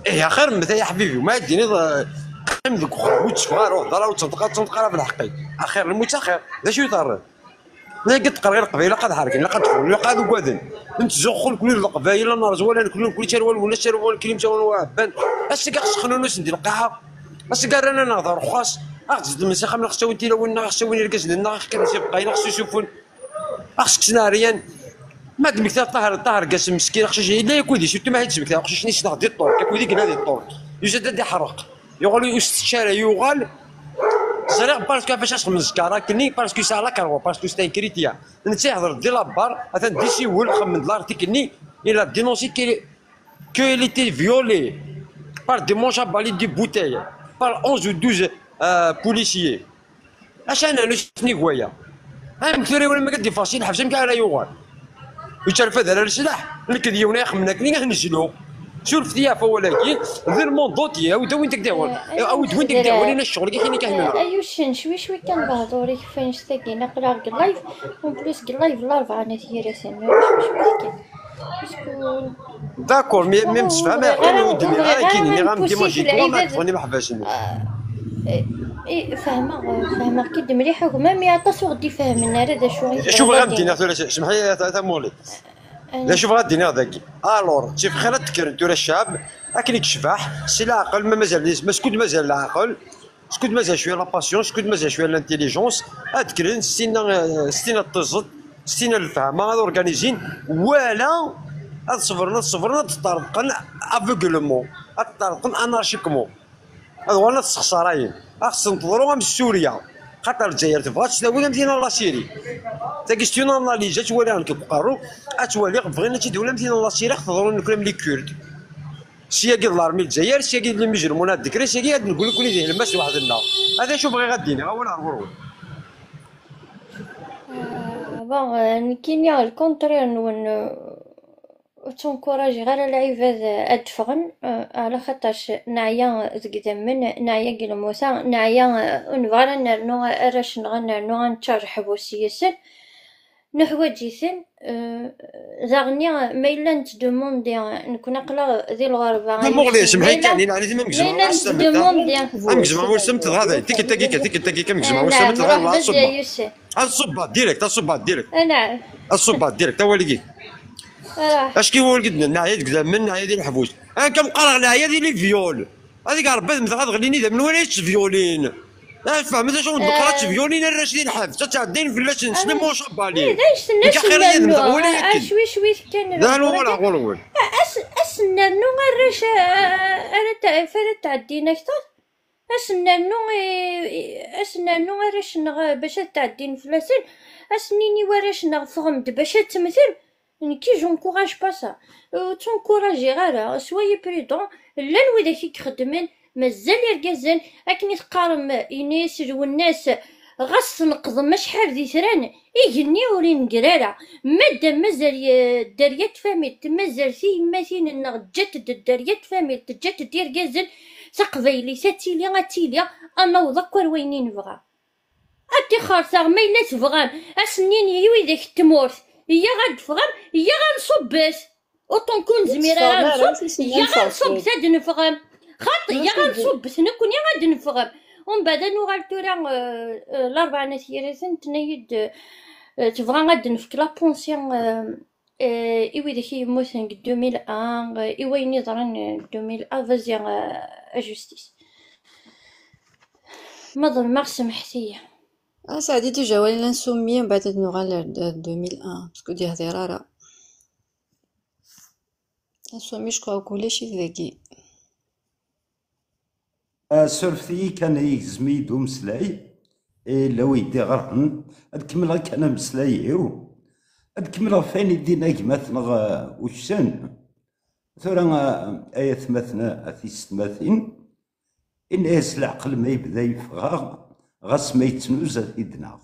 Eh, axir mmet ay aḥbibi, ma ad d-tiniḍ, eh, qqim deg uxxam, ur tteffeɣ ara, ur hḍer ara, ur ttneṭq, ur ttneṭq ara ɣef lḥeqq-ik. Axir lmut axir. D acu i terriḍ? Nagi d-qqareɣ i Leqbayel, ilaq ad ḥerken, ilaq ad ffɣen, ilaq ad ugaden. Nettzuxxu nekni d Leqbayel, ad nerẓ wala nekni, nekni ttawal wala ttawal nekni mtawan wa ɛebban. Ass-agi ad ɣ-sexnun usen di lqaɛa. Ass-agi rran-aneɣ d arxas. Ad ɣ-d-zedmen s axxam, neɣ ttawin tilawin, neɣ ttawin irgazen, neɣ ixekkaden s ibqayen, neɣ s isuffen. Aɣ-skksen ɛeryan. Ma d-mmektaɣ Ṭaher, Ṭaher Qasem meskin, aqcic, yella yakk-id-is, uletma i d-smektaɣ, aqcic-nni ssneɣ di ṭṭur, yakk-id i yella di ṭṭur. Yusa-d ad iḥerreq. Yuɣal ur s-tečča ara, yuɣal. Ẓriɣ parce que ɣef acu as-xemmen zkar akkenni, parce que yesɛa la karwa, parce que c'est un chrétien. Netta ihder di la barre, atan d isiwel, xemmen-d l'article-nni, il a dénoncé que, que il était violé par des manches à balai, des bouteilles, par onze ou douze, euh, policiers. Acu ara nernu s nnig waya? Amek tura iwala ma ad d-iffeɣ si lḥebs, amek ara yuɣal? Ur yettarfad ara leslaḥ. Nekk d yiwen ay ixemmen akken i ad nezlu. Surfet-iyi ɣef wawal-agi, di le monde entier, awi-d, awi-d win ak-d-ihwan. Eh, awi-d win ak-d-ihwan, ini ccɣel-agi, kini kan. Eh, ay uccen, cwi cwi kan lehdur-ik f annect-agi, aql-aɣ deg live, en plus deg live Larebɛa n At Yiraten, cwi cwi kan. D'accord, mais même tfehmeḍ, ur d-nniɣ ara akken, nniɣ-am dima j'ai droit ma d-ffɣen imeḥbas-nni. Eh, eh, fehmeɣ, fehmeɣ-k-id mliḥ a gma, mais aṭas ur ɣ-d-ifehmen ara d acu i... Acu bɣiɣ ad d-iniɣ tura, semḥ-iyi a, a, a Tamulit. D acu bɣiɣ ad d-iniɣ dagi? Alors, ttif xir ad d-kkren tura ccɛeb, akken i yecbeḥ, si leɛqel, ma mazal, ma skud mazal leɛqel, skud mazal cwiya la patience, skud mazal cwiya l'intelligence, ad d-kkren s tinna, eh, s tinna n tẓeṭ, s tinna n lefhama, ad organizin, wala ad ṣebren, ad ṣebren, ad ṭṭerḍqen aveuglement, ad ṭṭerḍqen anarchiquement. Ad uɣalen ad sexsarayen. Ad xsen teḍru am Surya. Xaṭer Lezzayer tebɣa ad ttdawi am tin n la Syrie. Tagi c'est une analyse, ad twaliɣ nekk deg uqerru, ad twaliɣ bɣin ad tt-id-wali am tin n la Syrie, ad teḍru nekni am les Kurdes. Syagi d l'armée n Lezzayer, syagi d les musulmans ad d-kkren, syagi ad d-neglu nekni d lmas weḥd-nneɣ. Ad acu bɣiɣ ad d-iniɣ, awal ar ɣur-wen. Ah, bon, euh, nekkini le contraire-nwen, euh, ur ttunkurajiɣ ara lɛibad, euh, ad d-ffɣen, euh, ɛla xaṭerc neɛya deg idammen, neɛya deg lmuta, neɛya, euh, ur nebɣi ara ad nernu arrac-nneɣ, ad nernu ad neččaṛ leḥbus yis-sen. Nuḥwaǧ-iten, eh, daɣen, ma yella nettdumundi, nekkni aql-aɣ di lɣerba. Tamuɣli, semḥ-iyi kan, ma yella nettdumundi. Am gzem ɣur semt dɣa dayen, tikkelt-agi kan, tikkelt-agi kan, am gzem ɣur semt dɣa, ad ṣubbeɣ. Ad ṣubbeɣ direct, ad ṣubbeɣ direct. Ad ṣubbeɣ direct, awal-agi. Acki wal-agi neɛya deg idammen, neɛya di leḥbus. Anka m-qqareɣ neɛya di les viols. Ad ig Ṛebbi ad mmteɣ ad ɣlin idammen wala yettvyulin. Tfehmeḍ acu n-d-qqreɣ? Ttbyunin arrac di lḥebs, ad tɛeddayen fell-asen, s même en champagne. D acu tenna s-nnernu? Wala akken. Cwi cwi kan. D acu wala ɣur-wen. As-, as-nnernu arrac, a-, ara ta-, ara tɛeddin akteṛ. As-nnernu i, i, as-nnernu arrac-nneɣ, eh, bac ad tɛeddin fell-asen. As-nini i warrac-nneɣ, ffɣem-d bac ad temmtem. Nekki, j'encourage pas ça. Ur ttencouragiɣ ara. Soyez prudent. Llan widak i ixeddmen, mazal irgazen, akken i teqqarem, yenna-yas Lwennas, ɣas tneqḍem acḥal d itran, igenni ur ineggir ara. Madam mazal, eh, dderya n tfamilt, mazal tiyemmatin-nneɣ ǧǧant-d dderya n tfamilt, ǧǧant-d irgazen, taqbaylit ad tili, ad tili, ad naweḍ akk ar wayen i nebɣa. Ad tixxerteɣ ma yella tebɣam, ad s-nini i widak n tmurt, iyyaɣ ad d-ffɣem, iyyaɣ ad nṣubbet. Uṭṭun kun zemir ara nṣubb, iyyaɣ ad nṣubbet ad d-neffɣem. Xaṭi, iyyaɣ ad nṣubbet nekkni ad d-neffɣem. Umbeɛd ad nuɣal tura, eh, eh, Larebɛa n At Yiraten tenna-yi-d, eh, tebɣa ad d-nefk la pension, eh, eh, i widak i yemmuten deg deux mille un, eh, i wayen yeḍran, eh, deg deux mille un, vas-y, eh, a Justice. Ma ḍelmeɣ, semḥet-iyi. Ah, ça a dit déjà, ouais, l'insomnie, bah, peut-être nous aura l'air de deux mille un, parce que dire des rares. L'insomnie, je crois, au collège, il est gay. Ah, surfet-iyi kan, yegzem-iyi-d umeslay. Eh, la wi d-iɣerqen. Ad kemmleɣ kan ameslay-iw. Ad kemmleɣ ɣef wayen i d-inna gma-tneɣ, eh, uccen. Tura, eh, ay atmaten, a tisetmatin, ini-as leɛqel ma yebda yeffeɣ-aɣ, ɣas ma yettnuz ad t-id-naɣ.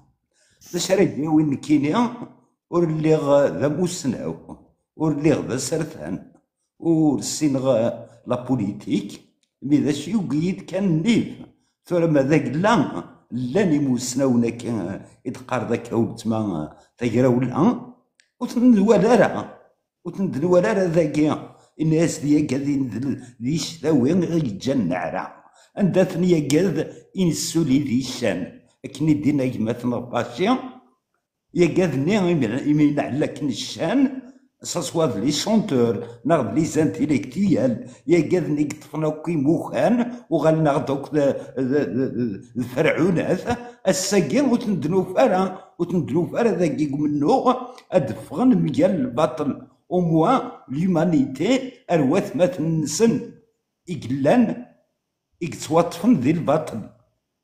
D acu ara d-yawin nekkini? Ur lliɣ, eh, d amussnaw, ur lliɣ d asertan. Ur ssineɣ, eh, la politique, mi d acu yugi-yi-d kan nnif. Tura ma d agella, llan imusnawen akka, eh, i d-qqareḍ akka weltma, eh, tagrawla, ur ten-nwala ara, ur ten-d-nwala ara dagi. Ini-as d yagad i d, d ictawi i yeǧǧan neɛra. Anda-ten yagad i nessuli di ccan? Akken i d-inna gma-tneɣ Baci, yagad-nni imi, imi neɛla akken ccan, ça soit d les chanteurs, neɣ d les intellectuels, yagad-nni yeṭṭfen akk imukan, uɣalen-aɣ-d akk d, d, d, d, d ferɛunat. Ass-agi ur ten-d-nufi ara, ur ten-d-nufi ara dagi deg umennuɣ, ad d-ffɣen mgal lbaṭel. Au moins, l'humanité, ar watmaten-nsen i yellan, i yettwaṭṭfen di lbaṭel.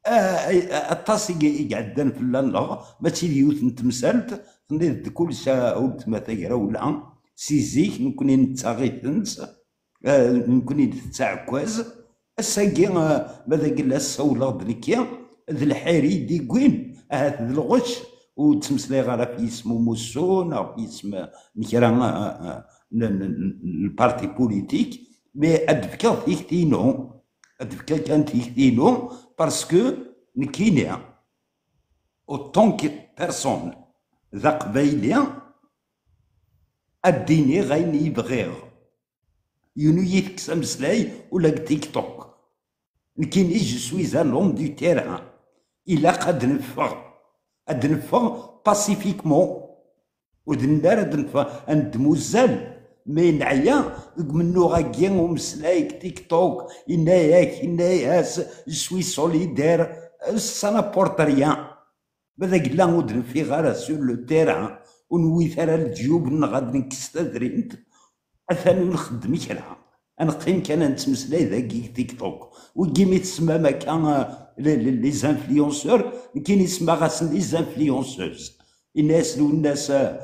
Ah, ah, aṭas i, i iɛeddan fell-aneɣ, mačči d yiwet n temsalt, tenniḍ-d kullec, a weltma tagrawla, si zik nekkni nettaɣ-itent, ah, nekkni d-tettɛekkaz. Ass-agi, ah, ma d agella ssawleɣ-d nekki, d lḥir i yi-d-iggwin, ahat d lɣecc, ur ttmeslayeɣ ara ɣef yisem umussu, neɣ ɣef yisem n kra, ah, ah, ah, n, n, n, n lparti politik, mais ad d-fkeɣ tikti-inu. Ad d-fkeɣ kan tikti-inu, parce que nekkini, autant que personne, d aqbayli, ad d-iniɣ ayen i bɣiɣ. Yiwen ur yi-tekkes ameslay ula deg TikTok. Nekkini, je suis un homme du terrain. Ilaq ad neffeɣ. Ad neffeɣ pacifiquement. Ur d-nenni ara ad neffeɣ, ad neddem uzzal. Mi neɛya deg umennuɣ-agi umeslay deg TikTok, yenna-yak, yenna-yas, je suis solidaire, ça n'apporte rien. Ma d agella ur d-neffiɣ ara sur le terrain, ur newwit ara leǧyub-nneɣ ad nekkes tadrimt, atan ur nxeddem kra. Ad neqqim kan ad nettmeslay dagi deg TikTok. Wigi mi tsemam akka, euh, les, les, les influenceurs, nekkini semmaɣ-asen les influenceuses. Ini-as Lwennas, euh,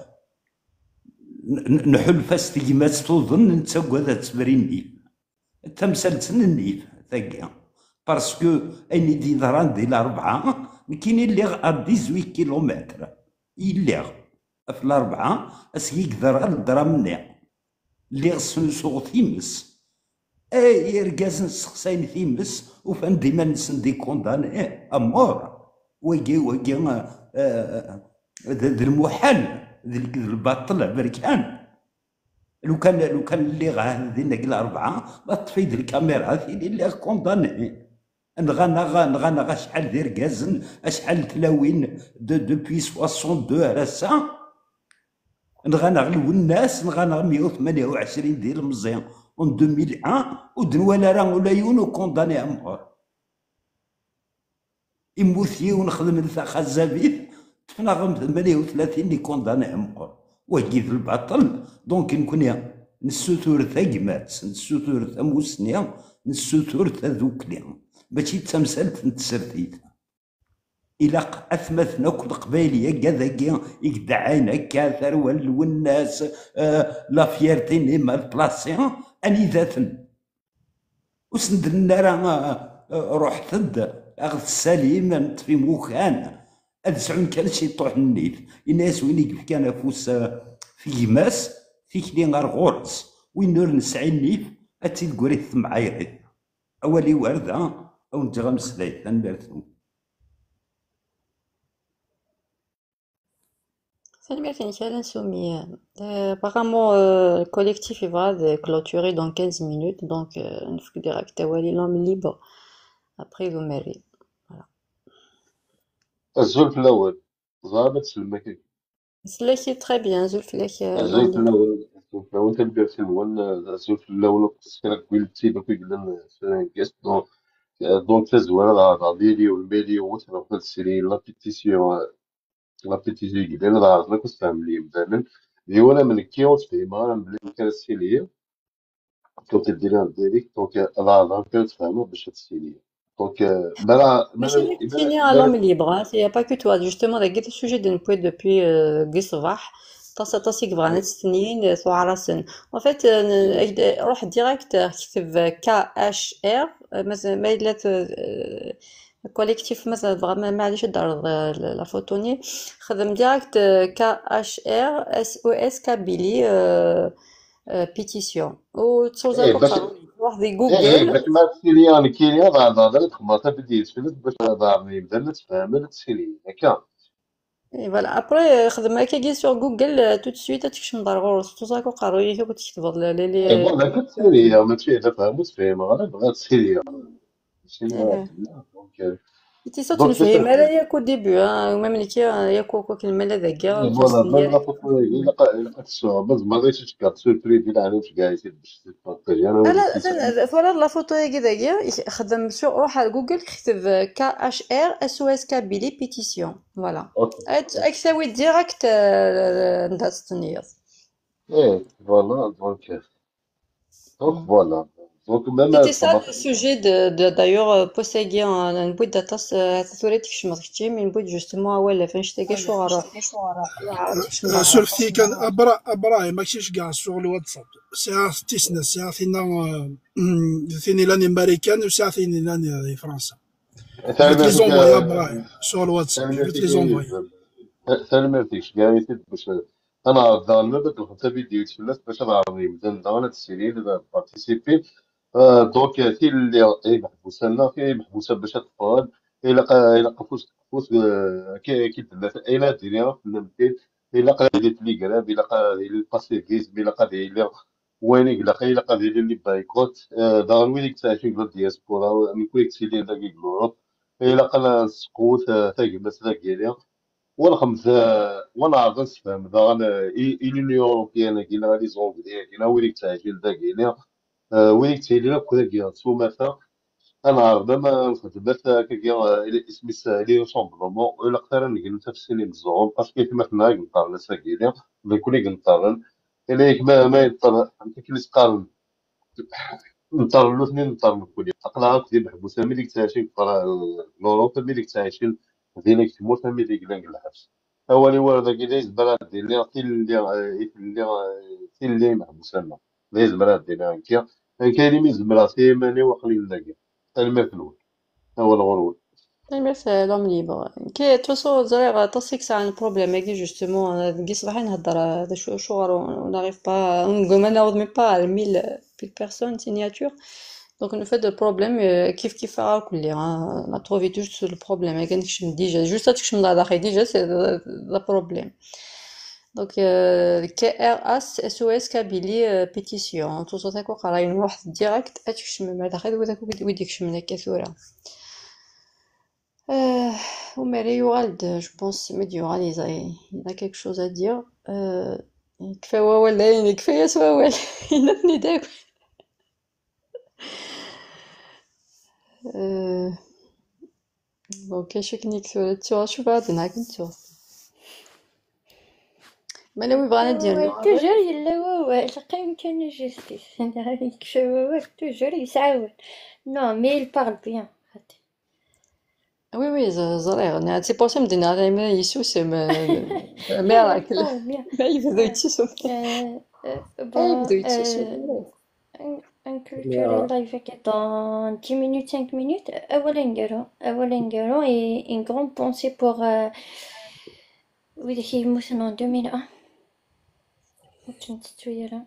n-, n-, nḥulfa s tegmat tuḍen, nettagad ad tebri nnif. Tamsalt n nnif, tagi. Parce que ayen i d-yeḍran di Larebɛa, nekkini lliɣ à dix-huit kilomètres. I lliɣ. Ɣef Larebɛa, asgi i yeḍra ddram-nni. Lliɣ snusuɣ times. Ay, irgazen sseqsayen times, ufan-d iman-nsen d ikundani, à mort. Wagi, wagi, eh, eh, d, d lmuḥal, d l-, d lbaṭel aberkan. Lukan, lukan lliɣ ahat dinna deg Larebɛa, ma teṭṭef-iyi-d lkamira, tili lliɣ condamné. Nɣan-aɣ, nɣan-aɣ acḥal d irgazen, acḥal n tlawin de, depuis soixante-deux ar ass-a. Nɣan-aɣ Lwennas, nɣan-aɣ meyya u tmanya u ɛecrin d ilemẓi en deux mille un, ur d-nwala ara ula yiwen ur condamné à mort. Immut yiwen, xedmen taxazabit, ṭṭfen-aɣ-d tmanya u tlatin n ikundani meqqer. Wagi d lbaṭel. Donc, nekkni nessutur tagmat, nessutur tamusni, nessutur tadukli. Mačči d tamsalt n tsertit. Ilaq atmaten akk leqbayel-agi dagi i yedɛayen akka tarwa n Lwennas, eh, la fierté-nni mal placée, anida-ten? Ur sen-d-nenna ara, eh, eh, ruḥet-d, aɣ-tessalim, ṭṭef imukan, ad sɛun kan ciṭuḥ nnif. Yenna-yas win i yefkan afus, eh, f gma-s, tikli ar ɣur-s. Win ur nesɛi nnif, ad tt-id-guri temɛayrit. Awal-iw ar da, ad wen-ǧǧeɣ ameslay. Tanemmirt-nwen. Tanemmirt-nnek a Lensumi. Euh, apparemment, euh, le collectif yebɣa ad clôturer dans quinze minutes, donc, euh, nefk direct awal i l'homme libre. Après, d umerri. Voilà. Azul fell-awen. Ẓriɣ ad teslem akka. Neslak-it très bien, azul fell-ak, euh, azul l'homme libre. Fell-awen, azul fell-awen, tanemmirt-nwen, euh, azul fell-awen, akked kra n win d tid akk i yellan, euh, s guest. Donc, euh, donc, tazwara ad ɛerḍeɣ ad yili unmali yiwet, neɣ ad sri la pétition, euh, la pétition i yellan, ad ɛerḍen akk ad sfehmen yemdanen. D yiwen am nekki ur sfehmeɣ ara mebla amek ara ssiliɣ. Donc, ad d-iliɣ direct, donc, ad ɛerḍeɣ kan ad sfehmeɣ bac ad ssiliɣ. Donc, euh, mi ara, mi ara, mi ara, mi ara, à l'homme libre, hein, il y a pas que toi. Justement, dagi d sujet de depuis, depuis, euh, deg ṣṣbeḥ. Aṭas, aṭas i yebɣan ad stenyin, euh, tuɛer-asen. En fait, euh, n-, ak-d-, ruḥ direct, euh, kteb, euh, K H R, euh, mazal, ma yella t-, euh, collectif, mazal tebɣa, ma, maɛlic ad d-terreḍ, euh, la, la photo-nni. Xdem direct, euh, K H R S O S Kabylie, euh, euh, pétition. Ur ttuẓ akk bac, aqerruy-ik. Ruḥ di Google. Eh, bac ma ssiliɣ nekkini, ad ɛerḍeɣ ad xedmeɣ tavidyut fell-as bac ad ɛerḍen yemdanen ad sfehmen, ad ssiliɣ. Akka. Et voilà. Après, euh, xdem akkagi sur Google, euh, tout de suite, ad tekcmeḍ ar ɣur-s. Ur ttuẓ akk aqerruy-ik akk ad tketbeḍ la, la, la. Eh, bon, d akka ssiliɣ, mačči d afham ur sfehmeɣ ara, bɣiɣ ad ssiliɣ. Mačči d, donc, euh, ur tefhim ara yak au début, hein, même nekki, euh, yak akk lmal ad agiɣ, eh, voilà, même la photo-agi, ilaq, ilaq ad tesɛuḍ, ma tzemreḍ ad tt-tgeḍ sur privé, di leɛnaya-k, bac tpartajiḍ, twalaḍ la photo-agi dagi, xdem sur, ruḥ ar Google, kteb, euh, K H R S O S Kabylie pétition, voilà. Ok. Ad, ad k-tawi direct, euh, anda testenyiḍ. Eh, voilà, donc, euh, donc, voilà. Donc, même, c'était ça le sujet de, de, d'ailleurs, euh, post-agi, euh, newwi-d aṭas, euh, tura tekcmeḍ kečči, mais newwi-d justement awal ɣef annect-agi, acuɣer, euh, euh, surfti kan, Abra-, Abrahim, mačči ceggeɛ sur le WhatsApp. Sɛiɣ tisna, sɛiɣ tinna, euh, tin ilan i Marikan, u sɛiɣ tin ilan i Fransa. Je vais te les envoyer, Abrahim, sur le WhatsApp. Je vais te les envoyer. Tanemmirt-ik, ceggeɛ-it-id bac ad neɛreḍ daɣen ma ad d-lxen tavidyut fell-as bac ad ɛerḍen yemdanen daɣen ad ssilin, ad participin. Euh, donc, euh, tilelli i yimeḥbusa-nneɣ, i yimeḥbusa bac ad ffɣen, ilaq, ilaq afus, afus, euh, akka, akka i d-tenna, ayen ad d-iniɣ akk fell-am kan, ilaq ad yili Telegram, ilaq ad yili le pacifisme, ilaq ad yili wayen i ilaq, ilaq ad yili les boycotts, euh, daɣen wid i yettɛicin deg la diaspora, nekk i yettilin dagi deg l'Europe, ilaq ad nesqut, euh, tagmat dagi-ni, wa nxemt, euh, wa neɛreḍ ad nessefhem daɣen, euh, i, i l'Union européenne-agi, neɣ les Anglais-agi, neɣ wid i yettɛicin dagi-ni, euh, wid i yettilin akk dagi s umata, ad neɛreḍ ama nxeddem at-, akkagi, euh, isem-is, euh, les rassemblements, ur ilaq ara negnu tafsin imeẓẓuɣen, parce que atmaten-a i ineṭṭren ass-agi-ni, d nekkni i ineṭṭren, ila yak ma, ma yeṭṭer, akken i s-qqaren, neṭṭer nutni, neṭṭer nekkni. Aql-aɣ akk d imeḥbus, am wid i yettɛicin deg Fra-, l'Europe, am wid i yettɛicin dinna deg tmurt, am wid i yellan deg lḥebs. Awal-iw ar dagi, la yezmer ad d-iniɣ tilelli, eh, i tilelli, eh, tilelli imeḥbusan-nneɣ. La yezmer ad d-iniɣ nekki. Nekk ayen imi zemreɣ s yiman-iw, aql-in dagi. Tanemmirt-nwen. Awal ɣur-wen. Tanemmirt, eh, l'homme libre. Nekk, de toute façon, ẓriɣ aṭas i yesɛan le problème-agi, justement, eh, deg ṣṣbeḥ i nhedder, eh, d acu, acuɣer on n'arrive pas, on, on n'arrive même pas à mille, mille personnes, signatures. Donc, en fait, le problème, euh, kif kif ara kulli, hein, on a trouvé toujours le problème, akken tekcem déjà, juste ad tekcem la daxi, déjà, c'est le, le problème. Donc, euh, K R S O S Kabylie, euh, pétition, tout ça, quoi, qara, une direct, ad tekcem, ma daxi, wid akk, wid, wid ikecmen akka tura. Euh, Omer yuɣal-d, je pense, mi d-yuɣal, il a, il a quelque chose à dire. Euh, yekfa wawal, dayen, yekfa-yas wawal. Yenna-ten-id akk. Euh, Donc, acu akken i k-tura ttuɣ, acu bɣa ad d-nɛakken ttuɣ. Mala wi bɣan ad d-yernu. Toujours yella wawal, qqim kan justice. Yekfa wawal, toujours yesɛa awal. Non, mais il parle bien. Oui, oui, ẓ- ẓriɣ. C'est pour ça m-d-nniɣ layma yessusem, euh, miracle. Oh, bien. Ma yebda yetsusem. Euh, euh, Ma bon, yebda yetsusem. euh, un, un culturel live dans dix minutes, cinq minutes. Awal aneggaru, awal aneggaru et une grande pensée pour euh, widak i yemmuten en deux mille un. Ur tt-nettettu ara.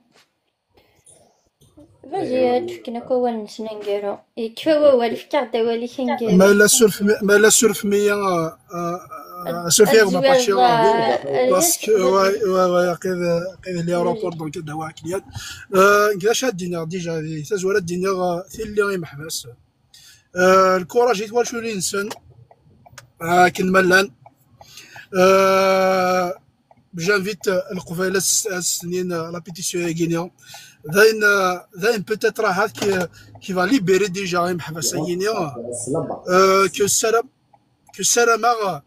Vas-y, ad d-fken akk awal-nsen aneggaru. Yekfa wawal, efk-aɣ-d awal-ik aneggaru. Ma la surf, ma la surf mi, euh, euh, euh, surf Ad yaɣ ma zwireḍ, paci, euh, parce que, ouais, ouais, ouais, qid, qid les aéroports, donc, d awa client. Euh, d acu ad d-iniɣ déjà, di tazwara ad d-iniɣ, euh, tilli imeḥbas. Euh, lkuraj i twaculi-nsen, euh, akken ma llan. Euh, j'invite, euh, Leqbayel ad s- ad snin, euh, la pétition-agi-nni. Dayen, euh, dayen peut-être ahat qui, qui va libérer déjà imeḥbas-agi-nni. Euh, que ssara- que ssarameɣ,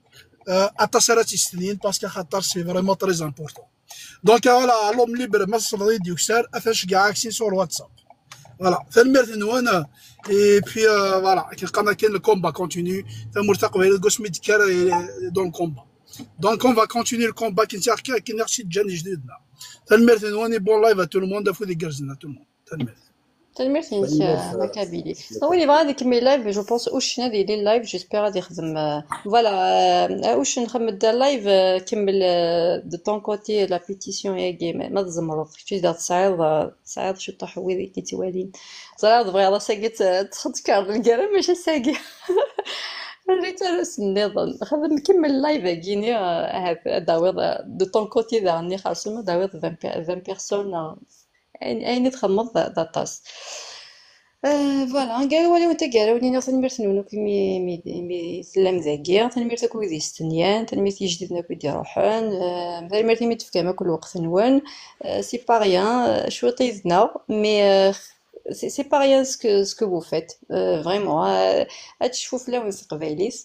euh, aṭas ara tt-yesninen, parce que xaṭer c'est vraiment très important. Donc, voilà, à l'homme libre, ma tessneḍ-iyi-d yuksar, atan ceggɛeɣ-ak sin sur WhatsApp. Voilà, tanemmirt-nwen. Et puis, euh, voilà, akken qqaren akken, le combat continue. Tamurt taqbaylit deg wasmi d-tekker, et dans le combat. Donc, on va continuer le combat, akken tt-, akken i ɣ-tt-id-ǧǧan ijdiden-a. Tanemmirt-nwen et bon live à tout le monde, afud igerrzen à tout le monde. Tanemmirt. Tanemmirt-nnek, euh, a Kabili. Ah, win yebɣa ad ikemmel live, je pense Uccen ad yili live, j'espère ad ixdem, euh, voilà, euh, Uccen, xdem-d live, euh, kemmel, euh, de ton côté la pétition-agi, ma, ma tzemreḍ, kečč i d tesɛiḍ, euh, tesɛiḍ ciṭuḥ n wid i k-ittwalin. Ẓriɣ tebɣiḍ ass-agi ad t-, ad txedkeḍ lgara, maca ass-agi. Rriɣ-tt ar ass nniḍen. Xdem, kemmel live-agi-nni, euh, ahat ad d-tawiḍ, euh, de ton côté daɣen, xersum ad d-tawiḍ vingt pe-, vingt personnes, euh, ayen, ayen i txedmeḍ d, d aṭas. Euh, voilà, aneggaru wali taggara, wali-nneɣ tanemmirt-nwen akk imi, imi, imi tellam dagi, tanemmirt akk wid yestenyan, tanemmirt i yijdiden akk i d-iruḥen, euh, tanemmirt imi tefkam akk lweqt-nwen. Euh, c'est pas rien, euh, cwiṭ yid-neɣ, mais, euh, c'est, c'est pas rien ce que, ce que vous faites, euh, vraiment, euh, ad tecfu fell-awen s teqbaylit.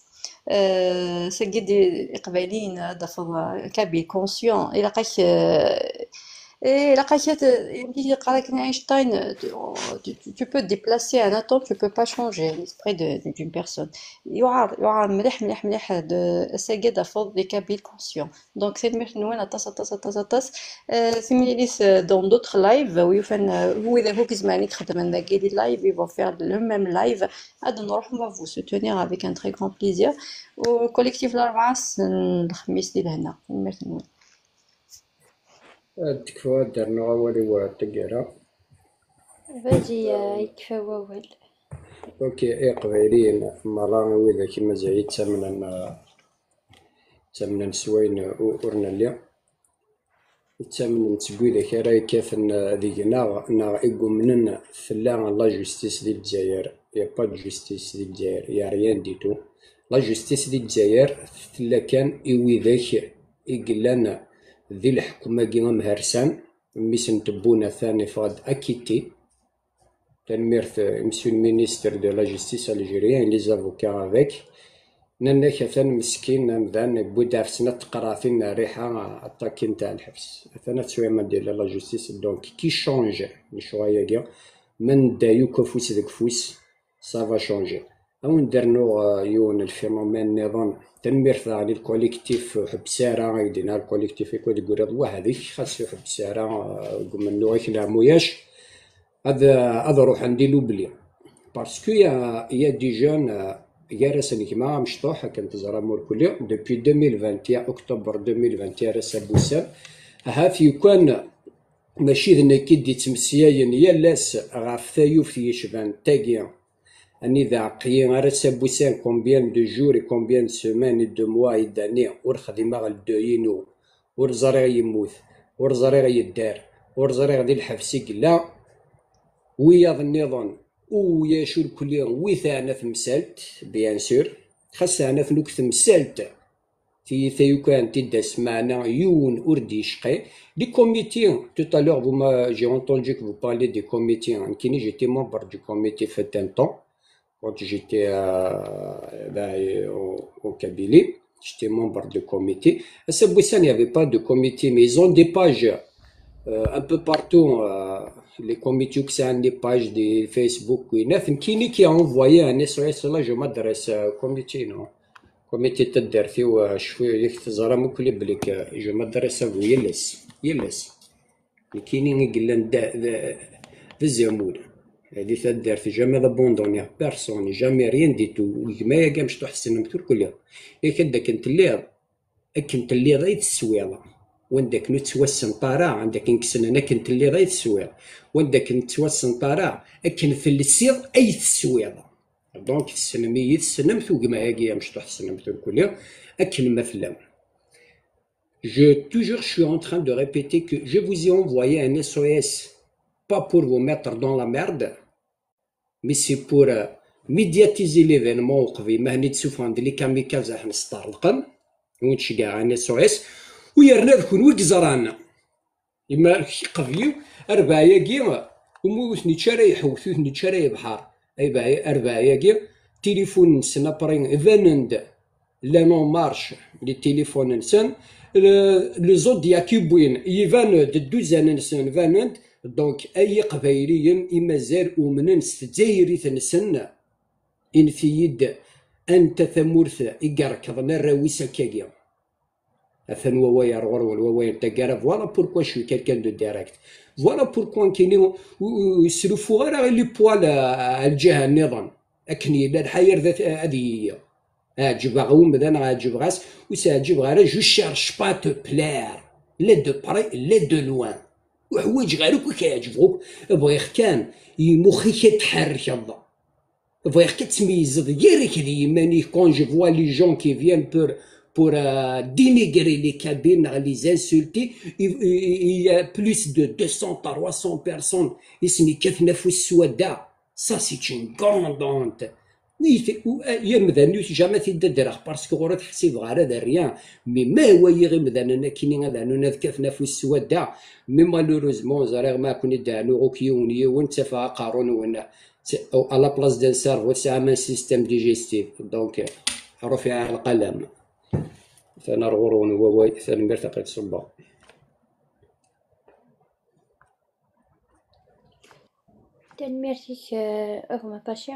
Euh, sagi d iqbayliyen ad tafeḍ, euh, kabyle conscient, ilaq-ak, euh, ilaq-ak ad, yeqqar akken Einstein, euh, tu, tu, tu peux déplacer un atome, tu peux pas changer l'esprit de, de, d'une personne. Yuɛer, yuɛer mliḥ, mliḥ, mliḥ, de, sagi ad tafeḍ des kabyles conscients. Donc, tanemmirt-nwen aṭas, aṭas, aṭas, aṭas. Euh, timlilit, euh, dans d'autres lives, euh, wi yufan, euh, wid akk i izemren ad xedmen dagi les lives, ils vont faire le même live. Ad nruḥ, on va vous soutenir avec un très grand plaisir. U collectif Larebɛa s-, n lexmis di lehna. Tanemmirt-nwen. Ad tekfu ad d-rnuɣ awal i wer taggara. Vas-y, euh, yekfa wawal. Ok, iqbayliyen merra, widak i mazal yettamnen, euh, ttamnen s wayen u-, ur nelli. Ttamnen seg widak ara yekkaten, eh, deg-neɣ, neɣ i yumnen tella la justice di Lezzayer. Y a pas de justice di Lezzayer, y a rien du tout. La justice di Lezzayer tella kan i widak i yellan di leḥkem-agi amhersan, mmi-s n Tebboune atan yeffeɣ-d acquitté. Tanemmirt, euh, Monsieur le ministre de la Justice algérien et les avocats avec. Nnan-ak atan meskin amdan yewwi-d ɣef snat teqraɛtin n rriḥa, aṭakin tɛa lḥebs. Atan ad teswim ad d-yella la justice, donc qui change lecɣal-agi. Ma nedda yakk afus deg ufus, ça va changer. Ad wen-d-rnuɣ, euh, yiwen n lphénomène nniḍen. Tanemmirt daɣen i lkolektif, ur ḥebbes ara, i d-yenna lkolektif i deg uriḍ weḥd-k, xas ur ḥebbes ara, euh, deg umennuɣ-ik n Ɛmuyac. Ad, ad ruḥen di l'oubli. Parce que y a, y a des jeunes, euh, gar-asen gma amecṭuḥ, akken teẓram urkelli, depuis deux mille vingt et un, octobre deux mille vingt et un ar ass-a n wussan. Ahat yukan mačči d nekk i d-yettmeslayen yal ass ɣef tayuft yecban tagi, anida aql-i ar ass-a n wussan, combien de jours et combien de semaines et de mois et d'années ur xdimeɣ le deuil-inu, ur ẓriɣ yemmut, ur ẓriɣ yedder, ur ẓriɣ di lḥebs i yella. Wiyaḍ nniḍen, u ulac urkelli wi teɛna temsalt, bien sûr, xas teɛna-ten akk temsalt, tiyita yukan tiddas, meɛna yiwen ur d-yecqi. Les comités, tout à l'heure, vous m'a-, j'ai entendu que vous parlez des comités. Nekkini, j'étais membre du comité fut un temps. Quand j'étais euh, là, au, au Kabylie, j'étais membre du comité. À Saboussane, il n'y avait pas de comité, mais ils ont des pages euh, un peu partout. Euh, les comités, que c'est des pages de Facebook, qui qui a envoyé un S O S là, je m'adresse au comité, non? Comité de Derfi, je m'adresse à vous, Yeles. Yeles. Nekkini i yellan d, d, d azamul di taddart, jamais abandonné personne, jamais rien du tout. Gma-agi amecṭuḥ tessnem-t irkelli. Yak ad akken telliḍ, akken telliḍ ay teswiḍ. Wanda akken ur tettwassneḍ ara, anda akken ksenen akken telliḍ ay teswiḍ. Wanda akken ur tettwassneḍ ara, akken telsiḍ ay teswiḍ. Donc tessnem-iyi, tessnem-t, gma-agi amecṭuḥ tessnem-t irkelli, akken ma tellam. Je, toujours, je suis en train de répéter que je vous ai envoyé un S O S, pas pour vous mettre dans la merde, mais c'est pour euh, médiatiser l'événement. Uqbel ma d-ssufɣen-d les kamikazes, akken sṭerḍqen, ur ttceggiɛen S O S, u yerna d kunwi i yeẓran. Ima iqbel-iw, rrbeɛ-agi, umi ur ten-yečči ara iḥewwet, ur ten-yečči ara yebḥer. Ay beɛ-, rrbeɛ-agi, tilifun-nsen après banen-d, llan en marche, les téléphones-nsen, le, le Zodiac i wwin, iban-d dduzan-nsen, banen-d. Donc, ay iqbayliyen i mazal umnen s tezzayrit-nsen, init-iyi-d anta tamurt i irekḍen arraw-is akkagi. Atan wawal ar ɣur-wen, wawal n taggara. Voilà pourquoi je suis quelqu'un de direct. Voilà pourquoi nekkini ur, ur, ur srufuɣ ara les poils à, à lǧiha nniḍen. Akken yella lḥal ar d at-, ad iyi-, ɛeǧbeɣ i umdan, ɛeǧbeɣ-as, ur s-ɛeǧbeɣ ara, je cherche pas à te plaire, la de près, la de loin. Ur ḥwaǧeɣ ara akk ad k-ɛeǧbeɣ akk, bɣiɣ kan imux-ik ad tḥerrkeḍ. Bɣiɣ kan ad tmeyyzeḍ gar-k d yiman-ik. Quand je vois les gens qui viennent pour, pour euh, dénigrer les Kabyles neɣ les insulter, il, il, il y a plus de deux cents, trois cents personnes i sen-yekkaten afus s wadda. Ça, c'est une grande honte. Oui, c'est, ou, euh, yamdan, ur jamais t-id-ddreɣ, parce que ur ḥsibeɣ ara d rien. Mais ma waliɣ imdanen akkenni ad ɛnun ad kkaten afus s wadda, mais malheureusement, ẓriɣ ma ken-id-ɛnuɣ akk yiwen yiwen, ttafeɣ aqerru-nwen. C'est, oh, à la place d'un cerveau, c'est un système digestif. Donc, euh, رفع القلم. Atan ar ɣur-wen wawal, tanemmirt a qid ṣubba. Tanemmirt-ik, euh, a gma Paci.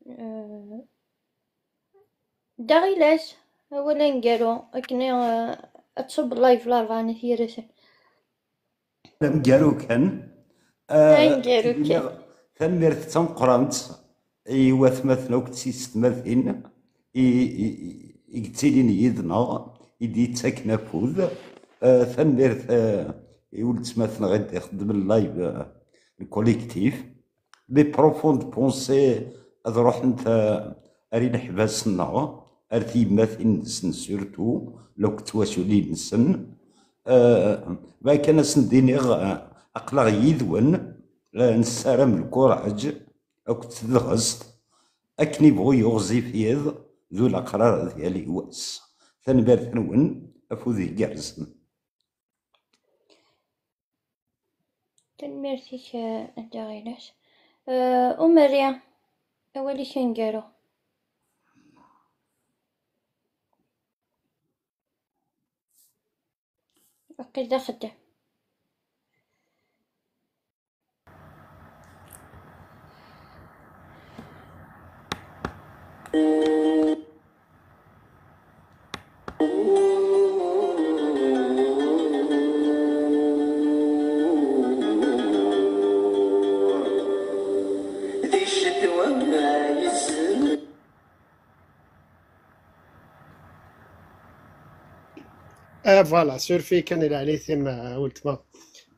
Euh, Daɣ ilas, awal aneggaru, akken, euh, ad tṣubb live Larebɛa n At Yiraten. Aneggaru kan. Ah, aneggaru kan. Tanemmirt d tameqqrant i watmaten akk d tisetmatin i, i, i, i yettilin yid-neɣ, i d-yettaken afud. Ah, tanemmirt, ah, i weltma-tneɣ i d-ixeddmen live, ah, le collectif. Les profondes pensées ad ruḥent, ah, ar ileḥbas-nneɣ, ar tiyemmatin-nsen surtout, la akked twaculin-nsen. Ah, ma kan ad sen-d-iniɣ, ah, aql-aɣ yid-wen, ah, nessaram lkuraǧ akked tedɣest, akken ibɣu yiɣzif yiḍ d ulaqrar ad yali wass. Tanemmirt-nwen, afud igerrzen. Tanemmirt-ik, eh, a Dda Ɣilas. Eh, Umerri, awal-ik aneggaru. Waqil d axeddam. Ah, voilà, surfi kan i leɛnayt-im, ah, weltma.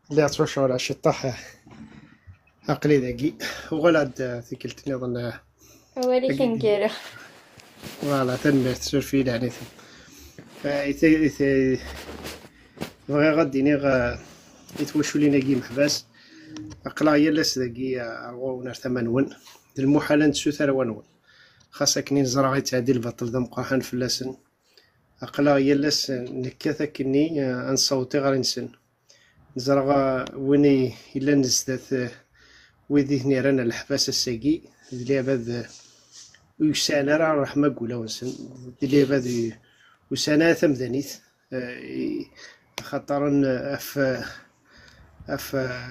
Lliɣ ttwaceɣleɣ ciṭṭaḥ, ah, aql-i dagi. Uɣal-d, ah, tikkelt nniḍen, ah, awal-ik aneggaru. Voilà, tanemmirt, surfi i leɛnayt-im. Ah, i te-, i te-, bɣiɣ ad d-iniɣ, ah, i twaculin-agi imeḥbas, aql-aɣ yal ass dagi, ah, ar ɣur-wen ar tama-nwen. D lmuḥal ad nessut arraw-nwen. Xas akken i neẓra yettɛeddi lbaṭel d ameqqran fell-asen. Aql-aɣ yal ass nekkat akkenni, eh, ad nessaweḍ tiɣri-nsen. Neẓra, eh, win i yellan zdat, eh, wid i ten-yerran ar leḥbas ass-agi, d leɛbad, eh, ur yesɛan ara ṛṛeḥma deg wulawen-nsen, d liɛibad ur sɛan ara tamdanit, eh, i, axaṭer n-, af, af,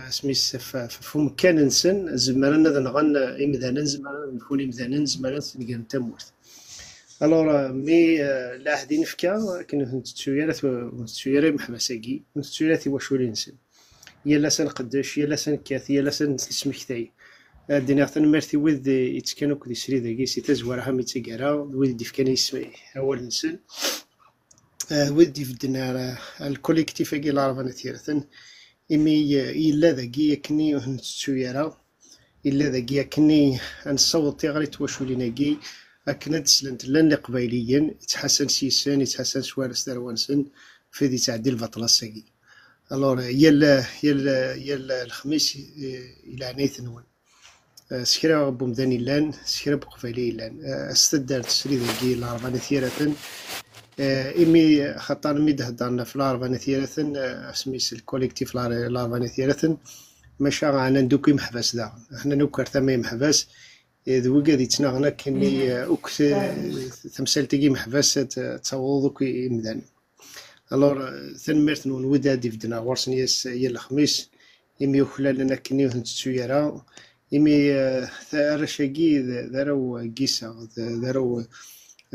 asmi s-, af, af, af umkan-nsen, zemren ad nɣen imdanen, zemren ad nfun imdanen, zemren ad snegren tamurt. Alors, eh, mi, eh, lɛahd i nefka, akken ur ten-tettu ara, ur ten-tettu ara imeḥbas-agi, ur ten-tettu ara tiwaculin-nsen. Yal ass ad nqeddec, yal ass ad nekkat, yal ass ad nesmektay. Ad d-iniɣ tanemmirt i wid yettekkan akk di srid-agi si tazwara am i d taggara, d wid i d-ifkan isem-, awal-nsen. Eh, wid d-ibedden ar, ar lkolektif-agi Larebɛa n At Yiraten, imi, eh, yella dagi akken ur nettettu ara, yella dagi akken ad nessaweḍ tiɣri n twaculin-agi, akken ad d-slent llan Iqbayliyen, yettḥassan s yis-sen, yettḥassan s warrac tarwa-nsen, f wid yettɛeddi lbaṭel ass-agi. Alors, yal, yal, yal lexmis, eh, i leɛnayt-nwen. Eh, s kra n umdan yellan, s kra n uqbayli yellan. Eh, s taddart srid-agi Larebɛa n At Yiraten. Eh, imi, xaṭer mi d-heddren ɣef Larebɛa n At Yiraten, eh, asmi s lkolektif Lar-, Larebɛa n At Yiraten, maca ɛnan-d akk imeḥbas daɣen. Ɛnan akk ar tama imeḥbas, eh, d wigad yettnaɣen akkenni, eh, akk t-, tamsalt-agi imeḥbas ad, ad taweḍ akk i, imdanen. Alors, eh, tanemmirt-nwen wid ad d-ibedden ɣur-sen yas-, yal lexmis, imi uklalen akken ur ten-tettu ara, imi, eh, ta-, arrac-agi d, d arraw n yiseɣ, d, d arraw,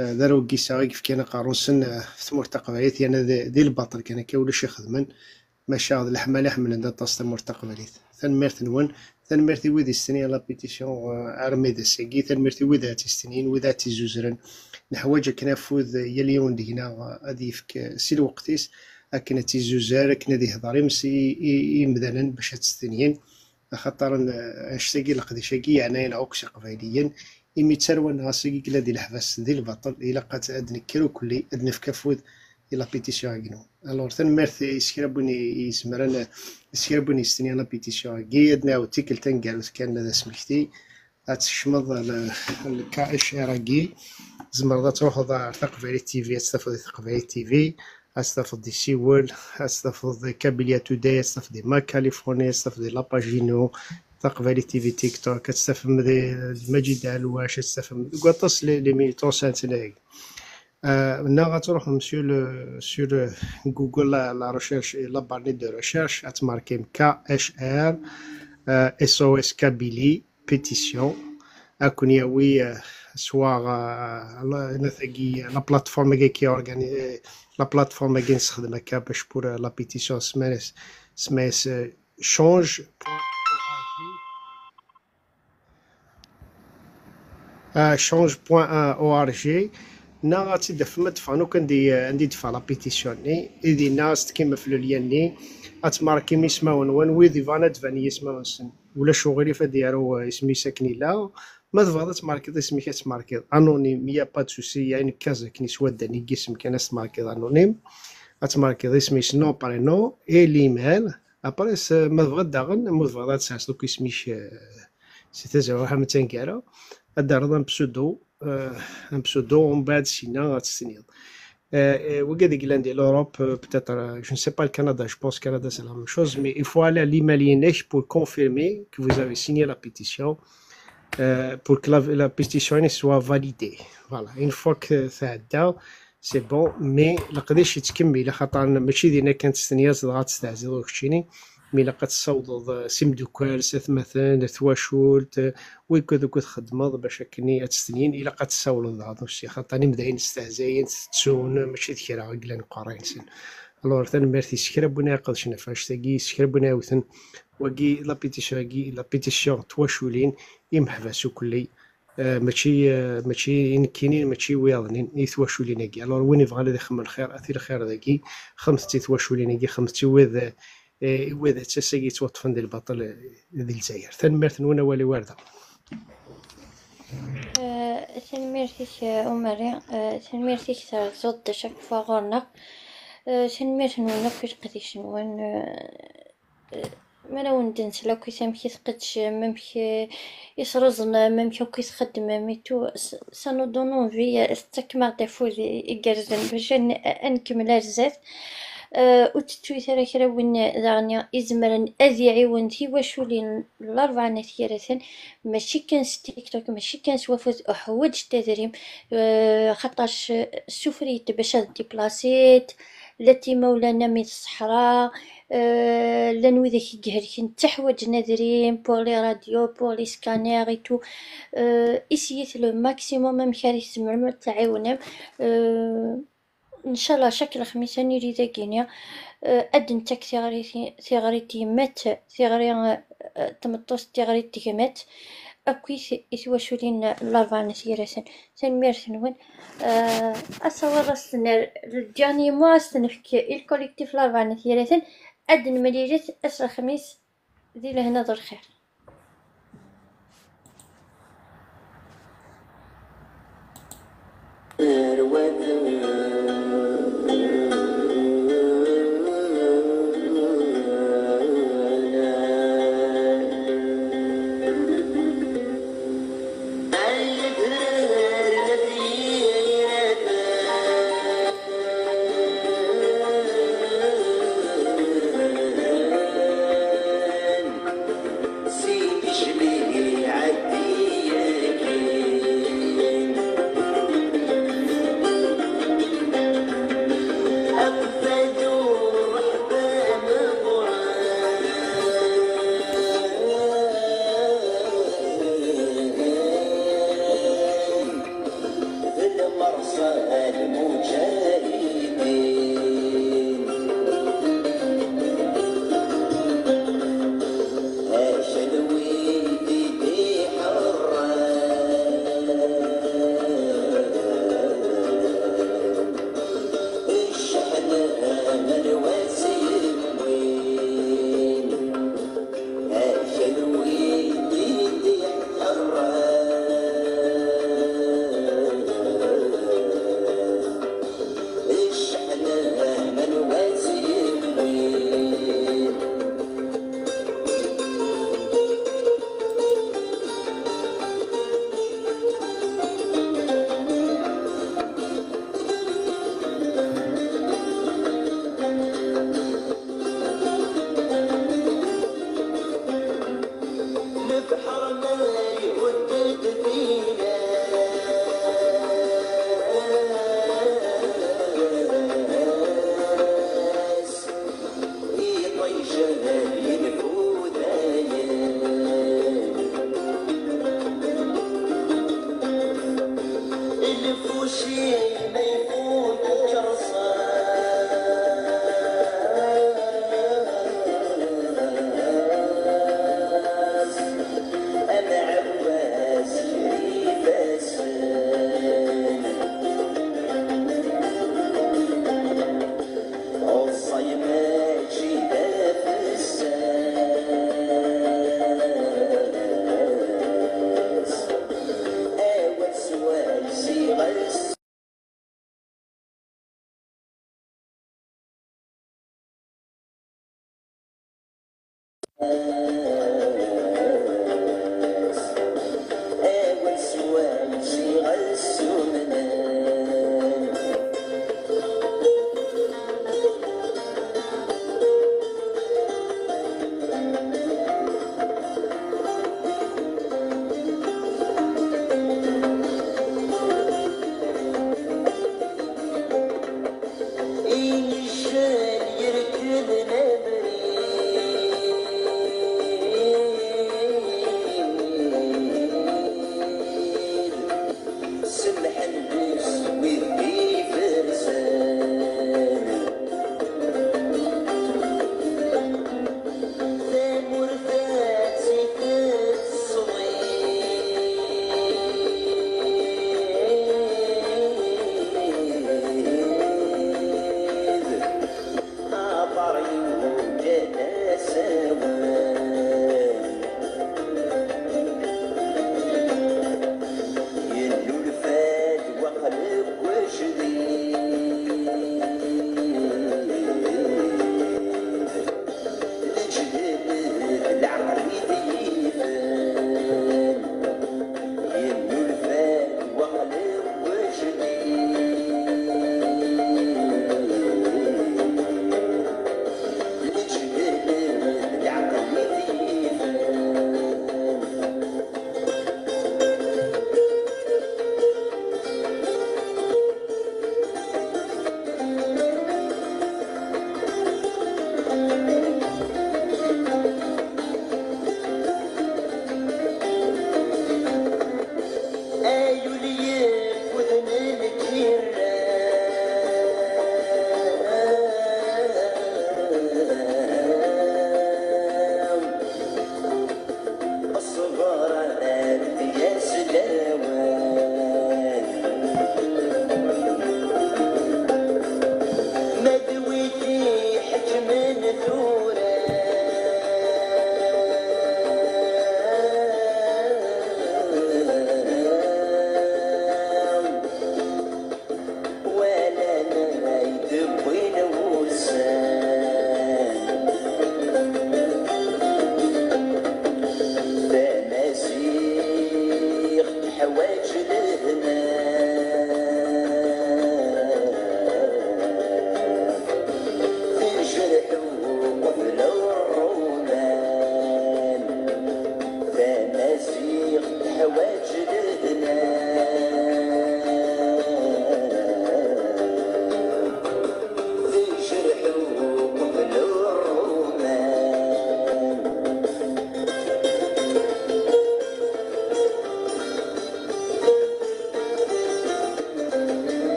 eh, d arraw n yiseɣ i yefkan aqerru-nsen, eh, f tmurt taqbaylit, yerna d, di lbaṭel kan akka ulac ixedmen, maca d leḥmala ḥemmlen-d aṭas tamurt taqbaylit. Tanemmirt-nwen, tanemmirt i wid yestenyan la pétition, eh, armi d ass-agi, tanemmirt i wid ad tt-istenyin, wid ad tt-izzuzren. Neḥwaǧ akken afud yal yiwen deg-neɣ ad yefk si lweqt-is, akken ad tt-izzuzer, akken ad ihder imes i, i, i yimdanen bac ad tt-stenyin, axaṭer n-, annect-agi, leqdic-agi yeɛna-yaneɣ akk s Iqbayliyen, imi d tarwa-nneɣ ass-agi yella di leḥbas, di lbaṭel, ilaq ad, ad nekker ukelli, ad nefk afud i la pétition-agi-nwen. Alors, tanemmirt i s kra n win i, i izemren, s kra n win yestenyan la pétition-agi, ad nɛawed tikkelt taneggarut kan d asmekti, ad tkecmeḍ l-, l-K H R-agi, tzemreḍ ad truḥeḍ ar Taqbaylit T V, ad tt-tafeḍ di Taqbaylit T V, ad tt-tafeḍ di Siwel, ad tt-tafeḍ di Kabylia Today, ad tt-tafeḍ di Ma Californie, ad tt-tafeḍ di La Page Inu, Taqbaylit T V TikTok, ad tt-tafem di, di Maǧid Ɛelwac, ad tt-tafem deg waṭas les, les militants s-, s-, Euh, neɣ ad truḥem sur le, sur le Google, la, la recherche, la barre de recherche, ad tmarkim K H R, euh, S O S Kabylie, pétition, ad ken-yawi, euh, soit, euh, la, la, la plateforme-agi qui organi-, euh, la plateforme-agi nessexdem akka bac pour, euh, la pétition, semma-s, semma-s, euh, change point org. Euh, change point org, neɣ ad tt-id-tafem ad teffɣen akk anda i, anda i d-teffeɣ la pétition-nni, i dinna ad s-tekkim ɣef le lien-nni, ad tmarkim ismawen-nwen, wid ibɣan ad d-banen yismawen-nsen. Ulac uɣilif ad d-yaru, euh, isem-is akken ilaq. Ma tebɣiḍ ad tmarkiḍ isem-ik, ad tmarkiḍ anonyme, il y a pas de souci, il y a une case akken i swaddan i yisem kan, ad tmarkiḍ anonyme. Ad tmarkiḍ isem-is, nom, prénom, et l'email. Après, s-, ma tebɣiḍ daɣen, ma tebɣiḍ ad tesɛiḍ akk isem-ik, euh, si tazwara am taneggarut, ad d-terreḍ un pseudo, euh, un pseudo, umbeɛd sinna ad testeniḍ. Euh, euh, wigad i yellan di l'Europe, euh, peut-être, euh, je ne sais pas le Canada, je pense Canada c'est la même chose, mais il faut aller à l'email-inek pour confirmer que vous avez signé la pétition, euh, pour que la, la pétition soit validée. Voilà, une fois que ça a été, c'est bon, mais leqdic yettkemmil, axaṭer mačči dinna kan testeniḍ dɣa ad testeɛziḍ ur keččini, mi ilaq ad tessawḍeḍ, eh, s imdukkal, s atmaten, twacult, eh, wigad akked txeddmeḍ bac akkenni ad testenyin, ilaq ad tessawleḍ dɣa d ussi, axaṭer imdayen stehzayen, tettun, mačči d kra i yellan deg uqerray-nsen. Alors, tanemmirt i s kra n win iqedcen ɣef annect-agi, s kra n win iɛewten. Wagi, la pétition-agi, la pétition n twaculin, imeḥbas ukelli, eh, mačči, eh, mačči i nekkini, mačči i wiyaḍnin, i twaculin-agi. Alors, win ibɣan ad ixemmem lxir, ati lxir dagi, xemmet i twaculin-agi, xemmet i wid, eh, i wid ass-agi yettwaṭṭfen di lbaṭel, eh, di Lezzayer. Tanemmirt-nwen, awal-iw ar da. Eh, tanemmirt-ik, eh, Umari. Eh, tanemmirt-ik terzuḍ-d chaque fois ɣur-neɣ. Eh, tanemmirt-nwen akk i leqdic-nwen. Eh, eh, mi ara wen-d-nsel akk amek i tqeddcem, amek, eh, i treẓmem, amek akk i txeddmem et tout, ça, ça nous donne envie, eh, tettakem-aɣ-d afud i-, igerrzen bac ad n-, ad nkemmel ar zdat. Eh, ur tettuy ara kra win daɣen izemren ad iɛiwen tiwaculin n Larebɛa n At Yiraten, mačči kan s TikTok, mačči kan s wafud, uḥwaǧent adrim, eh, xaṭac, eh, ssufrent bac ad diplasint, llant imawlan-nni di ṣṣeḥra, eh, llan widak i ihelken, tteḥwaǧen adrim pour les radios, pour les scanners et tout. Eh, essayez le maximum amek ara tzemrem ad tɛiwnem. Eh, Ncallah, cak lexmis ad nili dagini. Eh, ad d-nettak tiɣri, tiɣri n tyemmat, tiɣri, eh, n tmeṭṭut, tiɣri n tegmat, akkit i twaculin n Larebɛa n At Yiraten. Tanemmirt-nwen. Eh, asawaḍ asten-, le dernier mot ad s-t-nefk i le collectif Larebɛa n At Yiraten. Ad d-nemlilet ass lexmis di lehna d lxir.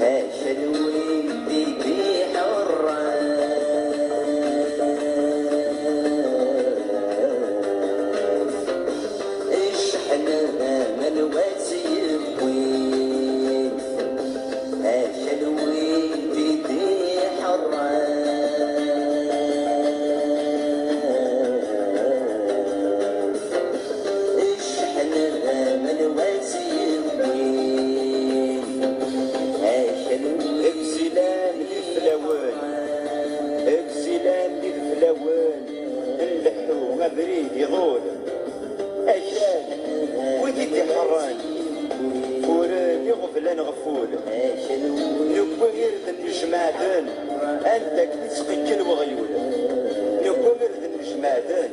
Akal wid i d-iḥeṛṛen, icḥen aman wa tt-yewwin. Akal wid i d-iḥeṛṛen, icḥen aman wa tt-yewwin. Akal wid i d-iḥeṛṛen. Deg zilan d ideflawen, deg zilan d ideflawen, nleḥḥu abrid iḍul. Akal wid i d-iḥeṛṛen, furen iɣeblan ɣef wul. Newwi irden n ijmaɛden, anda akken ittqeggel weɣyul. Newwi irden n ijmaɛden,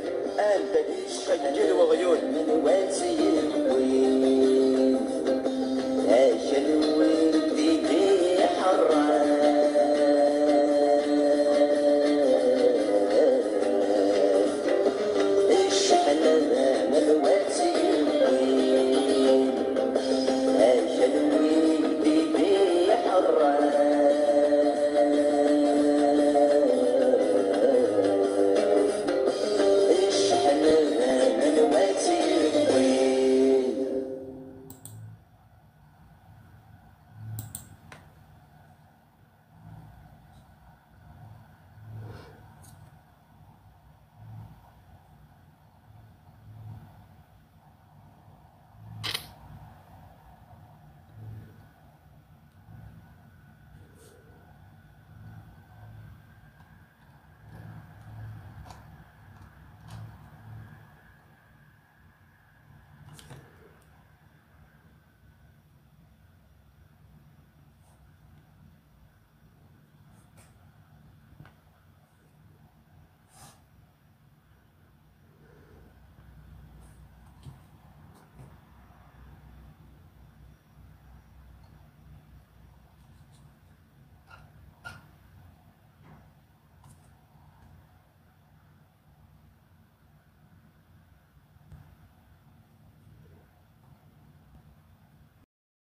anda akken ittqeggel weɣyul.